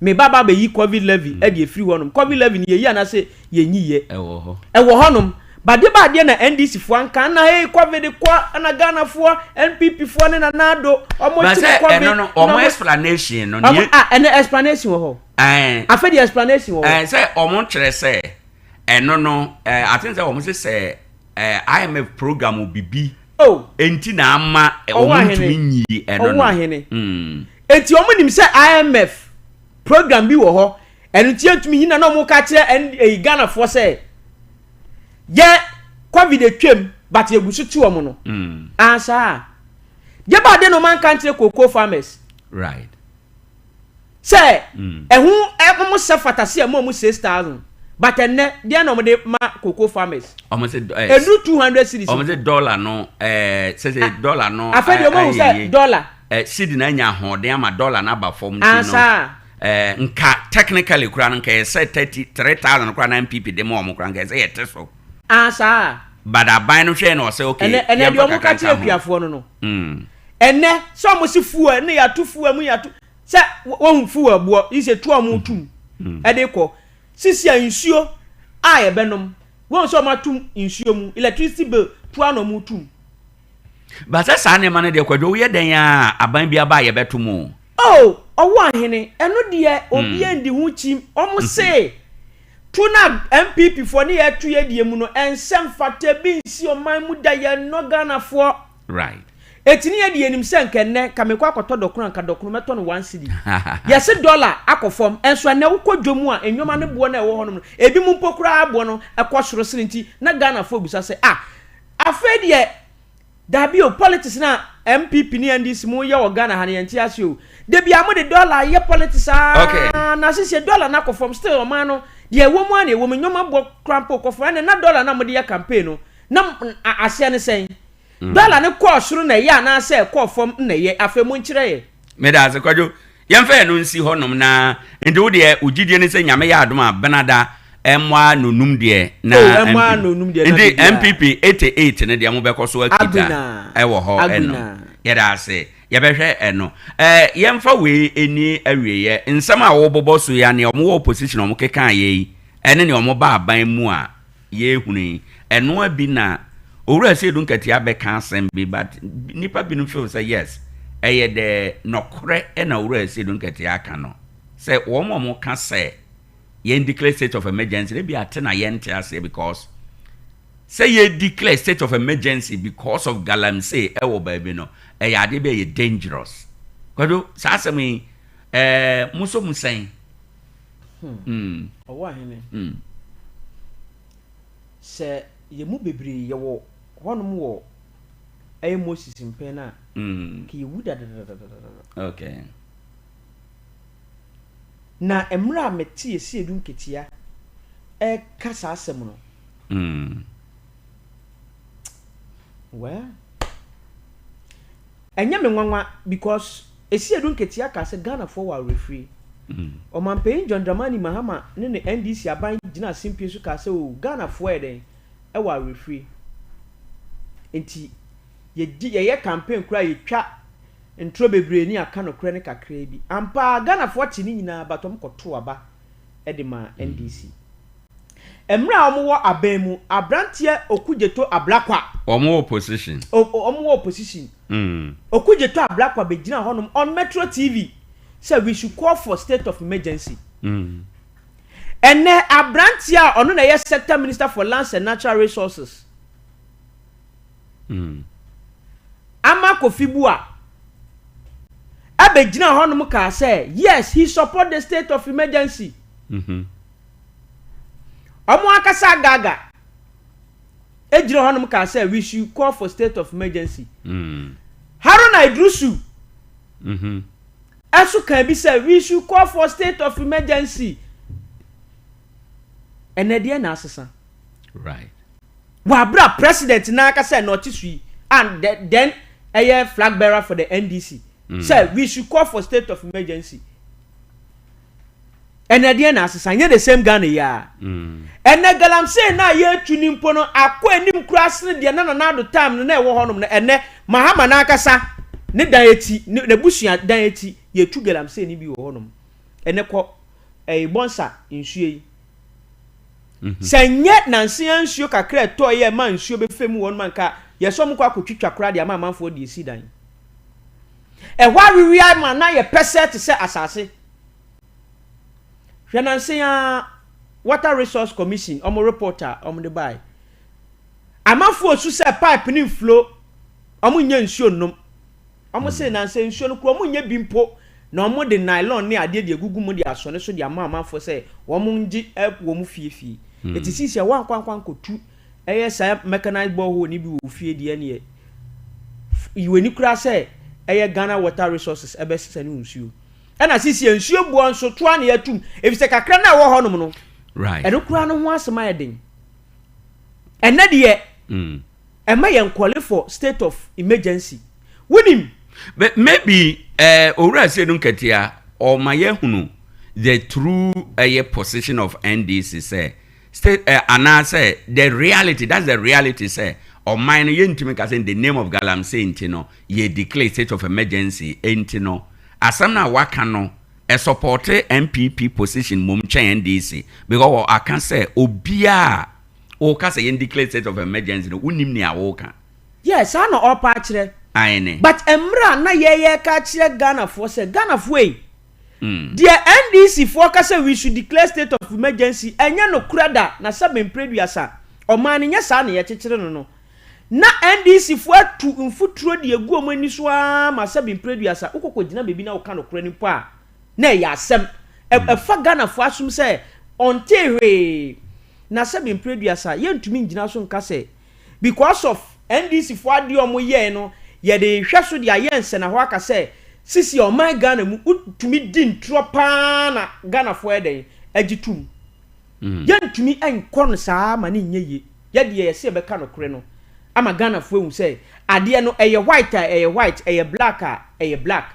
Speaker 3: me ba ba bɛyi covid levy ɛde efiri hɔnom. Covid levy no yɛyi anaasɛ yɛnyi yɛ?
Speaker 5: Ɛwɔ hɔ.
Speaker 3: Ɛwɔ hɔnom. Badeɛ baadeɛ na NDC foɔ anka na hey covid kɔ na Ghana foɔ NPP foɔ ne Nana Addo ɔmo
Speaker 5: ti
Speaker 3: covid.
Speaker 5: Ɛno no ɔmo explanation no.
Speaker 3: Ɔmo ah ɛnɛ explanation wɔ hɔ.
Speaker 5: Ɛɛ.
Speaker 3: Afɛ deɛ explanation wɔ hɔ.
Speaker 5: Ɛɛ sɛ ɔmo kyerɛ sɛ ɛno no ɛɛ ati sɛ ɔmo sɛ sɛ ɛɛ IMF program bibi.
Speaker 3: Oh.
Speaker 5: Enti na ama ɔmo ntumi nyi ɛno no.
Speaker 3: Ɔwɔ ahene. Eti ɔmo nim sɛ IMF program bi wɔ hɔ ɛno nti yɛntumi nyi na na ɔmo ka kyerɛ ɛn ɛyi Ghanafoɔ sɛ yɛ covid atwam but yɛgu so te wɔn no. Ansa deɛ ba adeɛ na ɔmo anka nkyerɛ cocoa farmers.
Speaker 5: Right.
Speaker 3: Sɛ ɛho ɔmo sɛ fata sɛ ɛmo ɔmo 6,000 but ɛnɛ deɛ na ɔmo de ma cocoa farmers.
Speaker 5: Ɔmo sɛ
Speaker 3: ɛdu 200 cedis.
Speaker 5: Ɔmo sɛ dollar no ɛɛ sɛ sɛ dollar no.
Speaker 3: Afɛ deɛ ɔmo ahu sɛ dollar.
Speaker 5: Ɛ cedi na anya ahoɔden ama dollar no aba fam nti no.
Speaker 3: Ansa.
Speaker 5: Ɛɛ nka technically kura no nka yɛ sɛ 33,000 kura na NPP de ma ɔmo kura nka yɛ sɛ yɛ te so.
Speaker 3: Ansa.
Speaker 5: But aban no hwɛ na ɔsɛ okay.
Speaker 3: Ɛnɛ ɛnɛ deɛ ɔmo ka kyerɛ akuafoɔ no no. Ɛnɛ sɛ ɔmo si fuel ne yɛato fuel mu yɛato sɛ wɔhu fuel boɔ yi sɛ tu a ɔmo tum ɛde kɔ sisi a nsuo a yɛbɛnom wɔn sɛ ɔmo atum nsuo mu electricity bill tu a na ɔmo tum.
Speaker 5: But sɛ saa nneɛma no deɛ Kwadwo woyɛ dɛn a aban bi aba a yɛbɛto mu.
Speaker 3: Oh ɔwɔ ahene ɛno deɛ obiara ndi ho kyim ɔmo se tu na NPP foɔ ne yɛto yɛ deɛ mu no ɛnsɛ mfata bi nsi ɔman mu da yɛn nnɔ Ghana foɔ.
Speaker 5: Right.
Speaker 3: Eti ne yɛ deɛ yɛnim sɛ nka ɛnnɛ nka mekɔ akɔtɔ dɔkono a nka dɔkono mɛtɔ no 1 cedi. Yɛse dollar akɔ fam ɛnso ɛnnɛ wokɔ dwa mu a nnoɔma no boɔ no a ɛwɔ hɔnom no ebi mu mpo koraa boɔ no ɛkɔ soro sene nti na Ghanafoɔ bisa sɛ ah afei deɛ dabi o politics no a NPP ne NDC mo yɛ wɔ Ghana ha no yɛnte ase o. Da biara mo de dollar yɛ politics aa
Speaker 5: Okay.
Speaker 3: na sese dollar no akɔ fam still ɔman no deɛ ɛwɔ mu ara na ɛwɔ mu nnoɔma boɔ koraa mpo kɔ fam ɛnna na dollar no a mode yɛ campaign no na aseɛ ne sɛn? Dɔla no kɔɔ soro na ɛyɛ anaasɛ ɛkɔɔ fam na ɛyɛ? Afei monkyerɛ yɛ.
Speaker 5: Meda ase Kwadwo. Yɛmfa ɛno nsi hɔ nom na nti wo deɛ wo gyidie ne sɛ Nyame yɛ adom a Benada ɛmmɔ a nonum deɛ na
Speaker 3: Oh, ɛmmɔ a nonum deɛ na
Speaker 5: nti
Speaker 3: biribiara.
Speaker 5: NPP 88 no deɛ mobɛkɔ so akita
Speaker 3: Agbena.
Speaker 5: ɛwɔ hɔ ɛno.
Speaker 3: Agbena.
Speaker 5: Yɛda ase. Yɛbɛhwɛ ɛno. Ɛɛ yɛmfa wei ɛni awieɛ. Nsɛm a wobobɔ so yi a nea wɔwɔ opposition a wɔkekaeɛ yi ɛne nea wɔba aban mu a yɛrehunu yi, ɛnoa bi na Owura Seidu Nkatia bɛka asɛm bi but nnipa binom feel sɛ yes, ɛyɛ dɛ nɔkorɛ na Owura Seidu Nkatia aka no sɛ wɔn a wɔka sɛ yɛn declare state of emergency no ebi ate na yɛnte aseɛ because sɛ yɛ declare state of emergency because of galamsey ɛwɔ baabi no ɛyɛ adeɛ bi a ɛyɛ dangerous. Kwadwo, saa asɛm yi ɛɛ mo nso mo sɛn?
Speaker 3: Hmm. Ɔwɔ ahene. Sɛ yɛn mu bebree yɛwɔ hɔnom wɔ ɛyɛ Moses mpɛn no a, nka yɛwu dadadadadada.
Speaker 5: Okay.
Speaker 3: Na mmerɛ a mete Asiedu Nketia ɛreka saa asɛm no, Well, ɛnyɛ me nwanwa because Esiedu Nketia kaa sɛ Ghanafoɔ wɔ awerɛfirie. Ɔmanpayin John Dramani Mahama ne ne NDC aban gyinaa simpie so kaa sɛ oo Ghanafoɔ yɛ dɛn? Ɛwɔ awerɛfirie. Nti yɛdi yɛyɛ campaign koraa a yɛtwa ntorɔ bebree ne yɛaka nokorɛ no kakraa bi. Ampa ara Ghanafoɔ te ne nyinaa but wɔn kɔtoo aba de maa NDC. Mmerɛ a wɔn wɔ aban mu, abranteɛ Okudzeto Ablakwa.
Speaker 5: Wɔn wɔ opposition.
Speaker 3: O, wɔn wɔ opposition. Okudzeto Ablakwa bɛgyinaa hɔnom on Metro TV sɛ we should call for state of emergency. Ɛnnɛ, abranteɛ a ɔno na ɛyɛ sector minister for lands and natural resources, Ama Kofi Buah, ɛbɛgyinaa hɔnom kaa sɛ yes, he support the state of emergency. Wɔn ankasa Agaga gyina hɔnom kaa sɛ we should call for state of emergency. Haruna Iddrisu nso kaa bi sɛ we should call for state of emergency. Ɛnɛ deɛ na asesa.
Speaker 5: Right.
Speaker 3: Wɔ abere a president n'ankasa na ɔte so yi and then ɛyɛ flag bearer for the NDC sɛ we should call for state of emergency. Ɛnɛ deɛ na asesa nyɛ the same Ghana yi ara. Ɛnɛ galamsey no a yɛretu no mpo no akɔ anim koraa sene deɛ na Nana Addo time no na ɛwɔ hɔnom no. Ɛnɛ Mahama no ankasa ne dan akyi, n'abusua dan akyi, yɛtu galamsey no bi wɔ hɔnom. Ɛnɛ kɔ ɛyi Bɔnsa nsuo yi. Sɛ nyɛ nansa yi ara nsuo kakra a ɛtɔeɛ a ɛmaa nsuo bɛfɛ mu wɔ hɔnom a nka yɛsɛ wɔn kɔ akɔtwitwa koraa de ama amanfoɔ de asi dan. Ɛhɔ awewea ma na yɛ pɛsɛɛ te sɛ asase. Hwɛ nansa yi ara Water Resource Commission wɔn report a wɔde bae. Amanfoɔ su sɛ pipe no nflo, wɔn nnya nsuo nnom. Wɔn se nansa yi nsuo no koraa wɔn nnya bi mpo na wɔn de nylon ne adeɛ de agugu mu de asɔne so de ama amanfoɔ sɛ wɔn ngye wɔn fie fie. Eti sisi a wɔankɔ ankɔ ankɔtu ɛyɛ saa mechanized borehole no bi wɔ wo fie deɛ ɛneɛ yi w'ani koraa sɛ ɛyɛ Ghana Water Resources ɛbɛsesa ne wo nsuo. Ɛna sisi nsuo boɔ nso toa na yɛatum efisɛ kakra no a ɛwɔ hɔnom no ɛno koraa no ho asɛm ayɛ den. Ɛnɛ deɛ ɛma yɛn kɔle for state of emergency. Wonim.
Speaker 5: But maybe eh, Owura Asiedu Nketia ɔma yɛhunu the true ɛyɛ position of NDC sɛ State eh, anaasɛ the reality, that's the reality sɛ ɔman no yɛntumi nka sɛ in the name of galamsey nti no yɛ declare state of emergency nti no asɛm no a waka no ɛsupporte NPP position mmom kyɛn NDC because wɔ aka sɛ obiara a woka sɛ yɛn declare state of emergency no wonim nea woka.
Speaker 3: Yeah, saa na ɔrepa akyerɛ.
Speaker 5: Aene.
Speaker 3: But mmerɛ a na yɛyɛka akyerɛ Ghanafoɔ sɛ Ghanafoɔ ei, Deɛ NDC foɔ ka sɛ we should declare state of emergency ɛnyɛ nokorɛ da na sɛbe mprɛduasa ɔman no nyɛ saa na yɛkyekyere no no na NDC foɔ atu mfuturo de agu wɔn ani so ara ma sɛbe mprɛduasa wokɔ kɔgyina baabi na woka nokorɛ no mpo a na ɛyɛ asɛm ɛfa Ghanafoɔ asom sɛ ɔntee hwee na sɛbe mprɛduasa yɛntumi ngyina so nka sɛ Because of NDC foɔ adeɛ ɔmo yɛɛ no yɛde hwɛ so de ayɛ nsɛnahɔ aka sɛ sisi a ɔman Ghana mu wotumi di ntorɔ paa na Ghana foɔ yɛ dɛn agye tum. Yɛntumi nkɔ no saa ma no nyɛ yie. Yɛdeɛ yɛse yɛbɛka nokorɛ no ama Ghana foɔ ahu sɛ adeɛ no ɛyɛ white a ɛyɛ white, ɛyɛ black a ɛyɛ black.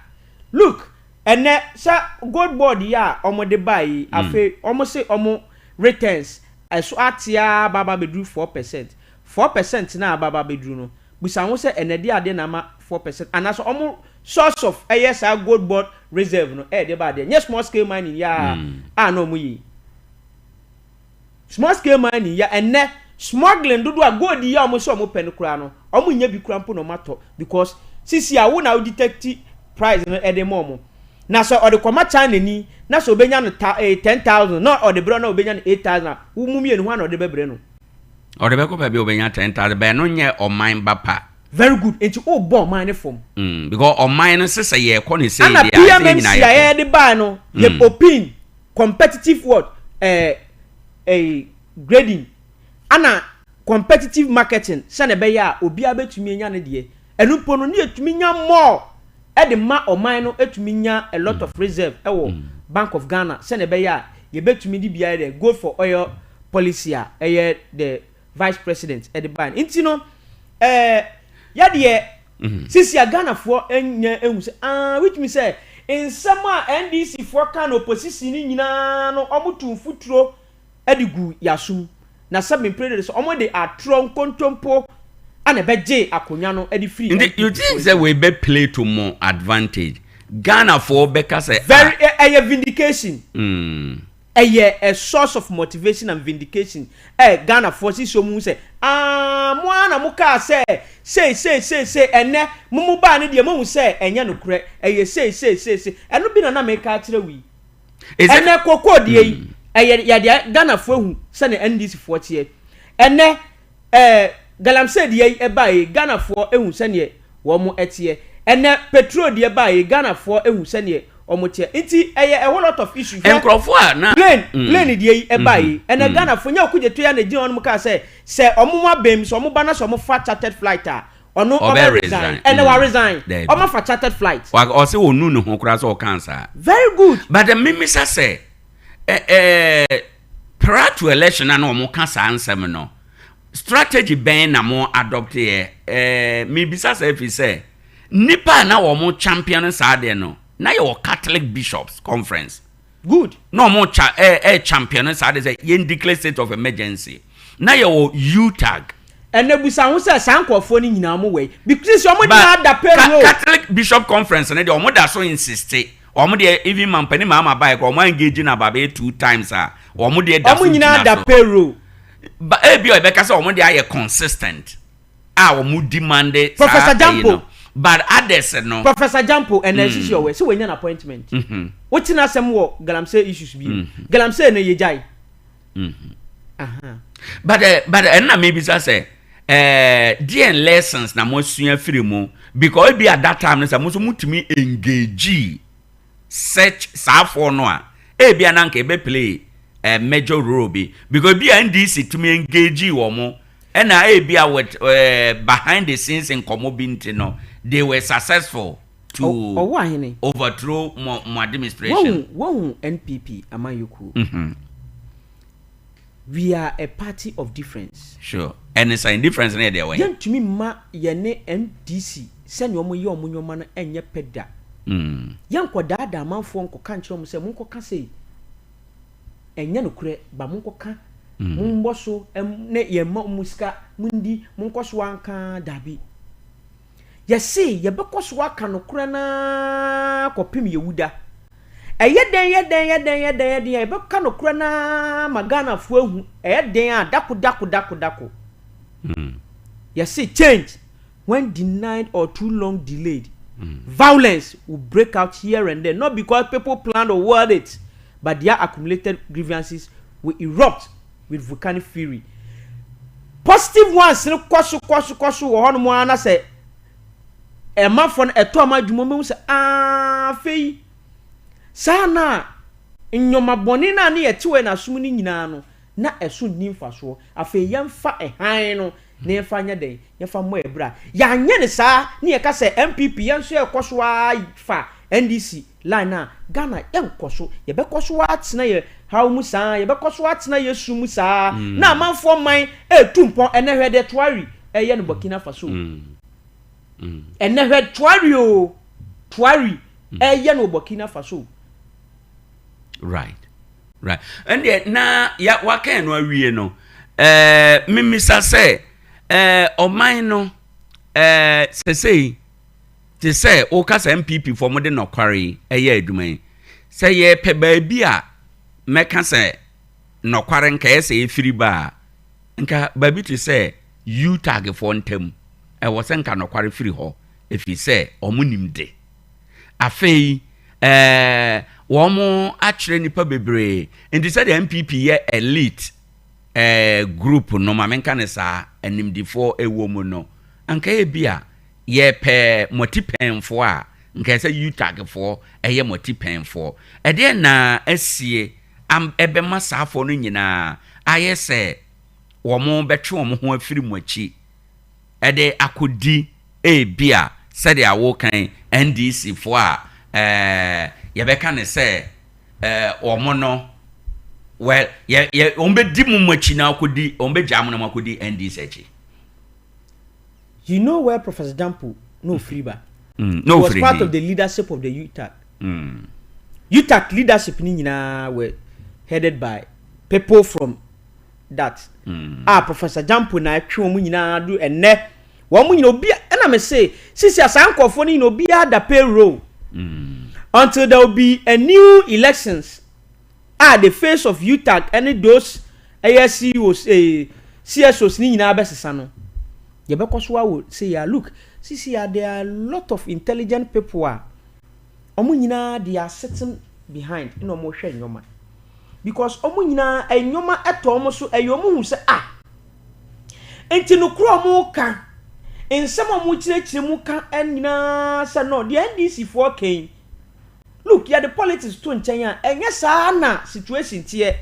Speaker 3: Look ɛnɛ sɛ gold board yi a ɔmo de baeɛ yi afei ɔmo se ɔmo returns Ɛso ate ara aba aba abɛduru 4%. 4% no a aba aba abɛduru no, bisa wo ho sɛ ɛnɛ deɛ adeɛ na ama 4% anaasɛ wɔn source of ɛyɛ saa gold board reserve no ɛyɛ deɛ ba adeɛ. Nyɛ small scale mining yi ara a na wɔn yɛ yi. Small scale mining yi a ɛnɛ smuggling dodoɔ a gold yi a wɔn sɛ wɔn pɛ no koraa no, wɔn nyɛ bi koraa mpo na wɔn atɔ because sisi a wo na wo detect price no ɛde ma wɔn. Na sɛ ɔde kɔma China ni na sɛ ɔbɛnya no ta eh, 10,000 na ɔde brɛ no na ɔbɛnya no 8,000 a, wo mu mmienu hwan na ɔde bɛbrɛ no?
Speaker 5: Ɔde bɛkɔ baabi a ɔbɛnya 10,000 but ɛno nyɛ ɔman ba pa.
Speaker 3: Very good, nti wobɔ ɔman no fam.
Speaker 5: Mm, because ɔman no sesɛ yɛkɔ ne sei
Speaker 3: Ana
Speaker 5: deɛ a, ɛsɛ yɛn
Speaker 3: PMMC
Speaker 5: nyinaa
Speaker 3: a
Speaker 5: yɛkɔ.
Speaker 3: yɛde bae no, yɛ
Speaker 5: Mm.
Speaker 3: open competitive what eh, eh, grading ana competitive marketing sɛnea ɛbɛyɛ a obiara bɛtumi anya ne deɛ. Ɛno mpo no, ne yɛtumi nya more de ma ɔman no tumi nya a lot of reserve wɔ Bank of Ghana sɛnea ɛbɛyɛ a yɛbɛtumi de bi ayɛ dɛn, gold for oil policy a ɛyɛ the vice president de bae no. Nti no, eh. Yɛ deɛ sisi a Ghanafoɔ nya ahu sɛ aah which means sɛ nsɛm a NDC foɔ kaa no opposition no nyinaa no wɔn tuu mfuturo de guu y'asom na sɛ me mpere de sɛ wɔn de atorɔ nkontompo na ɛbɛgyee akonwa no de firii
Speaker 5: Nti you
Speaker 3: NPP
Speaker 5: think
Speaker 3: foɔ
Speaker 5: sɛ
Speaker 3: nsam.
Speaker 5: wei bɛ play to mo advantage? Ghanafoɔ bɛka sɛ
Speaker 3: Very
Speaker 5: ah.
Speaker 3: ɛyɛ vindication. Ɛyɛ a source of motivation and vindication ɛ Ghanafoɔ sisi wɔn hu sɛ aah mo ara na mo kaa sɛ sei sei sei sei ɛnɛ mo mo baa no deɛ mo ahu sɛ ɛnyɛ nokorɛ ɛyɛ sei sei sei sei ɛno bi na na meka akyerɛ wo yi ɛnɛ kokoo deɛ yi ɛyɛ yɛde Ghanafoɔ ahu sɛdeɛ NDC foɔ teɛ ɛnɛ Ɛɛ galamsey deɛ yi ɛbaeɛ yi Ghanafoɔ ehu sɛdeɛ wɔn ɛteɛ. Ɛnɛ petrol deɛ baeɛ yi Ghanafoɔ ehu sɛdeɛ wɔn teɛ. Nti ɛyɛ a whole lot of issue. Hwɛ
Speaker 5: Nkurɔfoɔ a na.
Speaker 3: Plane plane deɛ yi ɛbaeɛ yi ɛnɛ Ghanafoɔ nyɛ Okudzeto yi ara na egyina hɔnom kaa sɛ sɛ wɔn mo abɛn mu sɛ wɔn ba na sɛ wɔn fa chartered flight a ɔno
Speaker 5: Ɔbɛ
Speaker 3: ɔbɛ resign.
Speaker 5: resign.
Speaker 3: Ɛnɛ wa resign.
Speaker 5: Daabi.
Speaker 3: Wɔn afa chartered flight.
Speaker 5: Wa ɔse ɔnu ne ho koraa sɛ ɔkaa saa.
Speaker 3: Very good.
Speaker 5: But mmisa sɛ ɛ ɛɛ prior to election a na wɔn ka saa nsɛm no strategy bɛn na mo adopt yɛ? Ɛɛ mebisa saa ɛfiri sɛ nnipa a na wɔn champion saa adeɛ no na yɛwɔ Catholic Bishops Conference.
Speaker 3: Good.
Speaker 5: Na wɔn cha ɛɛ ɛɛ champion saa adeɛ sɛ yɛn declare state of emergency. Na yɛwɔ UTAG.
Speaker 3: Ɛnɛ busa ho sɛ saa nkurɔfoɔ no nyinaa wɔn wɔ yi because wɔn nyinaa da payroll.
Speaker 5: Catholic Bishop Conference no deɛ wɔn da so insiste. Wɔn deɛ even mampanin Mahama baeɛ koraa wɔn engage no about bɛyɛ two times a wɔn deɛ da so
Speaker 3: Wɔn nyinaa
Speaker 5: gyina
Speaker 3: da
Speaker 5: so.
Speaker 3: payroll.
Speaker 5: Ba ebi a yɛbɛka sɛ wɔn deɛ ayɛ consistent a wɔn demand saa
Speaker 3: Professor
Speaker 5: ɛyi
Speaker 3: Gyampo.
Speaker 5: no but others no.
Speaker 3: Professor Gyampo ɛnna esisi ɔwɛ sɛ wanya no appointment. Wote n'asɛm wɔ galamsey issues bi mu. Galamsey no yɛgyae.
Speaker 5: But eh, but ɛno na mebisa sɛ eh, deɛn lessons na moasua firi mu because ebi at that time no sɛ mo nso motumi engage such saafoɔ no a ebi a na anka ebe play eh, major role bi because ebi a NDC tumi engage wɔn mo ɛna ebi a with eh, behind the scenes nkɔmɔ bi nti no they were successful to
Speaker 3: Ɔwɔ ahene.
Speaker 5: overthrow mo mo administration.
Speaker 3: Wahu wahu NPP amanyɔkuo. We are a party of difference.
Speaker 5: Sure. Ɛne sɛn? Difference no yɛ deɛ wɛn?
Speaker 3: Yɛntumi mma yɛne NDC sɛnea wɔyɛ wɔn nneɛma no nyɛ pɛ da. Yɛnkɔdaadaa amanfoɔ nkɔka nkyerɛ wɔn sɛ monkɔka sei. Ɛnyɛ nokorɛ, ba monkɔka, mommɔ so ne yɛmma wɔn sika, mondi, monkɔ so ara nka ara, dabi. Yɛse yɛbɛkɔ so aka nokorɛ no ara kɔpem yɛwu da. Ɛyɛ dɛn yɛ dɛn yɛ dɛn yɛ dɛn yɛ dɛn a yɛbɛka nokorɛ no ara ma Ghanafoɔ ahu, ɛyɛ dɛn a dako dako dako dako. Yɛse change when denied or too long delayed, violence will break out here and there not because people planned or willed it but their accumulated grievances will erupt with volcanic fury. Positive ones no kɔ so kɔ so kɔ so wɔ hɔnom ara na sɛ ɛmafoɔ no ɛtɔ ɔma adwuma wɔn sɛ aa afei saa na nneɛma bɔne no a ne yɛte wɔ yɛn asom no nyinaa no na ɛso nni mfasoɔ. Afei yɛmfa ɛhan no na yɛmfa nyɛ dɛn? Yɛmfa mmɔ yɛn bra. Yɛanyɛ no saa ne yɛka sɛ NPP yɛn nso yɛkɔ so ara fa NDC line no a, Ghana yɛnkɔ so. Yɛbɛkɔ so ara atena yɛn haw mu saa ara, yɛbɛkɔ so atena yɛn su mu saa ara, na amanfoɔ man retu mpɔn. Ɛnnɛ hwɛ deɛ Touari reyɛ no Burkina Faso. Ɛnnɛ hwɛ Touari o, Touari reyɛ no wɔ Burkina Faso.
Speaker 5: Right. Right. Ɛndeɛ na ya waka no awie no, ɛɛ mimisa sɛ ɛɛ ɔman no ɛɛ sɛsɛyi te sɛ woka sɛ NPP fo wɔde nɔkware yi ɛyɛ adwuma yi sɛ yɛpɛ baabi a mɛka sɛ nɔkware nka ɛyɛ sɛ efiri ba a nka baabi te sɛ UTAG foɔ ntam ɛwɔ sɛ nka nɔkware firi hɔ ɛfiri sɛ wɔn nim de. Afei eh, wɔn akyerɛ nnipa bebree. Nti sɛdeɛ NPP yɛ elite eh, group no, ma menka no saa, animdifoɔ ɛwɔ mu no, anka ebi a yɛpɛ mo atipɛnfoɔ a, nka ɛsɛ UTAG foɔ ɛyɛ mo atipɛnfoɔ. Ɛdeɛn na asie am ɛbɛma saafoɔ no nyinaa ayɛ sɛ wɔn bɛtwe wɔn ho afiri mo akyi de akɔdi ebia sɛdeɛ woka yi NDC foɔ a ɛɛ yɛbɛka no sɛ ɛɛ wɔn no well yɛ yɛ wɔn bɛdi mo mo akyi na akɔdi wɔn bɛgyaa mo na mo akɔdi NDC akyi.
Speaker 3: You know where Professor Gyampo na ofiri ba?
Speaker 5: Mm, na
Speaker 3: He was
Speaker 5: ofiri
Speaker 3: part
Speaker 5: he?
Speaker 3: of the leadership of the UTAG.
Speaker 5: Mm.
Speaker 3: UTAG leadership ni nyinaa were headed by people from that.
Speaker 5: Mm.
Speaker 3: A Professor Gyampo na ɛtwe wɔn nyinaa do ɛnɛ. Wɔn nyinaa obi ɛna me se sisi a saa nkurɔfoɔ no nyinaa obiara da payroll.
Speaker 5: Mm.
Speaker 3: Until there will be a new elections a the face of UTAG ɛne those ɛyɛ CEOs eh, CSOs ne nyinaa bɛsesa no. Yɛbɛkɔ so awo sei a look sisi a there are a lot of intelligent people a wɔn nyinaa they are sitting behind na wɔn rehwɛ nneɛma because wɔn nyinaa nneɛma ɛtɔ wɔn so ɛyɛ wɔn hu sɛ ah nti no koro wɔn ka nsɛm a wɔn kyerɛkyerɛ mu ka nyinaa sɛ no deɛ NDC foɔ kɛn look yɛde politics to nkyɛn a ɛnyɛ saa na situation teɛ.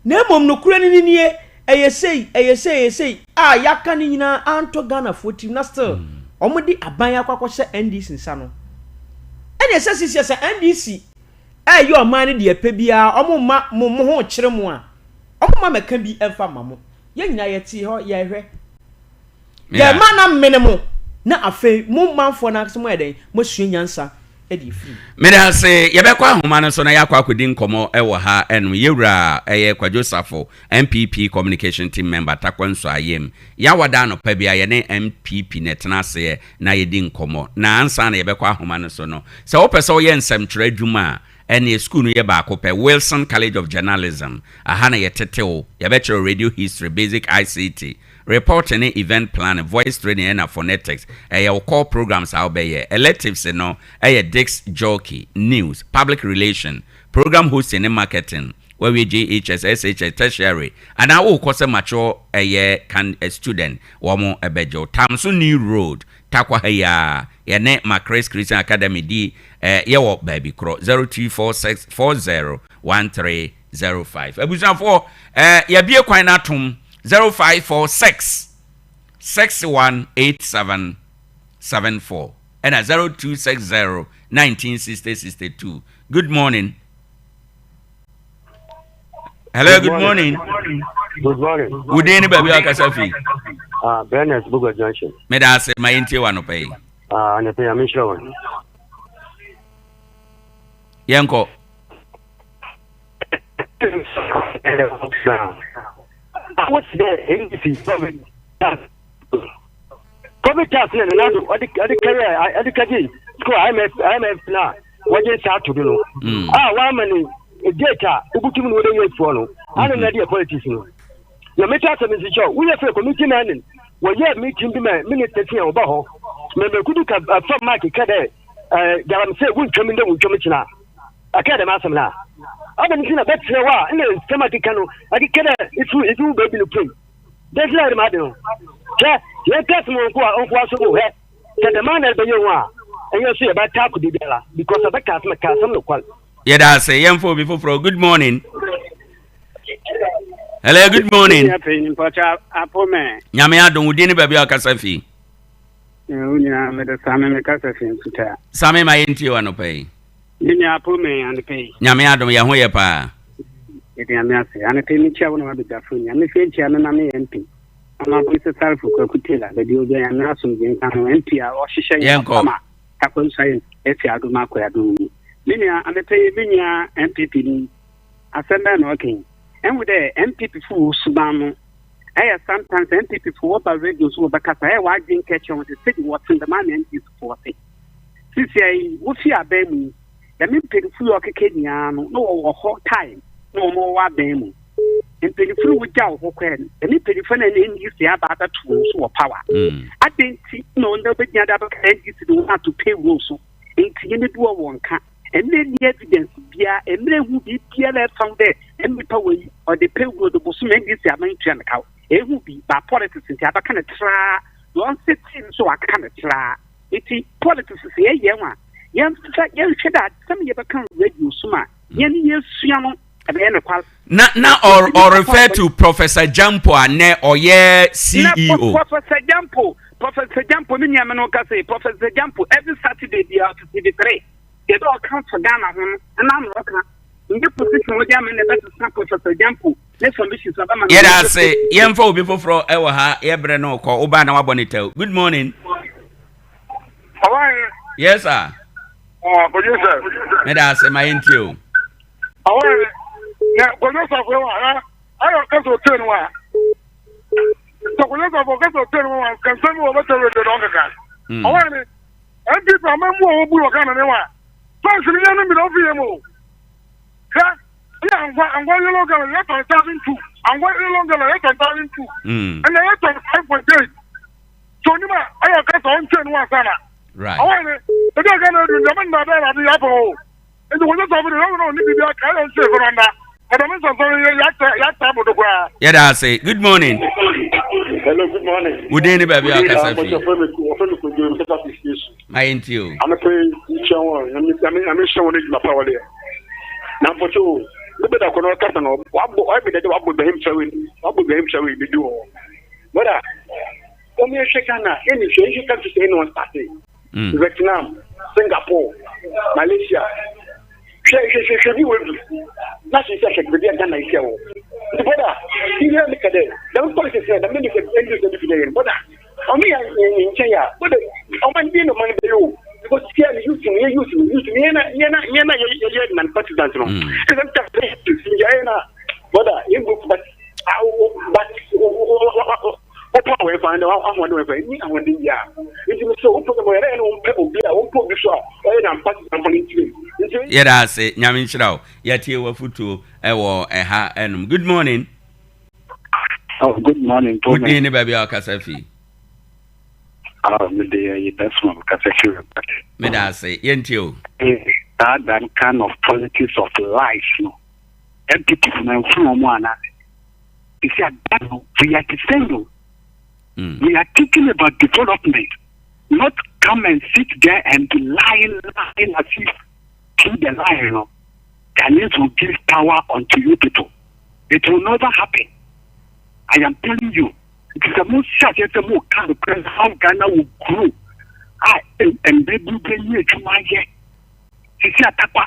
Speaker 3: Na mmom nokorɛ no nie, ɛyɛ sei, ɛyɛ sei, ɛyɛ sei a yɛaka no nyinaa antɔ Ghanafoɔ tirim na still wɔn de aban akɔ akɔhyɛ NDC nsa no. Ɛna ɛsɛ sisi sɛ NDC ɛyɛ ɔman no deɛ ɛpɛ biara wɔn mma mo mo ho kyerɛ mo a wɔn mma mɛka bi ɛmfa mma mo. Yɛn nyinaa yɛte hɔ yɛhwɛ. Yɛma na mene mo na afei mo manfoɔ no ankasa mo ayɛ dɛn moasua nyansa de afiri mu.
Speaker 5: Meda ase. Yɛbɛkɔ ahoma no so na yɛakɔ akɔdi nkɔmmɔ wɔ ha nom. Yɛwura ɛyɛ Kwadwo Safo, NPP Communication Team Member, Tarkwa Nsuayem. Yɛawada anɔpa biara yɛne NPP na ɛtena aseɛ na yɛdi nkɔmmɔ. Na ansa na yɛbɛkɔ ahoma no so no, sɛ wopɛ sɛ woyɛ nsɛmtwerɛ adwuma a, ɛneɛ sukuu no yɛ baako pɛ, Wilson College of Journalism. Aha na yɛtete wo. Yɛbɛkyerɛ wo Radio History, Basic ICT, Reporting ne Event Planning, Voice Training ɛna Phonetics, ɛyɛ wo core programs a wobɛyɛ. Electives no yɛ Disc Jockey, News, Public Relation, Program Hosting ne Marketing. Woawie JHS, SHS, Tertiary, anaa worekɔ sɛ mature ɛyɛ kan student, wɔn bɛgye wo. Tamso New Road, Tarkwa ha yi ara, yɛne Macris Christian Academy di yɛwɔ baabi korɔ, 0246 40 13 05. Abusuafoɔ, yɛabue kwan no atom. 0546 6187 74 ɛna 0260 1960 62. Good morning. Hello, good morning.
Speaker 13: Good morning.
Speaker 5: Wo din ne baabi a wakasa fi?
Speaker 13: Ah, Bernard Buga Junction.
Speaker 5: Meda ase ma yɛntie wɔ anɔpa yi.
Speaker 13: Ah, anɔpa yi, ame nhyira wɔn.
Speaker 5: Yɛnkɔ.
Speaker 13: Covid tax na nana do ɔde ɔde kɛyɛ ɔde kɛgye sukuu IMF IMF na wɔgye nsa ato do no a wɔama ne date a wobutum no wɔde yɛ efuɔ no ana na ɛde yɛ politics no na meta asɛm nsi kyɛw woyɛ fɛ committee man wɔyɛ meeting bi ma minister fi a wɔba hɔ mɛmɛkudu ka fam mark kɛ dɛ ɛɛ galamsey wontwam ndɛ wontwam kyena. Ɔkaa dɛm asɛm no a, adɛn ntsi na bɛtsena hɔ a nna nsɛm akeka no akeka dɛ ifi ifi wo beebi no puei? Dɛn ntsi na ayɛ dɛm ade no? Hwɛ, yɛnka asɛm wɔ nkoa nkoa so o, hwɛ, sɛ dɛm ara na ebɛyɛ ho a, hɛn so yɛbɛtaa kɔ beebiara, because ɔbɛka asɛm, ka asɛm nokwar.
Speaker 5: Yɛda ase. Yɛmfa obi foforɔ. Good morning. Hello, good morning. Nyame adom, wo din ne baabi a ɔkasa fi?
Speaker 4: Wo nyinaa mede Same mekasa fi Nsutaa.
Speaker 5: Same ma yɛntie wo anɔpa yi.
Speaker 4: Me nua Apome anɔpa yi.
Speaker 5: Nyame adom yɛn ho yɛ paa.
Speaker 4: Yɛde Nyame ase. Anɔpa yi mekyia wo na wabedwafo nyinaa. Me fie nkyia me ma me MP. Honorable Sesarfo Kwaku Taylor baabi obi a Nyame asomdwe nka ho. MP a ɔhyehyɛ yɛn kama akwansu ayɛ afi adom akɔ adom mu. Me nua anɔpa yi me nua NPP ni asɛm bɛn na ɔka yi. Ɛhu dɛ NPP fo wɔ suban no ɛyɛ sometimes NPP fo wɔba radio so wɔbɛkasa ɛyɛ w'adwen kɛkyɛ wɔn sɛ sɛdi wɔte dɛm ana NDC fo wɔte. Sisiei yi, wofi aban mu yi, dɛm mpanyimfo yi a ɔkeka nyinaa no, na wɔwɔ hɔ time na wɔn wɔwɔ aban mu. Mpanyimfo no wogyaw hɔ kɔɛ no, dɛm mpanyimfo no na NDC aba abɛto wɔn so wɔ power. Mm. Adɛn nti na wɔn bɛgyina de abɛka NDC de wɔn ato payroll so? Nti nyɛ bi wɔ wɔn ka. Mmerɛ nni evidence biara, mmerɛ hu biribiara ɛfa ho dɛ nnipa wɔ yi ɔde payroll de bosom NDC aban tua ne kaw. Ehu bi, ba politics nti abɛka ne traa, deɛ ɔnse tee nso aka ne traa. Ntsi politics sɛ yɛyɛ ho a, yɛmfa yɛnhwɛ dɛ asɛm yɛbɛka wɔ radio so ma hɛn yesua no ɛbɛyɛ nokwar.
Speaker 5: Na na ɔ ɔ refer to Professor Gyampo a nɛ ɔyɛ CEO.
Speaker 4: Na Professor Gyampo, Professor Gyampo me nua me no kasa yi, Professor Gyampo every Saturday biara ɔte TV3 deɛ dɛ ɔka fa Ghana ho no ɛna na ɔka. Ndɛ position wɔde ama no na ɛbɛsesa Professor Gyampo.
Speaker 12: Ne submissions aba ma.
Speaker 5: Yɛda ase. Yɛmfa obi foforɔ ɛwɔ ha. Yɛbrɛ no kɔ. Woba na wabɔ ne tɛw. Good morning.
Speaker 7: Ɔwɔ
Speaker 5: Yes sir.
Speaker 7: Ah, producer.
Speaker 5: Meda ase ma yɛntie o.
Speaker 7: Ɔwɔ na Kojo Safo wa ayɔ kasa otie no wa. Sɛ Kojo Safo kasa otie no wa kansɛm wɔ bɛtɛ radio na ɔkeka. Ɔwɔ ne NPP amamu a wɔbu wɔ Ghana ne wa. Fɛnsi ne yɛn no mi na ɔfi yɛ mu o. Hwɛ ɛna angwa angwa yellow gallon yɛ tɔn 1,002. Angwa yellow gallon yɛ tɔn 1,002. Ɛna yɛ tɔn 5.8. So onim a ayɔ kasa ɔntie no wa sana.
Speaker 5: Right.
Speaker 7: Ɔwɔ ne ebi a Ghana edu ndɛm nna dɛ ɛwurade yɛ afɔ o. Nti wɔn sɛ ɔbɛn yɛn na ɔne biribi aka ɛyɛ nhyɛ efo nanda. Ɛdɛm nsɔnsɔn yɛ yɛata yɛata abodo koraa.
Speaker 5: Yɛda ase. Good morning.
Speaker 8: Hello, good morning.
Speaker 5: Wo din ne baabi a ɔkasa fi?
Speaker 8: Wɔfrɛ me wɔfrɛ me Kojo mekasa fi station.
Speaker 5: Ma yɛn ti o.
Speaker 8: Anɔpɛ yi nkyɛn wɔn nyame nyame nyame hyɛ wɔn adwuma pa wɔde. Na mpɔkyɛ o, ne bɛda kɔ na ɔkasa no wabɔ ɔyɛ bɛda dɛ wabɔ Ibrahim Traore wabɔ Ibrahim Traore bi di wɔ hɔ. Bɔda wɔn yɛhwɛ Ghana yɛn ni hwɛ yɛhwɛ countries yɛn na wɔn starte. Vietnam, Singapore, Malaysia. Hwɛ hwɛ hwɛ hwɛ bi wɔ edu. Na hwɛ sɛ hwɛ baabi a Ghana yi sɛ wɔ. Nti bɔda ihe mi ka dɛ dɛm politics na dɛm ne sɛ NDC na bi yɛn bɔda. Ɔmo yɛ yɛn nkyɛn a bɔda ɔmo ndi na ɔmo bɛyɛ o. Because sia ne youth no yɛ youth no youth no yɛn na yɛn na yɛn na yɛ yɛ non partisans no. Ɛsɛ sɛ yɛ na bɔda yɛn go but but wopɔ a wɔmfa no ahoɔden wɔmfa ni ahoɔden bi a nti no sɛ wopɛ sɛ wɔyɛ no wɔmpɛ obi a wɔmpɛ obi so a ɔyɛ na mpa sɛ mfa no ntiri nti
Speaker 5: Yɛda ase, Nyame nhyira wo. Yɛtie w'afotuo ɛwɔ ɛha ɛnom. Good morning.
Speaker 11: Oh, good morning,
Speaker 5: Wo din ne baabi a ɔkasa fi?
Speaker 11: Oh, mede ɛyi bɛsoma kasa fi Repare.
Speaker 5: Meda ase, yɛntie o.
Speaker 11: Saa that kind of politics of lies no, MPP na mfunu wɔn anaasɛ? You see, at that, we are the same. No? We are thinking about development, not come and sit there and be lying, lying as if through the lie, you know, Ghanaians will give power unto you people. It will never happen. I am telling you. It is the most sad, it's the most kind of how Ghana will grow. I and baby, Sisi Atakwa,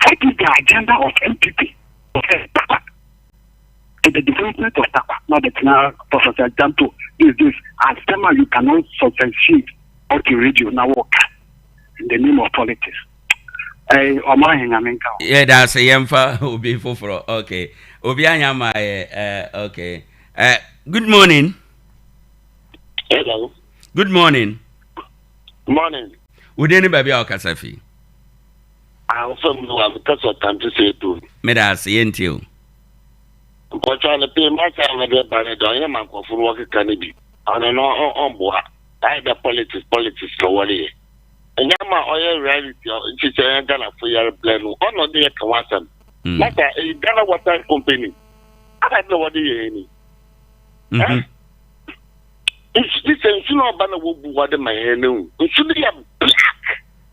Speaker 11: What is the agenda of NPP? Takwa. To the development of Takwa, not the now Professor Janto. This, this, as tema you cannot substantiate on the radio now work in the name of politics. Eh, ɔmo ahenyame nka ho.
Speaker 5: Yɛda ase yɛmfa obi foforɔ okay obi anya ma yɛ eh, okay eh, good morning.
Speaker 23: Hello.
Speaker 5: Good morning.
Speaker 23: Morning.
Speaker 5: Wo din ne baabi a ɔkasa fi?
Speaker 23: Ahofa mu wa mekasa ɔtante sɛ edu.
Speaker 5: Meda ase yɛntie o.
Speaker 23: Mpɔtɔ no pii masa a wɔde ba no deɛ ɔnyɛ ma nkurɔfo no wɔkeka no bi. Ɔno no ɔmboa. Ayɛ dɛ politics politics na wɔreyɛ. Ɛnyɛ ma ɔyɛ reality nti sɛ yɛn Ghanafo yɛrebrɛ no ɔna ɔde yɛ ka ho asɛm. Masa ɛyi Ghana Water Company ada na wɔde yɛ yɛn ni. Nsu sɛ nsu na ɔba na wobu hɔ de ma yɛn no nsu no yɛ black.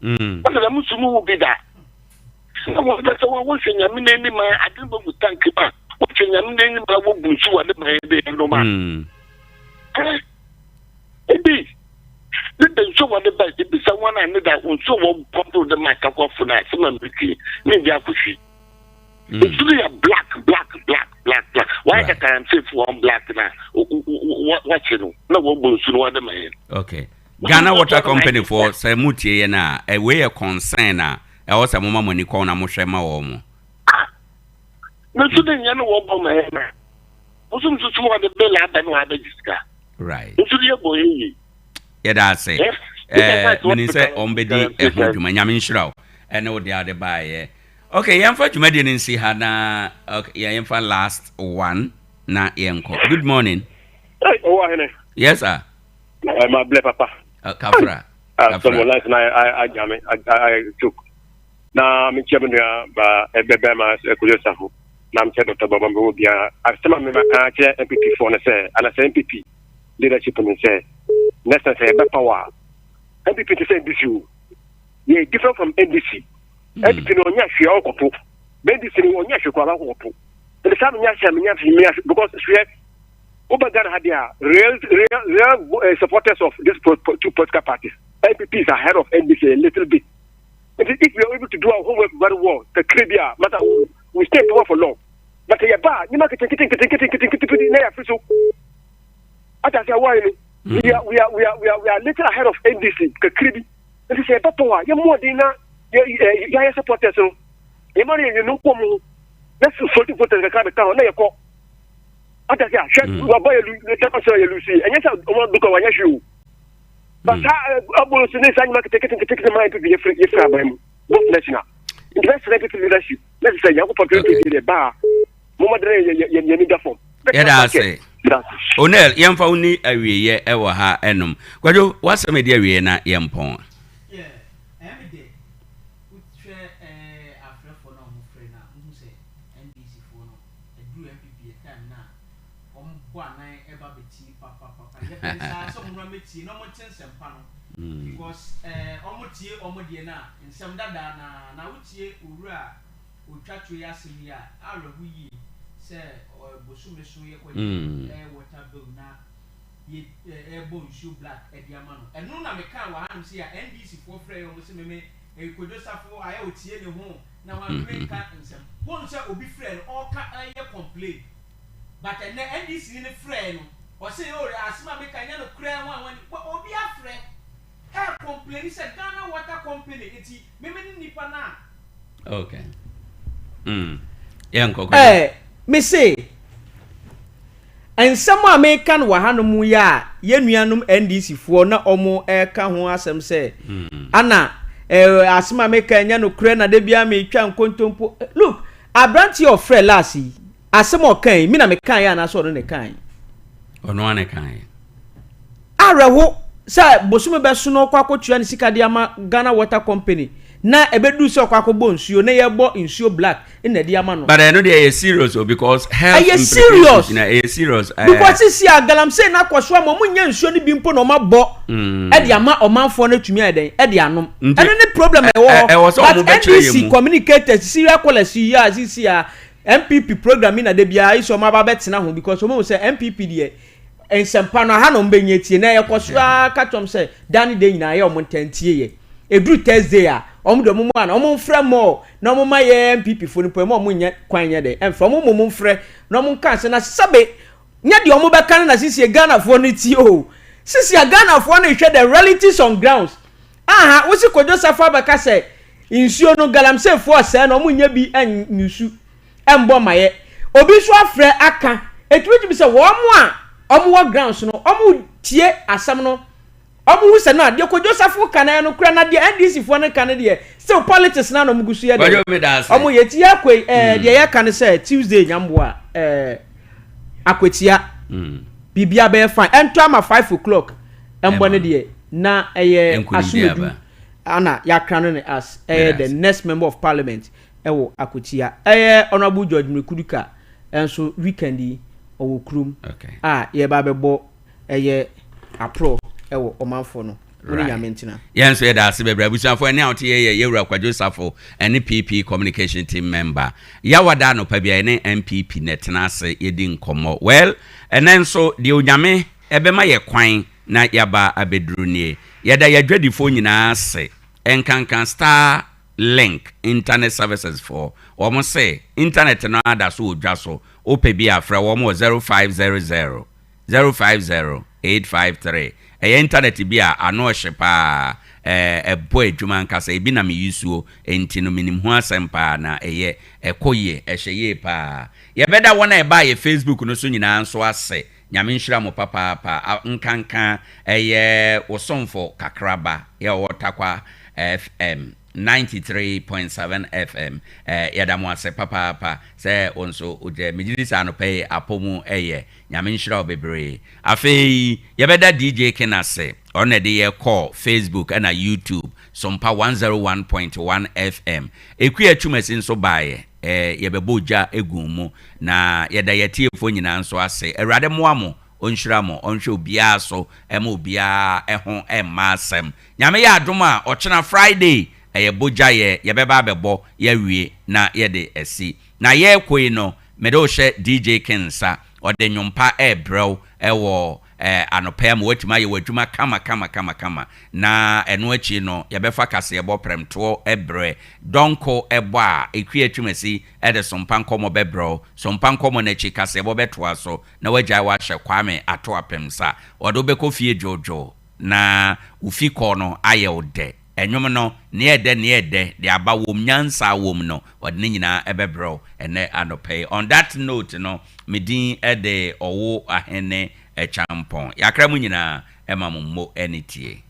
Speaker 23: Wɔsɛ dɛm nsu no wo bi da. Na wɔn pɛ sɛ wɔhwɛ nyame n'anim a ade no bɛgu tank mu a wɔhwɛ nyame n'anim a wobu nsu wɔde ma yɛn de yɛn nom a. Ebi ne da nsu wɔde ba ebi sɛ wɔn a ne da nsu wɔ pɔmpo de ma atakwafo no a sɛ ma mmiriki ne bi akɔhwi. Nsu no yɛ black black black black black. Wɔayɛ kɛ galamsey fo wɔn black na wɔkye no na wɔbɔ nsu no wɔde ma yɛn.
Speaker 5: Okay. Ghana Water Company foɔ sɛ mo tie yɛn a, eh, wei yɛ concern a ɛwɔ sɛ moma mo ani kɔ na mohwɛ ma wɔn mo.
Speaker 23: Ah, na nsu de nyɛ no wɔbɔ ma yɛn na. Bosom nso so wɔde bill aba na wɔabɛgye sika.
Speaker 5: Right.
Speaker 23: Nsu de yɛ bɔ yɛn yie.
Speaker 5: Yɛda ase. Eh, menim sɛ wɔn bɛdi ɛho dwuma. Nyame nhyira wo ɛne wo deɛ ade baayɛ. Okay, yɛmfa dwumadie no nsi ha na okay, yɛmfa last one na yɛnkɔ. Good morning.
Speaker 13: Hey, owó ahene.
Speaker 5: Yes, sir.
Speaker 13: Eh, ma blɛ papa.
Speaker 5: Uh, kafra.
Speaker 13: Ah, kafra. Sɔmɔ life na agya me, choke. Na me kyɛ me nua ba ɛbɛ bɛ ma ɛkojo safo. Na me kyɛ Dr. Baba me wɔ bia. Asɛm a me ma kan kyerɛ NPP foɔ no sɛ, ana sɛ NPP leadership no sɛ, next time sɛ ɛbɛ power. NPP te sɛ NDC o. Yɛ different from NDC. NPP no ɔnyɛ hwee ɔnkɔto. NDC no ɔnyɛ hwee koraa ɔnkɔto. Ɛnti saa menya hwee menya hwee menya hwee because hwɛ woba Ghana ha deɛ a real real real uh, supporters of this pro, pro, two political parties NPP is ahead of NDC a little bit.
Speaker 8: Nti if we are able to do our homework very well kakra bi a, masa we stay in power for long. But yɛ ba a, nneɛma nketenkete nketenkete nketenkete bi na yɛafiri so. Ata sɛ why no? We are we are we are we are we are little ahead of NDC kakra bi. Nti sɛ yɛba power a, yɛ mmɔden na yɛ yɛ yɛayɛ supporters no. Yɛma no yɛ yɛn nkɔ mu na floating voters kakra bɛka ho na yɛkɔ. Ata sɛ hwɛ waba yɛ lu tɛkɔ sɛ yɛ lusi. Ɛnyɛ sɛ ɔmo dukɔ wanyɛ hwee o. But saa abolo so ne saa nnwuma ketekete nketekete maa npp yɛfiri yɛfiri aban mu both national nti bɛsrɛ npp leadership na sɛ Nyankopɔn 2020 deɛ baa momma dɛn yɛ yɛ yɛ ani da fam.
Speaker 5: Yɛda ase. Onel, yɛmfa wo ni awieɛ ɛwɔ ha ɛnom. Kwadwo, w'asɛm ɛdi awieɛ na yɛmpɔn.
Speaker 3: Yeah, ɛyɛ me dɛ wohwɛ ɛɛ afrɛfoɔ no a wɔn frɛ no a wohu sɛ NDC foɔ no ɛduru NPP yɛ time no a wɔn bɔ anan ɛba bɛtie papapapa yɛpɛ no saa sɛ wɔn mmra mmɛtie na wɔn nte nsɛmpa no because ɛɛ wɔn tie wɔn deɛ no a nsɛm dadaa no ara na wotie owura a ɔtwa toɔ yi asɛm yi a awerɛho yie sɛ bosome so yɛkɔgye ɛɛ water bill na yɛ ɛɛbɔ nsuo black ɛde ama no ɛno na mekaa wɔ hanom sɛ a NDC foɔ frɛ yɛ wɔn sɛ meme Kojo Safo ayɛ ɔtie ne ho na wɔn meme nka nsɛm wɔn sɛ obi frɛ no ɔɔka ɛyɛ complain But ɛnɛ NDC ni no frɛɛ no ɔse oh asem a meka nyɛ nokorɛ ho a wani obi afrɛ ɛ complaini sɛ Ghana water company nti me me ne nipa no a.
Speaker 5: Okay. Mm. Yɛnkɔ kɔ.
Speaker 3: Eh, me se nsɛm a meka no wɔ hanom yi a yɛn nuanom NDC foɔ na wɔn ɛka ho asɛm sɛ mm. ana eh, asɛm a meka nyɛ nokorɛ na da biara metwa nkontompo. Look, aberanteɛ ɔfrɛ last yi Asɛm a ɔkae yi, me na mekaeɛ anaasɛ ɔno na ɛkaeɛ?
Speaker 5: Ɔno ara na ɛkaeɛ.
Speaker 3: Awerɛho sɛ bosome bɛso na ɔkɔ akɔtua ne sika de ama Ghana Water Company na ɛbɛduru sɛ ɔkɔ akɔbɔ nsuo na yɛbɔ nsuo black na ɛde ama no.
Speaker 5: But ɛno deɛ ɛyɛ serious o because health
Speaker 3: Ɛyɛ serious
Speaker 5: implications na ɛyɛ serious.
Speaker 3: Eh. Because sisi a galamsey no akɔ so ama ɔmo nya nsuo no bi mpo na ɔmo abɔ ɛde ama ɔmanfoɔ no atumi ayɛ dɛn ɛde anom.
Speaker 5: Nti
Speaker 3: Ɛno ne problem a ɛwɔ
Speaker 5: ɛ
Speaker 3: hɔ.
Speaker 5: ɛwɔ sɛ
Speaker 3: But
Speaker 5: ɔmo bɛkyerɛ yɛn
Speaker 3: NDC
Speaker 5: mu.
Speaker 3: communicators serial callers yi a sisi a NPP program yi na da biara ayɛ sɛ wɔn aba abɛtena ho because wɔn ahu sɛ NPP deɛ nsɛmpa no aha na wɔn bɛnya atie na yɛkɔ so ara ka kyerɛ wɔn sɛ da ne da nyinaa yɛ wɔn ntaa ntie yɛ ɛduru Thursday a wɔn deɛ wɔn mu ana wɔn mfrɛ more na wɔn ma yɛ NPP fo no po ɛma wɔn nyɛ kwan nyɛ dɛ ɛmfrɛ wɔn mmom mfrɛ na wɔn nka sɛ na sɛbe nyɛ deɛ wɔn bɛka no na sisi Ghanafoɔ no tie o sisi a Ghanafoɔ no hwɛ the realities on grounds aha wosi Kojo Safo abɛka sɛ Nsuo no galamsey foɔ sɛɛ no ɔmo nyɛ bi nyusu mbɔ mayɛ obi nso afrɛ aka etumi tumi sɛ wɔn a ɔmo wɔ grounds no ɔmo tie asɛm no ɔmo hu sɛ na deɛ Kojo Safo ka no ɛyɛ nokorɛ na deɛ NDC foɔ no ka no deɛ still politics na na ɔmo gu so yɛ
Speaker 5: Kwadwo
Speaker 3: dɛn
Speaker 5: meda ase.
Speaker 3: ɔmo yɛ ti yɛ akɔ yi ɛɛ deɛ yɛka no sɛ Tuesday nyamboa ɛɛ akwatia biribiara bɛyɛ fine ɛntɔ ama 5 o'clock ɛmbɔ no deɛ na ɛyɛ
Speaker 5: Nkunimdie
Speaker 3: asomedu
Speaker 5: aba.
Speaker 3: Ana yɛakra no ne as ɛyɛ the next member of parliament ɛwɔ Akotia. Ɛyɛ Honourable George Mrekuduka nso weekend yi ɔwɔ kurom a yɛba abɛbɔ ɛyɛ aprɔ ɛwɔ ɔmanfoɔ no. Mo ne Nyame ntena.
Speaker 5: Yɛn nso yɛda ase bebree abusuafoɔ ɛne a wote yɛ yɛ Yɛwura Kwadwo Safo ɛne PP communication team member. Yawada anɔpa bi a yɛne NPP na ɛtena ase yɛdi nkɔmmɔ. Well ɛnɛ nso deɛ Onyame ɛbɛma yɛ kwan na yɛaba abɛduru nie. Yɛda yɛn adwadifoɔ nyinaa ase, ɛnkanka Star Link Internet Services foɔ. Wɔn se internet no ara da so wɔ dwa so, wopɛ bi a frɛ wɔn wɔ 0500 050 853. Ɛyɛ internet bi a ano ɔhye paa, ɛɛ ɛbɔ adwuma ankasa, ebi na me use-o, enti no menim ho asɛm paa na ɛyɛ, ɛkɔ yie, ɛhyɛ yie paa. Yɛbɛda wɔn a ɛbaa yɛ Facebook no so nyinaa nso ase. Nyame nhyira mo papaapa a nkanka ɛyɛ wo somfo kakraba yɛ ɔwɔ Tarkwa FM 93.7 FM yɛda mo ase papaapa sɛ wo nso wogyɛ megye di sɛ anɔpa yi apɔ mu ɛyɛ Nyame nhyira wo bebree afei yɛbɛda DJ Ken ase ɔno na ɛde yɛ kɔɔ Facebook ɛna YouTube Sompa 101.1 FM Akua Twumasi nso baeɛ yɛbɛbɔ gya gu mu Na yɛda yɛn atiefoɔ nyinaa nso ase. Awurade mmoa mo, ɔnhyira mo, ɔnhwɛ obiara so, ɛma obiara ho mma asɛm. Nyame yɛ adom a, ɔkyena Friday, ɛyɛ bogyaeɛ, yɛbɛba abɛbɔ, yɛawie na yɛde asi. Na yɛrekɔ yi no, mede wo hyɛ DJ King nsa, ɔde nnwom pa rebrɛ wo wɔ. eh, anɔpa yi ama woatumi ayɛ w'adwuma kama kama kama kama. Na ɛno akyi no, yɛbɛfa kaseɛbɔ prɛmtoɔ berɛ. Dɔnko bɔ a, Ekua Twumasi de Sompa Nkɔmmɔ bɛbrɛ wo. Sompa Nkɔmmɔ no akyi, kaseɛbɔ bɛtoa so na woagyae woahyɛ Kwame Ato Apemsa. Ɔde wo bɛkɔ fie dwoodwoo na wo fi kɔ no ayɛ wo dɛ. Nnwom no, nea ɛdɛ nea ɛdɛ, deɛ aba wom, nyansa wom no, ɔde ne nyinaa bɛbrɛ wo ɛnnɛ anɔpa yi. On that note no, me din de Ɔwo Ahene Kyampɔn. Yɛakra mo nyinaa ma mo mmo ne tie.